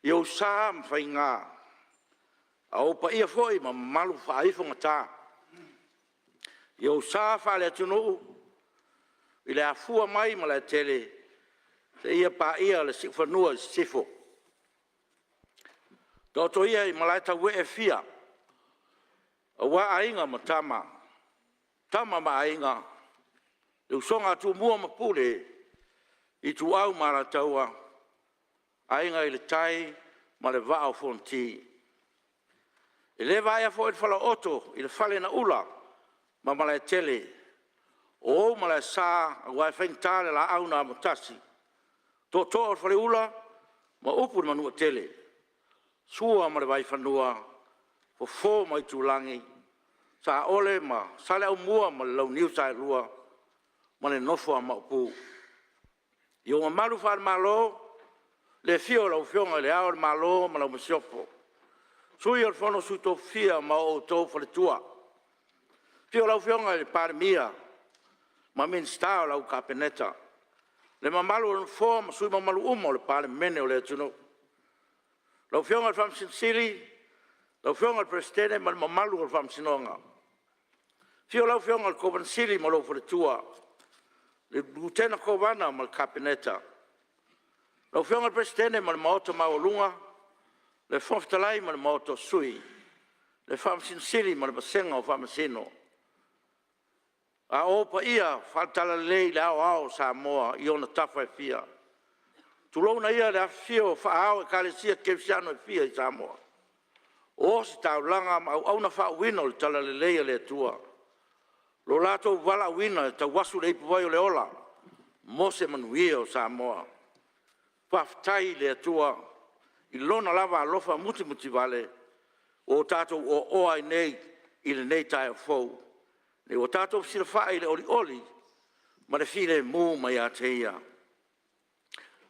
i ou sa ma faiga, a o ou paia foi ma mamalu faaifogata. I ou sa faaleatunuu i le afua mai i Malaetele seia paia le siufanua i sisifo. Taoto ia i malaetauee e fia aua Aiga ma Tama, Tama ma Aiga, le usoga a Tumua ma Pule, Ituau ma Alataua, Aiga i le Tai ma le Vaa o Fonoti. E le vaea foi le falaooto i le fale na ula ma Malaetele, o ou malaesa aua e faigata le Laau na Amotasi, Tootoo o le Faleula ma upu i le Manuatele. Sua ma le Vaifanua, Fofo ma Aitulagi, Saole ma Saleaaumua ma le Launiu Saelua ma le nofo a Maopu. I ou mamalu faale-Malo, le afio o lau Afioga i Le Ao o le Malo ma lau Masiofo, Sui o le Fono a Sui Tofia ma outou Faletua. Afio lau Afioga i le Palemia ma Minisita o lau Kapeneta, le mamalu o le Nofoa ma sui usufono mamalu uma o le Palemene o le atunuu. Lau Afioga i le Faamasino Sili, lau Afioga i le Peresetene ma le mamalu o le Faamasinoga. Afio lau Afioga i le Kovana Sili ma lou faletua, le Lutena Kovana ma le Kapeneta. Lau Afioga i le Peresetene ma le Maota Maualuga, le Fofoga Fetalai ma le Maota o Sui, le Faamasino Sili ma le vasega o Faamasino. A o ou paia faale-Talalelei i le aoao o Samoa i ona tafa e fia. Tulouna ia le afifio o faaao o Ekalesia Kerisiano e fia i Samoa, o ositaulaga ma auauna faauuina o le Talalelei a le Atua, lo latou valaauina e tauasu le ipuvai o le ola mo se manuia o Samoa. Faafetai i le Atua i Lona lava alofa mutimutivale ua o tatou oaoa ai nei i lenei taeao fou, ina ua tatou fesilafai i le olioli ma le filemu mai ia te Ia.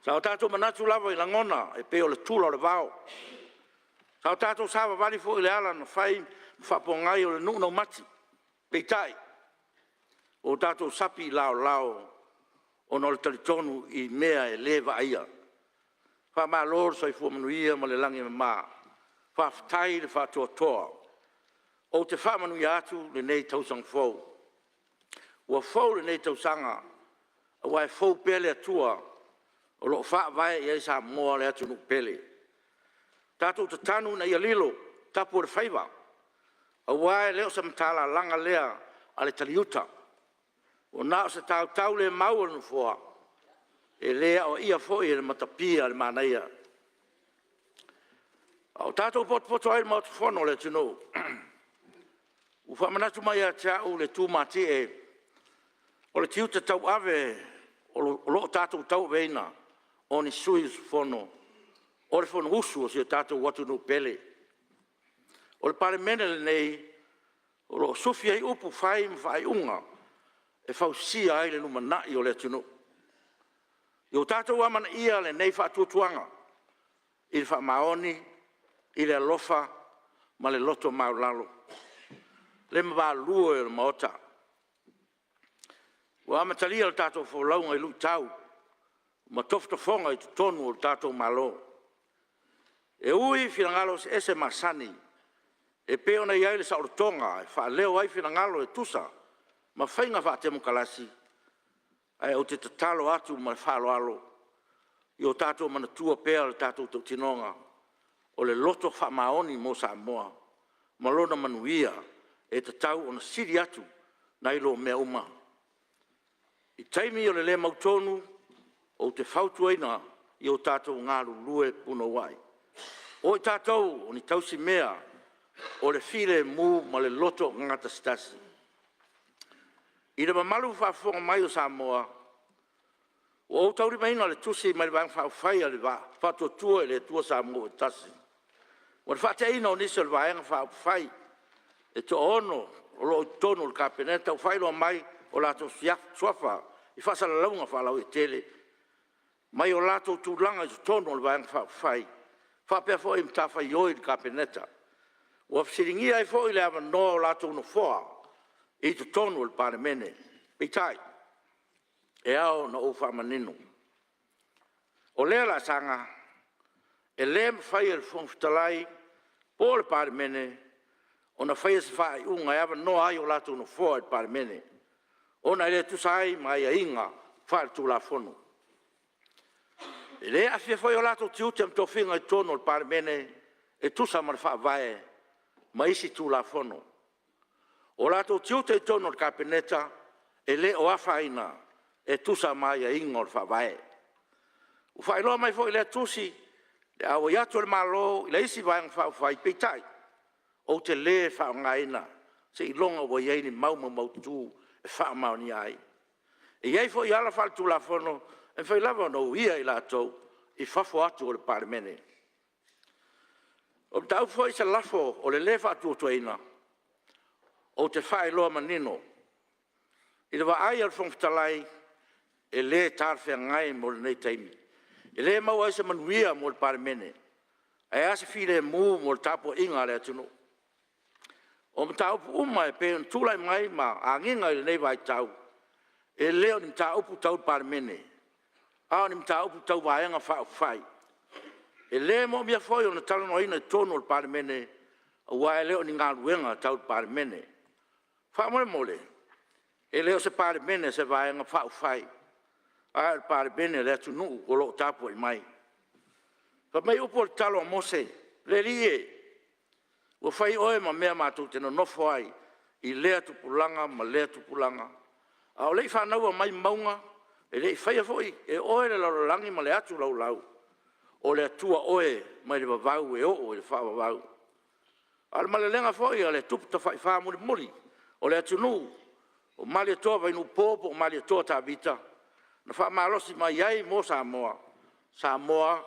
Sa o tatou manatu lava i lagona e pei o le tula o le vao, sa o tatou savavali foi i le ala na fai ma faapogai o le nuu raumati, peitai, ua o tatou sapi i laolao ona o le talitonu i mea e le vaaia. Faamalo le soifua manuia ma le lagi e mama, faafetai le faatoatoa. Ou te faamanuia atu lenei tausaga fou. Ua fou lenei tausaga aua e fou pea le Atua o lo o faavae i ai Samoa le atunuu pele. Tatou tatanu ina ia lilo tapu o le faiva, aua e le o se matalalaga lea a le taliuta, ua na o se tautaulemau a le Nofoa, e le aoaia foi e le matapia le manaia. A o tatou potopoto ai i le Maota Fono o le atunuu, ua faamanatu mai ia te au le tumatie o le tiute tauave o lo o tatou tauaveina o ni sui usufono o le Fonousu a si o tatou atunuu pele. O le Palemene lenei, o lo o sufi ai upu fai ma faaiuga e fausia ai le lumanai o le atunuu. Ia o tatou amanaia lenei faatuatuaga i le faamaoni, i le alofa ma le loto maualalo. Le mamalu e o le Maota, ua amatalia le tatou folauga i luitau ma tofotofoga i totonu o le tatou Malo. E ui i finagalo eseese masani e pei ona i ai le saolotoga e faaleo ai finagalo e tusa ma faiga faatemokarasi, ae ou te tatalo atu ma le faaaloalo, ia o tatou manatua pea le tatou tautinoga, o le loto faamaoni mo Samoa ma lona manuia e tatau ona sili atu nai lo mea uma. I taimi o le le mautonu, ou te fautuaina ia o tatou galulue punouai. O i tatou o ni tausimea o le filemu ma le loto gatasitasi. I le mamalu faafofoga mai o Samoa, ua ou taulimaina le tusi mai le Vaega Faaupufai a le Faatuatua i le Atua Samoa ua Tasi, mo le faateaina o nisi o le Vaega Faaupufai e toaono o lo o i totonu o le Kapeneta ua faailoa mai o latou suafa i faasalalauga faalauaitele mai o latou tulaga i totonu o le Vaega Faaupufai faapea foi matafaioi i le Kapeneta. Ua fesiligia ai foi le avanoa o latou nofoa i totonu o le Palemene. Peitai, e ao ona ou faamanino, o lea laasaga e le mafai e le Fofoga Fetalai po o le Palemene ona faia se faaiuga e avanoa ai o latou nofoa i le Palemene, ona e le tusa ai ma aiaiga faale-Tulafono. E le aafia foi o latou tiute ma tofiga i totonu o le Palemene e tusa ma le Faavae ma isi Tulafono. O latou tiute i totonu o le Kapeneta, e le o afaina e tusa ma aiaiga o le Faavae. Ua faailoa mai foi i lea tusi le auai atu o le Malo i le isi Vaega Faaupufai, peitai, ou te le faaaogaina seiloga ua i ai ni mau maumaututu e faamaonia ai. E i ai foi ala faaletulafono e mafai lava ona uia i latou i fafo atu o le Palemene. O le mataupu foi i se lafo o le lē Faatuatuaina, ou te faailoa manino, i le vaai a le Fofoga Fetalai, e le talafeagai mo lenei taimi. E le maua ai se manuia mo le Palemene, ae a se filemu mo le tapuaiga a le atunuu. O mataupu uma e pei ona tulai mai ma agiga i lenei vaitau, e le o ni mataupu tau le Palemene, a o ni mataupu tau Vaega Faaupufai. E le moomia foi ona talanoaina i totonu o le Palemene, aua e le o ni galuega tau le Palemene. Faamolemole, e le o se Palemene a se Vaega Faaupufai, a o le Palemene a le atunuu o lo o tapuai mai. Fai mai upu o le tatalo a Mose, “Le Alii e, ua fai Oe ma mea matou te nonofo ai i lea tupulaga ma lea tupulaga. A o le i fanaua mai mauga, e le i faia foi e Oe le lalolagi ma le atu laulau, o le Atua Oe mai le vavau e oo i le faavavau. A o le malelega foi a le Tupu Tafaifa mulimuli o le atunuu, o Malietoa Vainuupo po o Malietoa Tavita, na faamalosi mai ai mo Samoa, “Samoa,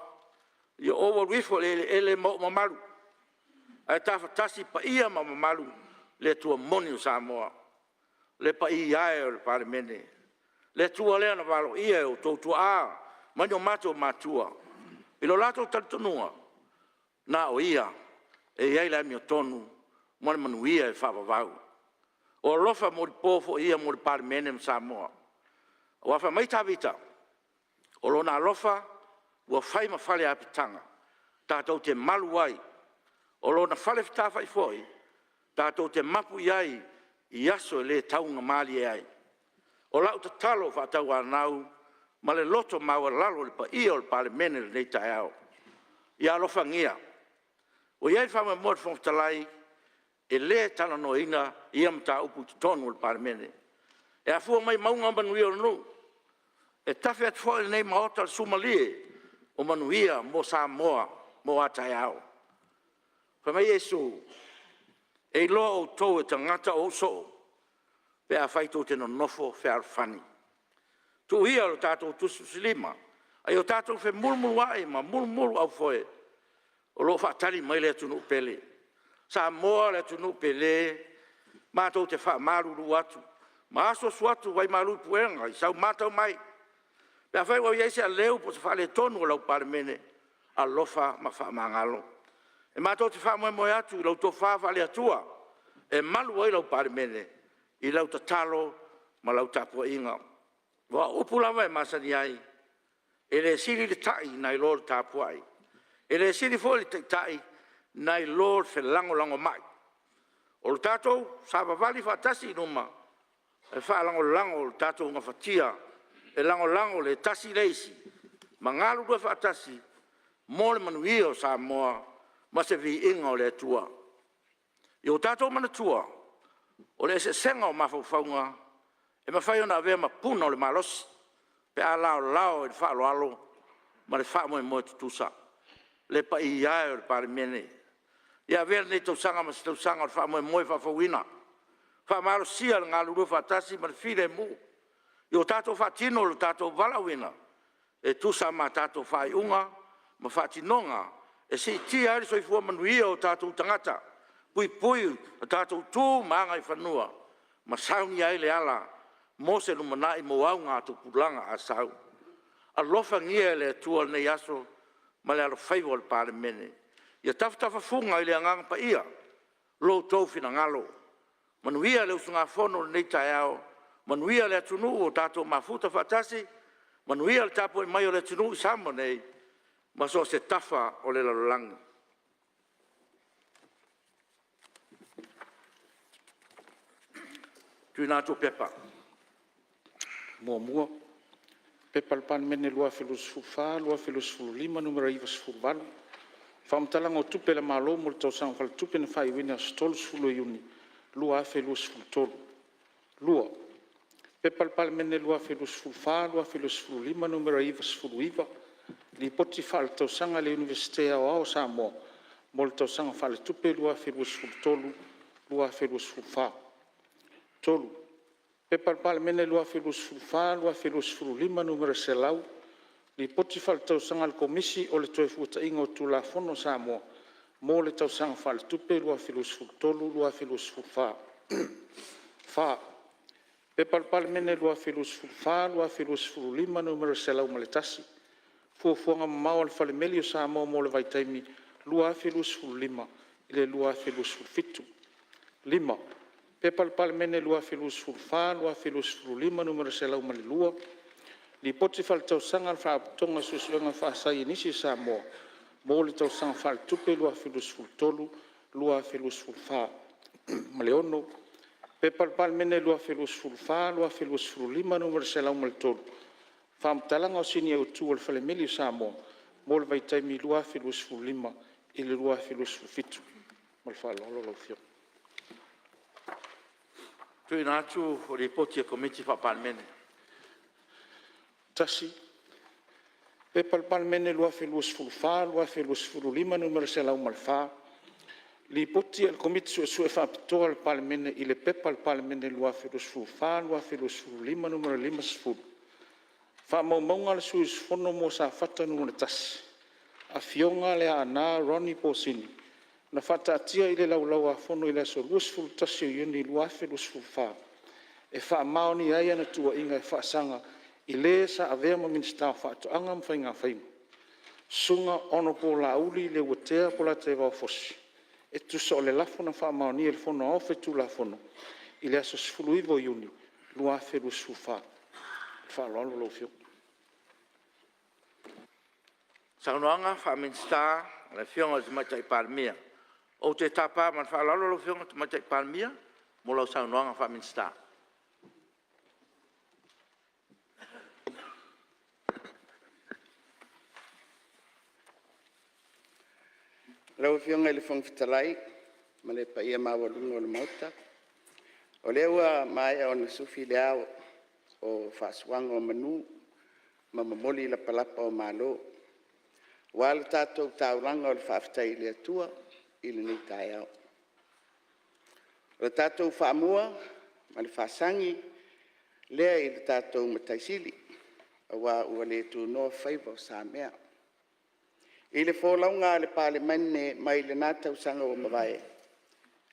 ia ou alu ifo i le eleele ma ou mamalu, ae tafatasi paia ma mamalu i le Atua moni o Samoa.” Le paia e o le Palemene, le Atua lea na valoia e o outou tuaa ma ni o matou matua i lo latou talitonuga, na o Ia e i ai le amiotonu ma le manuia e faavavau. O alofa molipo foi ia mo le Palemene ma Samoa. Aua fai mai Tavita, “O Lona alofa ua fai ma fale apitaga tatou te malu ai, o Lona fale fetafai foi tatou te mapu i ai i aso e le taugamalie ai.” O lau tatalo faatauanau ma le loto maualalo i le paia o le Palemene i lenei taeao, ia alofagia. Ua i ai le faamoemoe o le Fofoga Fetalai, e le talanoaina ia mataupu i totonu o le Palemene. E afua mai mauga manuia o le nuu. E tafe atu foi i lenei Maota le sumalie o manuia mo Samoa mo a taeao. Fai mai Iesu, “E iloa outou e tagata o ou soo pe afai tou te nonofo fealofani.” Tuu ia lo tatou tusitusilima a ia o tatou femulumuluai ma mulumuluaufoe, o lo o faatali mai le atunuu pele. Samoa le atunuu pele, matou te faamalulu atu ma asuasu atu vai malu i puega i sau matau mai. Pe afai ua i ai se aleu po o se faaletonu o lau Palemene, alofa ma faamagalo. E matou te faamoemoe atu i lau tofa faale-Atua e malu ai lau Palemene i lau tatalo ma lau tapuaiga. Aua o upu lava e masani ai, e le sili le ta'i nai lo le tapuai, e le sili foi le taitai nai lo le felagolagomai. O le tatou savavali faatasi i luma, e faalagolago i lo tatou gafatia, e lagolago le tasi i le isi ma galulue faatasi mo le manuia o Samoa ma se viiga o le Atua. Ia o tatou manatua, o le eseesega o mafaufauga e mafai ona avea ma puna o le malosi pe a laolao i le faaaloalo ma le faamoemoe tutusa. Le paia e o le Palemene, ia avea lenei tausaga ma se tausaga o le faamoemoe faafouina, faamalosia le galulue faatasi ma le filemu, ia o tatou faatino lo tatou valaauina e tusa ma a tatou faaiuga ma faatinoga e siitia ai le soifua manuia o tatou tagata, puipui a tatou tu ma agaifanua, ma saunia ai le ala mo se lumanai mo augatupulaga a sau. Alofagia e le Atua lenei aso ma le alofaiva o le Palemene. Ia tafatafafuga i le Agaga Paia lo outou finagalo. Manuia le usugafono i lenei taeao, manuia le atunuu ua tatou mafuta faatasi, manuia le tapuai mai a le atunuu i Samoa nei ma so o se tafa o le lalolagi. 1. P.P.2024/2025 Nu.98, Faamatalaga o Tupe a le Malo mo le Tausaga Faaletupe na faaiuina i le aso 30 Iuni 2023. 2. P.P.2024/2025 Nu.99, Lipoti Faaletausaga a le Iunivesite Aoao o Samoa mo le Tausaga Faaletupe 2023/2024. 3. P.P.2024/2025 Nu.100, Lipoti Faaletausaga a le Komisi o le Toefuataiga o Tulafono a Samoa mo le Tausaga Faaletupe 2023/2024. 4. P.P.2024/2025 Nu.101, Fuafuaga mamao a le Falemeli o Samoa mo le vaitaimi 2015-2027. 5. P.P.2024/2025 Nu.102, Lipoti Faaletausaga a le Faalapotopotoga o Suesuega Faasaienisi a Samoa mo le Tausaga Faaletupe 2023/2024. 6. P.P.2024/2025 Nu.103, Faamatalaga o Sini Autu a le Falemeli o Samoa mo le vaitaimi 2015-2017. Ma le faaaloalo lau Afioga. Tuuina atu o Lipoti a Komiti Faa-Palemene. 1. P.P.2024/2025 Nu.104, Lipoti a le Komiti Suesue Faapitoa a le Palemene i le P.P.2024/2025 Nu.50, Faamaumauga a le Sui Usufono mo Safata 1, Afioga Leaana Ronnie Posini na faataatia i le Laulau-a-Fono i le aso 21 Iuni 2024 e faamaonia ai ana tuuaiga e faasaga i le sa avea ma Minisita o Faatoaga ma Faiga Faiva, Susuga Hon Laauli Leuatea Polataivao Fosi, e tusa o le Lafo na faamaonia e le Fono Aoao Faitulafono i le aso 19 Iuni 2024. Ma le faaaloalo lau Afioga. Saunoaga Faa-Minisita a le Afioga i le Tamaitai Palemia. Ou te tapa ma le faaaloalo lau Afioga i le Tamaitai Palemia mo lau Saunoaga Faa-Minisita. Lau Afioga i le Fofoga Fetalai ma le paia maualuga o le Maota, o lea ua maea ona sufi le ao o faasuaga o manu ma momoli lapalapa o malo aua le tatou taulaga o le faafetai i le Atua i lenei taeao. O le tatou faamua ma le faasagi lea i le tatou Matai Sili aua ua le tunoa faiva o Samea. I le folauga a le Palemene mai lena tausaga ua mavae,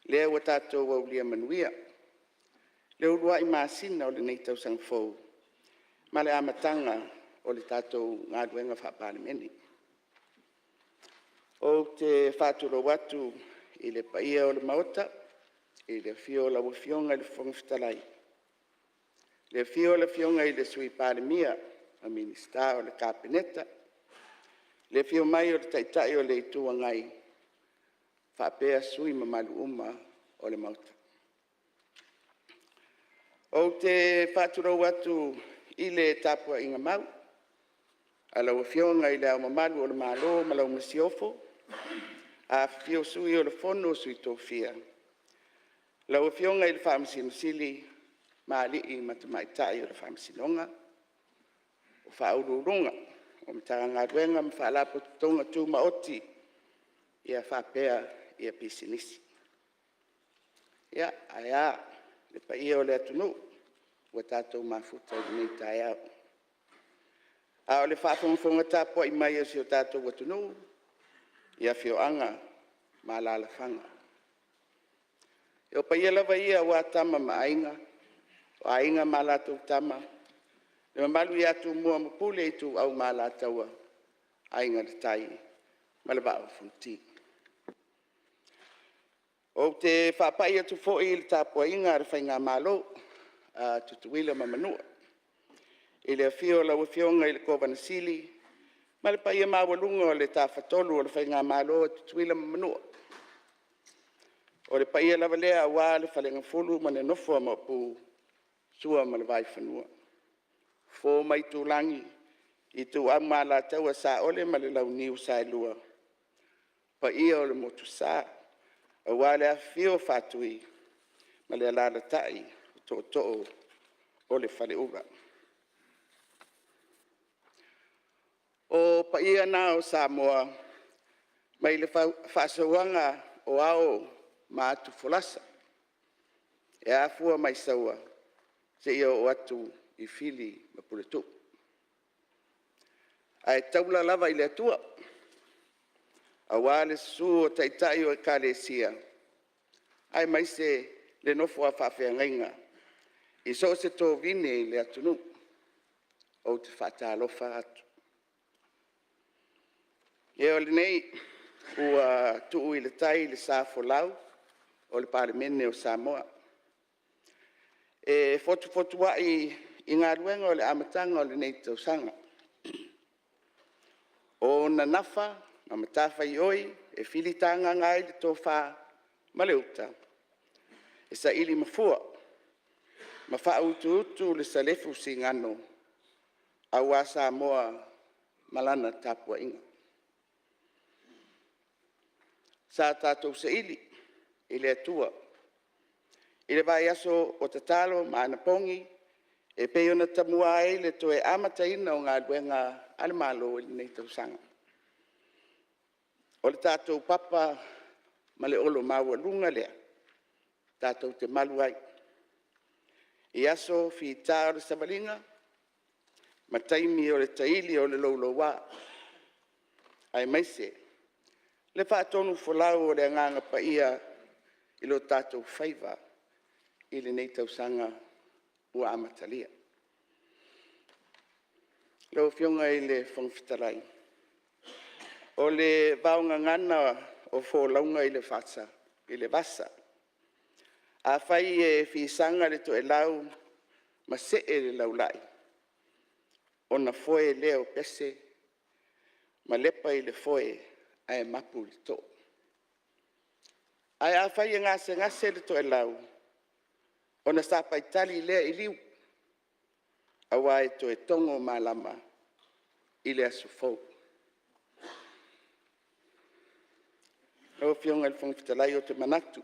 lea ua tatou aulia manuia le uluai masina o lenei tausaga fou ma le amataga o le tatou galuega faa-Palemene. Ou te faatulou atu i le paia o le Maota i le afio o lau Afioga i le Fofoga Fetalai, le afio o le Afioga i le Sui Palemia ma Minisita o le Kapeneta, le afio mai o le Taitai o le Itu Agai faapea sui usufono mamalu uma o le Maota. Ou te faatulou atu i le tapuaiga mau a lau Afioga i Le Ao Mamalu o le Malo ma lau Masiofo, afifio Sui o le Fono a Sui Tofia, lau Afioga i le Faamasino Sili ma alii ma tamaitai o le Faamasinoga, o Faauluuluga o Matagaluega ma Faalapotopotoga Tumaoti faapea Pisinisi. Ae a le paia o le atunuu ua tatou mafuta i lenei taeao, a o le faafogafoga tapuai mai a si o tatou atunuu i afioaga ma alaalafaga. O paia lava ia aua Tama ma Aiga, o Aiga ma latou Tama, le mamalu ia Tumua ma Pule, Ituau ma Alataua, Aiga i le Tai ma le Vaa o Fonoti. Ou te faapai atu foi i le tapuaiga a le faigamalo a Tutuila ma Manua, i le afio o lau Afioga i le Kovana Sili ma le paia maualuga o le Tafatolu o le faigamalo a Tutuila ma Manua. O le paia lava lea aua le Faleagafulu ma le nofo a Maopu, Sua ma le Vaifanua, Fofo ma Aitulagi, Ituau ma Alataua, Saole ma le Launiu Saelua, paia o le Motusa aua le afifio o Faatui ma le alaalatai o Tootoo o le Faleula. O paia na o Samoa mai le faasauaga o ao ma atufolasa, e afua mai Saua seia oo atu i Fili ma Puletuu. Ae taula lava i le Atua aua le susu o Taitai o Ekalesia aemaise le nofo a faafeagaiga i so o se tovine i le atunuu. Ou te faatalofa atu. Lea o lenei ua tuu i le tai le sa folau o le Palemene o Samoa e fotufotuai i galuega o le amataga o lenei tausaga. O ona nafa ma matafaioi e filitagaga ai le tofa ma le uta, e saili mafua ma faautuutu le salefu sigano aua Samoa ma lana tapuaiga. Sa tatou saili i le Atua. i le vaiaso o tatalo ma anapogi e pei ona tamua ai le toe amataina o galuega a le Malo i lenei tausaga. O le tatou papa ma le olo maualuga lea tatou te malu ai i aso fita o le savaliga ma taimi o le taili o le louloua, aemaise le faatonufolau o le Agaga Paia i lo tatou faiva i lenei tausaga ua amatalia. Lau Afioga i le Fofoga Fetalai, o le vaogagana o folauga i le vasa, afai e fisaga le toelau ma see le laulai, ona foe lea o pese ma lepa i le foe ae mapu i le too. Ae afai e gasegase le toelau, ona sapaitali lea i liu, aua e toe togo malama i le aso fou. Lau Afioga i le Fofoga Fetalai, ou te manatu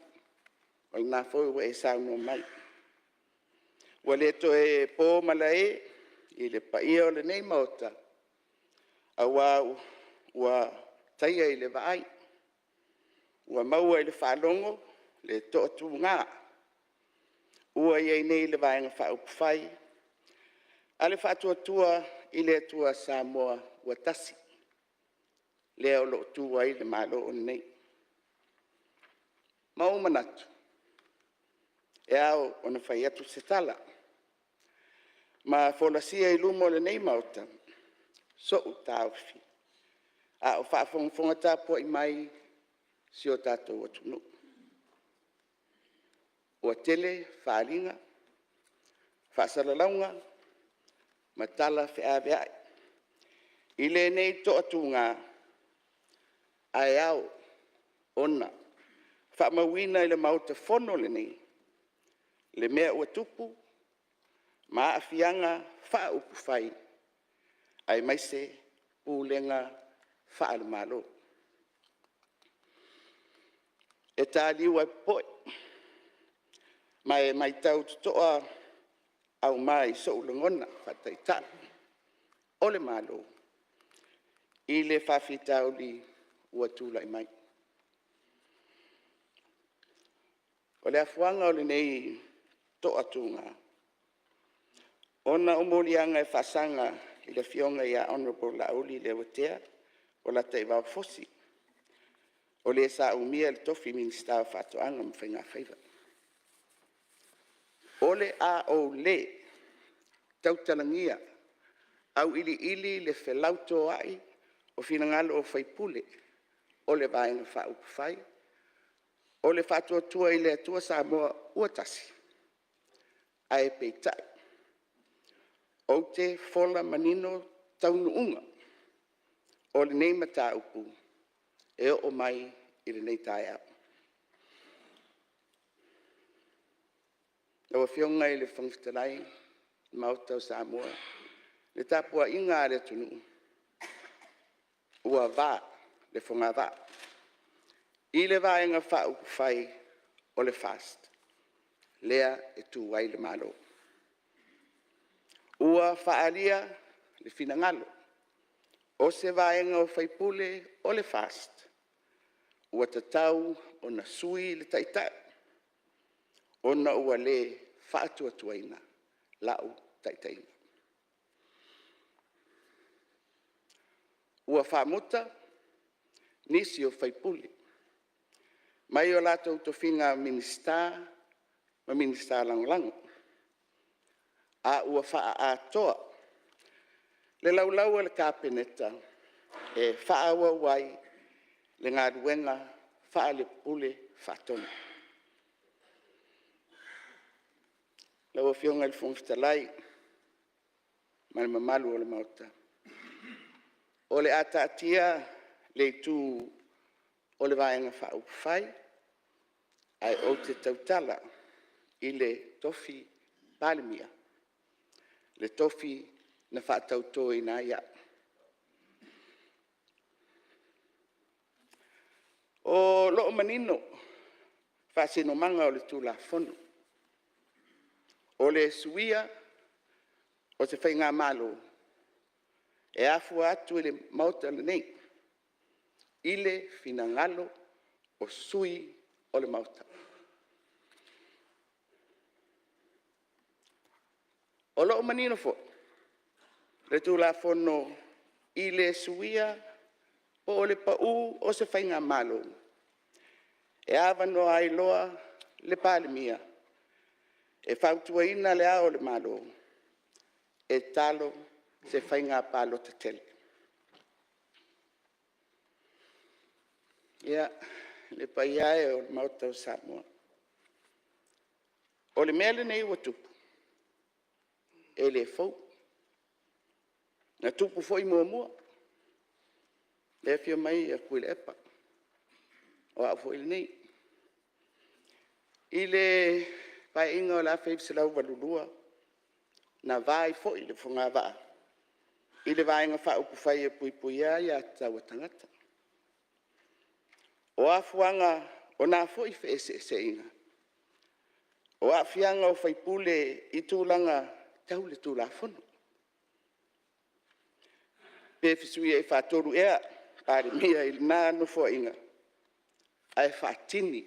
o lena foi ua e saunoa mai, ua le toe po malae i le paia o lenei Maota, aua ua taia i le vaai, ua maua i le faalogo le toatuga ua i ai nei le Vaega Faaupufai a le Faatuatua i le Atua Samoa ua Tasi, lea o lo o tu ai le Malo lenei. Ma ua ou manatu, e ao ona fai atu se tala ma folasia i luma o lenei Maota sou taofi, a o faafogafoga tapuai mai si o tatou atunuu. Ua tele faaaliga, faasalalauga ma tala feaveai i lenei toatuga, ae ao ona faamauina i le Maota Fono lenei le mea ua tupu ma aafiaga faaupufai aemaise pulega faale-Malo. E ta liu ae popoe ma e matau totoa auma i sou lagona faa-Taitai o le Malo i le faafitauli ua tulai mai. O le afuaga o lenei toatuga, ona o moliaga e faasaga i le Afioga ia Hon Laauli Leuatea Polataivao Fosi, o le sa umia le tofi Minisita o Faatoaga ma Faigafaiva. O le a ou le tautalagia auiliili le felautoai o finagalo o sui usufono o le Vaega Faaupufai o le Faatuatua i le Atua Samoa ua Tasi, ae peitai, ou te fola manino taunuuga o lenei mataupu e oo mai i lenei taeao. Lau Afioga i le Fofoga Fetalai ma le Maota o Samoa, le tapuaiga a le atunuu, ua va le fogavaa i le Vaega Faaupufai o le FAST lea e tu ai le Malo. Ua faaalia le finagalo o se vaega o sui usufono o le FAST ua tatau ona sui le Taitai ona ua le faatuatuaina lau taitaiga. Ua faamuta nisi o sui usufono mai o latou tofiga Minisita ma Minisita Lagolago, a ua faaatoa le laulau a le Kapeneta e faaauau ai le galuega faale Pule Faatonu. Lau Afioga i le Fofoga Fetalai ma le mamalu o le Maota, o le a taatia le itu o le Vaega Faaupufai ae ou te tautala i le tofi Palemia, le tofi na faatautoina ai au. O lo o manino faasinomaga o le Tulafono. O le suia o se Faigamalo e afua atu i le Maota lenei, i le finagalo o sui usufono o le Maota. O lo o manino foi le Tulafono i le suia po o le pau o se Faigamalo, e avanoa ai loa le Palemia e fautuaina Le Ao o le Malo e talo se faiga palota tele. Ia, le paia e o le Maota o Samoa, o le mea lenei ua tupu, e le fou. Na tupu foi muamua, lea e afio mai Tuilaepa, o au foi lenei. I le Paeaiga o le 1982, na va ai foi le fogavaa i le Vaega Faaupufai e Puipuia Aia Tatau a Tagata. O afuaga o na foi feeseeseaiga, o aafiaga o faipule i tulaga tau le Tulafono. Pe fesuiai faatolu ea Palemia i lena Nofoaiga, ae faatini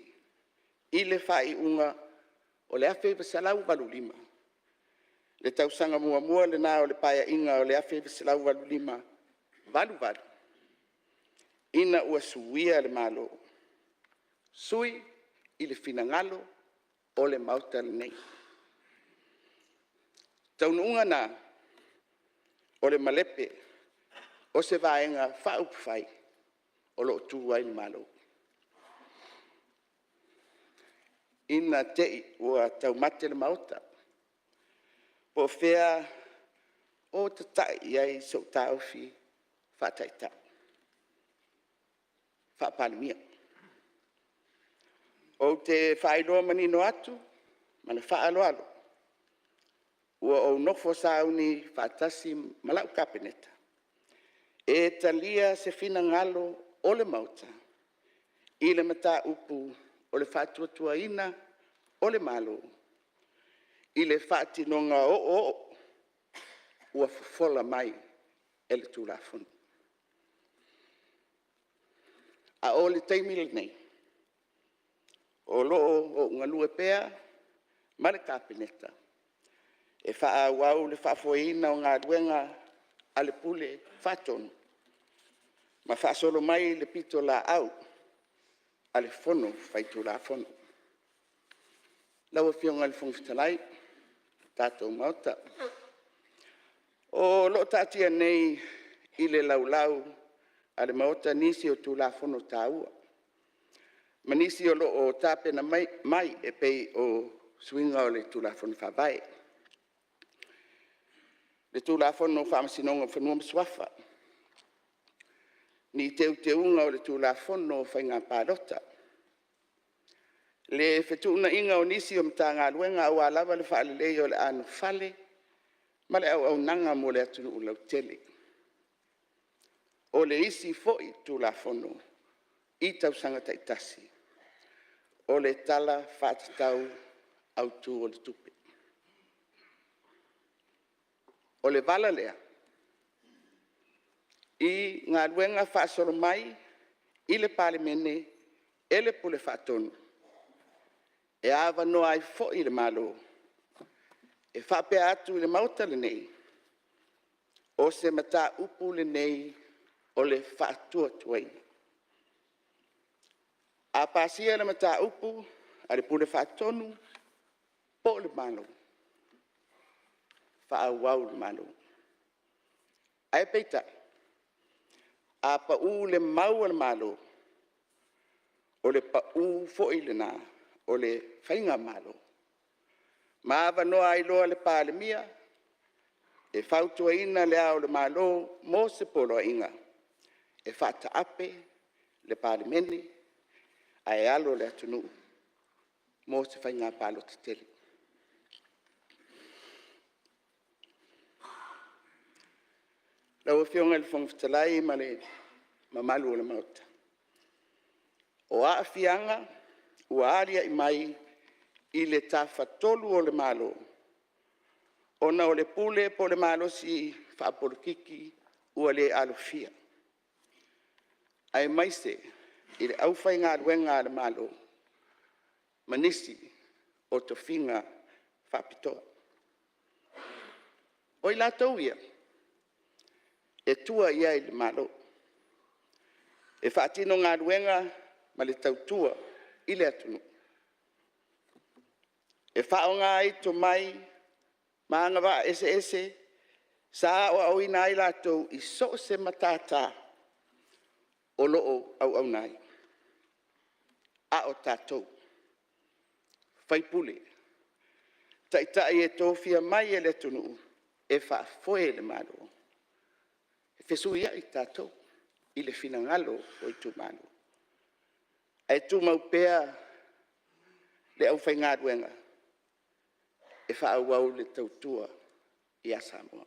i le faaiuga o le 1985, le tausaga muamua lena o le Paeaiga o le 1985-1988, ina ua suia le Malo, sui i le finagalo o le Maota lenei. O taunuuga na o le malepe o se Vaega Faaupufai o lo o tu ai le Malo. Ina te i ua taumate le Maota, po o fea o tatai i ai sou taofi faa-Taitai, faa-Palemia. Ou te faailoa manino atu ma le faaaloalo, ua ou nofo sauni faatasi ma lau Kapeneta e talia se finagalo o le Maota i le mataupu o le faatuatuaina o le Malo i le faatinoga oooo ua fofola mai e le Tulafono. A o le taimi lenei, o lo o ou galue pea ma le Kapeneta e faaauau le faafoeina o galuega a le Pule Faatonu ma faasolo mai le pitolaau a le Fono Faitulafono. Lau Afioga i le Fofoga Fetalai ma le tatou Maota, o lo o taatia nei i le laulau a le Maota nisi o Tulafono taua ma nisi o lo o tapena mai e pei o suiga o le Tulafono Faavae, le Tulafono o Faamasinoga o Fanua ma Suafa, ni teuteuga o le Tulafono o Faiga Palota, le fetuunaiga o nisi o Matagaluega aua lava le faaleleia o le anofale ma le auaunaga mo le atunuu lautele. O le isi foi Tulafono i tausaga taitasi, o le Tala Faatatau Autu o le Tupe. O le vala lea i galuega faasolo mai i le Palemene e le Pule Faatonu, e avanoa ai foi le Malo e faapea atu i le Maota lenei, o se mataupu lenei o le faatuatuaina. A pasia le mataupu a le Pule Faatonu po o le Malo, faaauau le Malo. Ae peitai, a pau le mau a le Malo, o le pau foi lena o le Faigamalo ma avanoa ai loa le Palemia e fautuaina Le Ao o le Malo mo se poloaiga e faataape le Palemene ae alo le atunuu mo se faiga palota tele. Lau Afioga i le Fofoga Fetalai ma le mamalu o le Maota, o aafiaga ua aliai mai i le Tafatolu o le Malo. ona o le pule po o le malosi faapolokiki ua le alofia, aemaise i le aufaigaluega a le Malo ma nisi o tofiga faapitoa. O i latou ia, e tua i ai le Malo e faatino galuega ma le tautua i le atunuu. E faaaoga ai tomai ma agavaa eseese sa aoaoina ai latou i so o se matata o lo o auauna ai. A o tatou o sui usufono, o Taitai e tofia mai e le atunuu e faafoe le Malo, e fesuiai tatou i le finagalo o itumalo, ae tumau pea le aufaigaluega e faaauau le tautua ia Samoa.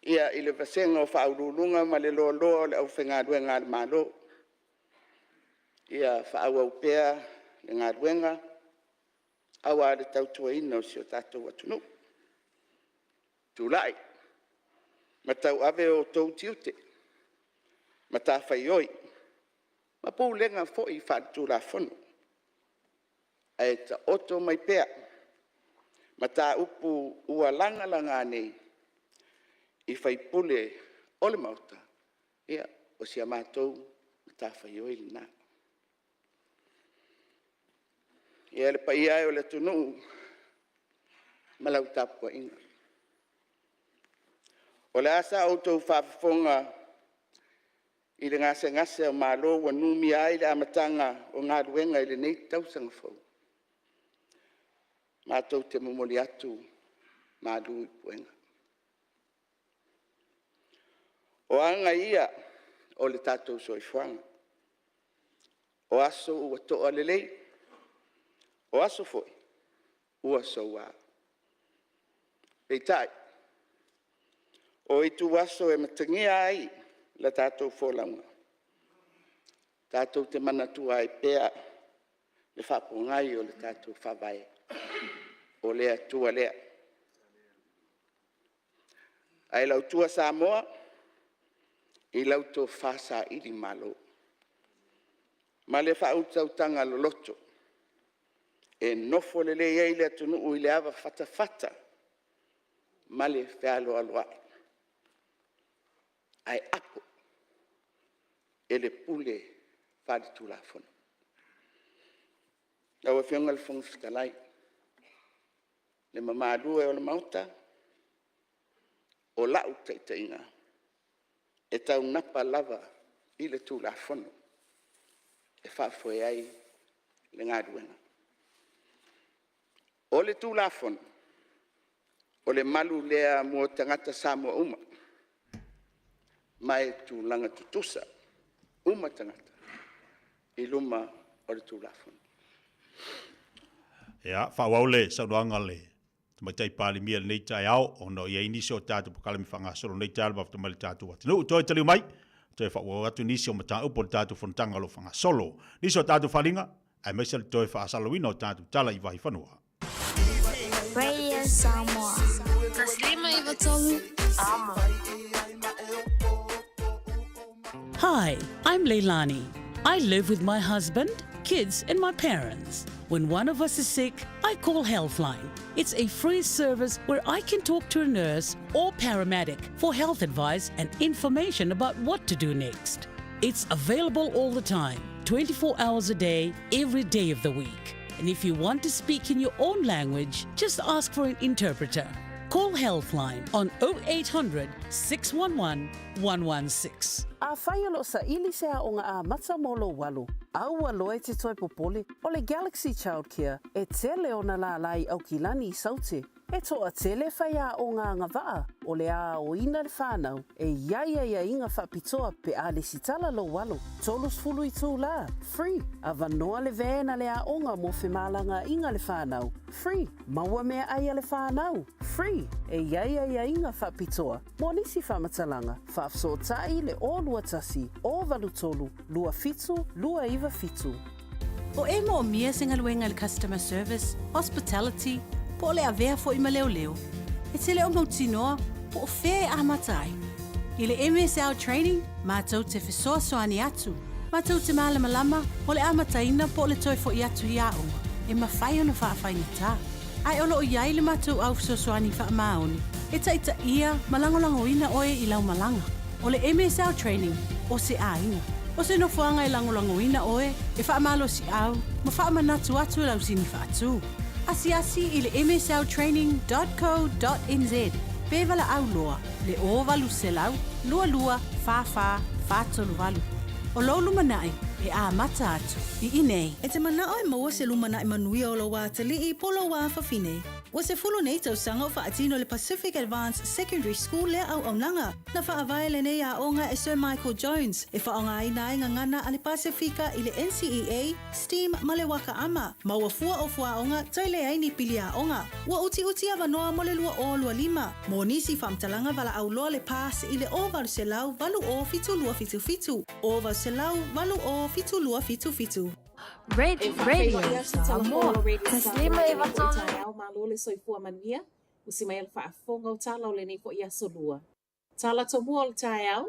Ia, i le vasega o Faauluuluga ma le loaloa o le aufaigaluega a le Malo, ia faaauau pea le galuega aua le tautuaina o si o tatou atunuu. Tulai ma tauave outou tiute, matafaioi ma pulega foi faale-Tulafono ae taoto mai pea mataupu ua lagalaga nei i sui usufono o le Maota, ia o si a matou matafaioi lena. Ia, le paia e o le atunuu ma lau tapuaiga, o le a sa outou faafofoga i le gasegase o malo ua numia ai le amataga o galuega i lenei tausaga fou, matou te momoli atu malu i puega. O aga ia o le tatou soifuaga, o aso ua toa lelei, o aso foi ua soua. Peitai, o ituaso e matagia ai le tatou folauga, tatou te manatua ai pea le faapogai o le tatou Faavae, o le Atua lea. Ae lau tua Samoa, i lau tofa sailimalo ma le faautautaga loloto e nofo lelei ai le atunuu i le avafatafata ma le fealoaloai, ae apo e le pule faale-Tulafono. Lau Afioga i le Fofoga Fetalai, le mamalu e o le Maota, o lau taitaiga, e taunapa lava i le Tulafono e faafoe ai le galuega. O le Tulafono, o le malu lea mo tagata Samoa uma, ma e tulaga tutusa uma tagata i luma o le Tulafono. Ia, faaauau le saunoaga a le Tamaitai Palemia i lenei taeao, ona o i ai nisi o tatou polokalame faagasolo i lenei taeao i le mafuta mai le tatou atunuu. Toe taliu mai, toe faaauau atu nisi o mataupu o le tatou fonotaga o lo o faagasolo. Nisi o tatou faaaliga, aemaise le toe faasalalauina o tatou tala i vahifanua. Radio Samoa. 153 Amo. Hi, I'm Leilani. I live with my husband, kids, and my parents. When one of us is sick, I call Healthline. It's a free service where I can talk to a nurse or paramedic for health advice and information about what to do next. It's available all the time, 24 hours a day, every day of the week. And if you want to speak in your own language, just ask for an interpreter. Call Healthline on 0800 611 116. Afai o lo o saili se aoga amata mo lou alo, aua loa e te toe popole, o le Galaxy Childcare e tele ona lālā i Aukilani i Saute. E toatele faiaoga agavaa o le a aoina le whanau e i ai aiaiga faapitoa pe a lesitala lou alo. 30 itulā, free, avanoa le van a le aoga mo femalagaaiga le whanau, free, maua meaai a le whanau, free, e i ai aiaiga faapitoa mo nisi faamatalaga, faafesootai le 021 083 27 297. O e moomia se galuega i le customer service, hospitality, po o le avea foi ma leoleo, e te le o mautinoa po o fea e amata ai. I le MSL Training, matou te fesoasoani atu, matou te malamalama o le amataina po o le toe foi atu i aoga e mafai ona faafaigata. Ae o lo o i ai le matou au fesoasoani faamaoni e taitaia ma lagolagoina oe i lau malaga. O le MSL Training, o se aiga. O se nofoaga e lagolagoina oe, e faamalosiau ma faamanatu atu i lau sini faatu. Asiasi i le msltraining dot co dot nz pe valaau loa le 0800 22 44 438. O lou lumanai e amata atu i inei. E te manao e maua se lumanai manuia o lou atalii po o lou afafine. Ua 10 nei tausaga o faatino le Pacific Advance Secondary School lea auaunaga. Na faavae lenei aoga e Sir Michael Jones e faaaogaina ai gagana a le Pasefika i le NCEA, STEAM ma le Waka Ama, ma ua fua o fuaoga toe leai ni pili aoga. Ua utiuti avanoa mo le 2025. Mo nisi faamatalaga valaau loa le PASS i le 0800 80 7277, 0800 80 7277. E faafeiloai atu tala fou o Radio Samoa i lenei foi taeao, malo le soifua manuia, usi mai a le faafofoga o tala o lenei foi aso lua. Tala tomua o le taeao,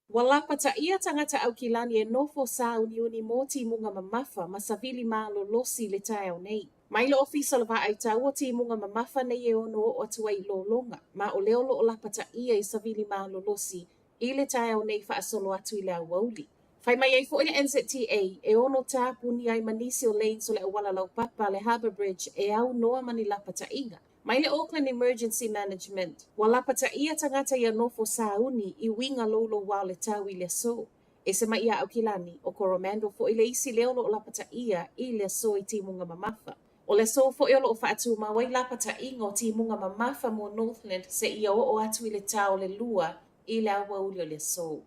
Ua lapataia tagata Aukilani e nofo sāuniuni mō timuga mamafa ma savili malolosi i le taeao nei. Mai le Ofisa o le Vaai Taua timuga mamafa nei e ono oo atu ai i lologa, ma o lea o lo o lapataia i savili malolosi i le taeao nei faasolo atu i le aoauli. Fai mai ai foi le NZTA e ono tapunia ai ma nisi o lanes o le auala laupapa le Harbour Bridge e aunoa ma ni lapataiga. Mai le Auckland Emergency Management, ua lapataia tagata ia nofo sauni i uiga loulouā o le tau i le aso. Ese mai iā Aukilani, ʻo Coromandel foi le isi lea o lo o lapataia i le aso i timuga mamafa. O le aso foi o lo o faatumau ai lapataiga o timuga mamafa mo Northland seia oo atu i le ta o le lua i le aoauli o le aso.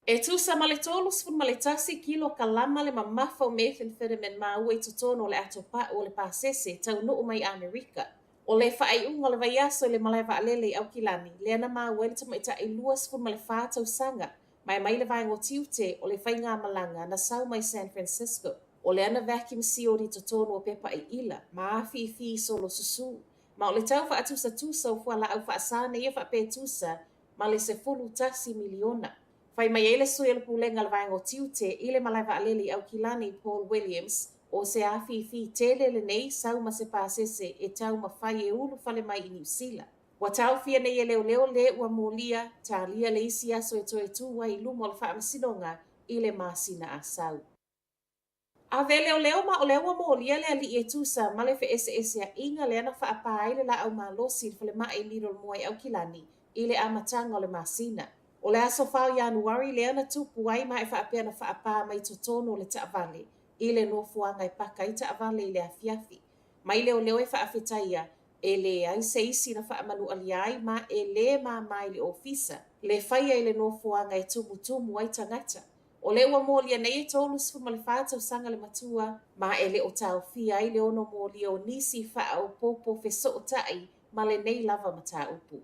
E tusa ma le 31 kilo kalama le mamafa o methamphetamine maua i totonu o le ato pa'u o le pasese taunuu mai Amerika. O le faaiuga o le vaiaso i le malae vaalele i Aukilani, lea na maua ai le tamaitai 24 tausaga ma e mai le vaega o tiute o le faigamalaga na sau mai San Francisco. O lea na vacuum sealed i totonu o pepa iʻila ma afifi solo susū. Ma o le tau faatusatusa o fualaau faasa nei e faapea e tusa ma le 11 miliona. Fai mai ai le sui o le Pulega o le Vaega o Tiute i le malae vaalele i Aukilani, Paul Williams, o se afifi tele lenei sau ma se pasese e taumafai e ulufale mai i Niu Sila. Ua taofia nei e leoleo le ua molia, talia le isi aso e toe tū ai i luma o le faamasinoga i le masina a sau. Ave leoleo ma o lea ua molia le alii e tusa ma le feeseeseaiga lea na faapā ai le laau malosi i le falemai Middlemore i Aukilani i le amataga o le masina. O le aso 4 o Ianuari lea na tupu ai ma e faapea na faapā mai totonu o le taavale i le nofoaga e paka ai taavale i le afiafi. Mai leoleo e faafetaia e leai se isi na faamanualia ai ma e lē māmā i le ofisa le faia i le nofoaga e tumutumu ai tagata. O lea ua molia nei e 34 tausaga le matua, ma e le o taofia ai le ono molia o nisi faaopoopo fesootai ma lenei lava mataupu.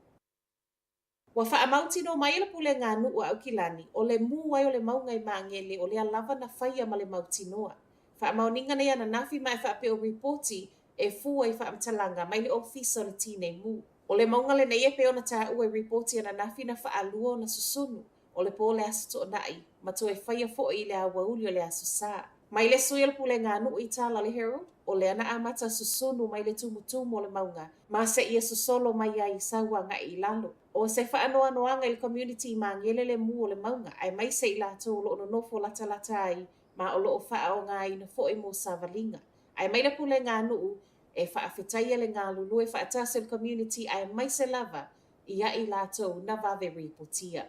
Ua faamautinoa mai e le Pulega a Nuu a Aukilani, o le mū ai o le mauga i Magele o lea lava na faia ma le mautinoa. Faamaoniga nei ananafi ma e faapea o ripoti e fua i faamatalaga mai le Ofisa o le Tinei Mu. O le mauga lenei e pei ona taua i ripoti ananafi na faalua ona susunu o le po o le Aso Toonai, ma toe faia foi i le aoauli o le Aso Sa. Mai le sui o le Pulega a Nuu i tala le Herald, o lea na amata susunu mai le tumutumu o le mauga, ma seia sosolo mai ai sau agai i lalo. O se faanoanoaga i le community i Magele le mū o le mauga, aemaise i latou o lo o nonofo latalata ai ma o lo o faaaogaina foi mo savaliga. Ae mai le Pulega a Nuu e faafetaia le galulue faatasi o le community aemaise lava ia i latou na vave ripotia.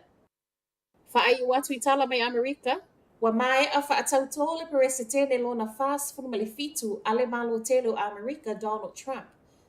Faaiu atu i tala mai Amerika, ua maea faatautō le Peresetene lona 47 a le Malo Tele o Amerika Donald Trump.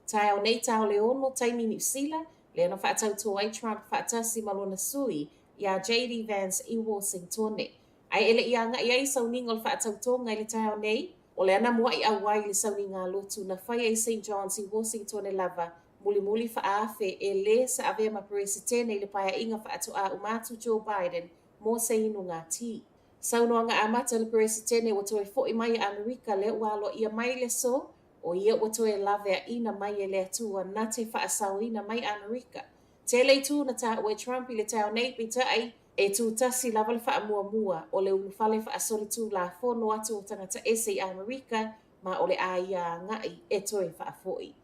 Taeao nei ta o le ono taimi Niu Sila, lea na faatautō ai Trump faatasi ma lona sui iā JD Vance i Wāsingtone. Ae e le i agai ai sauniga o le faatautōga i le taeao nei, o lea na muaʻi ʻauai i le sauniga lotu na faia i St. John's i Wāsingtone lava mulimuli faaafe e lē sa avea ma Peresetene i le paeaiga faatoā uma atu Joe Biden mo se inuga tī. Saunoaga amata le Peresetene ua toe foʻi mai i Amerika lea ua aloaia mai le aso. O ia ua toe laveaina mai e le Atua na te faasaoina mai Amerika. Tele itu na taua e Trump i le taeao nei, peitai, e tutasi lava le faamuamua o le ulufale faasolitulafono atu o tagata ese i Amerika ma o le a ia agai e toe faafoi.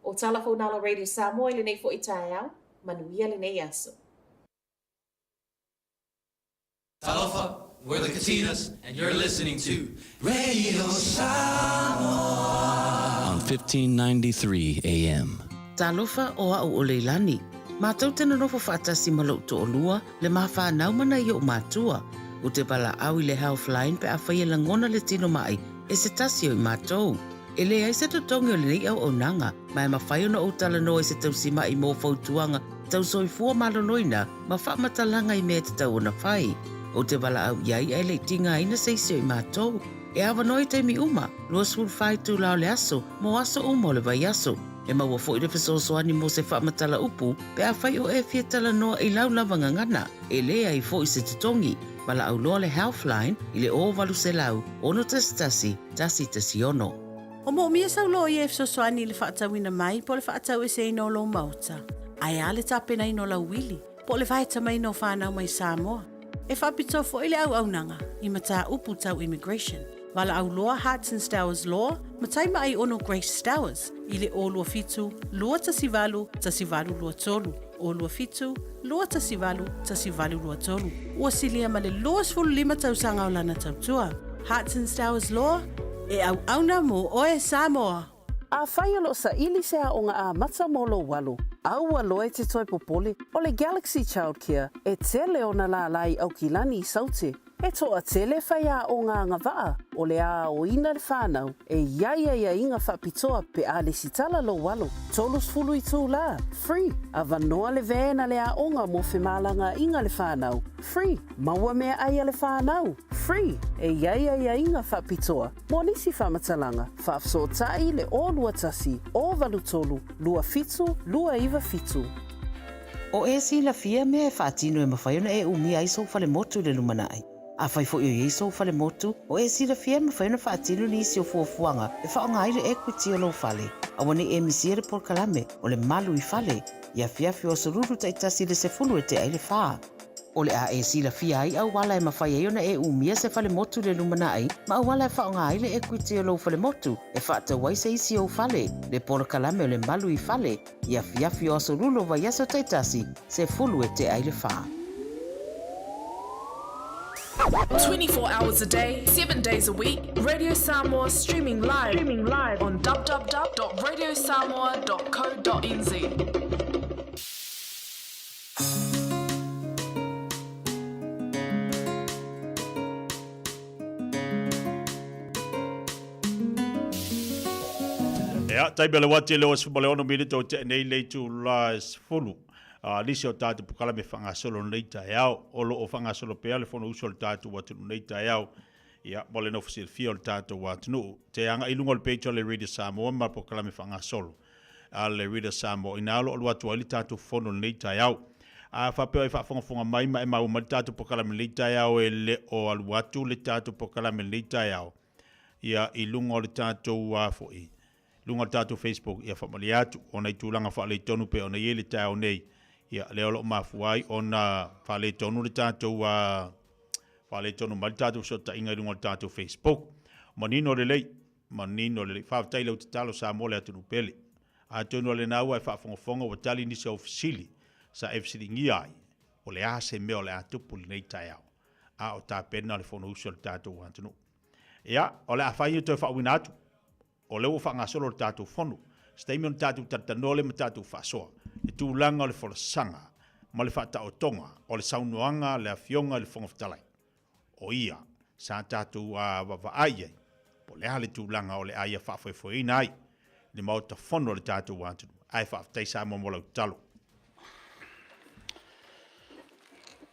O tala fou na la Radio Samoa i lenei foi taeao, manuia lenei aso. Talofa, we're the Katinas, and you're listening to Radio Samoa on 1593 AM. Talofa o a'u o Leilani. Matou te nonofo faatasi ma lo'u to'alua, le ma fanau ma nai o'u matua. Ou te valaau i le Healthline pe afai e lagona le tino ma'i e se tasi o i matou. E leai se totogi o lenei auaunaga, ma e mafai ona ou talanoa i se tausima'i mo fautuaga tau soifua maloloina ma faamatalaga i mea e tatau ona fai. Ou te valaau i ai ae le i tigaina se isi o i matou. E avanoa i taimi uma, 24 itula o le aso, mo aso uma o le vaiaso. E maua foi le fesoasoani mo se faamatala upu pe afai o e fia talanoa i lau lava gagana. E leai foi se totogi. Valaau loa le Healthline i le 0800 611 116. O moomia sau loia e fesoasoani i le faatauina mai po o le faataueseina o lou maota. Ae a le tapenaina o lau uili po o le vaetamaiina o fanau mai Samoa? E faapitoa foi le auaunaga i mataupu tau immigration. Valaau loa Hearts and Stowers Law ma Taimaai Ono Grace Stowers i le 027 218 1823, 027 218 1823. Ua silia ma le 25 tausaga o lana tautua. Hearts and Stowers Law, e auauna mo oe Samoa! Afai o lo o saili se aoga amata mo lou alo, aua loa e te toe popole, o le Galaxy Childcare e tele ona lālā i Aukilani i Saute. E toatele faiaoga agavaa o le a aoina le whanau e i ai aiaiga faapitoa pe a lesitala lou alo, 30 itulā, free, avanoa le van a le aoga mo femalagaaiga le whanau, free, maua meaai a le whanau, free, e i ai aiaiga faapitoa mo nisi faamatalaga, faafesootai le 021 083 27 297. O e silafia mea e faatino e mafai ona e umia ai sou falemotu i le lumanai. Afai foi o i ai sou falemotu, o e silafia e mafai ona faatino nisi o fuafuaga e faaaoga ai le equity o lou fale. Aua ne i e misia le polokalame o le Malu i Fale i afiafi o Aso Lulu taitasi i le 10 e tea i le fa. O le a e silafia ai auala e mafai ai ona e umia se falemotu i le lumanai ma auala e faaaoga ai le equity o lou falemotu e faatau ai se isi ou fale, le polokalame o le Malu i Fale i afiafi o Aso Lulu o vaiaso taitasi, 10 e tea i le fa. 24 hours a day, 7 days a week, Radio Samoa streaming live, streaming live on www.radiosamoa.co.nz. Ia, taimi o le wati le osi mo le ono minute o te nei le itula e 10. Nisi o tātou polokalame faagasolo nei taeao, o lo o faagasolo pea le Fonousu a le tatou atunuu nei taeao, ia, mo le nofo silafia o le tatou atunuu. Te agai i luga o le page o le Radio Samoa ma polokalame faagasolo a le Radio Samoa, inā o lo o alu atu ai le tatou fono i lenei taeao. A faapea e faafogafoga mai ma e maua mai le tatou polokalame i lenei taeao e le o alu atu le tatou polokalame i lenei taeao, ia, i luga o le tatou foi, luga o le tatou Facebook, ia faamalie atu ona i tulaga faaletonu pei ona i ai le taeao nei, ia, lea o lo o mafua ai ona faaletonu le tatou faaletonu mai le tatou fesootaiga i luga o le tatou Facebook. Manino lelei, manino lelei. Faafetai i lau tatalo Samoa le atunuu pele. Atonu o lena ua e faafogafoga ua tali nisi au fesili sa e fesiligia ai, o le a se mea o le a tupu i lenei taeao, a o tapena le Fonousu a le tatou atunuu. Ia, o le a fai e toe faauiina atu, o lea ua faagasolo le tatou fono. Se taimi ona tatou talatalanoa lea ma tatou faasoa le tulaga o le folasaga ma le faataotoga o le saunoaga a le Afioga i le Fofoga Fetalai. O ia sa tatou vaavaai i ai, po o le a le tulaga o le a ia faafoefoeina ai le Maota Fono o le tatou atunuu. Ae faafetai Samoa mo lau tatalo.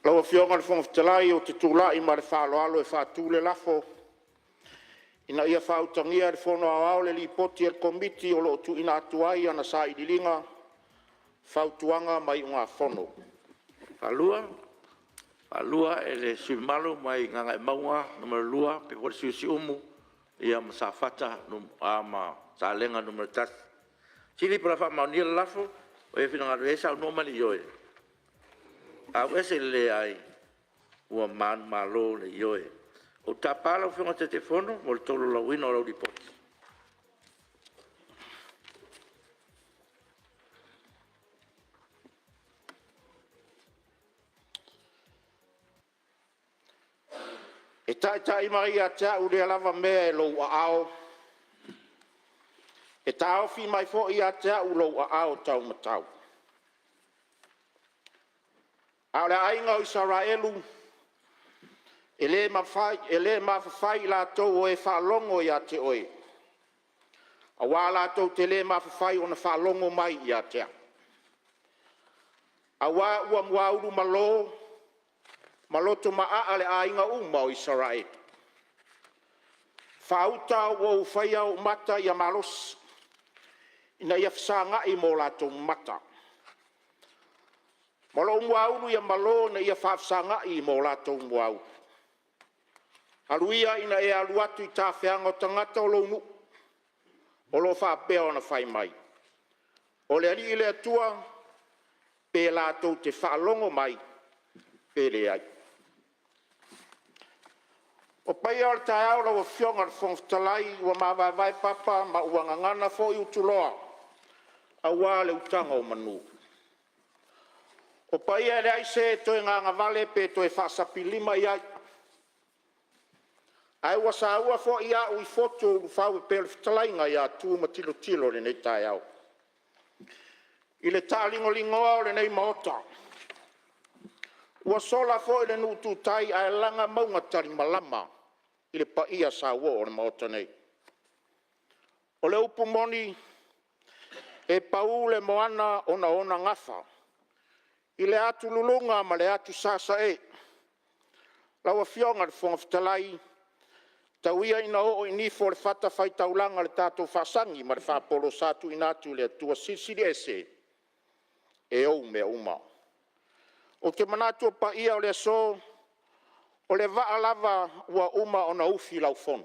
Lau Afioga i le Fofoga Fetalai ou te tulai ma le faaaloalo e faatu le lafo, Ina ia faautagia e le Fono Aoao le Lipoti a le Komiti o lo o tuuina atu ai ana Sailiiliga, Fautuaga ma Iugafono. Faalua e le sui usufono mamalu mai Gagaemauga 2, pei foi o le sui usufono o Siumu ma Safata Salega 1. Fesili po o le a faamaonia le lafo. O ai e finagalo i ai saunoa ma le ioe. A ua maea manumalo le Ioe. Ou te tapa lau Afioga i le Taitaifono mo le tolaulauina o lau Lipoti. E taitai mai ia te au lea lava mea i lou aao, e taofi mai foi ia te au lou aao taumatau. A o le aiga o Isaraelu, e le mafafai i latou o e faalogo ia te oe, aua latou te le mafafai ona faalogo mai ia te au, aua ua muaulu malo ma loto maaa le aiga uma o Isaraelu. Faauta ua ou faia ou mata ia malosi, ina ia fesagai ma o latou mata, ma lou muaulu ia malo ina ia faafesagai ma o latou muaulu. Alu ia ina e alu atu i tafeaga o tagata o lou nuu o lo o faapea ona fai mai, ‘O le Alii le Atua’, pe latou te faalogo mai pe leai.” O paia o le taeao lau Afioga i le Fofoga Fetalai ua mavaevae papa ma ua gagana foi utuloa aua le utaga o manu. O paia e leai se toe gagavale pe toe faasapilima i ai, ae ua saua foi a'u i fotu o ulufau e pei o le fetalaiga ia Tu ma Tilotilo i lenei taeao i le taaligoligoa o lenei Maota. Ua sola foi le nuu tu tai ae laga mauga talimalama i le paia sauoo o le Maota nei. O le upu moni, e pau le moana ona o ona gafa i le atululuga ma le atusasae. Lau Afioga i le Fofoga Fetalai, tau ia ina oo i nifo o le fatafaitaulaga le tatou faasagi ma le faapolo sa tuuina atu i le Atua Silisili Ese e ou mea uma. Ou te manatu o paia o le aso, o le vaa lava ua uma ona ufi laufono,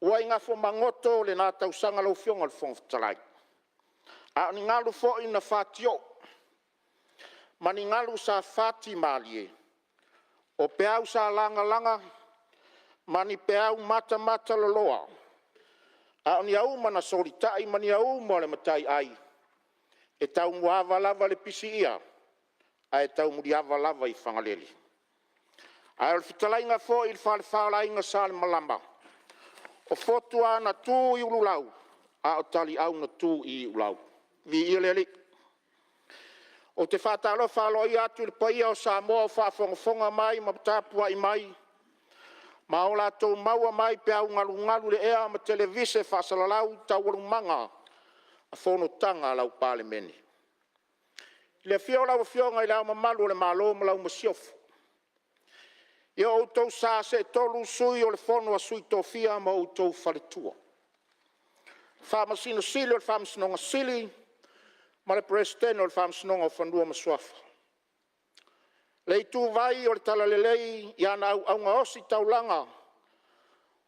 ua i Gafomagoto lena tausaga lau Afioga i le Fofoga Fetalai, a o ni galu foi na fatioo ma ni galu sa fatimalie, o peau sa lagalaga ma ni peau matamataloloa, a o ni auma na solitai ma ni auma o le mataiai, e taumuaava lava le pisiia ae taumuliava lava i Fagalele. Ae o le fetalaiga foi i le Falefa o le Aiga Salemalama, o fotu lava na tu i ululau a o taliau na tu i iulau. Viia le Alii. Ou te faatalofa aloaia atu i le paia o Samoa o faafogafoga mai ma tapuai mai ma o latou maua mai peau galugalu i le ea ma televise faasalalau i taualumaga a fonotaga a lau Palemene. I le afio o lau Afioga i Le Ao Mamalu o le Malo ma lau Masiofo, o outou sa seetolu Sui o le Fono a Sui Tofia ma outou Faletua, Faamasino Sili o le Faamasinoga Sili ma le Peresetene o le Faamasinoga o Fanua ma Suafa. Le ituvai o le Talalelei i ana auauna ositaulaga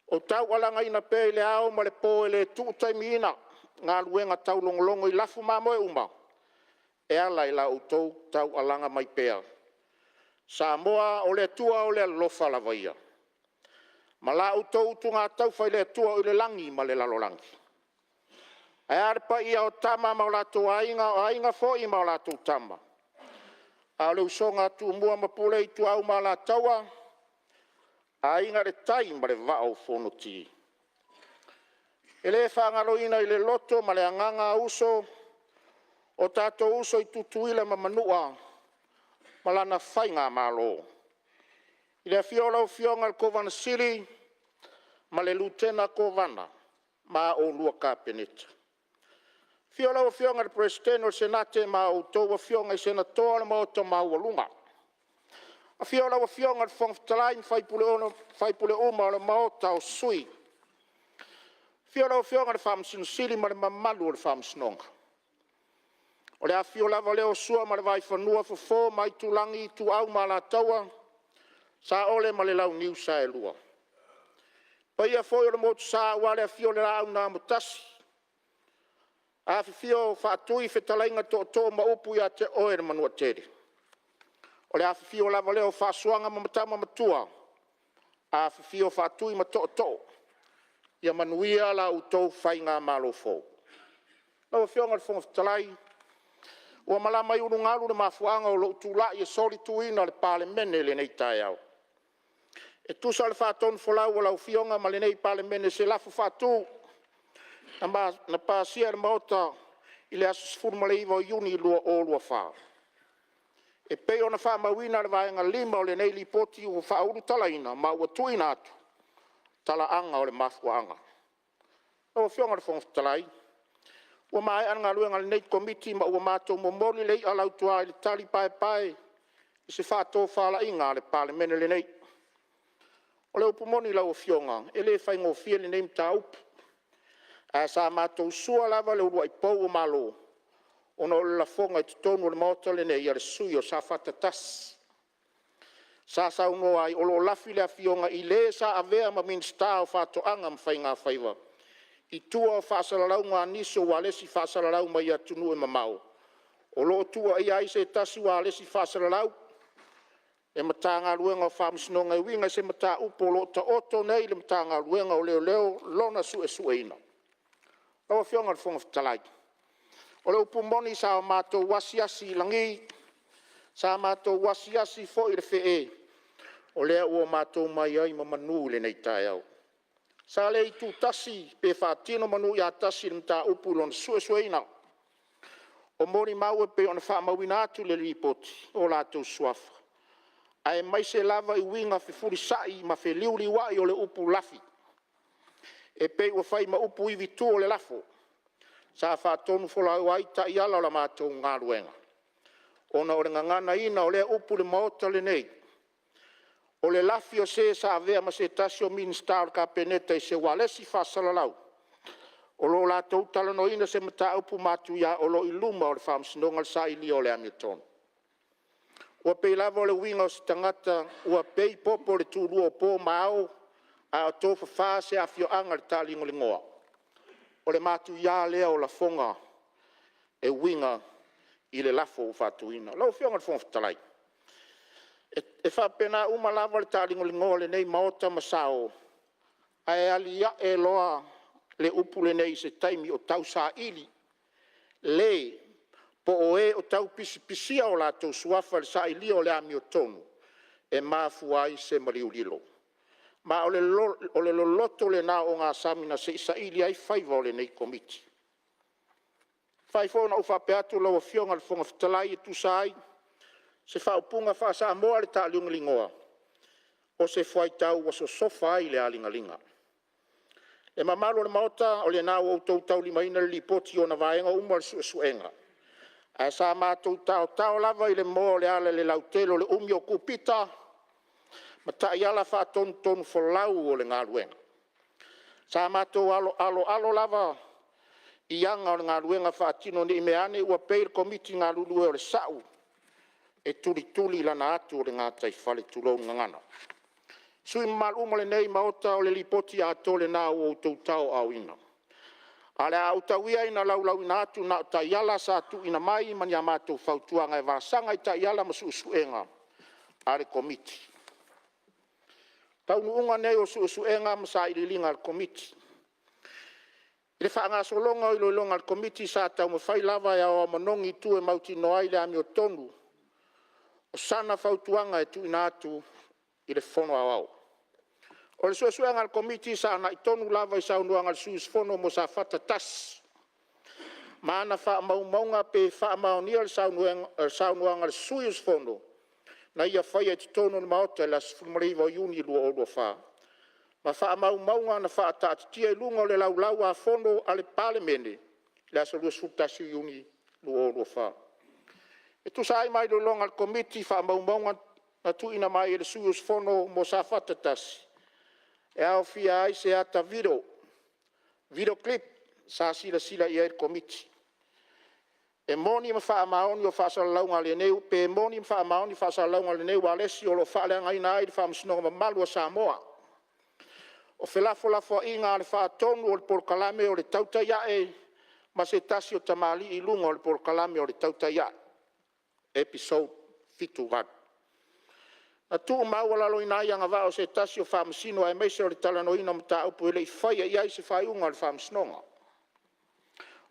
o taualagaina pea i le ao ma le po e le tuu taimiina galuega taulogologo i lafu mamoe uma e ala i la outou taualaga mai pea. Samoa o le Atua o le alofa lava ia ma la outou utugataufa i le Atua o i le lagi ma le lalolagi. Ae a le paia o Tama ma o latou Aiga, o Aiga foi ma latou Tama, a o le usoga a Tumua ma Pule, Ituau ma Alataua, Aiga i le Tai ma le Vaa o Fonoti. E le faagaloina i le loto ma le agaga uso, o tatou uso i Tutuila ma Manua ma lana faigamalo. I le afio o lau Afioga i le Kovana Sili ma le Lutena Kovana ma oulua Kapeneta. Afio lau Afioga i le Peresetene o le Senate ma a outou Afioga i Senatoa o le Maota maualuga. Afio lau Afioga i le Fofoga Fetalai ma sui usufono uma o le Maota o Sui. Afio lau Afioga i le Faamasino Sili ma le mamalu o le Faamasinoga. O le afifio lava lea o Sua ma le Vaifanua, Fofo ma Aitulagi, Ituau ma Alataua, Saole ma le Launiu Saelua. Paia foi o le Motusa aua le afio o le Laau na Amotasi, afifio Faatui, fetalaiga Tootoo ma upu ia te oe le Manuatele. O le afifio lava lea o Faasuaga ma Tama Matua, afifio Faatui ma Tootoo, ia manuia la outou faigamalo fou. Lau Afioga i le Fofoga Fetalai, ua malama i ulugalu le mafuaaga o lou tulai e solituina le Palemene i lenei taeao, e tusa o le faatonufolau a lau Afioga ma lenei Palemene i se lafo faatu na pasia e le Maota i le aso 19 Iuni 2024. E pei ona faamauina i le Vaega 5 o lenei Lipoti ua faaulutalaina ma ua tuuina atu, talaaga o le mafuaaga. Lau Afioga i le Fofoga Fetalai, ua maea le galuega a lenei Komiti ma ua matou momoli le i'a lautua i le tali paepae i se faatofalaiga a le Palemene lenei. O le upu moni lau Afioga, e le faigofie lenei mataupu, ae sa matou sua lava le uluai pou o Malo ona o le lafoga i totonu o le Maota lenei a le sui usufono o Safata 1, sa saunoa ai o lo o lafi le Afioga i le sa avea ma Minisita o Faatoaga ma Faigafaiva i tua o faasalalauga a nisi o ualesi faasalalau mai atunuu e mamao o lo o tuuaia ai se tasi ualesi faasalalau le Matagaluega o Faamasinoga e uiga i se mataupu o lo o taoto nei i le Matagaluega o Leoleo lona suesueina. Lau Afioga i le Fofoga Fetalai, o le upu moni sa matou asiasi i lagi, sa matou asiasi foi i le fee, o lea ua matou mai ai ma manu i lenei taeao. Sa le itutasi pe faatino manu ia tasi le mataupu i lona suesueina. O molimau e pei ona faamauina atu i le Lipoti o latou suafa aemaise lava i uiga fefulisai ma feliuliuai o le upu lafi, e pei ua fai ma upu ivitu o le lafo sa faatonufolau ai taiala o la matou galuega ona o le gaganaina o lea upu i le Maota lenei. O le lafi o se sa avea ma se tasi o Minisita o le Kapeneta i se ualesi faasalalau o lo o latou talanoaina se mataupu matuia o lo o i luma o le Faamasinoga le sailia o le amiotonu. Ua pei lava o le uiga o se tagata ua pei popo o le tulua o po ma ao a o tofafa se afioaga i le taaligoligoa. O le matuia lea o lafoga e uiga i le lafo ua faatuina. Lau Afioga i le Fofoga Fetalai, e faapena uma lava le taaligoligoa o lenei Maota ma sao, ae alia'e loa le upu lenei i se taimi o tausaili le po o e o tau pisipisia o latou suafa i le sailia o le amiotonu e mafua ai se maliu lilo. Ma o le loloto lena o ogasami na se i saili ai faiva o lenei Komiti. E mafai foi ona ou faapea atu lau Afioga i le Fofoga Fetalai e tusa ai se faaupuga faa-Samoa i le taaligoligoa, o se fuaitau ua sosofa ai le aligaliga. Le mamalu o le Maota, o lena ua outou taulimaina le Lipoti i ona vaega uma o le suesuega, ae sa matou taotao lava i le moa o le ala i le lautele o le umi o cupita ma taiala faatonutonufolau o le galuega. Sa matou aloalo lava i aga o le galuega faatino ne i meaane ua pei le Komiti galulue o le sa'u e tulituli lana atu o le gataifale, tulou le gagana. Sui usufono mamalu uma o lenei Maota, o le Lipoti atoa lena ua outou tauaaoina. Ae o le a ou tau ia ina laulauina atu na o taiala sa tuuina mai ma ni a matou fautuaga e vasaga i taiala ma suesuega a le Komiti. Taunuuga nei o suesuega ma sailiiliga a le Komiti. I le faagasologa o iloiloga a le Komiti sa taumafai lava e aoao manogi itu e mautinoa ai le amiotonu o sana fautuaga e tuuina atu i le Fono Aoao. O le suesuega a le Komiti sa agai tonu lava i saunoaga a le sui usufono mo Safata 1 ma ana faamaumauga pe faamaonia le saunoaga a le sui usufono na ia faia i totonu o le Maota i le aso 19 o Iuni 2024 ma faamaumauga na faataatitia i luga o le Laulau-a-Fono a le Palemene i le aso 21 o Iuni 2024. E tusa ai ma iloiloga a le Komiti i faamaumauga na tuuina mai e le sui usufono mo Safata 1, e aofia ai se ata video, video clip sa silasila i ai le Komiti. E moni ma faamaoni faasalalauga a lenei, pe moni ma faamaoni faasalalauga a lenei ualesi o lo o faaleagaina ai le Faamasinoga mamalu a Samoa. O felafolafoaiga a le Faatonu o le Polokalame o le Tautai Ae ma se tasi o tamalii i luga o le Polokalame o le Tautai Ae Episode 78. Na tuumaualaloina ai agavaa o se tasi o Faamasino aemaise o le talanoaina o mataupu e le i faia i ai se faaiuga a le Faamasinoga.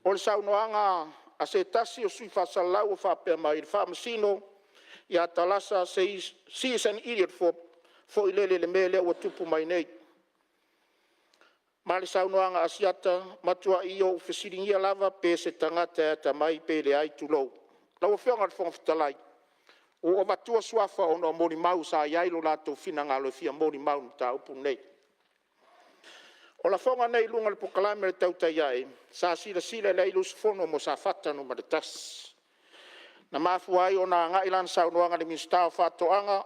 O le saunoaga a se tasi o sui faasalalau o faapea mai, le Faamasino ia Tarasa “she is an idiot” foi lele i le mea lea ua tupu mai nei. Ma le saunoaga a Asiata, matuai ou fesiligia lava pe o se tagata e atamai pe leai, tulou. Lau Afioga i le Fofoga Fetalai, ua ou avatua suafa ona o molimau sa i ai lo latou finagalo e fia molimau i le mataupu lenei. O lafoga nei i luga o le Polokalame o le Tautai Ae sa silasila i ai le usufono mo Safata 1, na mafua ai ona agai lana saunoaga i le Minisita o Faatoaga,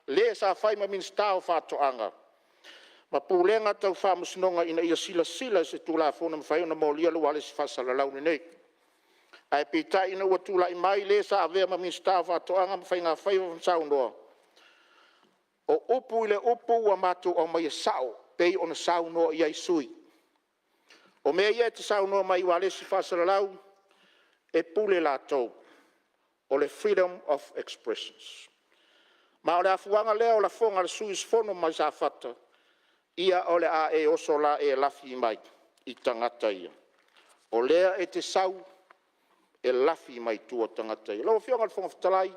le sa fai ma Minisita o Faatoaga ma Pulega Tau Faamasinoga ina ia silasila i se Tulafono e mafai ai ona molia le ualesi faasalalau lenei. Ae peitai ina ua tulai mai le sa avea ma Minisita o Faatoaga ma Faiga Faiva ma saunoa, o upu i le upu ua matou aumaia sao pei ona saunoa i ai sui usufono. O mea ia e te saunoa mai ai i ualesi faasalalau, e pule latou, o le freedom of expressions. Ma o le afuaga lea o lafoga a le sui usufono mai Safata, ia o le a e oso la e lafi mai i tagata ia, o lea e te sau e lafi mai tua tagata ia. Lau Afioga i le Fofoga Fetalai,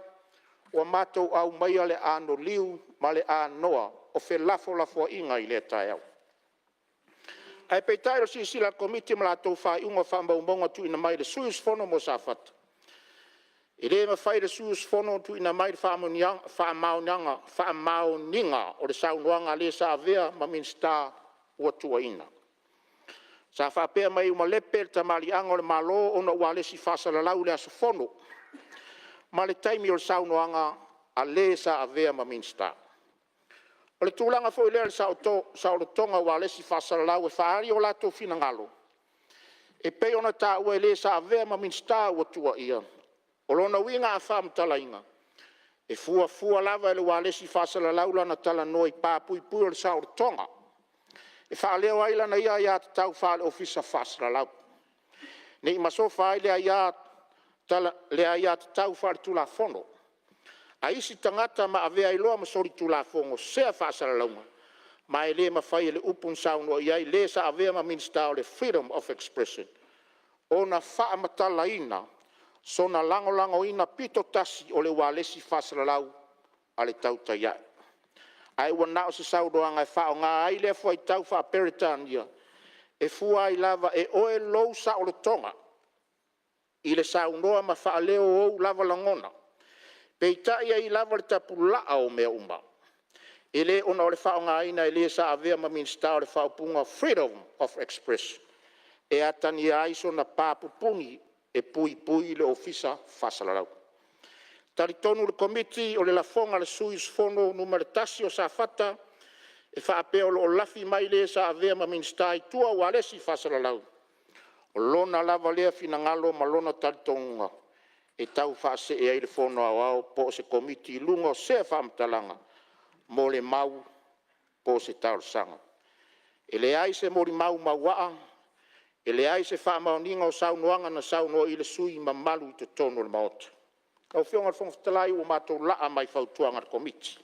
ua matou aumaia le anoliu ma le anoa o felafolafoaiga i lea taeao. Ae peitai o le silasila a le Komiti ma latou faaiuga o faamaumauga tuuina mai i le sui usufono mo Safata, e le mafai e le sui usufono ona tuuina mai le faamaoniga o le saunoaga a le sa avea ma Minisita ua tuuaiina. Sa faapea mai ua malepe le tamaliiaga o le Malo ona o ualesi faasalalau i le aso fono ma le taimi o le saunoaga a le sa avea ma Minisita. O le tulaga foi lea i le saolotoga o ualesi faasalalau e faaali o latou finagalo e pei ona taua e le sa avea ma Minisita ua tuuaia. O lona uiga a faamatalaina, e fuafua lava e le ualesi faasalalau lana talanoa i pa puipui o le saolotoga e faaleo ai lana ia aiatatau faale-Ofisa faasalalau, ne i masofa ai le aiatatau faaletulafono a isi tagata ma avea ai loa ma solitulafono sea faasalalauga, ma e le mafai e le upu na saunoa i ai le sa avea ma Minisita o le freedom of expression ona faamatalaina sona lagolagoina pito tasi o le ualesi faasalalau a le Tautai Ae. Ae ua na o se saunoaga e faaaoga ai lea fuaitau faa-Peretania e fua ai lava e oe lou saolotoga i le saunoa ma faaleo ou lava lagona. Peitai, e i ai lava le tapulaa o mea uma. E le ona o le faaaogaina e le sa avea ma Minisita o le faaupuga freedom of expression e atagia ai sona pa pupuni e puipui le Ofisa Faasalalau. E talitonu le Komiti o le lafoga a le sui usufono Nu.1 o Safata e faapea o lo o lafi mai le sa avea ma Minisita i tua ualesi faasalalau, o lona lava lea finagalo ma lona talitonuga e tau faasee ai le Fono Aoao po o se Komiti i luga o sea faamatalaga, molimau po o se talosaga. E leai se molimau mauaa, e leai se faamaoniga o saunoaga na saunoa i ai le sui usufono mamalu i totonu o le Maota. Lau Afioga i le Fofoga Fetalai ua matou laa mai fautuaga a le Komiti.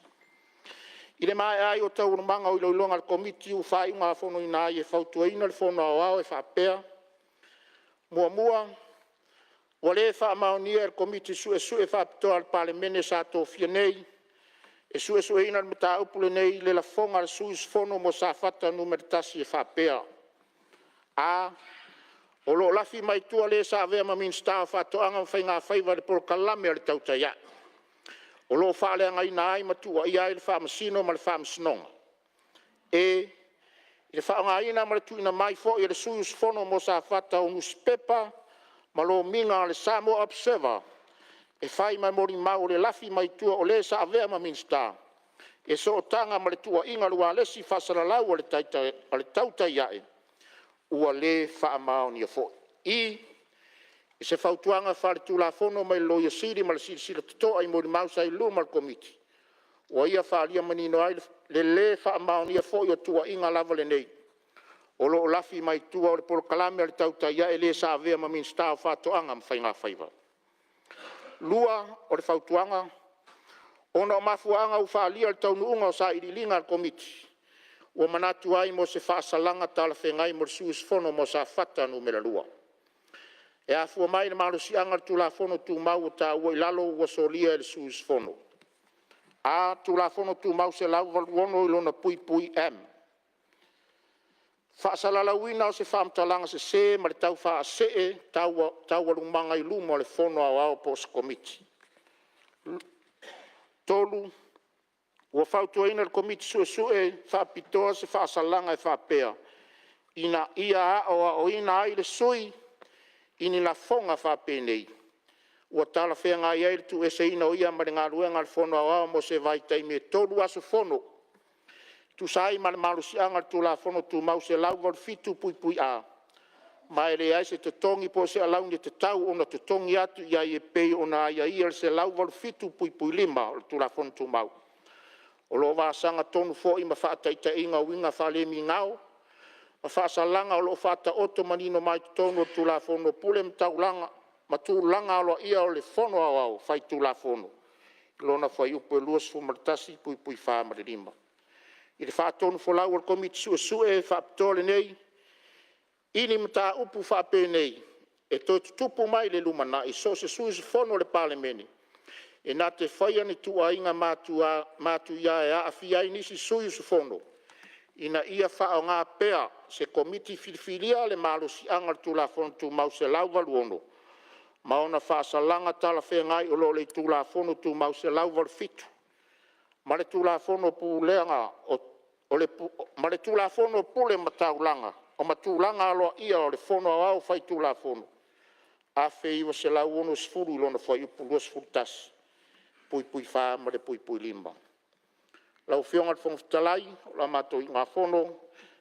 I le maea ai o Taualumaga o iloiloga a le Komiti ua faaiugafonoina ai e fautuaina le Fono Aoao e faapea: 1. Ua le faamaonia e le Komiti Suesue Faapitoa a le Palemene sa tofia nei e suesueina le mataupu lenei le lafoga a le sui usufono mo Safata 1 e faapea: a. O lo o lafi mai tua le sa avea ma Minisita o Faatoaga ma Faiga Faiva i le polokalame a le Tautai Ae o lo o faaleagaina ai ma tuuaia ai le Faamasino ma le Faamasinoga. e). I le faaaogaina ma le tuuina mai foi e le sui usufono mo Safata o nusipepa ma lomiga a le Samoa Observer e fai ma molimau o le lafi mai tua o le sa avea ma Minisita, e sootaga ma le tuuaiga i le ualesi faasalalau a le Tautai Ae, ua le faamaonia foi. i). I se fautuaga faale-Tulafono mai le Loia Sili ma le silasila totoa i molimau sa i luma o le Komiti, ua ia faaalia manino ai le lē faamaonia foi o tuuaiga lava lenei o lo o lafi mai tua o le polokalame a le tautai ae, le sa avea ma Minisita o Faatoaga ma Faigafaiva. 2. O le Fautuaga: Ona o mafuaaga ua faaalia i le taunuuga o sailiiliga a le Komiti, ua manatu ai mo se faasalaga talafeagai mo le sui usufono mo Safata 2. E afua mai i le malosiaga o le Tulafono Tumau ua taua i lalo ua solia e le sui usufono: a). Tulafono Tumau 186(M), faasalalauina o se faamatalaga sese ma le taufaasee taualumaga i luma o le Fono Aoao po o se Komiti. 3. Ua fautuaina le Komiti Suesue Faapitoa se faasalaga e faapea: Ina ia aoaoina ai le sui usufono i ni lafoga faapenei ua talafeagai ai le tuueseina o ia mai le galuega a le Fono Aoao mo se vaitaimi e 3 aso fono, e tusa ai ma le malosiaga o le Tulafono Tumau 187(A), ma e leai se totogi po o se alauni e tatau ona totogi atu i ai e pei ona aiaia i le 187(5) o le Tulafono Tumau. O lo o vasaga tonu foi ma faataitaiga o uiga faalemigao ma faasalaga o lo o faataoto manino mai totonu o le Tulafono o Pule ma Tulaga Aloaia o le Fono Aoao Faitulafono i lona Fuaiupu 21(4) ma le (5). I le faatonufolau a le Komiti Suesue Faapitoa lenei, i ni mataupu faapenei e toe tutupu mai i le lumanai, so o se sui usufono o le Palemene e na te faia ni tuuaiga matuia e aafia ai nisi sui usufono, ina ia faaaoga pea se Komiti Filifilia le malosiaga o le Tulafono Tumau 186 ma ona faasalaga talafeagai o lo o i le Tulafono Tumau 187 ma le Tulafono o Pule ma Tulaga Aloaia o le Fono Aoao Faitulafono 1960 i lona Fuaiupu 21(4) ma le (5). Lau Afioga i le Fofoga Fetalai, o la matou iugafono: E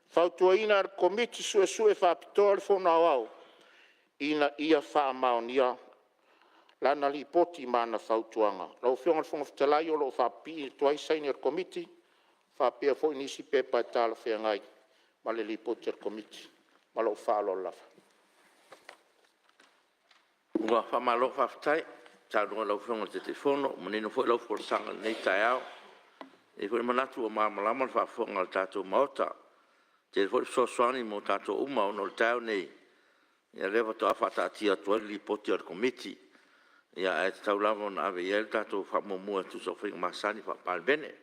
fautuaina e le Komiti Suesue Faapitoa le Fono Aoao, Ina ia faamaonia lana Lipoti ma ana Fautuaga. Lau Afioga i le Fofoga Fetalai o lo o faapipii atu ai saini a le Komiti faapea foi nisi pepa e talafeagai ma le Lipoti a le Komiti. Ma lou faaaloalo lava. Ua faamalo faafetai saunoa i lau Afioga i le Taitaifono, ua manino foi lau folasaga i lenei taeao. E i ai foi le manatu ua malamalama le faafofoga a le tatou Maota. E tele foi le fesoasoani mo tatou uma ona o le taeao nei, o lea faatoa faataatia atu ai le Lipoti a le Komiti, ae tatau lava ona ave i ai le tatou faamuamua e tusa o faiga masani Faa-Palemene.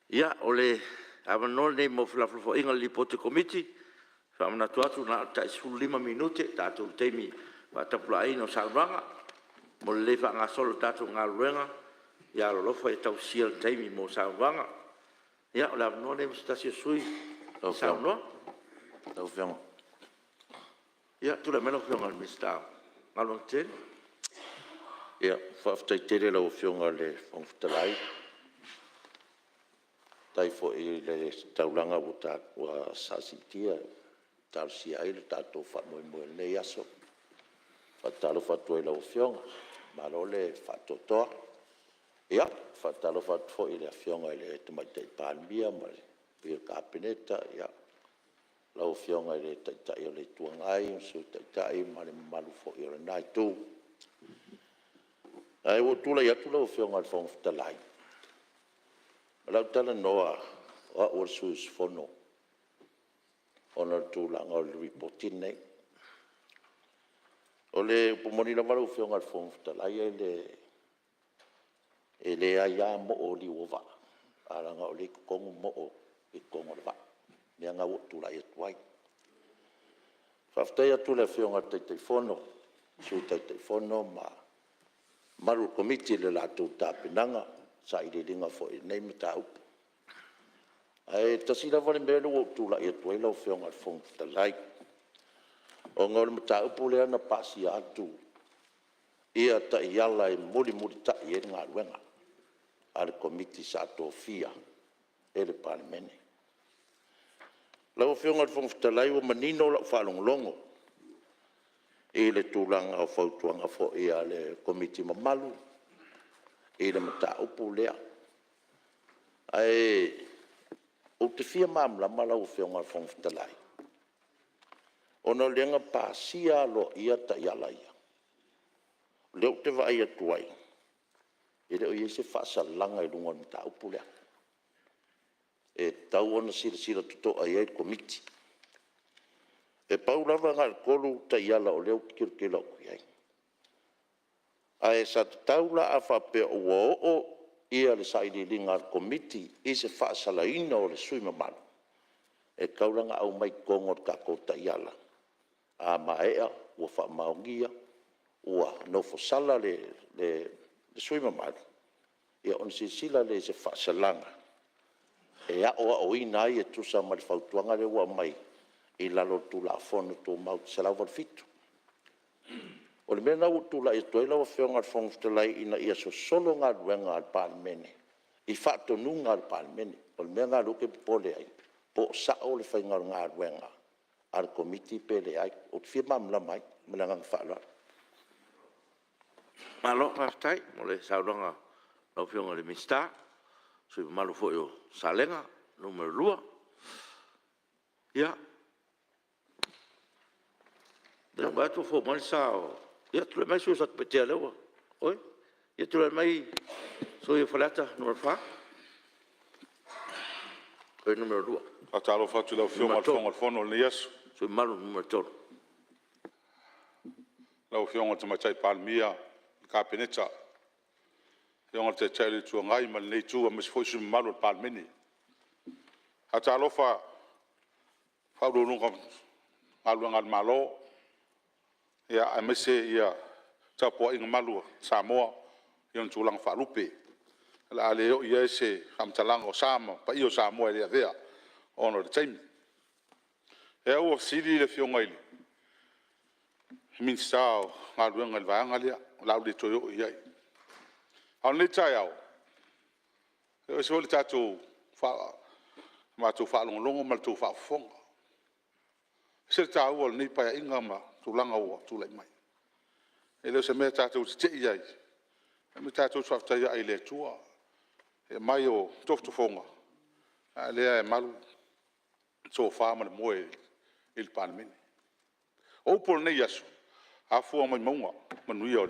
Ia, o le avanoa lenei mo felafolafoaiga i le Lipoti a le Komiti. E faamanatu atu na o le tai 15 minute le tatou taimi faatapulaaina o saunoaga mo le lelei faagasolo o le tatou galuega. Ia alolofa ia tausisia le taimi mo saunoaga. Ia o le avanoa lenei mo se tasi o sui usufono e saunoa. Ia, tulai mai lau Afioga i le Minisita o Galuega Tetele. Faafetai tele i lau Afioga i le Fofoga Fetalai, faafetai foi i le taulaga sa siitia e talosia ai le tatou faamoemoe i lenei aso. E faatalofa atu ai i lau Afioga, malo le faatoatoa. E faatalofa atu foi i le Afioga i le Tamaitai Palemia ma le paia o le Kapeneta, lau Afioga i le Taitai o le Itu Agai ma le Sui Taitai ma le mamalu foi o lena Itu. Ae ua ou tulai atu lau Afioga i le Fofoga Fetalai, o le a ou talanoa o au o le sui usufono ona o le tulaga o le Lipoti lenei. O le upu moni lava lau Afioga i le Fofoga Fetalai, e leai lava moo o liu o vaa, ae leaga o lea e i totonu moo i totonu o le vaa, lea la ua ou tulai atu ai. Faafetai atu i le Afioga i le Taitaifono, Sui Taitaifono ma le mamalu o le Komiti i le latou tapenaga, sailiiliga foi i lenei mataupu. Ae tasi lava le mea lea ua ou tulai atu ai lau Afioga i le Fofoga Fetalai, ona o le mataupu lea na pasia atu ia taiala e mulimulitai i ai le galuega a le Komiti sa tofia e le Palemene. Lau Afioga i le Fofoga Fetalai ua manino lau faalogologo i le tulaga o fautuaga foi a le Komiti mamalu i le mataupu lea. Ae ou te fia malamalama lau Afioga i le Fofoga Fetalai, ona o lea na pasia aloaia taiala ia. O lea ou te vaai atu ai, e le o i ai se faasalaga i luga o le mataupu lea. E tatau ona silasila totoa i ai le Komiti. E pau lava na o le 3 taiala o lea ou te tilotilo atu i ai. Ae sa tatau la a faapea ua oo ia le sailiiliga a le Komiti i se faasalaina o le sui usufono mamalu, e tatau la ona aumai i totonu o le tatou taiala, a maea ua faamaonia ua nofosala le sui usufono mamalu, ia ona silasila lea i se faasalaga e aoaoina ai e tusa ma le fautuaga lea ua aumai i lalo o le Tulafono Tumau 187. O le mea lena ua ou tulai atu ai lau Afioga i le Fofoga Fetalai, ina ia sosolo galuega a le Palemene i faatonuga a le Palemene. O le mea lena o lea ou te popole ai, po o sao le faiga o le galuega a le Komiti pe leai. Ou te fia malamalama ai. Ma le agaga faaaloalo. Malo faafetai mo le saunoaga a lau Afioga i le Minisita, o le sui usufono mamalu foi mo Salega 2. Ia, o lea ua ou vaai atu ua fou mai le sa o… Ia, tulai mai le sui usufono mo Satupaitea o lea ua… Oi, ia tulai mai le sui usufono mo Faleata 4. Oi, Nu.2. Faatalofa atu i lau Afioga i le Fofoga o le Fono i lenei aso. Lau Afioga i le Tamaitai Palemia, le Kapeneta, le Afioga i le Taitai o le Itu Agai ma lenei Itu aemaise foi sui usufono mamalu o le Palemene. Faatalofa i Ofisa Sili o Pulega o Matagaluega a le Malo, aemaise le tapuaiga malu a Samoa i ona tulaga faalupe. O le a le oo i ai se faamatalaga o sa ma paia o Samoa e le avea ona o le taimi. O lea ua fesili le Afioga i le Minisita o Galuega i le vaega lea, o le a ou le toe oo i ai. A o lenei taeao, e ese foi le matou faalogologo ma le tou faafofoga. E ese le taua o lenei Paeaiga ma tulaga ua tulai mai. E le o se mea tatou te te i ai, o le mea tatou te faafetai ai i le Atua i le aumai o tofotofoga, a o lea e malu le tofa ma le moe i le Palemene. O upu o lenei aso, afua mai mauga, manuia o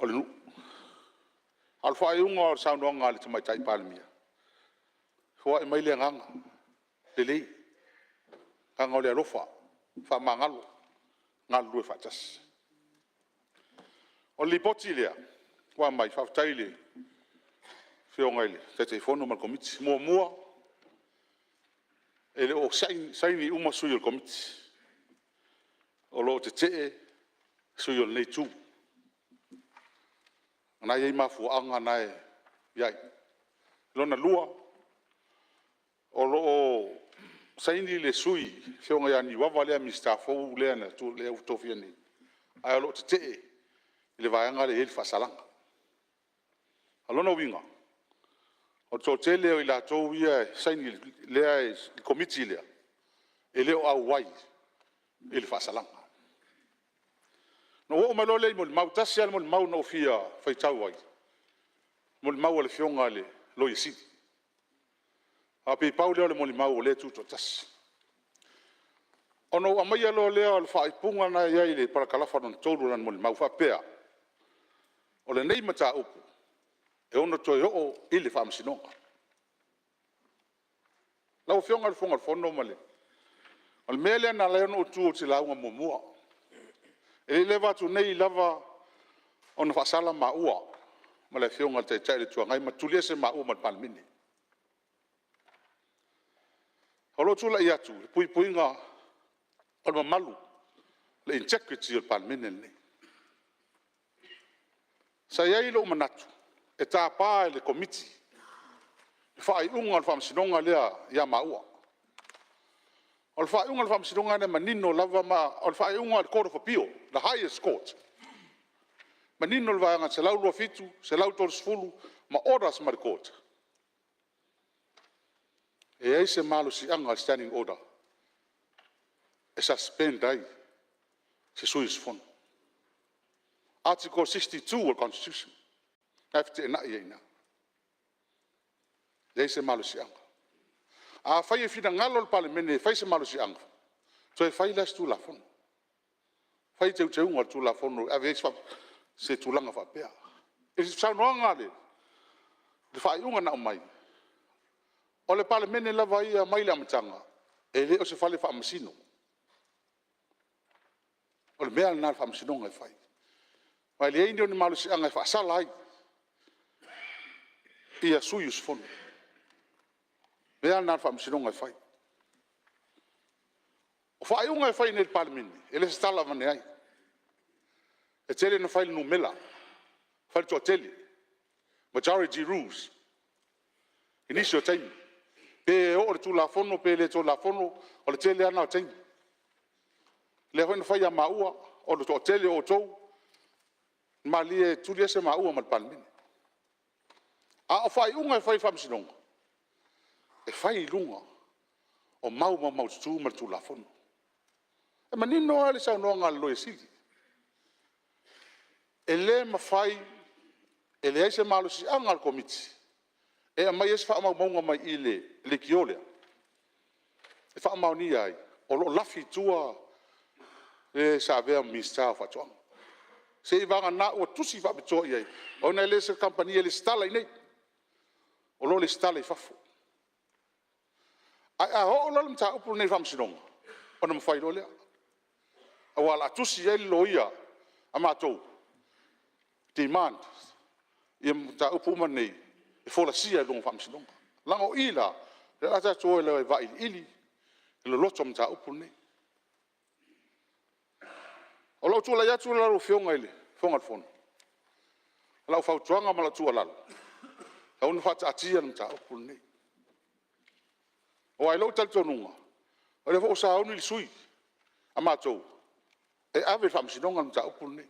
le nuu. A o le faaiuga o le saunoaga a le Tamaitai Palemia, foai mai le agaga lelei, agaga o le alofa, faamagalo, galulue faatasi. O le Lipoti lea ua aumai, faafetai i le Afioga i le Taitaifono ma le Komiti. Muamua, e le o saini uma sui o le Komiti. O lo o tetee sui o lenei Itu. O lena e i ai mafuaaga na e i ai. Lona lua, o lo o saini le sui, le Afioga ia Niuava lea Minisita fou lea ua tofia nei, ae o lo o tetee i le vaega lea e i ai le faasalaga. O lona uiga, o le toatele o i latou ia e saini i le Komiti lea, e le o auai i le faasalaga. Ona ou oo mai loa lea i molimau. E tasi lava le molimau na ou fia faitau ai, o le molimau a le Afioga i le Loia Sili. Aua pei pau lea o le molimau o lea e tutoatasi. Ona ou aumaia loa lea o le faaupuga lena e i ai i le parakalafa lona 3 o lana molimau e faapea, o lenei mataupu, e ono toe oo i le Faamasinoga. Lau Afioga i le Fofoga o le Fono, o le mea lea na ala ai ona ou tu ou te lauga muamua, e le i leva atu nei lava ona faasala maua ma le Afioga i le Taitai o le Itu Agai ma tuliese maua ma le Palemene. O lou tulai atu i le puipuiga o le mamalu, le integrity o le Palemene lenei. Sa i ai lou manatu e tapa e le Komiti le faaiuga o le Faamasinoga lea ia maua. O le faaiuga a le Faamasinoga lea e manino lava, ma o le faaiuga a le Court of Appeal, the highest Court. E manino le Vaega 127, 130 ma orders mai le Court, e leai se malosiaga o le Standing Order e suspend ai se sui usufono. Article 62 o le Constitution, la e feteenai ai i ina. Leai se malosiaga. Afai e finagalo le Palemene e fai se malosiaga, toe fai la o se Tulafono, fai teuteuga o le Tulafono e ave ai se tulaga faapea. I le saunoaga i le faaiuga na aumai, o le Palemene lava ia mai le amataga, e le o se fale faamasino. O le mea lena a le Faamasinoga e fai. Ma e leai ni malosiaga e faasala ai sui usufono. O le mea lava lena a le Faamasinoga e fai. O faaiuga e fai i inei i le Palemene, e le o se tala avane ai. E tele ina fai i le numera, fai i le toatele, majority rules i nisi o taimi. Pe oo i le Tulafono pe le Tulafono, o le tele lava lena o taimi. O lea foi na fai ia maua, o le toatele o outou, malie e tuliese maua ma le Palemene. A o faaiuga e fai e le Faamasinoga, e fai i luga o mau maumaututu ma le Tulafono. E manino lava le saunoaga a le Loia Sili, e le mafai, e leai se malosiaga o le Komiti e aumai ai se faamaumauga mai i le leitio lea e faamaonia ai o lo o lafi i tua le sa avea ma Minisita o Faatoaga. Seiavagana ua tusi faapitoa i ai, ona e le o se kamupani e lesitala i inei, o lo o lesitala i fafo. Ae a oo loa le mataupu lenei i le Faamasinoga, ona mafai loa lea. Aua o le a tusi i ai le loia a matou, demand ia mataupu uma nei e folasia i luma o le Faamasinoga. E leaga o i la, o lea o le a tatou o e vailiili le loloto o mataupu nei. O lou tulai atu lau Afioga i le Fofoga Fetalai, o lau fautuaga ma lau tuualalo, e tatau ona faataatia le mataupu lenei. Aua i lou talitonuga, o lea foi ua sauni le sui a matou e ave i le Faamasinoga le mataupu lenei.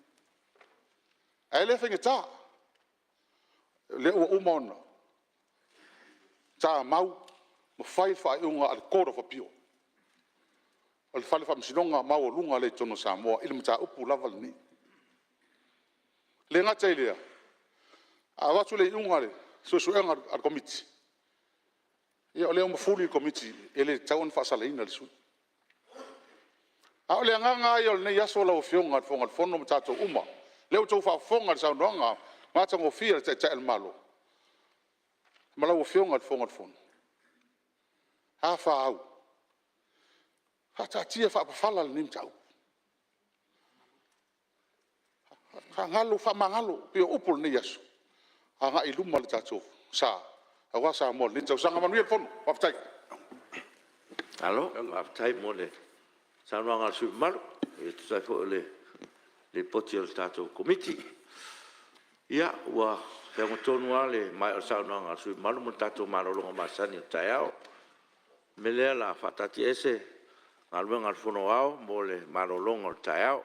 Ae le faigata, o lea ua uma ona tamau ma fai le faaiuga a le Court of Appeal, o le Fale Faamasinoga maualuga lea i totonu o Samoa i le mataupu lava lenei. E le gata i lea, a avatu le iuga a le suesuega a le Komiti, ia o lea ua mafuli le Komiti e le tatau ona faasalaina le sui. A o le agaga lava ia o lenei aso lau Afioga i le Fofoga Fetalai ma tatou uma, lea ua outou faafofoga i le saunoaga matagofie a le Taitai o le Malo ma lau Afioga i le Fofoga Fetalai, a fa au, faataatia faapafala lenei mataupu. Faagalo faamagalo, e pei o upu o lenei aso, agai i luma lo tatou sa aua Samoa i lenei tausaga. Manuia le Fono. Faafetai. Malo faafetai mo le saunoaga a le sui usufono mamalu e tusa ai foi o le Lipoti a le tatou Komiti. Ia ua feaga tonu lava le maea o le saunoaga a le sui usufono mamalu ma le tatou malologa masani o le taeao. O le mea lea o le a faataatiaese Galuega a le Fono Aoao mo le malologa o le taeao.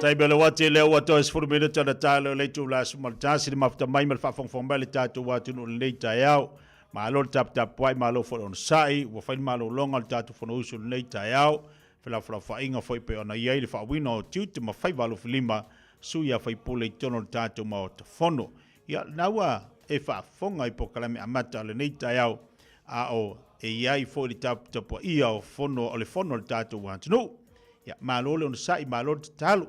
Taimi o le uati lea ua toe 10 minute ona tae lea o le itula 11 le mafuta mai ma le faafogafoga mai a le tatou atunuu i lenei taeao. Malo le taputapuai, malo foi le onosai, ua fai le malologa o le tatou Fonousu i lenei taeao. Felafolafoaiga foi pei ona i ai le faauiina o tiute ma faiva alofilima sui a faipule i totonu o le tatou Maota Fono. Ia, lena ua e faafofoga i polokalame amata o lenei taeao, a o e i ai foi le taputapuaia o fono o le fono a le tatou atunuu. Ia, malo le onosai, malo le tatalo,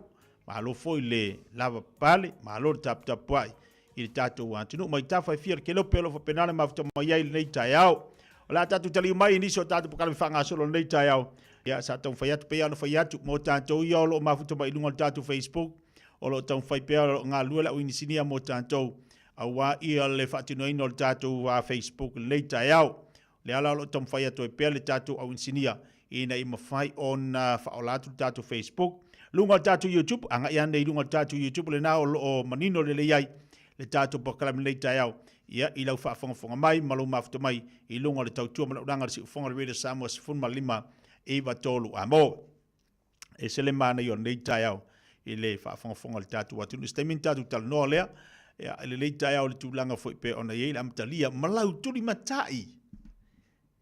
malo foi le lavapapale, malo le taputapuai i le tatou atunuu. Mai tafa e fia le kelope o lo o faapena ona mafuta mai ai lenei taeao. O le a tatou taliu mai i nisi o tatou polokalame faagasolo i lenei taeao. Ia, sa taumafai atu pei lava ona fai atu mo tatou ia o lo o mafuta mai i luga o le tatou Facebook, o lo o taumafai pea o lo o galulue le auinisinia mo tatou aua ia le faatinoina o le tatou Facebook i lenei taeao. O le ala o lo o taumafai atu ai pea le tatou auinisinia ina ia mafai ona faaola atu le tatou Facebook. Luga o le tatou YouTube, agai ane i luga o le tatou YouTube lena o lo o manino lelei ai le tatou polokalame lenei taeao. Ia, i lau faafogafoga mai ma lou mafuta mai i luga o le tautua ma le ulaga o le siufofoga o le Radio Samoa 15 93. Amo! E ese le manaia o lenei taeao i le faafogafoga a le tatou atunuu. I se taimi ona tatou talanoa lea, ia, i lenei taeao i le tulaga foi pei ona i ai le amatalia ma lau tulimatai.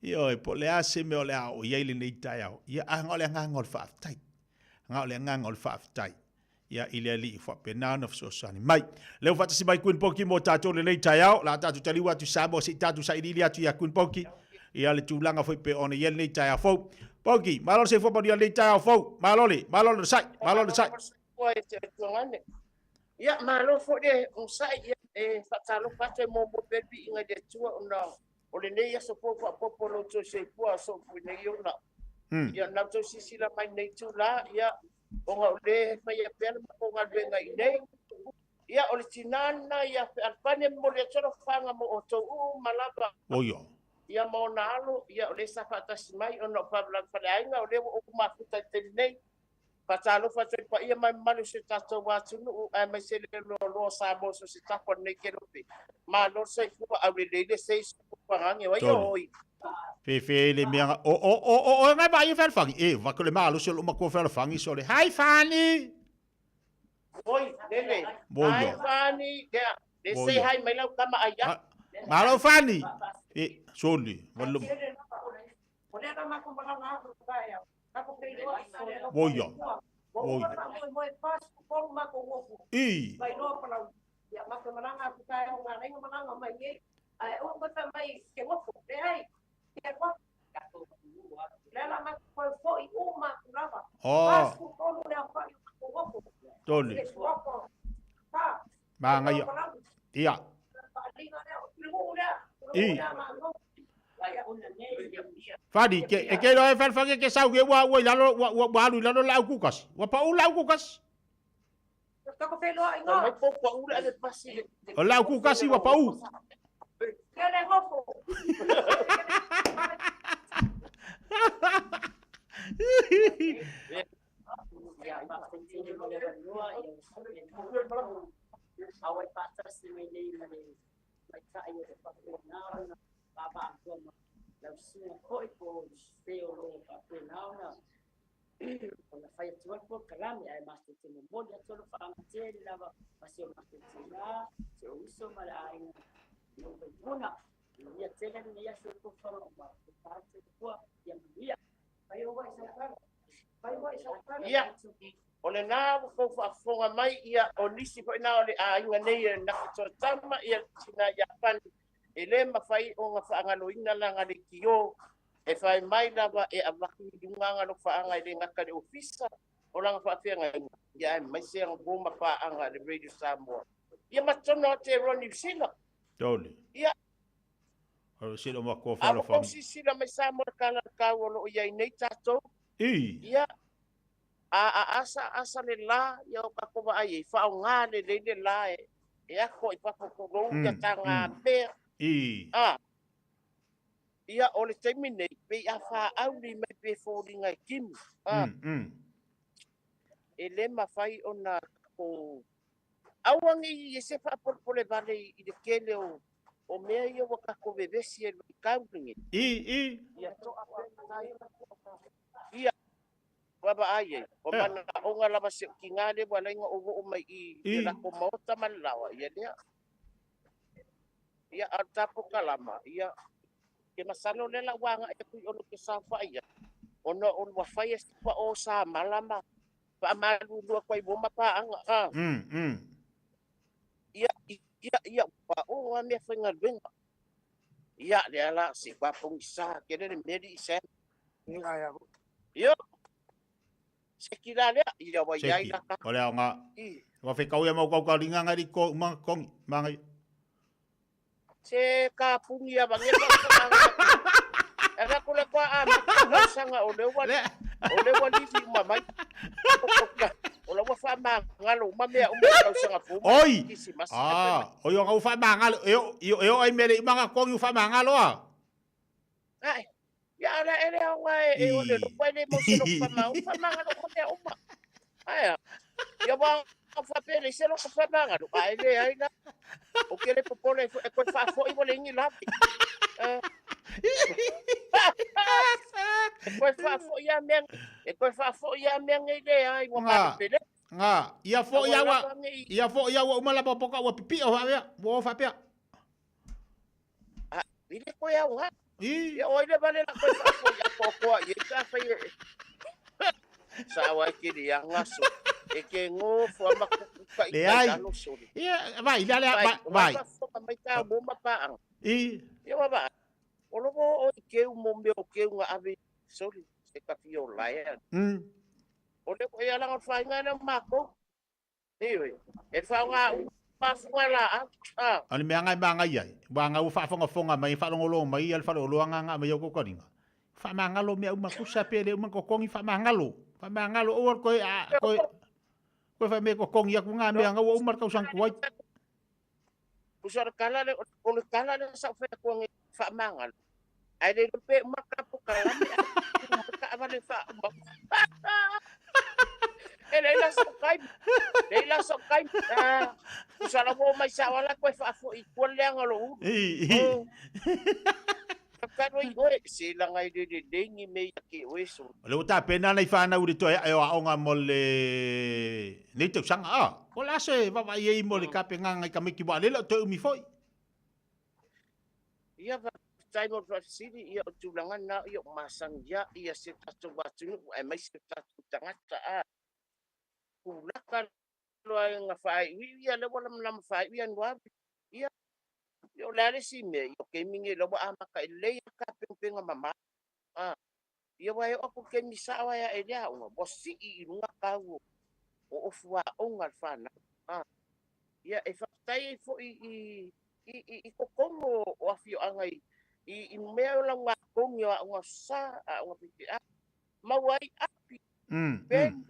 Ioe, po o le a se mea o le a oo i ai lenei taeao. Ia, a na o le agaga o le faafetai. Na o le agaga o le faafetai. Ia, i le Alii faapena ona fesoasoani mai. Lea ua faatasi mai Queen Poki mo tatou lenei taeao. La tatou taliu atu i Samoa se i tatou sailiili atu ia Queen Poki. Ia le tulaga foi pei ona i ai lenei taeao fou. Poki, malo le soifua manuia lenei taeao fou. Malo le, malo le sai, malo le sai. Ia, malo foi le onosai. Ia, e faatalofa atu e muamua pea le viiga i le Atua ona o lenei aso fou faaopoopo o lo outou soifua soifua nei ona. Ia, na outou silasila mai i lenei itula, ia, ona o lea e faia pea le matou galuega i inei. Ia, o le tinā lena ia Fealofani e momoli atu alofaga mo outou uma lava. Oia. Ia ma ona alo, ia o lea sa faatasi mai ona o faalavelave faleaiga, o lea ua ou mafuta i le taimi nei. Faatalofa atu i le paia ma le mamalu o si o tatou atunuu aemaise le loaloa o Samoa so o se tafa o lenei kelope. Malo le soifua, aulelei le seis fagage o ai o oi. Fefe le mea o o o o o ngai vai Fealofani e va ko le malosi o lou matua Fealofani sole hi Fani. Oi lele. Hi Fani. Lea le say hi mai lau tama ai a. Malo Fani. E sole valo. Voia. Voia. I. Oh. Tolu. Māngaia. Ia. I. Fani, ke, e ke loa e whanwhange ke sau ke ua, ua i lalo, ua, ua, ua alu i lalo lau kukasi. Ua pa u lau kukasi. O lau kukasi ua pa u. Ia, o lena ua tou faafofoga mai, ia, o nisi foi na o le aiga nei e Nakitoatama, ia, le tina Iapani, e le mafai ona faagaloina lana leitio, e fai mai lava e avatu i luga ana alofaaga e le gata i le ofisa o lana faafeagaiga, ia aemaise ana uo ma paaga a le Radio Samoa, ia ma totonu o Aotearoa Niu Sila. Tole. Ia. O sila ma ko A ua tou silasila mai Samoa i le tala o le tau o lo o i ai nei tatou. I. Ia, a aasa aasa le la, ia o tatou vaai ai, faaaoga lelei le la e, e ato i fafo tulou ia taga mea. I. A, ia, o le taimi nei, pei a faauli mai pe foliga e timu. A, e le mafai ona tatou Aua ne i ese faapolepole vale i le tele o o mea ia ua tatou vevesi ai i le vaitau lenei. I, i. Ia toa pea tai. Ia. Vaavaai ai, o manaoga lava si ou tiga lea ua ala ai ona ou oo mai i i le latou maota ma le laoa, ia lea. Ia, a o le tatou kalama, ia, ke masalo o lea la ua agai atu i o ou te saofai ai, ona o ua fai e si pao sa mala ma faamalulu atu ai ma paaga. A. Ia, ia, ia, pao lava mea faigaluega. Ia, lea la, se ua pogisa tele le mea alii Sam. Ia, seki la lea, ia ua iai Seki, la o le aoga. Ua fekau ia mau kaukalinga ngai li ko uma kongi, mangai. Se ka pungi a vange ka Ala ko le kwa a ma sanga o le ua o le ua livi uma mai. O la ua faamagalo uma mea uma i tausaga fou ma Oi! Kirisimasi. Ah, oi o ngau faamagalo e o e o ai mele i manga kongi u faamagalo a. Ai, ia ala ele au e e o le lopo ele mo se lopo ma u faamagalo uma mea uma. Ai a. Ia wa faapele se lopo faamagalo a ele ai la. O ke le popole e koe faafoi ua le ingi lavi. E koe faafoi a mea e koe faafoi a mea nei le ai ua malepele. Nga, ia foi au ia foi au uma la popoka ua pipio faapea, ua o faapea. A, i le koe au ha. Ia oi le vale la koe faafoi a popoa i ka fai e. Sa wa ke le anga so. E ke ngofo ama kuka i kai alo sole. Ia, vai, le vai, vai. Mai ka mo ma pa. I. Ia wa va. O lo o i keu mo me o keu nga ave sole se ka fi o lae. O le ko ia langa whainga na mako. Iwi. E whaunga u mafunga la a. A. O le mea ngai mangai ai, wa ngau whaafongafonga mai, whaalongolongo mai, al whaloloanga nga mai o kokoringa. Whaamangalo mea uma kusa pe le uma kokongi whaamangalo. Whaamangalo o koe a koe koe wha me kokongi aku ngā mea ngau uma kausang kuai. Kusa o le kala le o le kala le sa whea kua ngi whaamangalo. Ai le pe uma ka po kalame a ka avale wha uma. E le la so kai. Le la so kai. Ah, kusa la mo mai sa wala koe whaafo i kua leanga lo ulu. Karo i oe, se langa i le le lengi me ia ke oe so. O le ua tapena nei whanau i le toe ae o aonga mo le nei tausaga a. O le aso e vavaai ai mo le kapenga i ka miki wa lela o toe umi foi. Ia faafetai mo le faafesili, ia o tulaga na ia o masani ia ia se tatou atunuu aemaise o tatou tagata a kulaka loa nga faaiuiu ia lea ua lamalama faaiu Ianuari. Ia ia o le a le isi mea ia o kemi nei lea ua amata i lelei a tapenapenaga mama a ia ua e oo atu i le taimi sao ai ae i le aoga ua sii i luga tau o ofu aoga a le fanau a ia e faafetai ai foi i i i i totonu o afioaga i i mea o laugatogi o aoga sa aoga faifeau maua ai api peni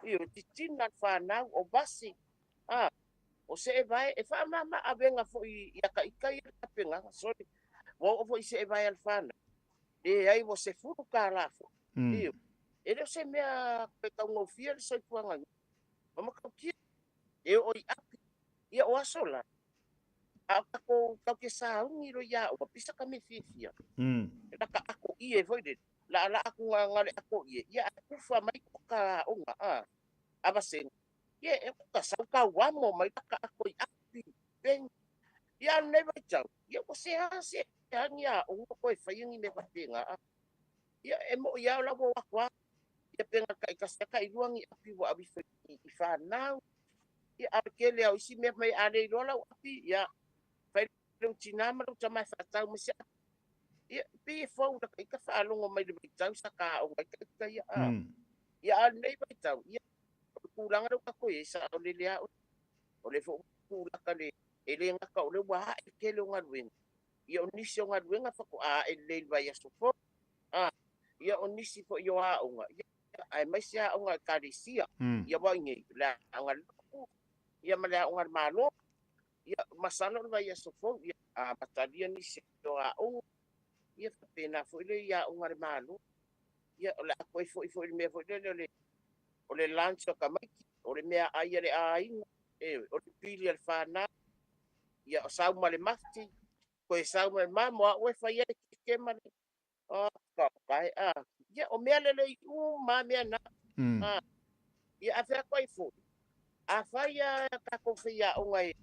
i o titina le fanau o vasi a o se e vae e faamama avega foi ia ka ika ia tapenaga sorry ua oo foi se e vae a le fanau e ai ua $10 foi io e le o se mea pe taugofie le soifuaga o matautia e oo i api ia o aso la a o tatou tau ke sauni lo ia ua pisa ka me fiafia la ka ako ie foi le la la aku nga nga le ako ie ia a kufa mai ko ka onga a ava se ia e ka sau ka wamo mai la ka ako i api pen ia nei vai tau ia o se ha se hangi a o ko e whai ngi me papenga a ia e mo ia o la wo akwa ia penga ka i ka ka i luangi api wa awi foi i whanau ia a ke le au isi mea mai a le iloa lau api ia fai le tina ma lau tama e whaatau ma se api ia pe e fau la i ka whaalongo mai le vaitau sa ka o ngai ka ia a ia a nei vaitau ia o le kūlanga leo kako ia sa o le lea o le fo kūlaka le e le ngaka o le ua hae ke le o galuega ia o nisi o galuega fako a e le vai aso fo a ia o nisi fo i o aoga ia aemaise aoga ekalesia ia wa nei le aoga lotu ia ma le aoga le malo ia masalo le vai aso fou ia a matalia nisi o aoga ia faapena foi le ia aoga le malo ia o le a koe foi foi le mea foi lele o le lunch o tamaiti o le mea ai a le aiga e o le pili a le fanau ia o sau ma le mafti koe sau ma le mamo a oe fai ai ke ma le o ka pae a ia o mea lelei uma mea na Ia a fea atu ai foi, afai a tatou faiaoga e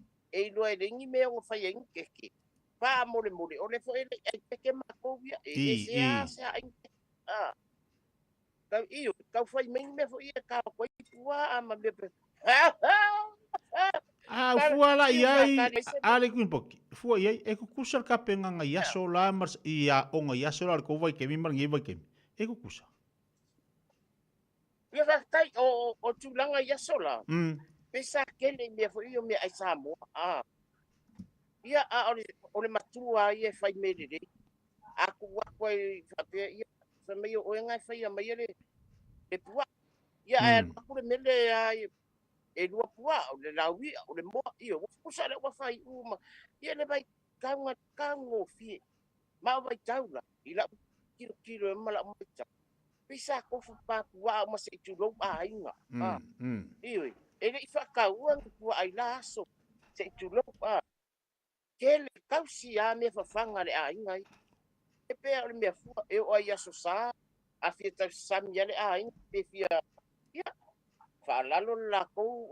iloa e leai ni mea ua fai ai ni keke, faamolemole, o lea foi e le i ai keke matou ia, e ese lava se aiga keke. Tau, ioe, tau fai mai ni mea foi ia e tao atu ai puaa ma mea pe. A fua la i ai, a le Queen Poki, fua i ai, e kukusa le tapenaga i aso la ma i aoga i aso la o le tou vaitaimi ma lenei vaitaimi. E kukusa. Ia faafetai, o tulaga i aso la, pe sa tele i mea foi ia o meaai Samoa. Ia, a o le matua ia e fai mea lelei. A tuu atu ai faapea, ia, fai mai o oe na e faia maia le puaa. Ia, ae alu atu le mele a e lua puaa, o le lauia, o le moa, ia, ua fukusa lea ua fai uma. Ia, le vaitau na taugofie. Ma o vaitau la, i lau tilotilo e ma lau matau, pei sa tofu pa puaa uma se i tulou aiga. Ioe, e le i faataua ni puaa i la aso, se i tulou. Tele tausi a mea fafaga a le aiga ia. E pea o le mea fua, e oo ai i aso sa, a fia tausasami a le aiga, pe fia, ia, faalalo le latou,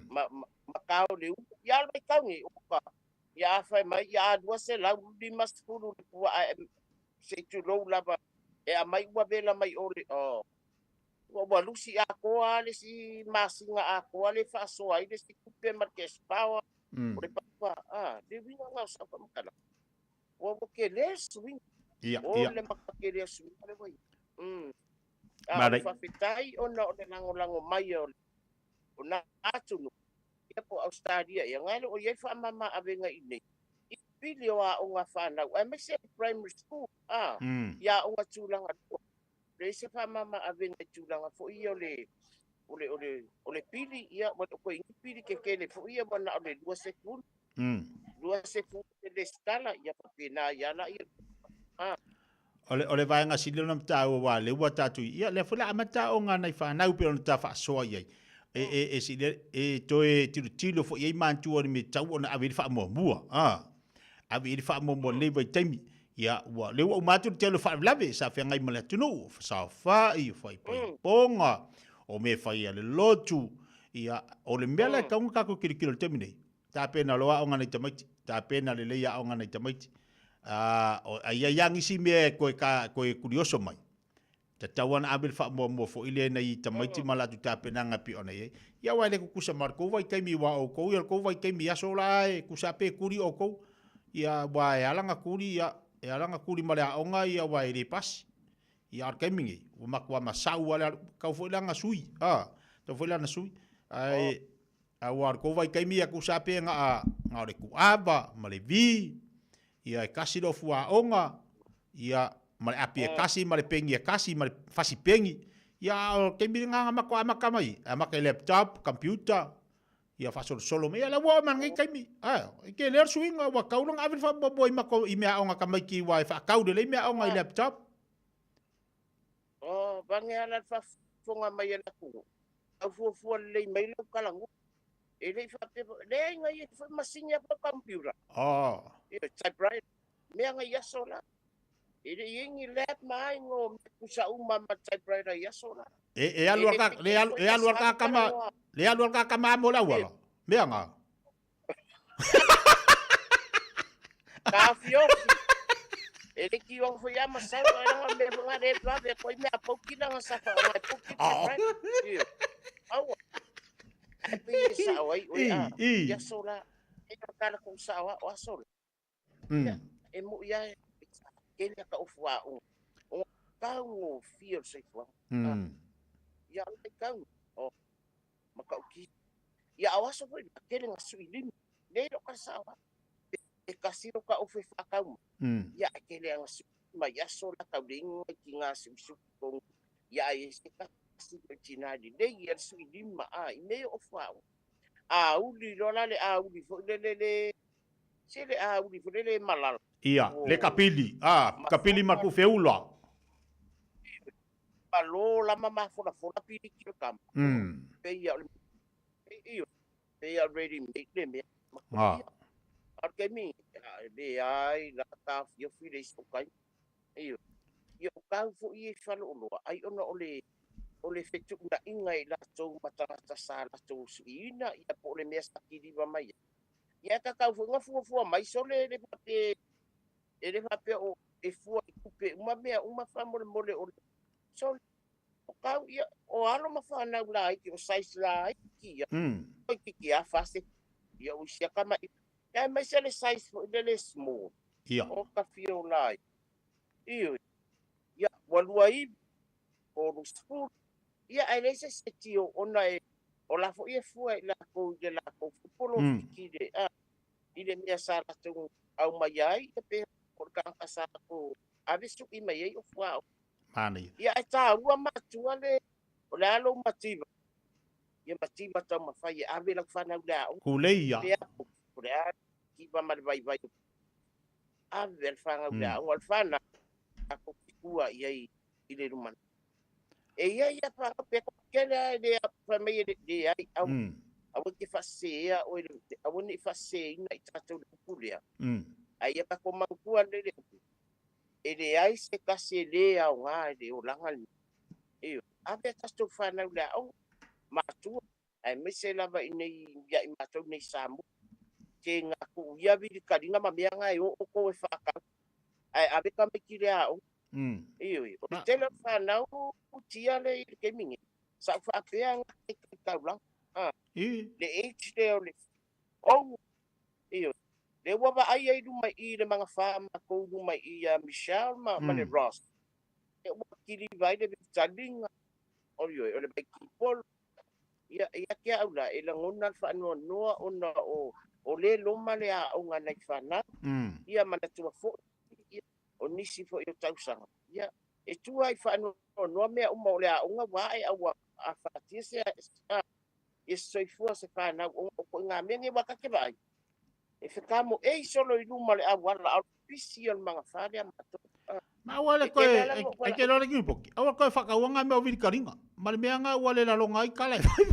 ma tao le ulu. Ia alu ai tau nei, oka, ia a fai mai, ia a 250 le puaa e, se i tulou lava, e aumai ua vela mai o le, oh. Ua lusi atoa le isi masina atoa le faasoa ai le isi tupe ma le cash power. O le papa, le uiga lena o sau faamatalaga. Ua tele suiga. O le matua tele o suiga le ua i ai. A o le faafetai ona o le lagolago mai o na atunuu, ia po o Ausetalia ea, na e le o i ai faamama avega i inei, i pili o aoga fanau, aemaise primary school, i aoga tulaga lua. Leai se faamama avega i tulaga foi ia o le pili, ia, ua le o toe i ai ni pili tetele foi ia, ua na o le 20. 20 le lesitala, ia faapena ai lava laia. O le vaega sili ona mataua aua o lea ua tatou ia lea foi o le a amata aoga nai fanau pei ona ta faasoa i ai. E sili e toe tilotilo foi i ai matua i le mea e tatau ona ave i ai le faamuamua. Ave i ai le faamuamua i lenei vaitaimi. Ia, ua, lea ua uma atu le tele o faalavelave sa feagai ma le atunuu, o fesaofai, o faipaipoga, o mea e fai a le lotu. Ia, o le mea la e tatau ona tatou tilotilo i le taimi nei, tapena loa aoga nai tamaiti, tapena lelei aoga nai tamaiti. A i ai lava nisi mea e toe, toe kurioso mai, tatau lava ona ave le faamuamua foi lea nai tamaiti ma latou tapenaga e pei ona i ai. Ia aua e le tutusa ma le tou vaitaimi aua o outou ia o le tou vaitaimi i aso la e tusa lava pe tuli outou. Ia aua e ala ona tuli, ia e ala ona tuli ma le aoga ia aua e le pasi. Ia a o le taimi nei, ua matua masau lava le alu, tau foi la ona sui, a, tau foi la ona sui. Ae aua o le tou vaitaimi ia tusa lava pe na o le tuava ma le vi, ia e tasi lou fuaoga, ia ma le api e tasi ma le peni e tasi ma le fasi peni. Ia a o le taimi lena na matou amata mai, amata i laptop, computer, ia faasolosolo mai. Ia la ua oo mai lenei taimi, a, e tele le suiga ua tatau ona ave le faamuamua i matou i meaaoga a tamaiti aua e faatau lelei meaaoga i laptop. Oh, vane ala le faafofoga mai a le atunuu, tau fuafua lelei mai lau talanoa. E le i faapea foi, leai na i ai foi masini a po o computer. Ia, typewriter, mea na i aso la. E le i ai ni lap ma ai no mea tusa uma ma typewriter i aso la. E alu al ka, le alu, e alu al ka kama, le alu al ka kama mo le auala. Mea nga. Taofiofi. E le ki o foi ama sau e langa me nga le vave ko i mea pouki langa sa fa ngai pouki te Ia. Aua. Ai pe i sa o ai o a. Ia so la. E ka kala ko sa o o aso la. E mo ia e ke le ka ofu a o. O kau o fio soifua. Ia le kau o makauki. Ia o aso foi la kele nga sui lima. Le lo ka sa o. E kasi lo ka ofu e whakau. Ia e kele anga sui ma ia so la kau le ingoa ki ngā sui sui kong. Ia e se kasi o tina li le ia sui lima a i me o whao. A uli lo la le a uli fo le le le se le a uli fo le le malala. Ia, le kapili, a, kapili ma ku feula. Pa lo la ma ma fola fola pili ki o kama. Pe ia o le pe ia pe ia ready made le mea. A ke mi, a le ai la ta fio fi le so kai. Ia. Ia o kau fo i e whalo o loa. Ai ona o le o le fetuunaiga i latou ma tagata sa latou suiina, ia po o le mea sa kiliva mai ai. Ia e tatau foi ona fuafua mai sole le faapea e le faapea o e fua i tupe uma mea uma faamolemole o le sole. O kau ia o alo ma fanau laiti o size laiti ia. Toeitiiti lava fase ia ua siaka mai. Aemaise le size foi lele small. Ia. O ka fia ola ai. Ioe. Ia, ua 29, po o 20. Ia, ae leai se isi e ona e, o la foi e fua i latou i le latou foi polofiti i le, a, i le mea sa latou aumai ai, ia pe o le tagata sa latou ave sui mai ai o fuaoga. Manaia. Ia, ae taua matua le, o le a lou mativa? Ia mativa taumafai e ave lau fanau i le aoga. Kulei ia. Pe a, o le a mativa ma le vaivai o ave le fanau i le aoga. O le fanau, tatou te tua i ai i le lumanai. E i ai lava fanau pe toatele lava e le fai mai e leai, aua e te faasesea oe, aua ne i faaseseina i tatou i le upu lea. Ae ia tatou manatua lelei le upu, e leai se tasi e le aoga i le olaga lenei. Ioe, ave a tatou fanau i le aoga, matua, aemaise lava i nei ia i matou nei Samoa. Te ngā tuu ia vilikaliga ma mea na e oo tou e whaakau. Ae ave tamaiti i le aoga. Ioe, o le tele o fanau tia le i le taimi nei. Sa ou faapea na te taulaga. Le age lea o le ou. Ioe, le ua vaai ai luma i i le magafa matou luma i i ia Michelle ma, ma le Ross. E ua kiliva ai le vilitaliga. Ioe, o le vaitipolo. Ia, ia te au la, e lagona le faanoanoa ona o, o le loma le aoga a nai fanau. Ia manatua foi, ia, o nisi foi o tausaga. Ia, e tua i faanoanoa mea uma o le aoga ua ae a ua afatia se, a, ia se soifua se fanau ona o ituaiga mea nei aua ta te vaai, e fetamoei solo i luma o le auala a o le pisi o le magafa lea matou. Ma aua le E koe, tele lava e, ou e te valaau. loa le niupoki, aua le koe whakauanga mea o vilikalinga. Ma le mea nga ua le lalonga ai kala e whai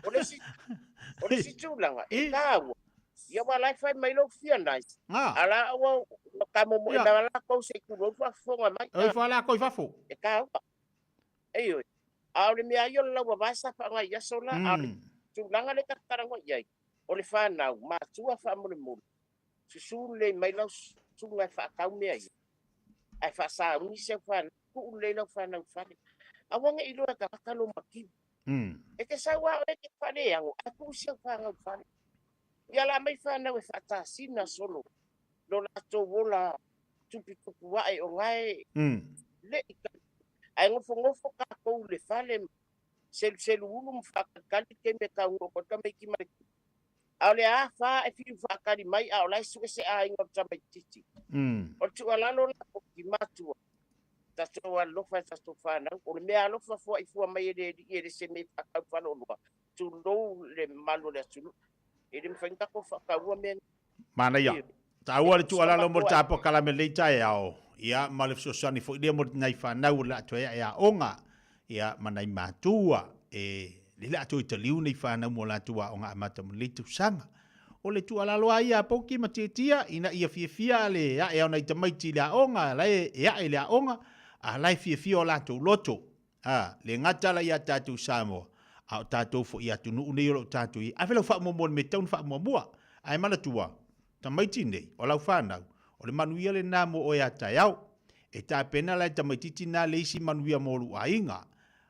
O le isi, o le isi tulaga, e taua, ia ua la e fai mai lou fia nice. Nga. A la ua ua tamomoe Ia. mai a latou se i tulou faafofoga mai. Oi fa la koi fafo. E taua. Ioe. A o le mea ia o le lauavae sa faaaoga i aso la, a o le tulaga lea ta te talanoa i ai, o le fanau, matua faamolemole, susu lelei mai lau susuga e faatau mea ia, ae faasauni si au fanau, tuu lelei lau fanau i fale. Aua ne i iloa e tagata lou mativa. E te sau lava oe e te faaleago, ae tuu si au fanau i fale. Ia la mai fanau e faatasina solo lo latou ola tuputupu ae o gae le i ae nofonofo tatou i le fale seluselu ulu ma faakalikali taimi e taunuu atu ai tamaiti ma le A o le a fa e fiu faakali mai a o la e sue se aiga o le tamaitiiti. O le tuualalo la i matua, tatou alolofa i tatou fanau, o le mea alofa foai fua mai e le Alii e le se mea e faatau faleoloa, tulou le mamalu o le atunuu. E le mafai ona tatou faataua mea nei. Manaia. Taua le tuualalo mo le tapoa kalame lelei taeao, ia ma le fesoasoani foi lea mo nai fanau o le a toe ae aoga, ia ma nai matua e le a toe taliu nei fanau mo latou aoga amata mo lenei tausaga. O le tuualalo lava ia a Poki ma Tiatia, ina ia fiafia le ae o nai tamaiti i le aoga, la e ae i le aoga, a la e fiafia o latou loto. A, le gata la ia tatou Samoa, a o tatou foi i atunuu nei o lo o tatou i ai. Ave lau faamuamua i le mea e tatau ona faamuamua. Ae manatua, tamaiti nei, o lau fanau, o le manuia lena mo oe a taeao. E tapena la e tamaititi na le isi manuia mo lou aiga.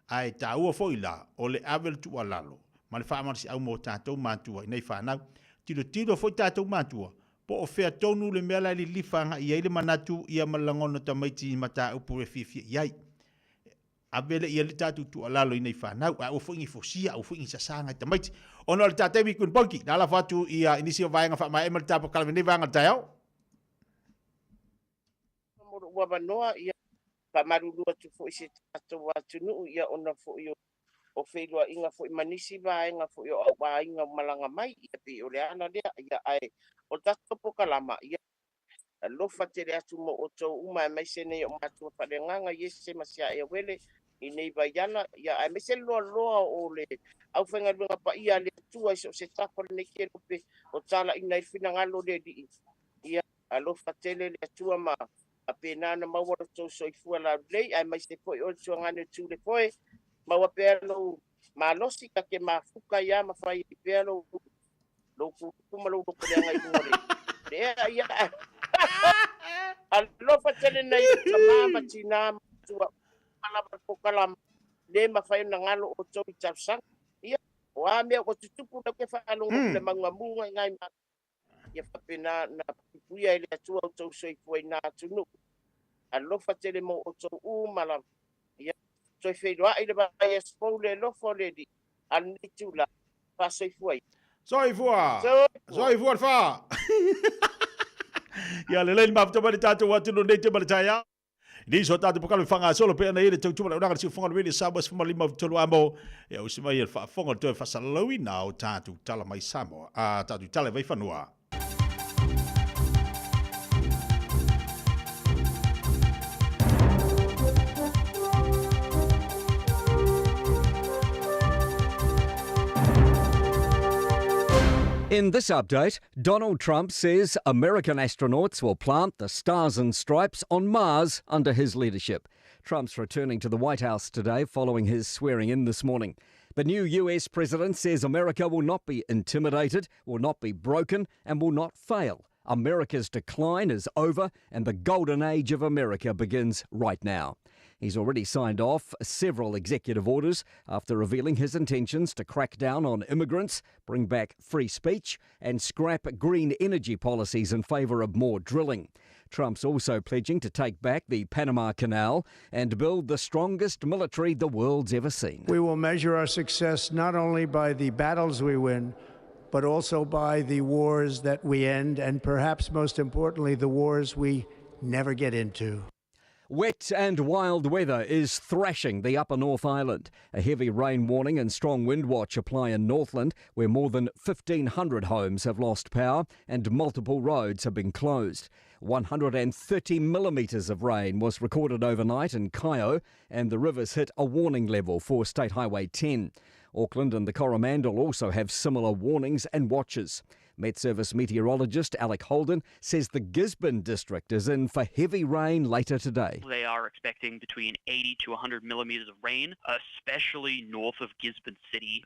Ae taua foi la, o le ave o le tuualalo ma le faamalosiau mo tatou matua i nei fanau. Tilotilo foi tatou matua, po o fea tonu le mea la e lilifa agai i ai le manatu ia ma le lagona o tamaiti i mataupu e fiafia i ai. Ave lea i ai le tatou tuualalo i nei fanau, ae aua foi ne i fosia, aua foi ne i sasaga i tamaiti. Ona o le ta taimi Queen Ponki, na lafo atu i nisi o vaega faamaea ma le tapokala i lenei vaega o le taeao. Mo lou avanoa, ia, faamalulu atu foi i si tatou atunuu, ia, ona foi o feiloaiga foi ma nisi vaega foi o au aiga ua malaga mai, ia, pei o le ala lea, ia, ae o le tatou polokalama, ia, alofa tele atu mo outou uma aemaise nei o matua faaleagaga Iese ma Siaeawele i nei vaiala, ia, aemaise le loaloa o le aufaigaluega paia a le Atua i so o se tafa o lenei kelope o talaiina ai le finagalo o le Alii. Ia, alofa tele le Atua ma Faapena ona maua lo outou soifua laulelei, aemaise foi oe le tuagane o Tulefoe, maua pea lou malosi, ta te mafuta ai lava ma fai ai pea lou lou kuluku ma lou lotoleaga i luga o le le ea. Ia, alofa tele nai ou tama ma tina ma matua uma lava le polokalame, le mafai ona galo outou i talosaga. Ia, o a mea ua tutupu, lea ou te faalogo i le maugamu i nai Ia faapena ona puipuia e le Atua outou soifua i na atunuu. Alofa tele mo outou uma lava. Ia toe feiloai le vaiaso fou le alofa o le Alii, a o lenei itula, faasoifua ia. Soifua! Soifua le fa! Ia lelei le mafuta mai le tatou atunuu nei te ma le taeao. Nei so tatou pokalo whangasolo pe ana i le tautua le unaga le siufonga le wili Samoa 15 amo e au sima i le faafofoga le toe faasalalauina o tatou tala mai Samoa a tatou tala i Vaifanua. In this update, Donald Trump says American astronauts will plant the stars and stripes on Mars under his leadership. Trump's returning to the White House today following his swearing in this morning. The new US president says America will not be intimidated, will not be broken, and will not fail. America's decline is over and the golden age of America begins right now. He's already signed off several executive orders after revealing his intentions to crack down on immigrants, bring back free speech, and scrap green energy policies in favour of more drilling. Trump's also pledging to take back the Panama Canal and build the strongest military the world's ever seen. We will measure our success not only by the battles we win, but also by the wars that we end, and perhaps most importantly, the wars we never get into. Wet and wild weather is thrashing the upper North Island. A heavy rain warning and strong wind watch apply in Northland, where more than 1,500 homes have lost power and multiple roads have been closed. 130 millimetres of rain was recorded overnight in Kaeo, and the rivers hit a warning level for State Highway 10. Auckland and the Coromandel also have similar warnings and watches. Met Service meteorologist Alec Holden says the Gisborne district is in for heavy rain later today. They are expecting between 80 to 100 millimetres of rain, especially north of Gisborne City.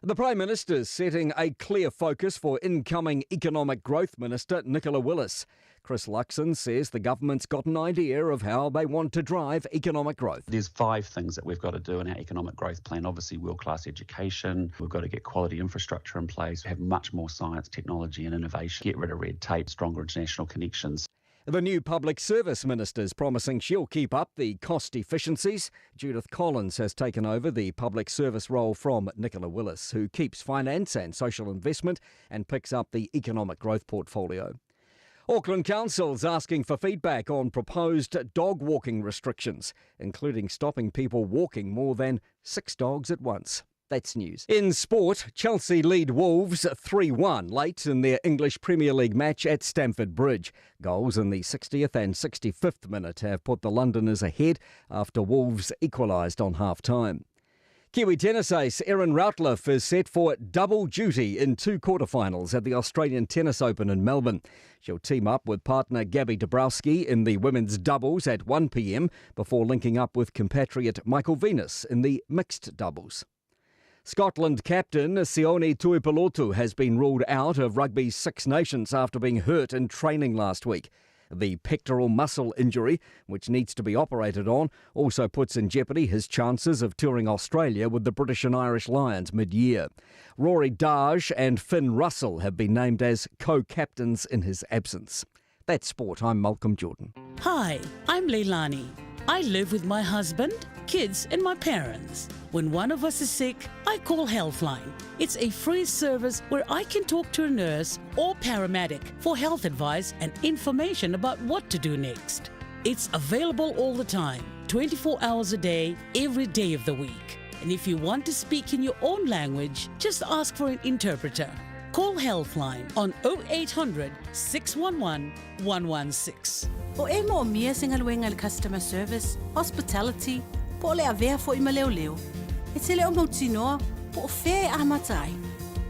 The Prime Minister's setting a clear focus for incoming Economic Growth Minister Nicola Willis. Chris Luxon says the government's got an idea of how they want to drive economic growth. There's five things that we've got to do in our economic growth plan. Obviously, world-class education. We've got to get quality infrastructure in place, have much more science, technology and innovation, get rid of red tape, stronger international connections. The new Public Service Minister is promising she'll keep up the cost efficiencies. Judith Collins has taken over the public service role from Nicola Willis, who keeps finance and social investment and picks up the economic growth portfolio. Auckland Council's asking for feedback on proposed dog walking restrictions, including stopping people walking more than 6 dogs at once. That's news. In sport, Chelsea lead Wolves 3-1 late in their English Premier League match at Stamford Bridge. Goals in the 60th and 65th minute have put the Londoners ahead after Wolves equalised on half-time. Kiwi tennis ace Erin Routliffe is set for double duty in 2 quarterfinals at the Australian Tennis Open in Melbourne. She'll team up with partner Gabby Dabrowski in the women's doubles at 1 p.m. before linking up with compatriot Michael Venus in the mixed doubles. Scotland captain Sione Tuipulotu has been ruled out of Rugby's Six Nations after being hurt in training last week. The pectoral muscle injury, which needs to be operated on, also puts in jeopardy his chances of touring Australia with the British and Irish Lions mid-year. Rory Darge and Finn Russell have been named as co-captains in his absence. That's sport. I'm Malcolm Jordan. Hi, I'm Leilani. I live with my husband, kids and my parents. When one of us is sick, I call Healthline. It's a free service where I can talk to a nurse or paramedic for health advice and information about what to do next. It's available all the time, 24 hours a day, every day of the week. And if you want to speak in your own language, just ask for an interpreter. Call Healthline on 0800 611 116. O e moomia se galuega i le customer service, hospitality, po o le avea foi ma leoleo, e te le o mautinoa po o fea e amata ai.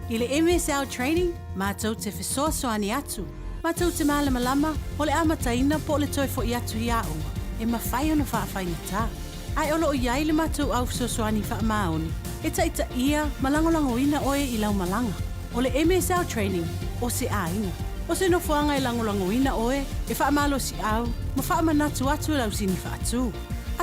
I le MSL Training, matou te fesoasoani atu. Matou te malamalama, o le amataina po o le toe foi atu i aoga, e mafai ona faafaigata. Ae o lo o i ai le matou au fesoasoani faamaoni e taitaia ma lagolagoina oe i lau malaga. O le MSL Training o se aiga. O se nofoaga e lagolagoina oe, e faamalosiau ma faamanatu atu i lau sini faatu.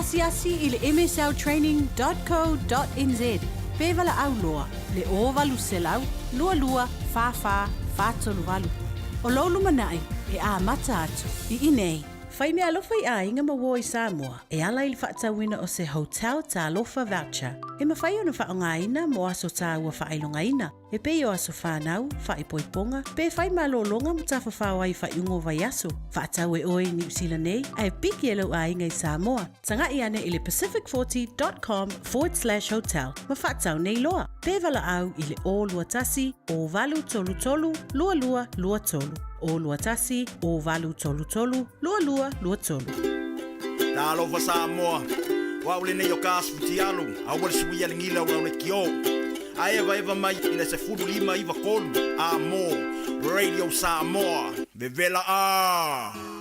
Asiasi i le msltraining dot co dot nz pe valaau loa le 0800 22 44 438. O lou lumanai e amata atu i inei. Fai meaalofa i aiga ma uo i Samoa e ala i le faatauina o se Hotel Talofa Voucher e mafai ona faaaogaina mo aso taua faailogaina e pei o aso fanau, faaipoipoga, pe fai malologa ma tafafao ai i faaiuga o vaiaso. Faatau e oe i Niu Sila nei ae piki e lou aiga i Samoa. Taga'i ane i le pacific40 dot com forward slash hotel ma faatau nei loa. Pe valaau i le 021 0833 2223. 021 0833 2223. Talofa Samoa, o au lenei o ka asu fitialu, aua le suia le gila o lau lekiō. A evaeva mai i le 15 9 3 a mo Radio Samoa, vevela a!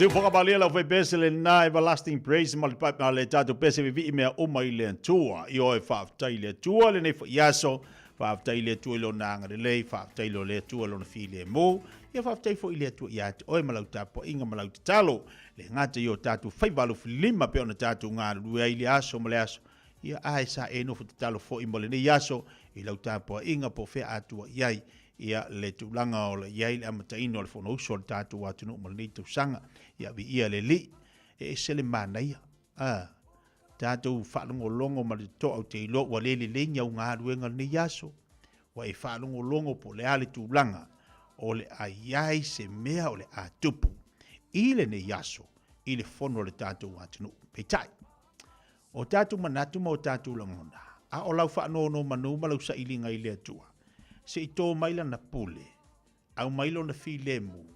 Siufoga malie lau fai pese lena Everlasting Praise ma le ma le tatou pese vivii mea uma i le Atua. I oe faafetai i le Atua lenei foi aso, faafetai i le Atua i lona agalelei, faafetai i le Atua i lona filemu, ia faafetai foi i le Atua ia te oe ma lau tapuaiga ma lau tatalo. Le gata i o tatou faiva alofilima pei ona tatou galulue ai i le aso ma le aso, ia ae sa e nofo tatalo foi mo lenei aso i lau tapuaiga po o fea a tua i ai ia le tulaga o le i ai le amataina o le Fonousu a le tatou atunuu mo lenei tausaga. Ia viia le Alii, e ese le manaia. A. Tatou faalogologo ma le totoa ou te iloa ua le lelei ni au galuega lenei aso, ua e faalogologo po o le a le tulaga o le a i ai se mea o le a tupu i lenei aso i le fono a le tatou atunuu. Peitai, o tatou manatu ma o tatou lagona, a o lau faanonomanu ma lau sailiga i le Atua, se i to mai lana pule, aumai lona filemu,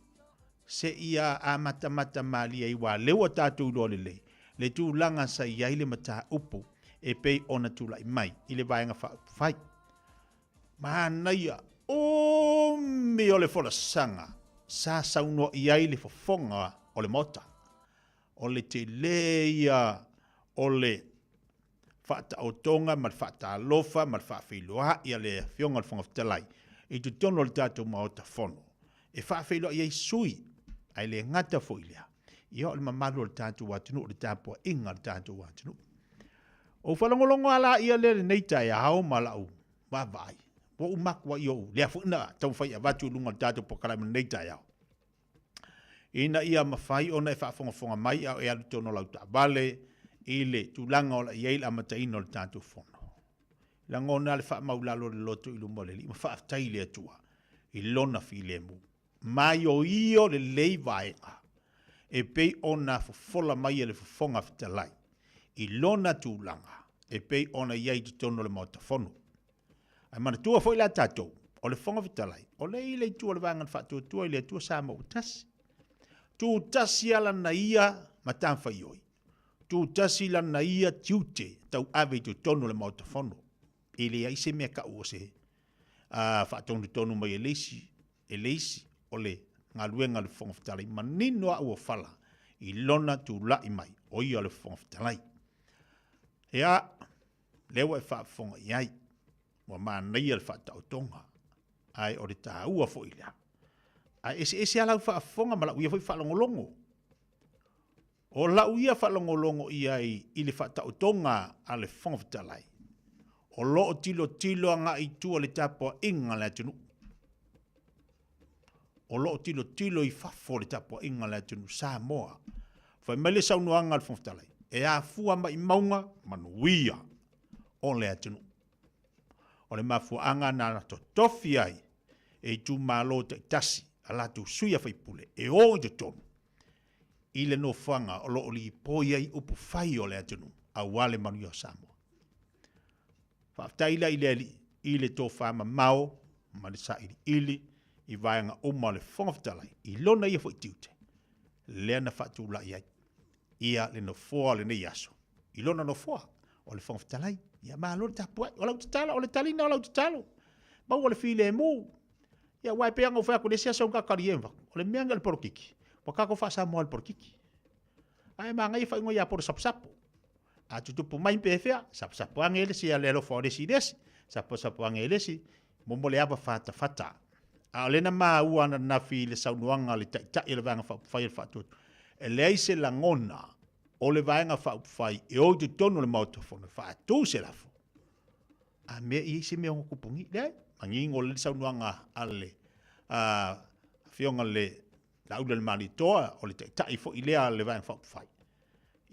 seia amatamata malie ai, aua lea ua tatou iloa lelei le tulaga sa i ai le mataupu e pei ona tulai mai i le Vaega Faaupufai. Manaia umi o le folasaga sa saunoa i ai le fofoga o le Maota. O le tele ia o le faataotoga ma le faatalofa ma le faafeiloai a le Afioga i le Fofoga Fetalai i totonu o le tatou Maota Fono e faafeiloai ai sui, ae le gata foi i lea, ia o le mamalu o le tatou atunuu, le tapuaiga a le tatou atunuu. Ou faalogologo lava laia lea i lenei taeao ma lau vaavaai, ua ou makuai ou, lea foi na taumafai e avatu i luga o le tatou polokalame i lenei taeao, ina ia mafai ona e faafogafoga mai a o e alu i totonu o lau taavale i le tulaga o le a i ai le amataina o le tatou fono. Lagona le faamaulalo o le loto i luma o le Alii ma faafetai i le Atua i Lona filemu. Maioio lelei vaega e pei ona fofola mai e le Fofoga Fetalai i lona tulaga e pei ona i ai i totonu o le Maota Fono. Ae manatua foi la tatou, o le Fofoga Fetalai, o lea e i le itu o le Vaega na Faatuatua i le Atua Samoa ua Tasi. Tutasi lava lana ia matafaioi, tutasi lana ia tiute tauave i totonu o le Maota Fono. E leai se mea tau o se faatonutonu mai e le isi, e le isi o le galuega a le Fofoga Fetalai. Manino lava auofala i lona tulai mai, o ia o le Fofoga Fetalai. Ia, lea ua e faafofoga i ai, ua manaia le faataotoga, ae o le taua foi lea. Ae eseese lava lau faafofoga ma lau ia foi faalogologo. O lau ia faalogologo i ai i le faataotoga a le Fofoga Fetalai, o lo o tilotilo agai i tua le tapuaiga a le atunuu. O lo o tilotilo i fafo le tapuaiga a le atunuu Samoa. Fai mai le saunoaga a le Fofoga Fetalai, e afua mai mauga manuia o le atunuu. O le mafuaaga na totofi ai e itumalo taitasi a latou sui a faipule e o i totonu i le nofoaga o lo o lipoi ai upu fai o le atunuu aua le manuia o Samoa. Faafetai la i le Alii i le tofa mamao ma le sailiili i vaega uma o le Fofoga Fetalai i lona ia foi tiute lea na faatulai ai ia le nofoa o lenei aso i lona nofoa o le Fofoga Fetalai. Ia malo le tapuai. O lau tatalo, o le taliga o lau tatalo, maua le filemu. Ia aua e pei ona ou fai atu i le isi aso na tatou talie o le mea lenei o le polokiki, ua tatou faa-Samoa i le polokiki. Ae manaia faaigoa ia polo saposapo. A tutupu mai pefea, saposapo ane le isi le alofa o le isi i le isi, saposapo ane le isi, momo le ava fatafata. A o lea na maua ananafi i le saunoaga a le Taitai o le Vaega Faaupufai o le Faatuatua, e leai se lagona o le Vaega Faaupufai e o i totonu o le Maota Fono e faatu se lafo. A mea e i ai se mea ono tupu ni? Leai, manino lelei le saunoaga a le Afioga i le Laaulialemalietoa, o le Taitai foi lea a le Vaega Faaupufai,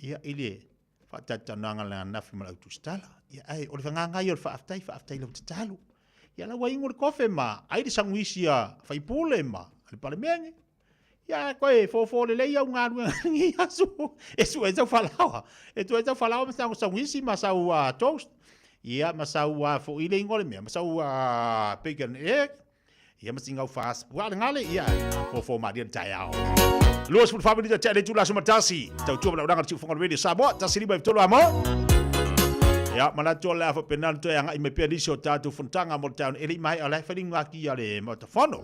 ia i le faatalatalanoaga le ananafi ma le au tusitala. Ia, ae o le agaga ia o le faafetai, faafetai i lau tatalo. Ia la ua inu le kofe ma ai le saguisi a faipule ma le Palemene. Ia ae koe fofo lelei au galuega i lenei aso. E sue ai sau falaoa. E sue ai sau falaoa ma sau saguisi ma sau toast. Ia ma sau foi le igoa o le mea, ma sau bacon egg. Ia ma sina ufa puaa le gale, ia fofo malie le taeao. 24 minute tea le itula aso ma tasi. Tautua ma launaga le siufoga o le Radio Samoa, 153 amo. Ia, manatu o le a faapena ona toe agai mai pea nisi o tatou fonotaga mo le taeao nei. E le i maea o la e fai le inugati a le Maota Fono.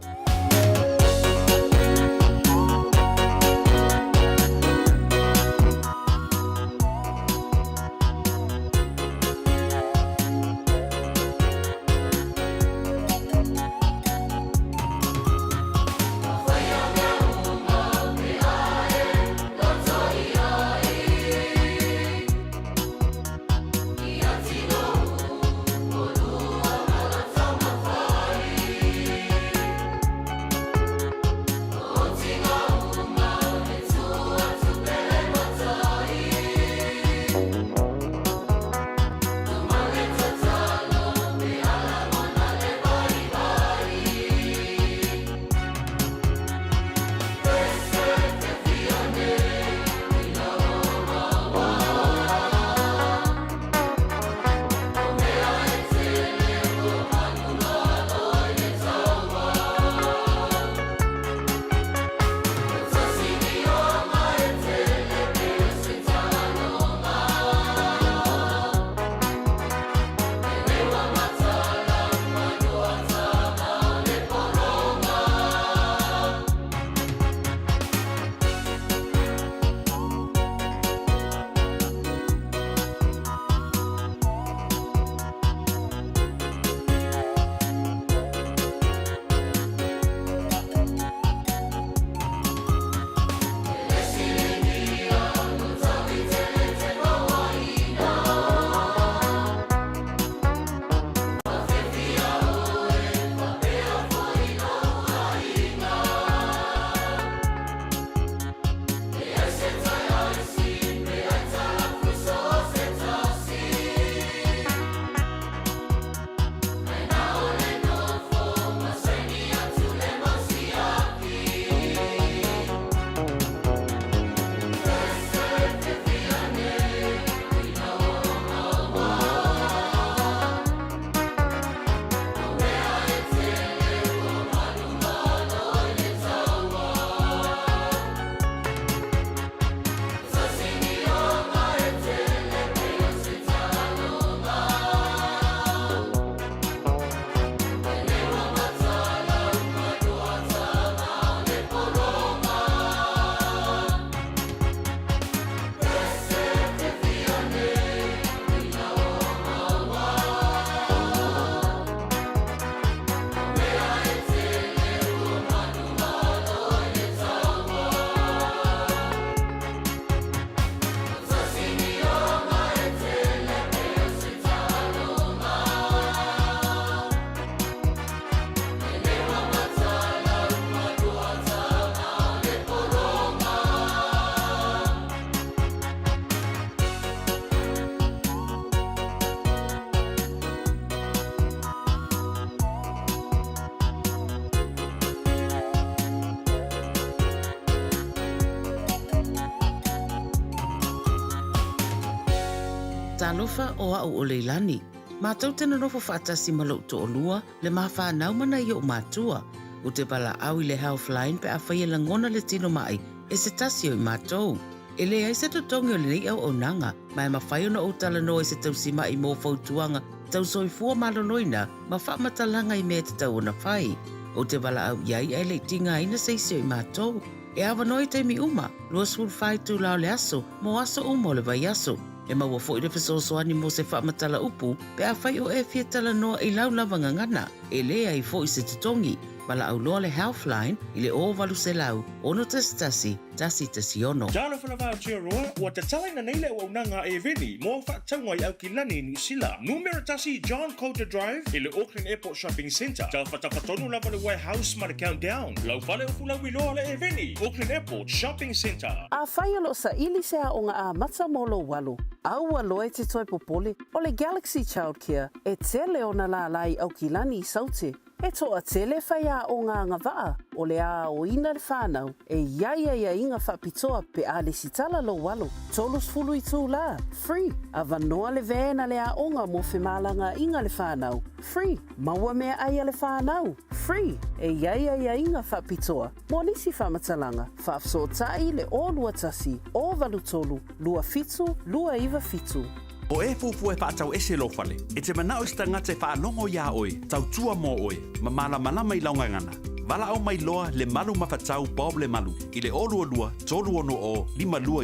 Talofa o a'u o Leilani. Matou te nonofo faatasi ma lo'u to'alua, le ma fanau ma nai o'u matua. Ou te valaau i le Healthline pe afai e lagona le tino ma'i e se tasi o i matou. E leai se totogi o lenei auaunaga, ma e mafai ona ou talanoa i se tausima'i mo fautuaga tau soifua maloloina ma faamatalaga i mea e tatau ona fai. Ou te valaau i ai ae le i tigaina se isi o i matou. E avanoa i taimi uma, 24 itula o le aso, mo aso uma o le vaiaso. E maua foi le fesoasoani mo se faamatala upu pe afai o e fia talanoa i lau lava gagana. E leai foi se totogi. Valaau loa le Healthline i le 0800 611 116. Talofa lava Aotearoa, ua tatalaina nei le auaunaga a Eveni mo au faatauga i Aukilani, Niu Sila. Numera tasi John Coulter Drive i le Auckland Airport Shopping Centre. Tafatafa tonu lava le warehouse ma le Countdown. Lau fale o Fulauiloa le Eveni, Auckland Airport Shopping Centre. Afai o lo o saili se aoga amata mo lou alo, aua loa e te toe popole, o le Galaxy Childcare e tele ona lālā i Aukilani i Saute. E toatele faiaoga agavaa o le a aoina le whanau e i ai aiaiga faapitoa pe a lesitala lou alo. 30 itulā, free, avanoa le van a le aoga mo femalagaaiga le whanau, free, maua meaai a le whanau, free, e i ai aiaiga faapitoa mo nisi faamatalaga, faafesootai le 021 083 27 297. O e fuafua e faatau ese lou fale, e te manao i se tagata e faalogo iā oe, tautua mo oe, ma malamalama i lau gagana. Valaau mai loa Lemalu Mafatau Bob Lemalu i le 022 360 5297, 022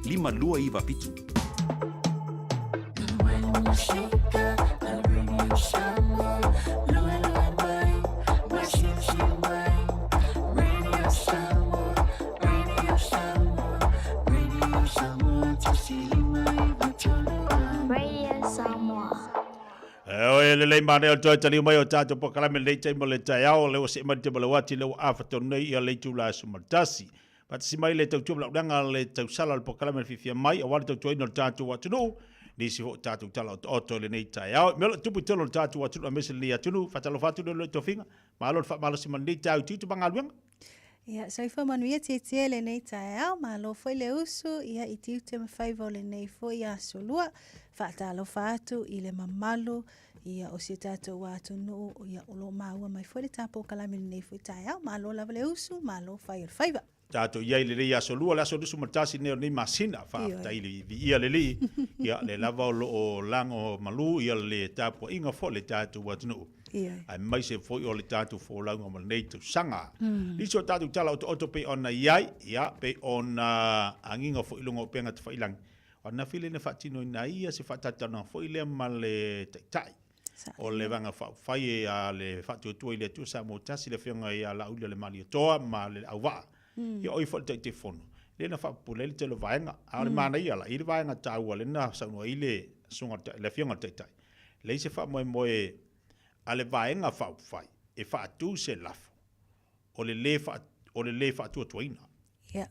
360 5297. E oe lelei manaia o le toe taliu mai o tatou polokalame lenei taimi o le taeao, lea ua see mai le taimi o le uati, lea ua afa tonu nei ia le itula e 11. Faatasi mai le tautua ma lauleaga le tausala o le polokalame le fiafia mai aua le tautuaina o le tatou atunuu, nisi foi o tatou tala otooto i lenei taeao. Mea o lo o tupu i totonu o le tatou atunuu aemaise lenei atunuu. Faatalofa atu le tofiga. Malo le faamalosi ma lenei taeao i tiute ma galuega. Ia, soifua manuia tietie lenei taeao, malo foi le usu, ia i tiute ma faiva o lenei foi aso lua. Faatalofa atu i le mamalu ia o si o tatou atunuu ia o lo o maua mai foi le tapolokalamu i lenei foi taeao. Malo lava le usu, malo fai o le faiva. Tatou i ai i lenei aso lua, le aso 21 lenei o lenei masina, faafetai i le viia le Alii, ia lea lava o lo o lago malu ia le tapuaiga foi a le tatou atunuu, aemaise foi o le tatou folauga mo lenei tausaga. Nisi o tatou tala otooto pei ona i ai, ia pei ona agiga foi i luga o upega tafailagi, O ananafi lea na faatinoina ai ia se faatalatalanoaga foi lea ma le Taitai o le Vaega Faaupufai a le Faatuatua i le Atua Samoa Tasi, le Afioga ia Laauli Alemaliotoa ma le Auvaa, ia o ia foi le Taitaifono, lea na faapupula ai le tele o vaega. A o le manaia la, i le vaega taua lea na saunoa ai le Susuga le Afioga i le Taitai, leai se faamoemoe a le Vaega Faaupufai e faatu se lafo o le lē o le lē faatuatuaina. Ia.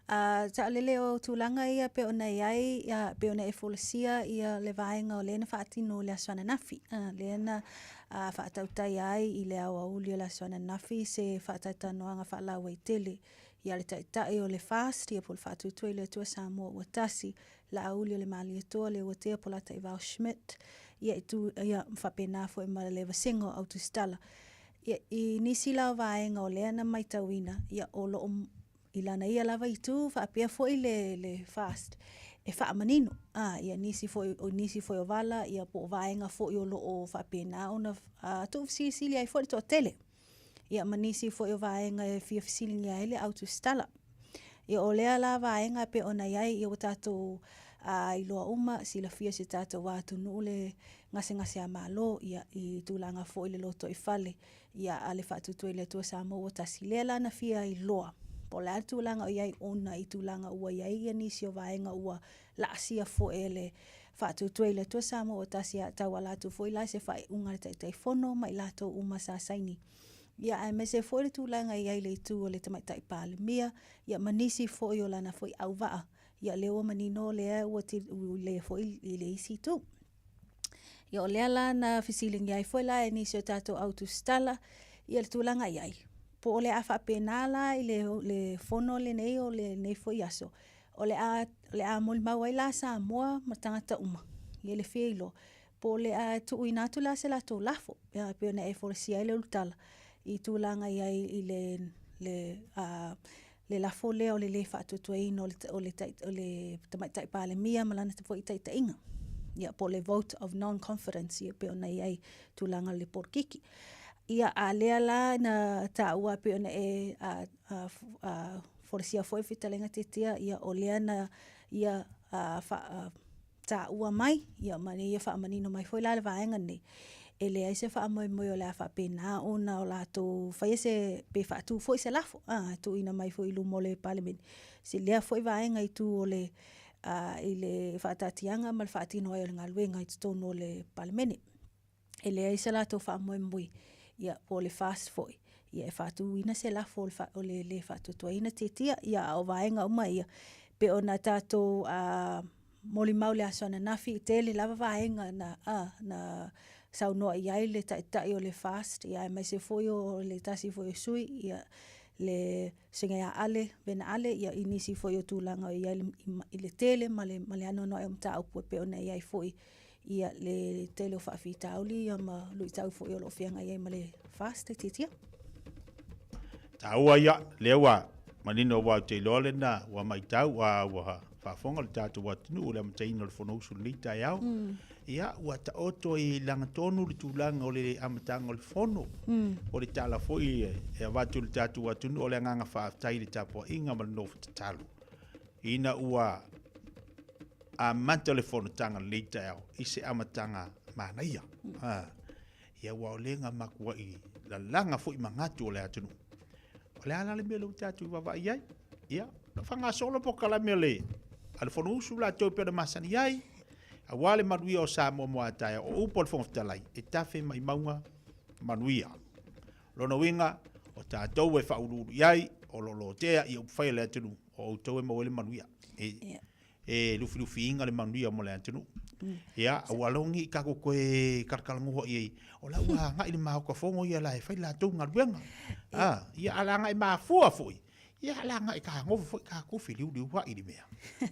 A saolele o tulaga ia pei ona i ai, ia, pei ona e folasia ia le vaega o lea na faatino i le aso ananafi. A, lea na a, faatautaia ai i le aoauli o le aso ananafi se faatalatalanoaga faalauaitele ia le Taitai o le FAST, ia po o le Faatuatua i le Atua Samoa Ua Tasi, Laauli o le Malietoa, Leuatea Polataivao Schmidt, ia i tu, ia faapena foi ma le vasega o Autusitala. Ia, i nisi la o vaega o lea na maitauina, ia o lo o i lana ia lava itu faapea foi le, le FAST e faamanino a, ia nisi foi, o nisi foi o vala ia po o vaega foi o lo o faapena ona tuufesilisili ai foi le toatele. Ia ma nisi foi o vaega e fia fesiligia ai le autusitala. Ia o lea la vaega e pei ona i ai ia ua tatou iloa uma, silafia si o tatou atunuu le gasegase a Malo, ia, i tulaga foi le lotoifale, ia, a le Faatuatua i le Atua Samoa ua tasi. Lea la na fia iloa, po o le a le tulaga o i ai ona i tulaga ua i ai ia nisi o vaega ua laasia foi e le Faatuatua i le Atua Samoa ua tasi, a tauala atu foi la i se faaiuga a le Taitaifono ma i latou uma sa saini. Ia, aemaise foi le tulaga e i ai le itu o le Tamaitai Palemia, ia, ma nisi foi o lana foi auvaa, ia, lea ua manino lea ua le foi i le isi itu. Ia o lea la na fesiligia ai foi la e nisi o tatou au tusitala ia le tulaga i ai. Po o le a faapena la i le, le fono lenei o lenei foi aso. O le a, o le a molimau ai la Samoa ma tagata uma, ia le fia iloa, po o le a tuuina atu la se latou lafo, ia, e pei ona e folasia ai le ulutala i tulaga i ai i le, le, a, le lafo lea o le lē faatuatuaina o le, o le, o le Tamaitai Palemia ma lana foi taitaiga, ia, po o le vote of non-confidence, ia, pei ona i ai tulaga o le polokiki. Ia, a lea la na taua pei ona e a, a, a, folasia foi fetalaiga Tietia, ia, o lea na ia a, fa, a, taua mai, ia ma ia faamanino mai foi la le vaega lenei, e leai se faamoemoe o le a faapena ona o latou faia se, pe faatu foi se lafo, a, tuuina mai foi i luma o le Palemene, se lea foi vaega i tu o le, a, i le faataatiaga ma le faatino ai o le galuega i totonu o le Palemene. E leai se latou faamoemoe, ia, po o le FAST foi, ia e faatuina se lafo o le, fa, o le lē faatuatuaina Tietia, ia, a o vaega uma ia, pei ona tatou a, molimau i le aso ananafi, e tele lava vaega na, a, na saunoa i ai le taitai o le FAST, ia, aemaise foi o le tasi foi o sui, ia, le susuga ia Ale, Vena Ale, ia, i nisi foi o tulaga o i ai i le tele ma le, ma le anoanoai o mataupu e pei ona i ai foi ia le tele o faafitauli ia ma luitau foi o lo o feagai ai ma le FAST Tietia. Taua ia, lea ua manino aua ou te iloa lena ua matau a ua faafofoga le tatou atunuu i le amataina o le Fonousu i lenei taeao. Ia, ua taoto i lagatonu le tulaga o le amataga o le Fono. O le tala foi e avatu i le tatou atunuu o le agaga faafetai i le tapuaiga ma le nofo tatalo ina ua amata le fonotaga lenei taeao i se amataga manaia. Ha. Ia ua o lea matuai lalaga foi manatu o le atunuu. O le a la le mea lea ua tatou vaavaai ai? Ia, na faagasolo polokalame a le a le Fonousu latou e pei ona masani ai, aua le manuia o Samoa mo a taeao. O upu a le Fofoga Fetalai, e tafe mai mauga manuia. Lona uiga, o tatou e faauluulu i ai, o lo o lotea i upufai a le atunuu, o outou e maua ai le manuia. E, e lufilufiina le manuia mo le atunuu. Ia, aua lava ne i tatou toe talatalanoa i ai, o la ua agai le Maota Fono ia la e fai le latou galuega. A, ia, a leaga e mafua foi, ia, leaga e tagofa foi tatou feliuliuai i le mea.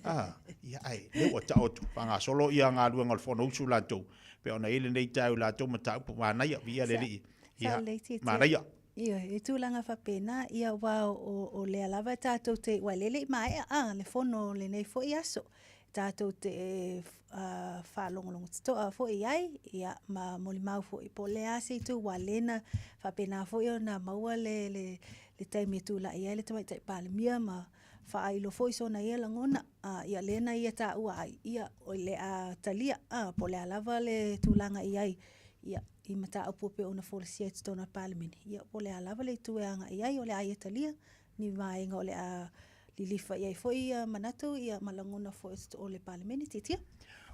A, ia, ae lea ua taoto, faagasolo ia galuega o le Fonousu latou, pei ona i ai lenei taeao i latou mataupu manaia, viia le Alii. Ia, manaia. Ioe, i tulaga faapena, ia aua o, o lea lava tatou te, aua e le i maea a, le fono o lenei foi aso, tatou te uh, faalogologo totoa foi i ai, ia, ma molimau foi, po o le a se itu aua lea na faapena foi ona maua le, le, le taimi e tulai ai le Tamaitai Palemia ma faailo foi sona ia lagona, a, ia lea na ia taua ai, ia, o le a talia, a, po o le a lava le tulaga i ai, ia, i mataupu e pei ona folasia i totonu o le Palemene, ia po o le a lava le itu e agai i ai, o le a ia talia ni vaega o le a lilifa i ai foi ia manatu ia ma lagona foi o le Palemene. Tiatia.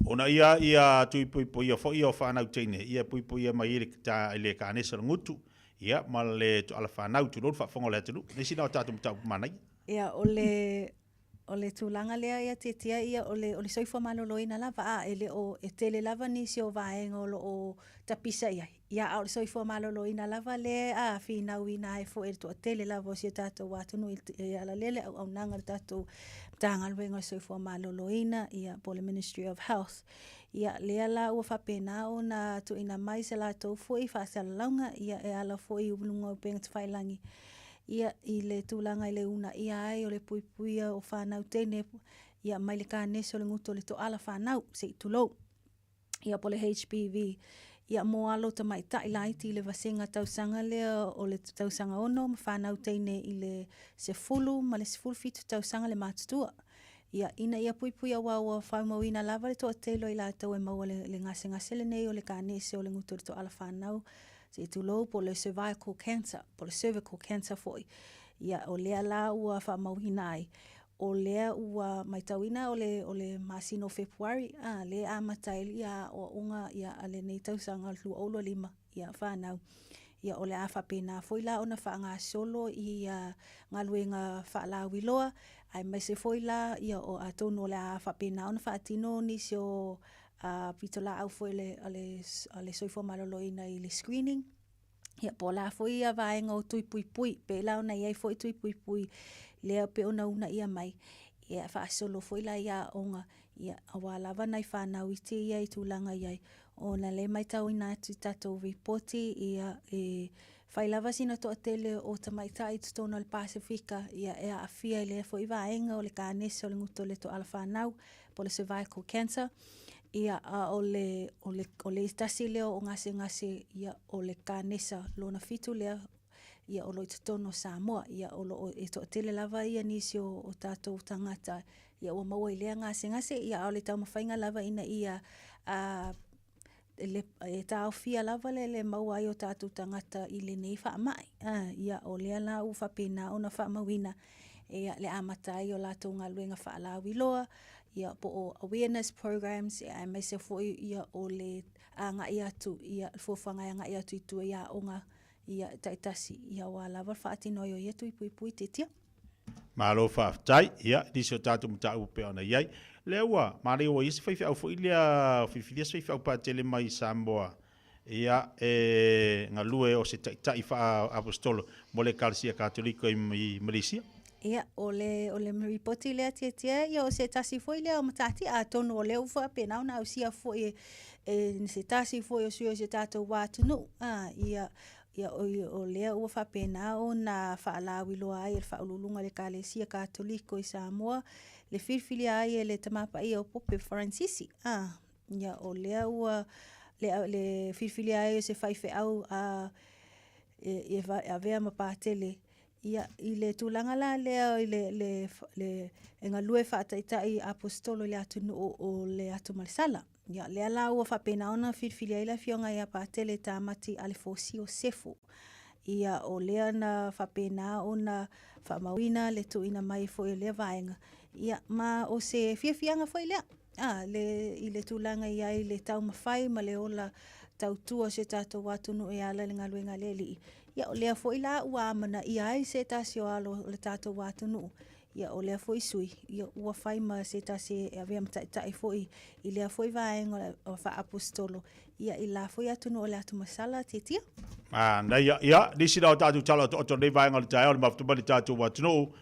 Ona ia ia tuipuipuia foi ia o fanau teine, ia puipuia mai i le, ta, i le kanesa o le gutu, ia ma le toala fanau, tulou le faafofoga o le atunuu. Le isi lena o tatou mataupu manaia. Ia, o le, O le tulaga lea ia Tietia ia o le, o le soifua maloloina lava, a e le o, e tele lava nisi o vaega o lo o tapisa i ai. Ia, a o le soifua maloloina lava lea a finauina ai foi e le toatele lava o si o tatou atunuu i ala lea le auaunaga a le tatou Matagaluega o le Soifua Maloloina, ia, po o le Ministry of Health. Ia, lea la ua faapena ona tuuina mai se latou foi faasalalauga, ia, e ala foi i luga o upega tafailagi. Ia, i le tulaga i le uunaia ai o le puipuia o fanau teine, ia, mai le kanesa o le gutu o le toala fanau, se i tulou, ia, po o le HPV. Ia, mo alo tamaitai laiti i le vasega tausaga lea o le tausaga 6 ma fanau teine i le 10 ma le 17 tausaga le matutua. Ia, ina ia puipui aua ua faamauina lava le toatele o i latou e maua le, le gasegase lenei o le kanese o le gutu o le toala fanau, se i tulou, po o le cervical cancer, po o le cervical cancer foi. Ia, o lea la ua faamauina ai, o lea ua matauina o le, o le masina o Fepuari, a, lea e amata ai ia aoaoga ia, a lenei tausaga o le 2025, ia, fanau. Ia, o le a faapena foi la ona faagasolo ia galuega faalauiloa, aemaise foi la, ia, o, atonu o le a faapena ona faatino nisi o a pitolaau foi a le, a le Soifua Maloloina i le screening, ia po o le a foi ia vaega o tui puipui, pei la ona i ai foi tui puipui lea pei ona uunaia mai. Ia, e faasolo foi la i aoga, ia, aua lava nai fanau iti ia i tulaga i ai, ona lea e matauina atu i tatou ripoti, ia, e fai lava sina toatele o tamaitai i totonu o le Pasefika, ia, e aafia i lea foi vaega o le kanesa o le gutu o le toala fanau, po o le cervical cancer, ia, a o le, o le, o le tasi lea o gasegase, ia, o le kanesa lona fitu lea, ia o lo o i totonu o Samoa. Ia o lo o e toatele lava ia nisi o, o tatou tagata ia ua maua i lea gasegase, ia a o le taumafaiga lava ina ia a, le, e taofia lava le, le maua ai o tatou tagata i lenei faamai. A, ia o lea la ua faapena ona faamauina ia le amata ai o latou galuega faalauiloa, ia po o awareness programs, ia aemaise foi ia o le agai atu, ia fuafuaga e agai atu i tua i aoga ia taitasi, ia aua lava le faatino ai o ia tui puipui tiatia. Malo faafetai, ia, nisi o tatou mataupu pei ona i ai. Lea ua, manaia ua i ai se faifeau foi lea, filifilia se faifeau patele mai i Samoa, ia, e galue o se taitai faa-aposetolo mo le Ekalesia Katoliko i Maleisia. Ia, o le, o le ripoti lea Tietie, ia o se tasi foi lea o matatia, atonu o lea ua faapena ona ausia foi e, e se tasi foi o sui o se tatou atunuu, a, ia, ia o, o lea ua faapena ona faalauiloa ai e le Faauluuluga o le Ekalesia Katoliko i Samoa, le filifilia ai e le Tama Paia o Pope Faransisi, a, ia o lea ua, le, le filifilia ai o se faifeau a, e, e avea ma Patele Ia, i le tulaga la lea i le, le, le, e galue faataitai aposetolo i le atunuu o le Atumalesala. Ia, lea la ua faapena ona filifili ai le afioga ia Patele Tamati Alefosio Sefo. Ia, o lea na faapena ona faamauina le tuuina mai foi o lea vaega. Ia, ma o se fiafiaga foi lea. A, le, i le tulaga i ai le taumafai ma le ola tautua o si o tatou atunuu e ala i le galuega a le Alii. Ia, o lea foi la ua amanaia ai se tasi o alo o le tatou atunuu, ia, o lea foi sui, ia, ua fai ma se tasi e avea ma taitai foi i lea foi vaega o faaapostolo, ia, i la foi atunuu o le Atumasala, Tietia. Manaia. Ia, nisi la o tatou tala otooto i lenei vaega o le taeao, le mafuta mai le tatou atunuu,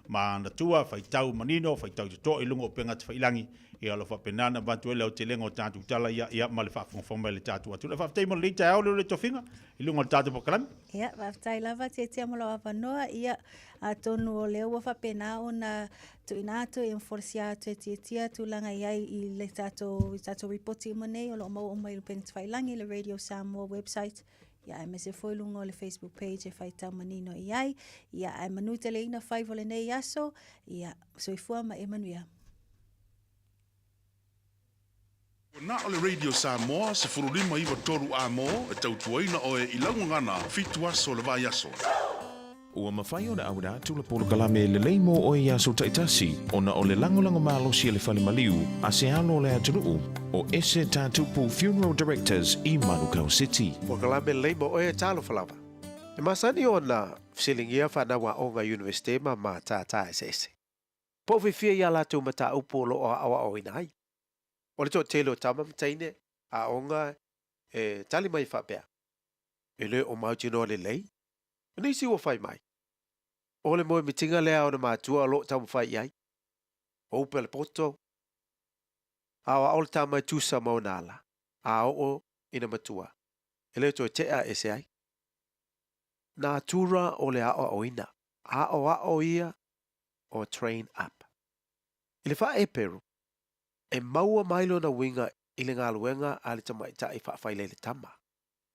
manatua, faitau manino, faitau totoa i luga o upega tafailangi, ia o lo o faapena ona avatu ai le aotelega o tatou tala, ia, ia, ma le faafogafoga mai a le tatou atunuu. Faafetai mo lenei taeao lea o le tofiga i luga o le tatou polokalame. Ia, faafetai lava Tietia mo lou avanoa, ia, atonu o lea ua faapena ona tuuina atu e folasia atu e Tietia tulaga i ai i le tatou, i tatou ripoti uma nei o lo o maua uma i upega tafailangi, le Radio Samoa website, ia aemaise foi luga o le Facebook page e faitau manino i ai. Ia, ae manuteleina faiva o lenei aso, ia, soifua ma ia manuia. Ua na o le Radio Samoa 15 9 3 A-mo e tautuaina oe i lau gagana fitu aso o le vaiaso. Ua mafai ona auina atu le polokalame lelei mo oe i aso taitasi ona o le lagolago malosi a le Fale Maliu a se alo o le atunuu o Ese Tatupu Funeral Directors i Manukau City. Polokalame lelei mo oe talofa lava. E masani ona fesiligia fanau aoga Universite ma matata eseese. Po o fiafia i a latou mataupu o lo o aʻoaʻoina ai. O le toatele o tama ma teine aoga e tali mai faapea. E le o mautinoa lelei nisi ua fai mai. O le moemitiga lea ona matua o lo o taumafai i ai. O upe a le poto, aoao le tama e tusa ma ona ala, a oo ina matua, e le toe tea ese ai. Natura o le aoaoina, aoao ia o train up. I le faa-Eperu, e maua mai lona uiga i le galuega a le tamaitai faafailele tama.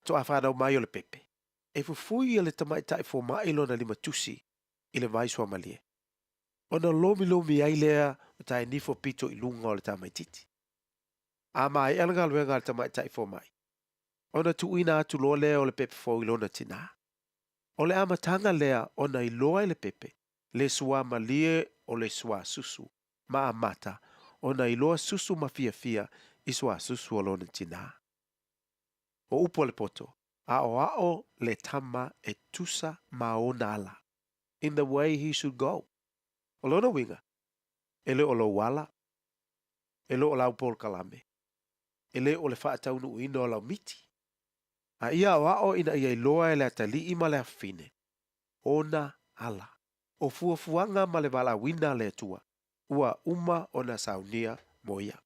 Toa fanau mai o le pepe. E fufui e le tamaitai fomai lona limatusi i le vai suamalie. Ona lomilomi ai lea o taenifo pito i luga o le tamaitiiti. A maea le galuega a le tamaitai fomai, ona tuuina atu loa lea o le pepe fou i lona tinā. O le amataga lea ona iloa e le pepe le suamalie o le suasusu ma amata ona iloa susu ma fiafia i suasusu o lona tinā. O upu a le poto, aoao le tama e tusa ma ona ala, in the way he should go. O lona uiga, e le o lou ala, e le o lau polokalame, e le o le faataunuuina o lau miti. A ia aoao ina ia iloa e le atalii ma le afafine, ona ala. O fuafuaga ma le valaauina a le Atua. ua uma ona saunia mo ia.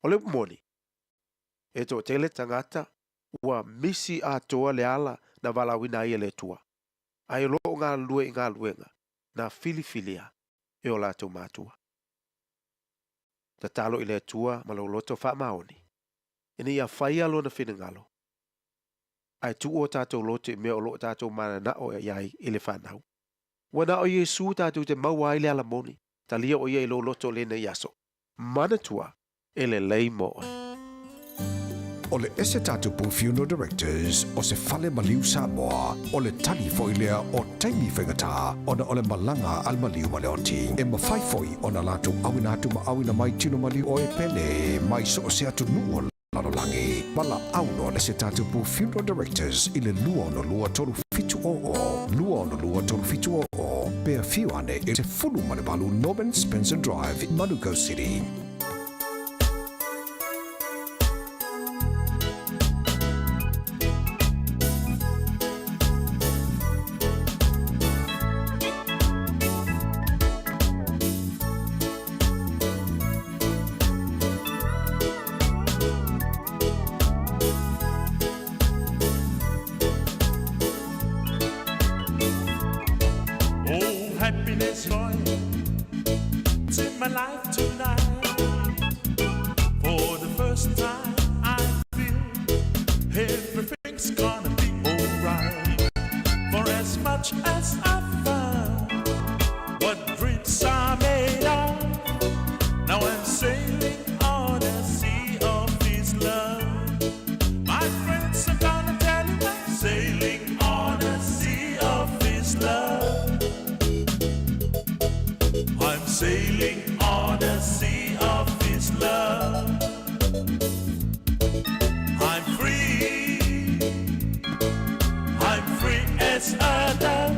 O le upu moni, e toatele tagata ua misi atoa le ala na valaauina ai e le Atua, ae o lo o galulue i galuega na filifilia e o latou matua. Tatalo i le Atua ma lou loto faamaoni, ina ia faia Lona finagalo, ae tuu o tatou loto i mea o lo o tatou mananao i ai i le fanau. Ua na o Iesu tatou te maua ai le ala moni, talia o ia i lou loto lenei aso. Manatua, e lelei mo oe. O le Esetatapu Funeral Directors o se fale maliu Samoa, o le tali foi lea o taimi faigata ona o le malaga a le maliu ma le oti. E mafai foi ona latou auina atu ma auina mai tino maliu o e pele mai so o se atunuu o le lalolagi. Valaau loa le Esetatapu Funeral Directors i le 262 3700, 262 3700, pe afio ane i 18 Norman Spencer Drive, Manukau City. Oh, happiness, joy, it's in my life tonight. For the first time, I feel everything's gonna be alright. For as much as I found what dreams are made of, now I'm sailing on a sea of his love. My friends, I'm gonna tell you I'm sailing on a sea of his love. I'm sailing on a sea of his love. I'm free. I'm free as a dove.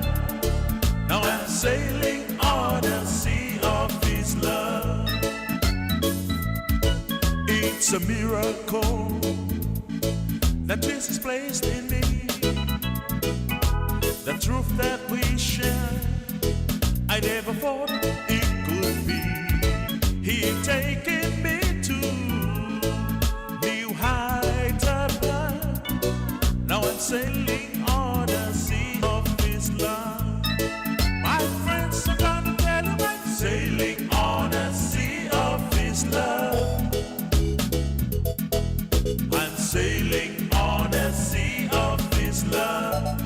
Now I'm sailing on a sea of his love. It's a miracle that Jesus placed in me. The truth that we share, I never thought it could be. He taken me to new heights above. Now I'm sailing on a sea of His love. My friends are gonna tell you I'm sailing on a sea of His love. I'm sailing on a sea of His love.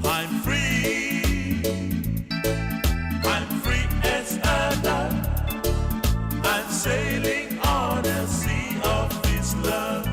I'm free. I'm free as a dove. I'm sailing on a sea of His love.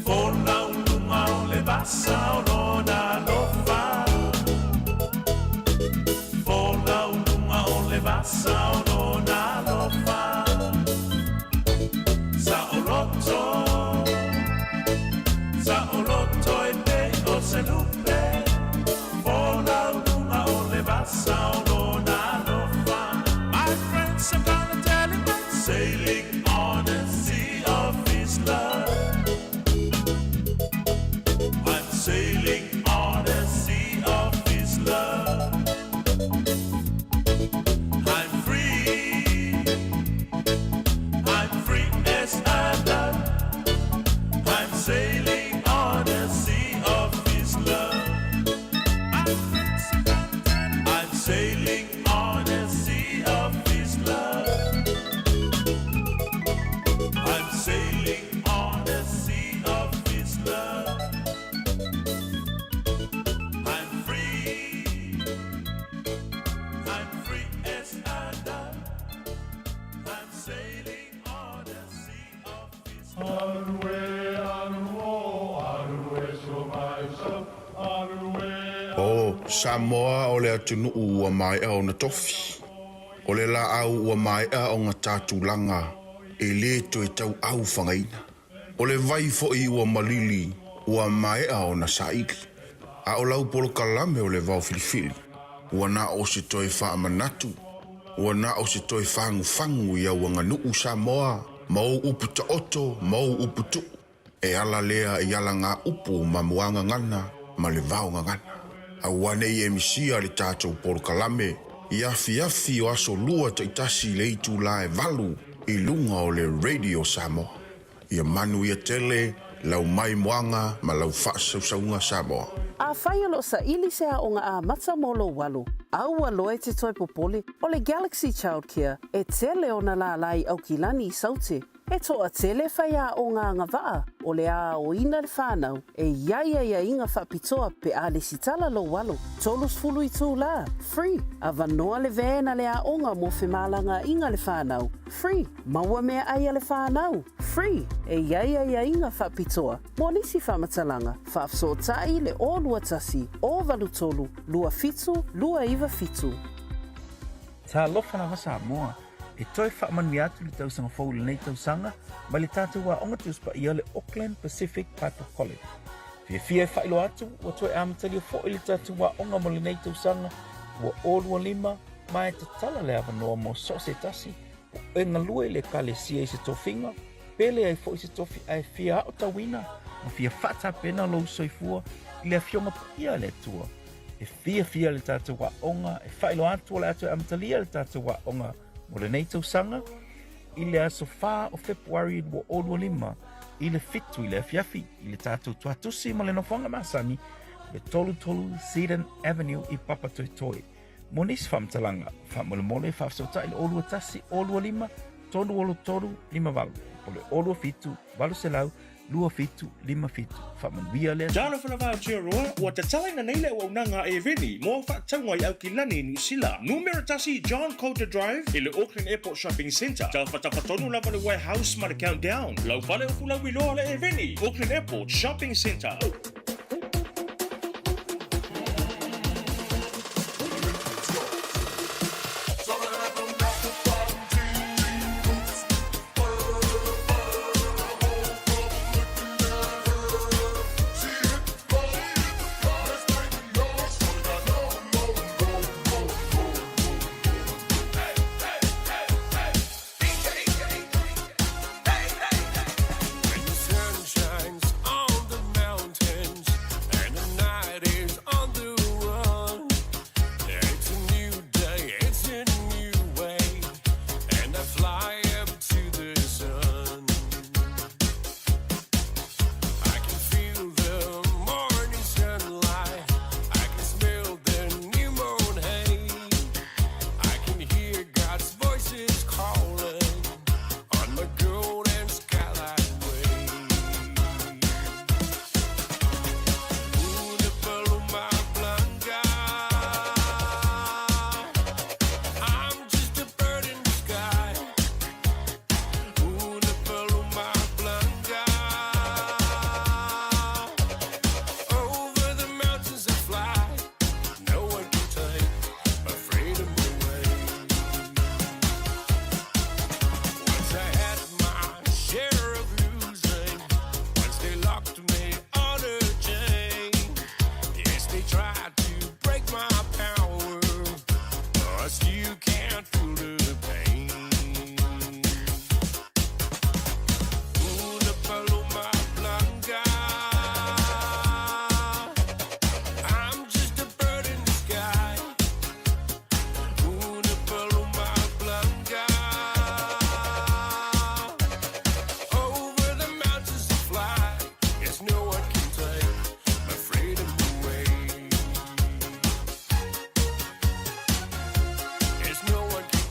Fola uluga o le vasa o lona alofa. Fola uluga o le vasa o lona alofa. Saoloto, saoloto e pei o se lupe. Fola uluga o le vasa o lona alofa. My friends, I'm gonna tell you I'm sailing on a sea of his love. I'm sailing on a sea of his love. I'm free. I'm free as a dove. I'm sailing on a sea of his love. I'm sailing on a sea of his love. I'm sailing on a sea of his love. I'm free. I'm free as a dove. I'm sailing on a sea of his O Samoa o le atunuu ua maea ona tofi. O le laau ua maea ona ta tulaga e lē toe tauau fagaina. O le vai foi ua malili ua maea ona saili. A o lau polokalame o le vaofilifili, ua na o se toe faamanatu, ua na o se toe fagufagu i au aganuu Samoa ma ou upu taoto ma ou upu tuu, e ala lea i alagaupu ma muagagana ma le vaogagana. Aua ne i e misia le tatou polokalame i afiafi o aso Lua taitasi i le itulā e 8 i luga o le Radio Samoa. Ia manuia tele lau maimoaga ma lau faasausauga Samoa. Afai o lo o saili se aoga amata mo lou alo, aua loa e te toe popole, o le Galaxy Childcare e tele ona lālā i Aukilani i Saute. E toatele faiaoga agavaa o le a aoina le whanau e i ai aiaiga faapitoa pe a lesitala lou alo, 30 itulā, free, avanoa le van a le aoga mo femalagaaiga le whanau, free, maua meaai a le whanau, free, e i ai aiaiga faapitoa mo nisi faamatalaga, faafesootai le 021 083 27 297. Talofa lava Samoa! E toe faamanuia atu le tausaga fou i lenei tausaga mai le tatou aoga Tusi Paia o le Auckland Pacific Bible College. Fiafia e faailoa atu ua toe amatalia foi le tatou aoga mo lenei tausaga 2025 ma e tatala le avanoa mo so o se tasi o e galue i le Ekalesia i se tofiga, pe leai foi se tofi ae fia aotauina ma fia faatapena lou soifua i le Afioga Paia a le Atua. E fiafia le tatou aoga e faailoa atu o le a toe amatalia le tatou aoga mo lenei tausaga i le aso 4 o Fepuari 2025 i le 7 i le afiafi i le tatou tuatusi ma le nofoaga masani le 33 Seddon Avenue i Papatoetoe. Mo nisi faamatalaga, faamolemole faafesootai le 021 025 363 58 po le 027 800 2757. Faamanuia le Atua. Talofa lava Aotearoa, ua tatalaina nei le auaunaga a Eveni mo au faatauga i Aukilani i Niu Sila. Numera tasi John Coulter Drive i le Auckland Airport Shopping Centre. Tafatafa tonu lava le Warehouse ma le Countdown. Lau fale upu lauiloa le Eveni, Auckland Airport Shopping Centre. When the sun shines on the mountains and the night is on the run, it's a new day, it's a new way, and I fly up to the sun. I can feel the morning sunlight, I can smell the new moon hay, I can hear God's voices calling on my golden skylight way. Una paloma blanca. I'm just a bird in the sky. Una paloma blanca. Over the mountains I fly. No one can take my freedom away. Once I had my share of losing. Once they locked me on a chain. Yes, they tried to break my power. But I still can't feel the pain. Una paloma blanca. I'm just a bird in the sky. Una paloma blanca. Over the mountains I fly. Yes, no one can take my freedom away. Yes, no one can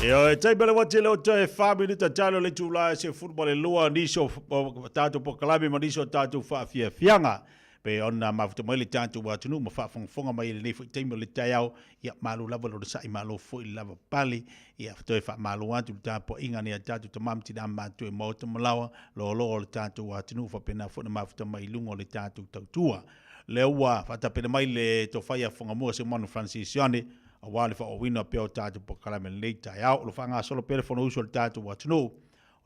Ioe, taimi o le uati le oto e wha minuta talo le itula e 12 nisi o tatou polokalame ma nisi o tatou faafiafiaga. Pe ona mafuta mai le tatou atunuu ma faafogafoga mai i lenei foi taimi o le taeao, ia malo lava le onosai, malo foi le lava pale. Ia toe faamalo atu le tapuaiga a nai a tatou tama ma tina matutua i maota ma laoa, loaloa o le tatou atunuu faapena foi ona mafuta mai i luga o le tatou tautua. Lea ua faatapena mai le tofa ia Fagamua Seumanu Francis Ioane aua le faaauauina pea o tatou polokalame i lenei taeao. O lo o faagasolo pea le Fonousu a le tatou atunuu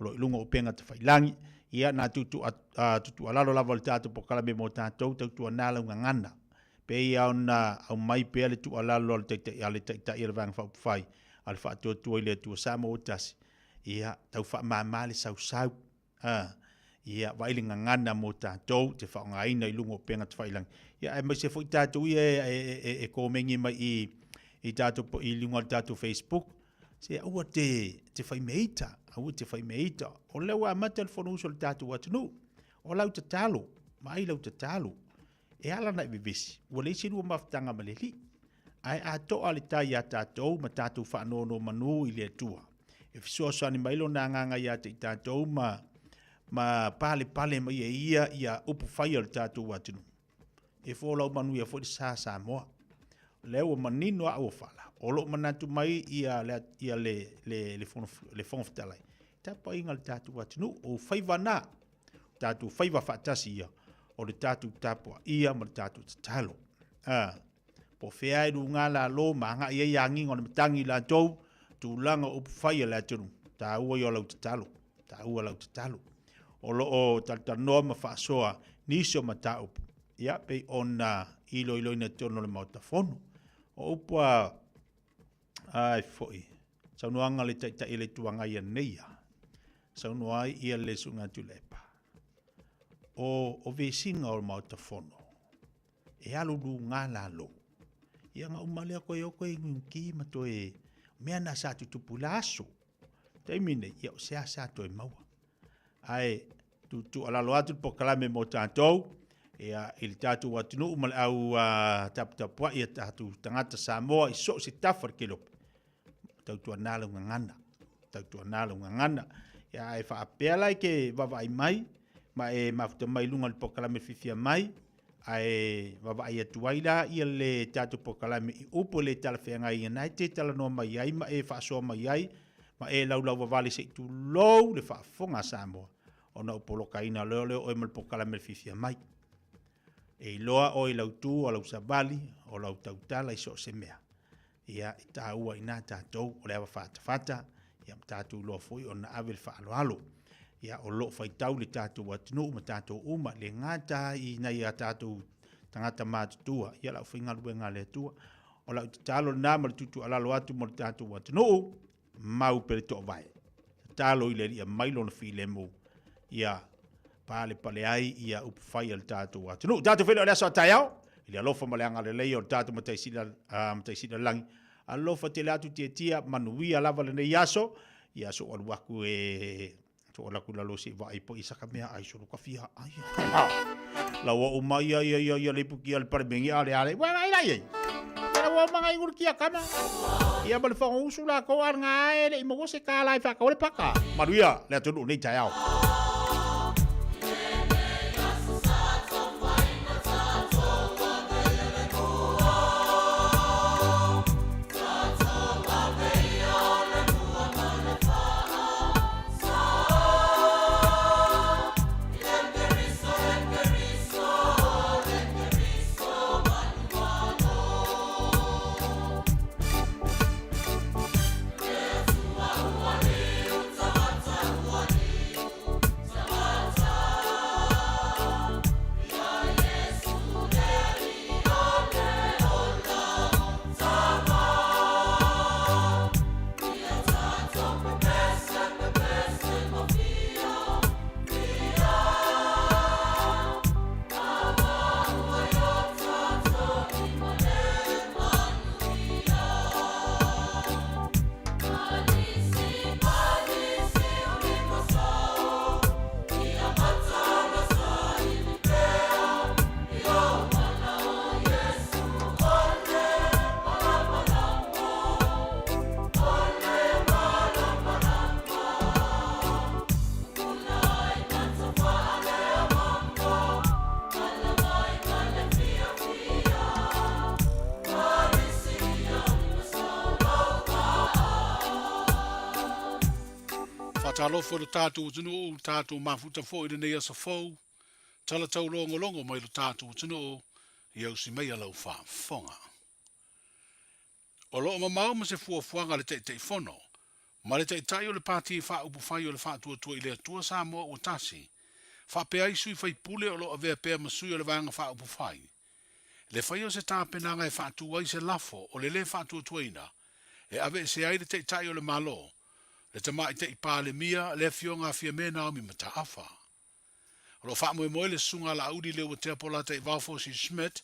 o lo o i luga o upega tafailagi. Ia, na tuutuualalo lava le tatou polokalame mo tatou, tautuana lau gagana. Pei lava ona aumai pea le tuualalo a le Taitai a le Taitai o le Vaega Faaupufai a le Faatuatua i le Atua Samoa ua tasi, ia, tau faamama le sausau. A, ia, vaai le gagana mo tatou te faaaogaina i luga o upega tafailagi, ia, aemaise foi tatou ia e, e, e, e komeni mai i, i, tatou, i luga o le tatou Facebook, se aua te, te fai mea ita, aua te fai mea ita. O lea ua amata le Fonousu a le tatou atunuu. O lau tatalo, vaai lau tatalo, e ala ona e vevesi, ua leai se lua mafutaga ma le Alii. Ae a toa le tai iā tatou ma tatou faanonomanu i le Atua, e fesoasoani mai Lona Agaga ia te i tatou ma, ma palepale mai e Ia ia upu fai a le tatou atunuu. E folau manuia foi le sa Samoa. O lea ua manino a auofala, o lo o manatu mai ia le, ia le, le, le, fono, le Fofoga Fetalai, tapuaiga a le tatou atunuu, o faiva na, tatou faiva faatasi ia, o le tatou tapuaia ma le tatou tatalo. A, po o fea e luga lalo ma agai ai agiga o le matagi i latou, tulaga o upu fai a le atunuu, taua ia o lau tatalo, taua lau tatalo. O lo o talatalanoa ma faasoa nisi o mataupu, ia, pei ona iloiloina i totonu o le Maota Fono. O upu a, ai foi, saunoaga a le Taitai o le Itu Agai anei ia, saunoa ai ia le Susuga Tuilaepa, o, o vesiga o le Maota Fono, e alu luga lalo. Ia na uma lea koe o koe ngi ma toe mea na sa tutupu la aso. Taimi nei, ia o se asa toe maua. Ae tuutuualalo atu le polokalame mo tatou, ia, i le tatou atunuu ma le au taputapuai a tatou tagata Samoa i so o se tafa o le kelope. Tautuana lau gagana, tautuana lau gagana. Ia, ae faapea la e ke vaavaai mai, ma e mafuta mai i luga o le polokalame fiafia mai, ae vaavaai atu ai la ia le tatou polokalame i upu e le talafeagai na e te talanoa mai ai ma e faasoa mai ai ma e laulau vavale se i tulou le faafofoga a Samoa ona ou polokaina lea lea oe ma le polokalame le fiafia mai. E iloa oe i lau tu o lau savali, o lau tautala i so o se mea. Ia, e taua i ina tatou o le ava fatafata, ia ma tatou iloa foi ona ave le faaaloalo. Ia, o lo o faitau le tatou atunuu ma tatou uma, le gata i nai a tatou tagata matutua, ia le aufaigaluega a le Atua. O lau tatalo lena ma le tuutuualalo atu mo le tatou atunuu, mau pea le toovae. Tatalo i le Alii e aumai lona filemu, ia palepale ai ia upufai a le tatou atunuu. Tatou feiloai i le aso a taeao, i le alofa ma le agalelei o le tatou Matai Sili, Matai Sili o le Lagi. Alofa tele atu Tiatia, manuia lava lenei aso. Ia so alu aku e so alu aku lalo se i vaai po i saka mea ai solo ka fia ai. La ua uma ia ia ia ia le ipu kia le pare mengi ale ale. Wa ai lai ai. Ia ua uma ngai ngul kia kana. Ia ma le whango usu la ko ar ngā e le i mo se ka lai whaka o le paka. Manuia le atunuu nei taeao. Talofa i lo tatou atunuu, tatou mafuta foi i lenei aso fou, tala taulogologo mai lo tatou atunuu, ia usi maia lau faafofoga. O lo o mamao ma se fuafuaga a le Taitaifono ma le Taitai o le Pati Faaupufai o le Faatuatua i le Atua Samoa Ua Tasi, faapea ai sui faipule o lo o avea pea ma sui o le Vaega Faaupufai, le faia o se tapenaga e faatu ai se lafo o le lē faatuatuaina e aveesea ai le Taitai o le Malo, le Tamaitai Palemia, le Afioga a Fiame Naomi Mataafa. O lo o faamoemoe le Susuga a Laauli Leuatea Polataivao Fosi Schmidt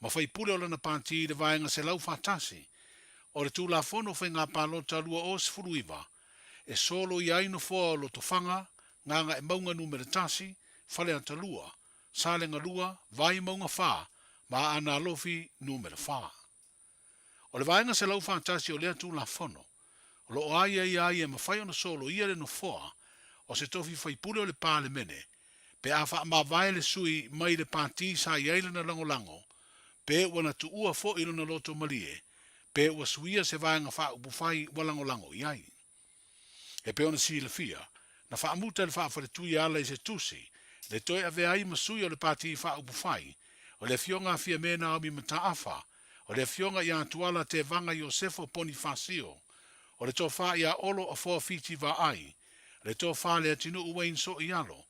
ma faipule o lana pati i le Vaega 101 o le Tulafono o Faiga Palota 2019 e soloia ai nofoa o Lotofaga, Gagaemauga Numera 1, Faleata 2, Salega 2, Vaimauga 4 ma Aana Alofi Numera 4. O le Vaega 141 o lea Tulafono, o lo o aiaia ai e mafai ona soloia le nofoa o se tofi faipule o le Palemene pe a faamavae le sui mai le pati sa i ai lana lagolago, pe ua na tuua foi lona loto malie, pe ua suia se vaega faaupufai ua lagolago i ai. E pei ona silafia, na faamuta e le faafaletui e ala i se tusi le toe avea ai ma sui o le Pati Faaupufai, o le Afioga a Fiame Naomi Mataafa, o le Afioga ia Tuala Tevaga Iosefo Ponifasio, o le Tofa ia Olo Afoa Fiti Vaai, le Tofa Leatinuu Wayne Soialo,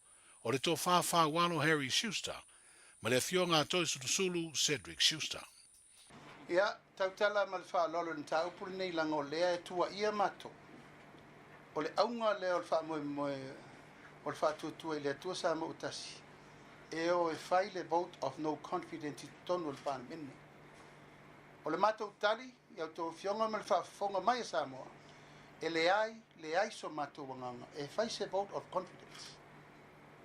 o le Tofa Faualo Harry Schuster, ma le Afioga a Toisulusulu Cedric Schuster. Ia, tautala ma le faaaloalo i le mataupu lenei leaga o lea e tuuaia matou. O le auga lea o le faamoemoe o le faatuatua i le Atua Samoa ua Tasi, e o e fai le vote of no confidence i totonu o le Palemene. O le matou tali i a outou afioga ma le faafofoga mai a Samoa, e leai, leai so matou agaga e fai se vote of confidence,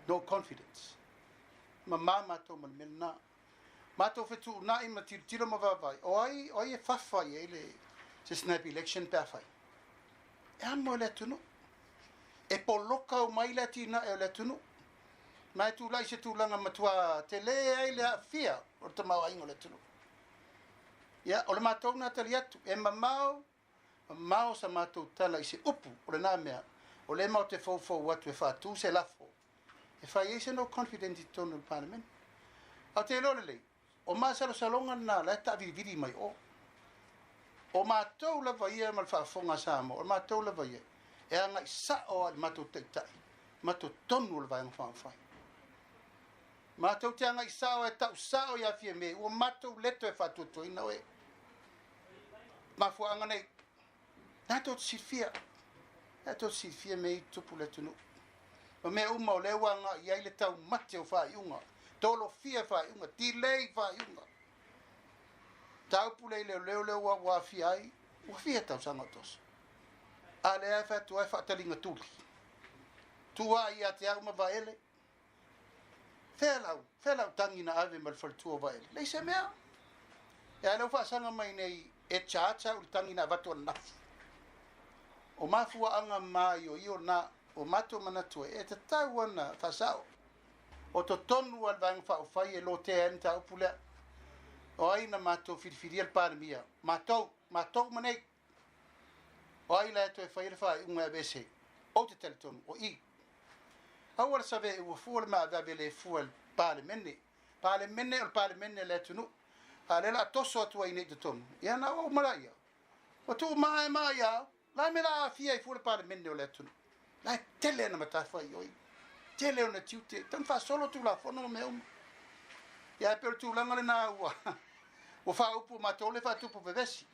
no confidence. E mama matou ma le mea lena. Matou fetuunai ma tilotilo ma vaavaai, o ai, o ai e fafa i ai le, se snap election pe a fai? E amo e le atunuu. E poloka uma ai le atinae o le atunuu. Ma e tulai se tulaga matua tele ai le aafia o le tamaoaiga o le atunuu. Ia, o le matou na tali atu, e mamao, mamao sa matou tala i se upu o lena mea, o lea matou te foufou atu e faatu se lafo e fai ai se no confidence i totonu o le Palemene. Ae ou te iloa lelei, o masalosaloga lena la e taavilivili mai o. O matou lava ia ma le faafofoga a Samoa, o matou lava ia e agai sao lava i le matou taitai ma totonu o le Vaega Faaupufai. Matou te agai sao e tau sao ia Fiame, ua matou le toe faatuatuaina oe. Mafuaaga nei, na tou te silafia, na tou te silafia mea i tutupu i le atunuu. Ma mea uma o lea ua agai i ai le taumate o faaiuga, tolofia faaiuga, delay faaiuga. Mataupu lea i leoleo lea ua aafia ai, ua fia tausaga o toso. A lea e fai atu ai faataliga tuli. Tua ia te au ma Vaele. Fea lau, fea lau tagi na ave ma le faletua o Vaele? Leai se mea. E a lea ua faasaga mai nei e charge au i le tagi na avatu ananafi. O mafuaaga maioio na o matou manatu ai e tatau ona faasao. O totonu lava le Vaega Faaupufai e lotea ai le mataupu lea. O ai na matou filifilia le Palemia? Matou, matou uma nei. O ai la e toe faia le faaiuga e aveese? Ou te talitonu, o i. Aua le save ua fua le maaveave le fua i le Palemene. Palemene o le Palemene a le atunuu. A o lea o le a toso atu ai nei i totonu, ia na ua uma laia. Ua tuu maaemaa ia au. La me la aafia ai fua le Palemene o le atunuu. La e tele ana matafaioi, tele ona tiute, tau faasolo Tulafono ma mea uma. Ia e pei o le tulaga lena ua ua faaupu matou le faatupu vevesi.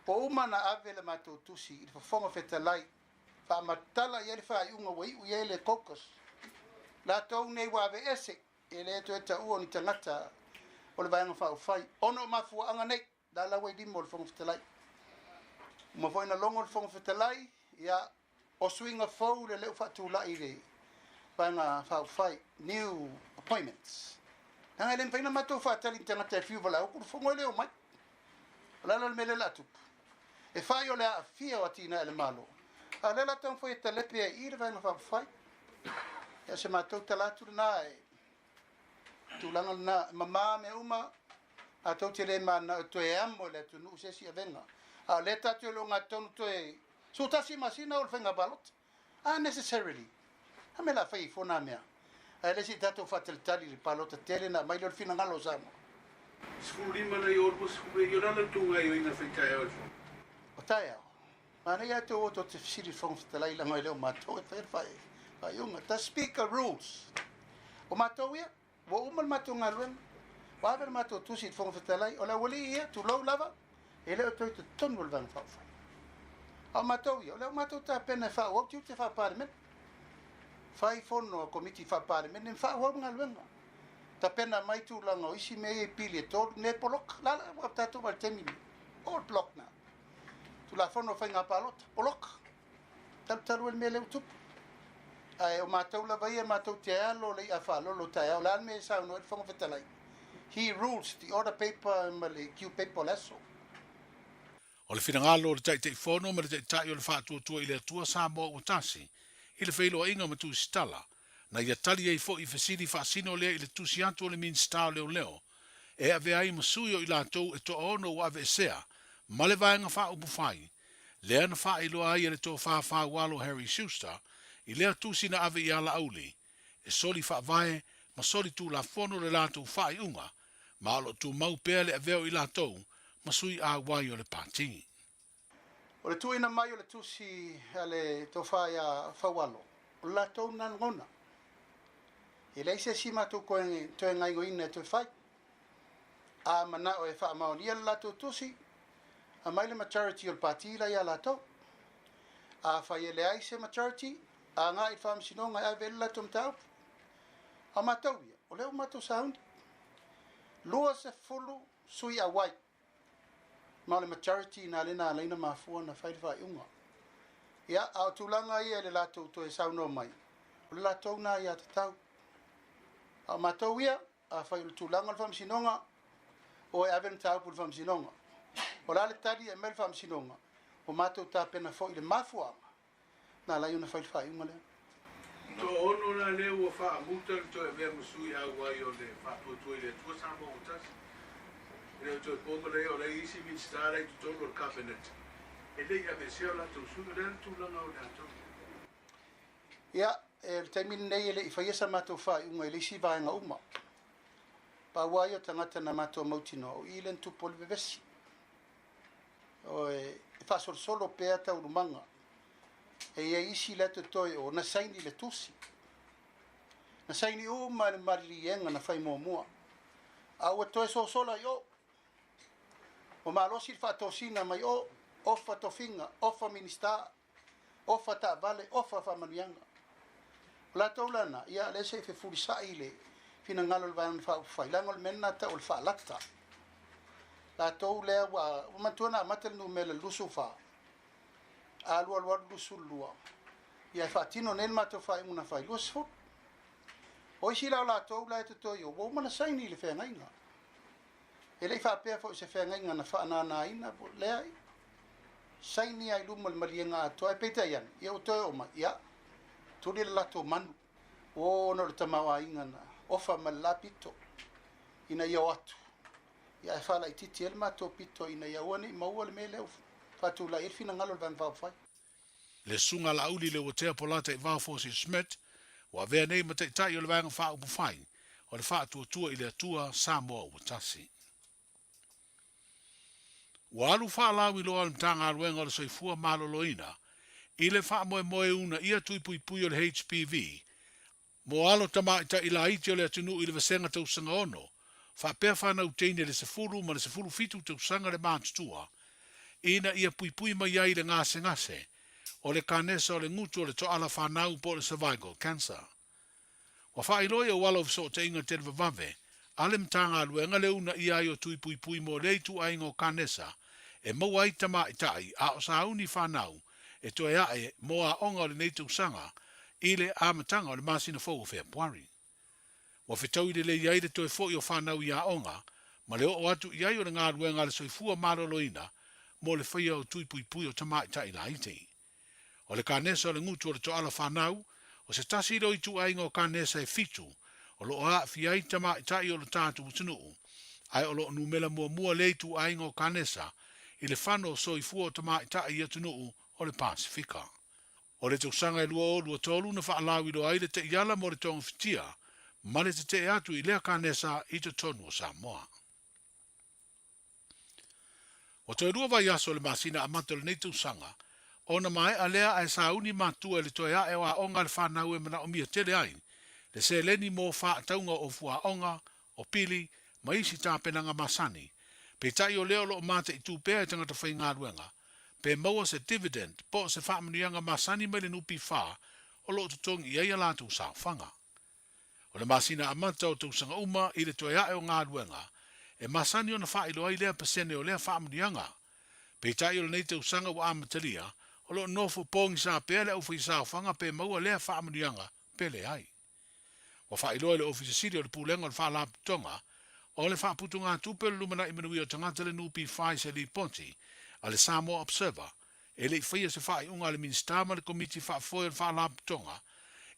Ua uma ona ave le matou tusi i le Fofoga Fetalai, faamatala i ai le faaiuga ua iu i ai le caucus. Latou nei ua aveese, e le toe taua o ni tagata o le Vaega Faaupufai, ona o mafuaaga nei. La la ua i lima o le Fofoga Fetalai. Uma foi na logo le Fofoga Fetalai, ia, o suiga fou le leu faatulai i le Vaega Faaupufai, new appointments. Leaga e le mafai ona matou faatali i ni tagata e fiu valaau atu le fono e le omai. O le ala o le mea lea o le a tupu, e fai o le aafia o atinae a le Malo, a o lea o le a taumafai e talepe ai i le Vaega Faaupufai. Ia, o se matou tala atu lena e tulaga lena, e mama mea uma, tatou te le mananao e toe amo i le atunuu se isi avega. A o lea tatou te luga tonu toe 11 masina o le faiga palota. Unnecessarily. A mea o le a fai ai fua na mea? Ae le se i tatou faatalitali i le palota tele ona aumai lea o le finagalo o Samoa. 15 nai o 20 e i o le ala le tou gaioiga fai taeao i le fono. O taeao, manaia lava tou o tou te fesili i le Fofoga Fetalai leaga e le o matou e faia le faaiuga. The Speaker rules. O matou ia, ua uma le matou galuega, ua ave le matou tusi i le Fofoga Fetalai, o le aualii ia, tulou lava, e le o toe i totonu o le Vaega Faaupufai. A o matou ia, o lea ua matou tapena e faaauau tiute faa-Palemene. Fai fono a Komiti faa-Palemene ma faaauau le galuega. Tapena mai tulaga o isi mea ia i pili e tolu, ne poloka. La la ua tatou vaai i le taimi lenei. All block now. Tulafono o faiga palota, poloka. Talutalu ai le mea lea ua tupu. Ae o matou lava ia, matou te alo le i'a faalolo taeao. O le a le mea e saunoa ai le Fofoga Fetalai? He rules the order paper ma le Q paper o le aso. O le finagalo o le Taitaifono ma le Taitai o le Faatuatua i le Atua Samoa ua tasi, i le feiloaiga ma Tusitala, na ia tali ai foi i fesili faasino lea i le tusi atu o le Minisita o Leoleo e avea ai ma sui o i latou e toaono ua aveesea ma le Vaega Faaupufai, lea na faailoa ai e le Tofa Faualo Harry Schuster i lea tusi na ave ia Laauli e soli faavae ma soli tulafono le latou faaiuga ma o lo o tumau pea le avea o i latou ma sui auai o le Pati. O le tuuina mai o le tusi a le Tofa ia Faualo, o le latou na lagona. E leai se isi matou toe gaioina e toe fai. A manao e faamaonia le latou tusi, aumai le majority o le Pati la ia latou. Afai e leai se majority, agai i le Faamasinoga e ave ai le latou mataupu. A o matou ia, o lea ua matou sauni. 20 sui auai ma o le majority ina lea na ala ai ona mafua ona fai le faaiuga. Ia, a o tulaga ia i le latou toe saunoa mai, o le latou na aiatatau. A o matou ia, afai o le tulaga o le Faamasinoga, o e ave le mataupu i le Faamasinoga. O le a le tali e aumai le Faamasinoga, ua matou tapena foi i le mafuaaga na ala ai ona fai le faaiuga lea. Toaono la lea ua faamuta le toe avea ma sui auai o le Faatuatua i le Atua Samoa ua tasi. E le o toe po ma leai o la e i isi Minisita la i totonu o le Kapeneta e le i aveesea o latou sui. O le a le tulaga o latou? Ia, e le taimi lenei e le i faia sa matou faaiuga i le isi vaega uma. Pau lava ia o tagata na matou mautinoa o i lea na tupu ai le vevesi. E faasolosolo pea taualumaga. E i ai isi la e totoe o na saini le tusi. Na saini uma le maliliega na fai muamua. A ua toe sosola i o. Ua malosi le faatosina mai o, ofa tofiga, ofa Minisita, ofa taavale, ofa faamanuiaga. O latou la na, ia lea se i fefulisai le finagalo o le Vaega Faaupufai, leaga o le mea lena e tau o le faalata. Latou lea ua, ua manatua na amata le numera 24, alu alu alu 22, ia e faatino nei le matou faaiuga na fai, 20. O isi la o latou la e totoe i o, ua uma ona saini i le feagaiga. E le i faapea foi o se feagaiga na faananaina, leai. Saini lava i luma o le maliega atoa, ae peitai ane, ia ua toe oo mai, ia, tuli le latou manu. Ua ona o le tamaoaiga na ofa ma le la pito ina ia o atu, ia ae faalaitiiti ai le matou pito ina ia aua ne i maua le mea lea ua faatulai ai le finagalo o le Vaega Faaupufai. Le Susuga a Laauli Leuatea Polata Ivao Fosi Schmidt, ua avea nei ma Taitai o le Vaega Faaupufai o le Faatuatua i le Atua Samoa ua Tasi. Ua alu faalauiloa le Matagaluega o le Soifua Maloloina i le faamoemoe uunaia tui puipui o le HPV mo alo tamaitai laiti o le atunuu i le vasega tausaga ono faapea fanau teine le 10 ma le 17 tausaga le matutua ina ia puipui mai ai le gasegase o le kanesa o le gutu o le toala fanau po o le cervical cancer. Ua faailoa i auala o fesootaiga televavave a le Matagaluega le uunaia ai o tui puipui mo lea ituaiga o kanesa e maua ai tamaitai a o sauni fanau e toe ae mo aoga o lenei tausaga i le amataga o le masina fou o Fepuari. Ua fetaui lelei ai le toe foi o fanau i aoga ma le oo atu i ai o le galuega a le soifua maloloina mo le faia o tui puipui o tamaitai laiti. O le kanesa o le gutu o le toala fanau, o se tasi lea o ituaiga o kanesa e fitu o lo o aafia ai tamaitai o lo tatou atunuu, ae o lo o numera muamua lea ituaiga o kanesa i le fano o soifua o tamaitai i atunuu o le Pasefika. O le tausaga e 2023 na faalauiloa ai le taiala mo le togafitia ma le tetee atu i lea kanesa i totonu o Samoa. Ua toe lua vaiaso o le masina amata o lenei tausaga ona maea lea ae sauni matua i le toe ae o aoga a le fanau e manaomia tele ai le seleni mo faatauga o fuaoga, o pili, ma isi tapenaga masani. Peitai o lea o lo o mataitu pea e tagata faigaluega, pe maua se dividend po o se faamanuiaga masani mai le NPF o lo o totogi i ai a latou saofaga. O le masina amata o tausaga uma i le toe ae o galuega, e masani ona faailoa ai lea pasene o lea faamanuiaga. Peitai o lenei tausaga ua amatalia, o lo o nofo pogisa pea le aufaisaofaga pe maua lea faamanuiaga pe leai. Ua faailoa e le Ofisa Sili o le Pulega o le Faalapotopotoga o le Faaputugatupe o le Lumanai Manuia o Tagata le NPF i se lipoti a le Samoa Observer e le i faia se faaiuga a le Minisita ma le Komiti Faafoe o le Faalapotopotoga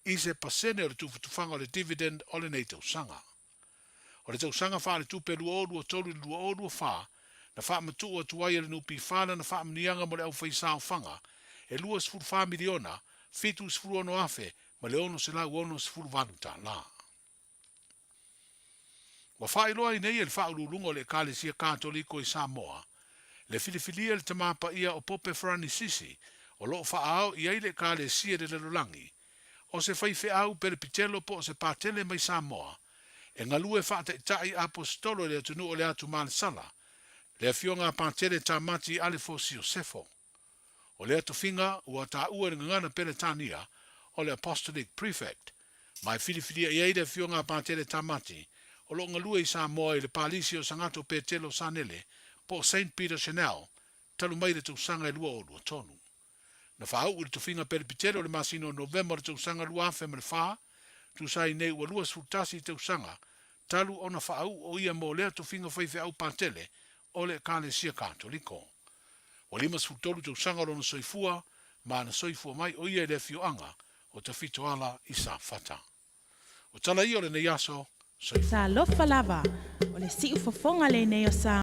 i se pasene o le tufatufaga o le dividend o lenei tausaga. O le tausaga faaletupe 2023 i le 2024, na faamatuu atu ai e le NPF lana faamanuiaga mo le aufaisaofaga e $24 miliona 76 afe ma le $668 tala. Ua faailoa ai nei e le Faauluuluga o le Ekalesia Katoliko i Samoa le filifilia i le Tama Paia o Pope Faranisisi o lo o faaao i ai le Ekalesia i le lalolagi, o se faifeau pelepitelo po o se patele mai Samoa e galue faataitai aposetolo i le atunuu o le Atu Malesala, le Afioga a Patele Tamati Alefo Siosefo. O lea tofiga ua taua i le gagana Peretania o le Apostolic Prefect, ma e filifilia i ai le Afioga a Patele Tamati, o lo o galue i Samoa i le Palisi o Sagato Petelo Sanele po o Saint Peter Chanel talu mai le tausaga e 2023. Na faauu i le tofiga pelepitele o le masina o Novema o le tausaga 2004, tusa ai nei ua 21 tausaga talu ona faauu o ia mo lea tofiga faifeau patele o le Ekalesia Katoliko. Ua 53 tausaga o lona soifua, ma na soifua mai o ia i le afioaga o Tafitoala i Safata. O tala ia o lenei aso, soifua. Talofa lava, o le siufofoga lenei o Samoa.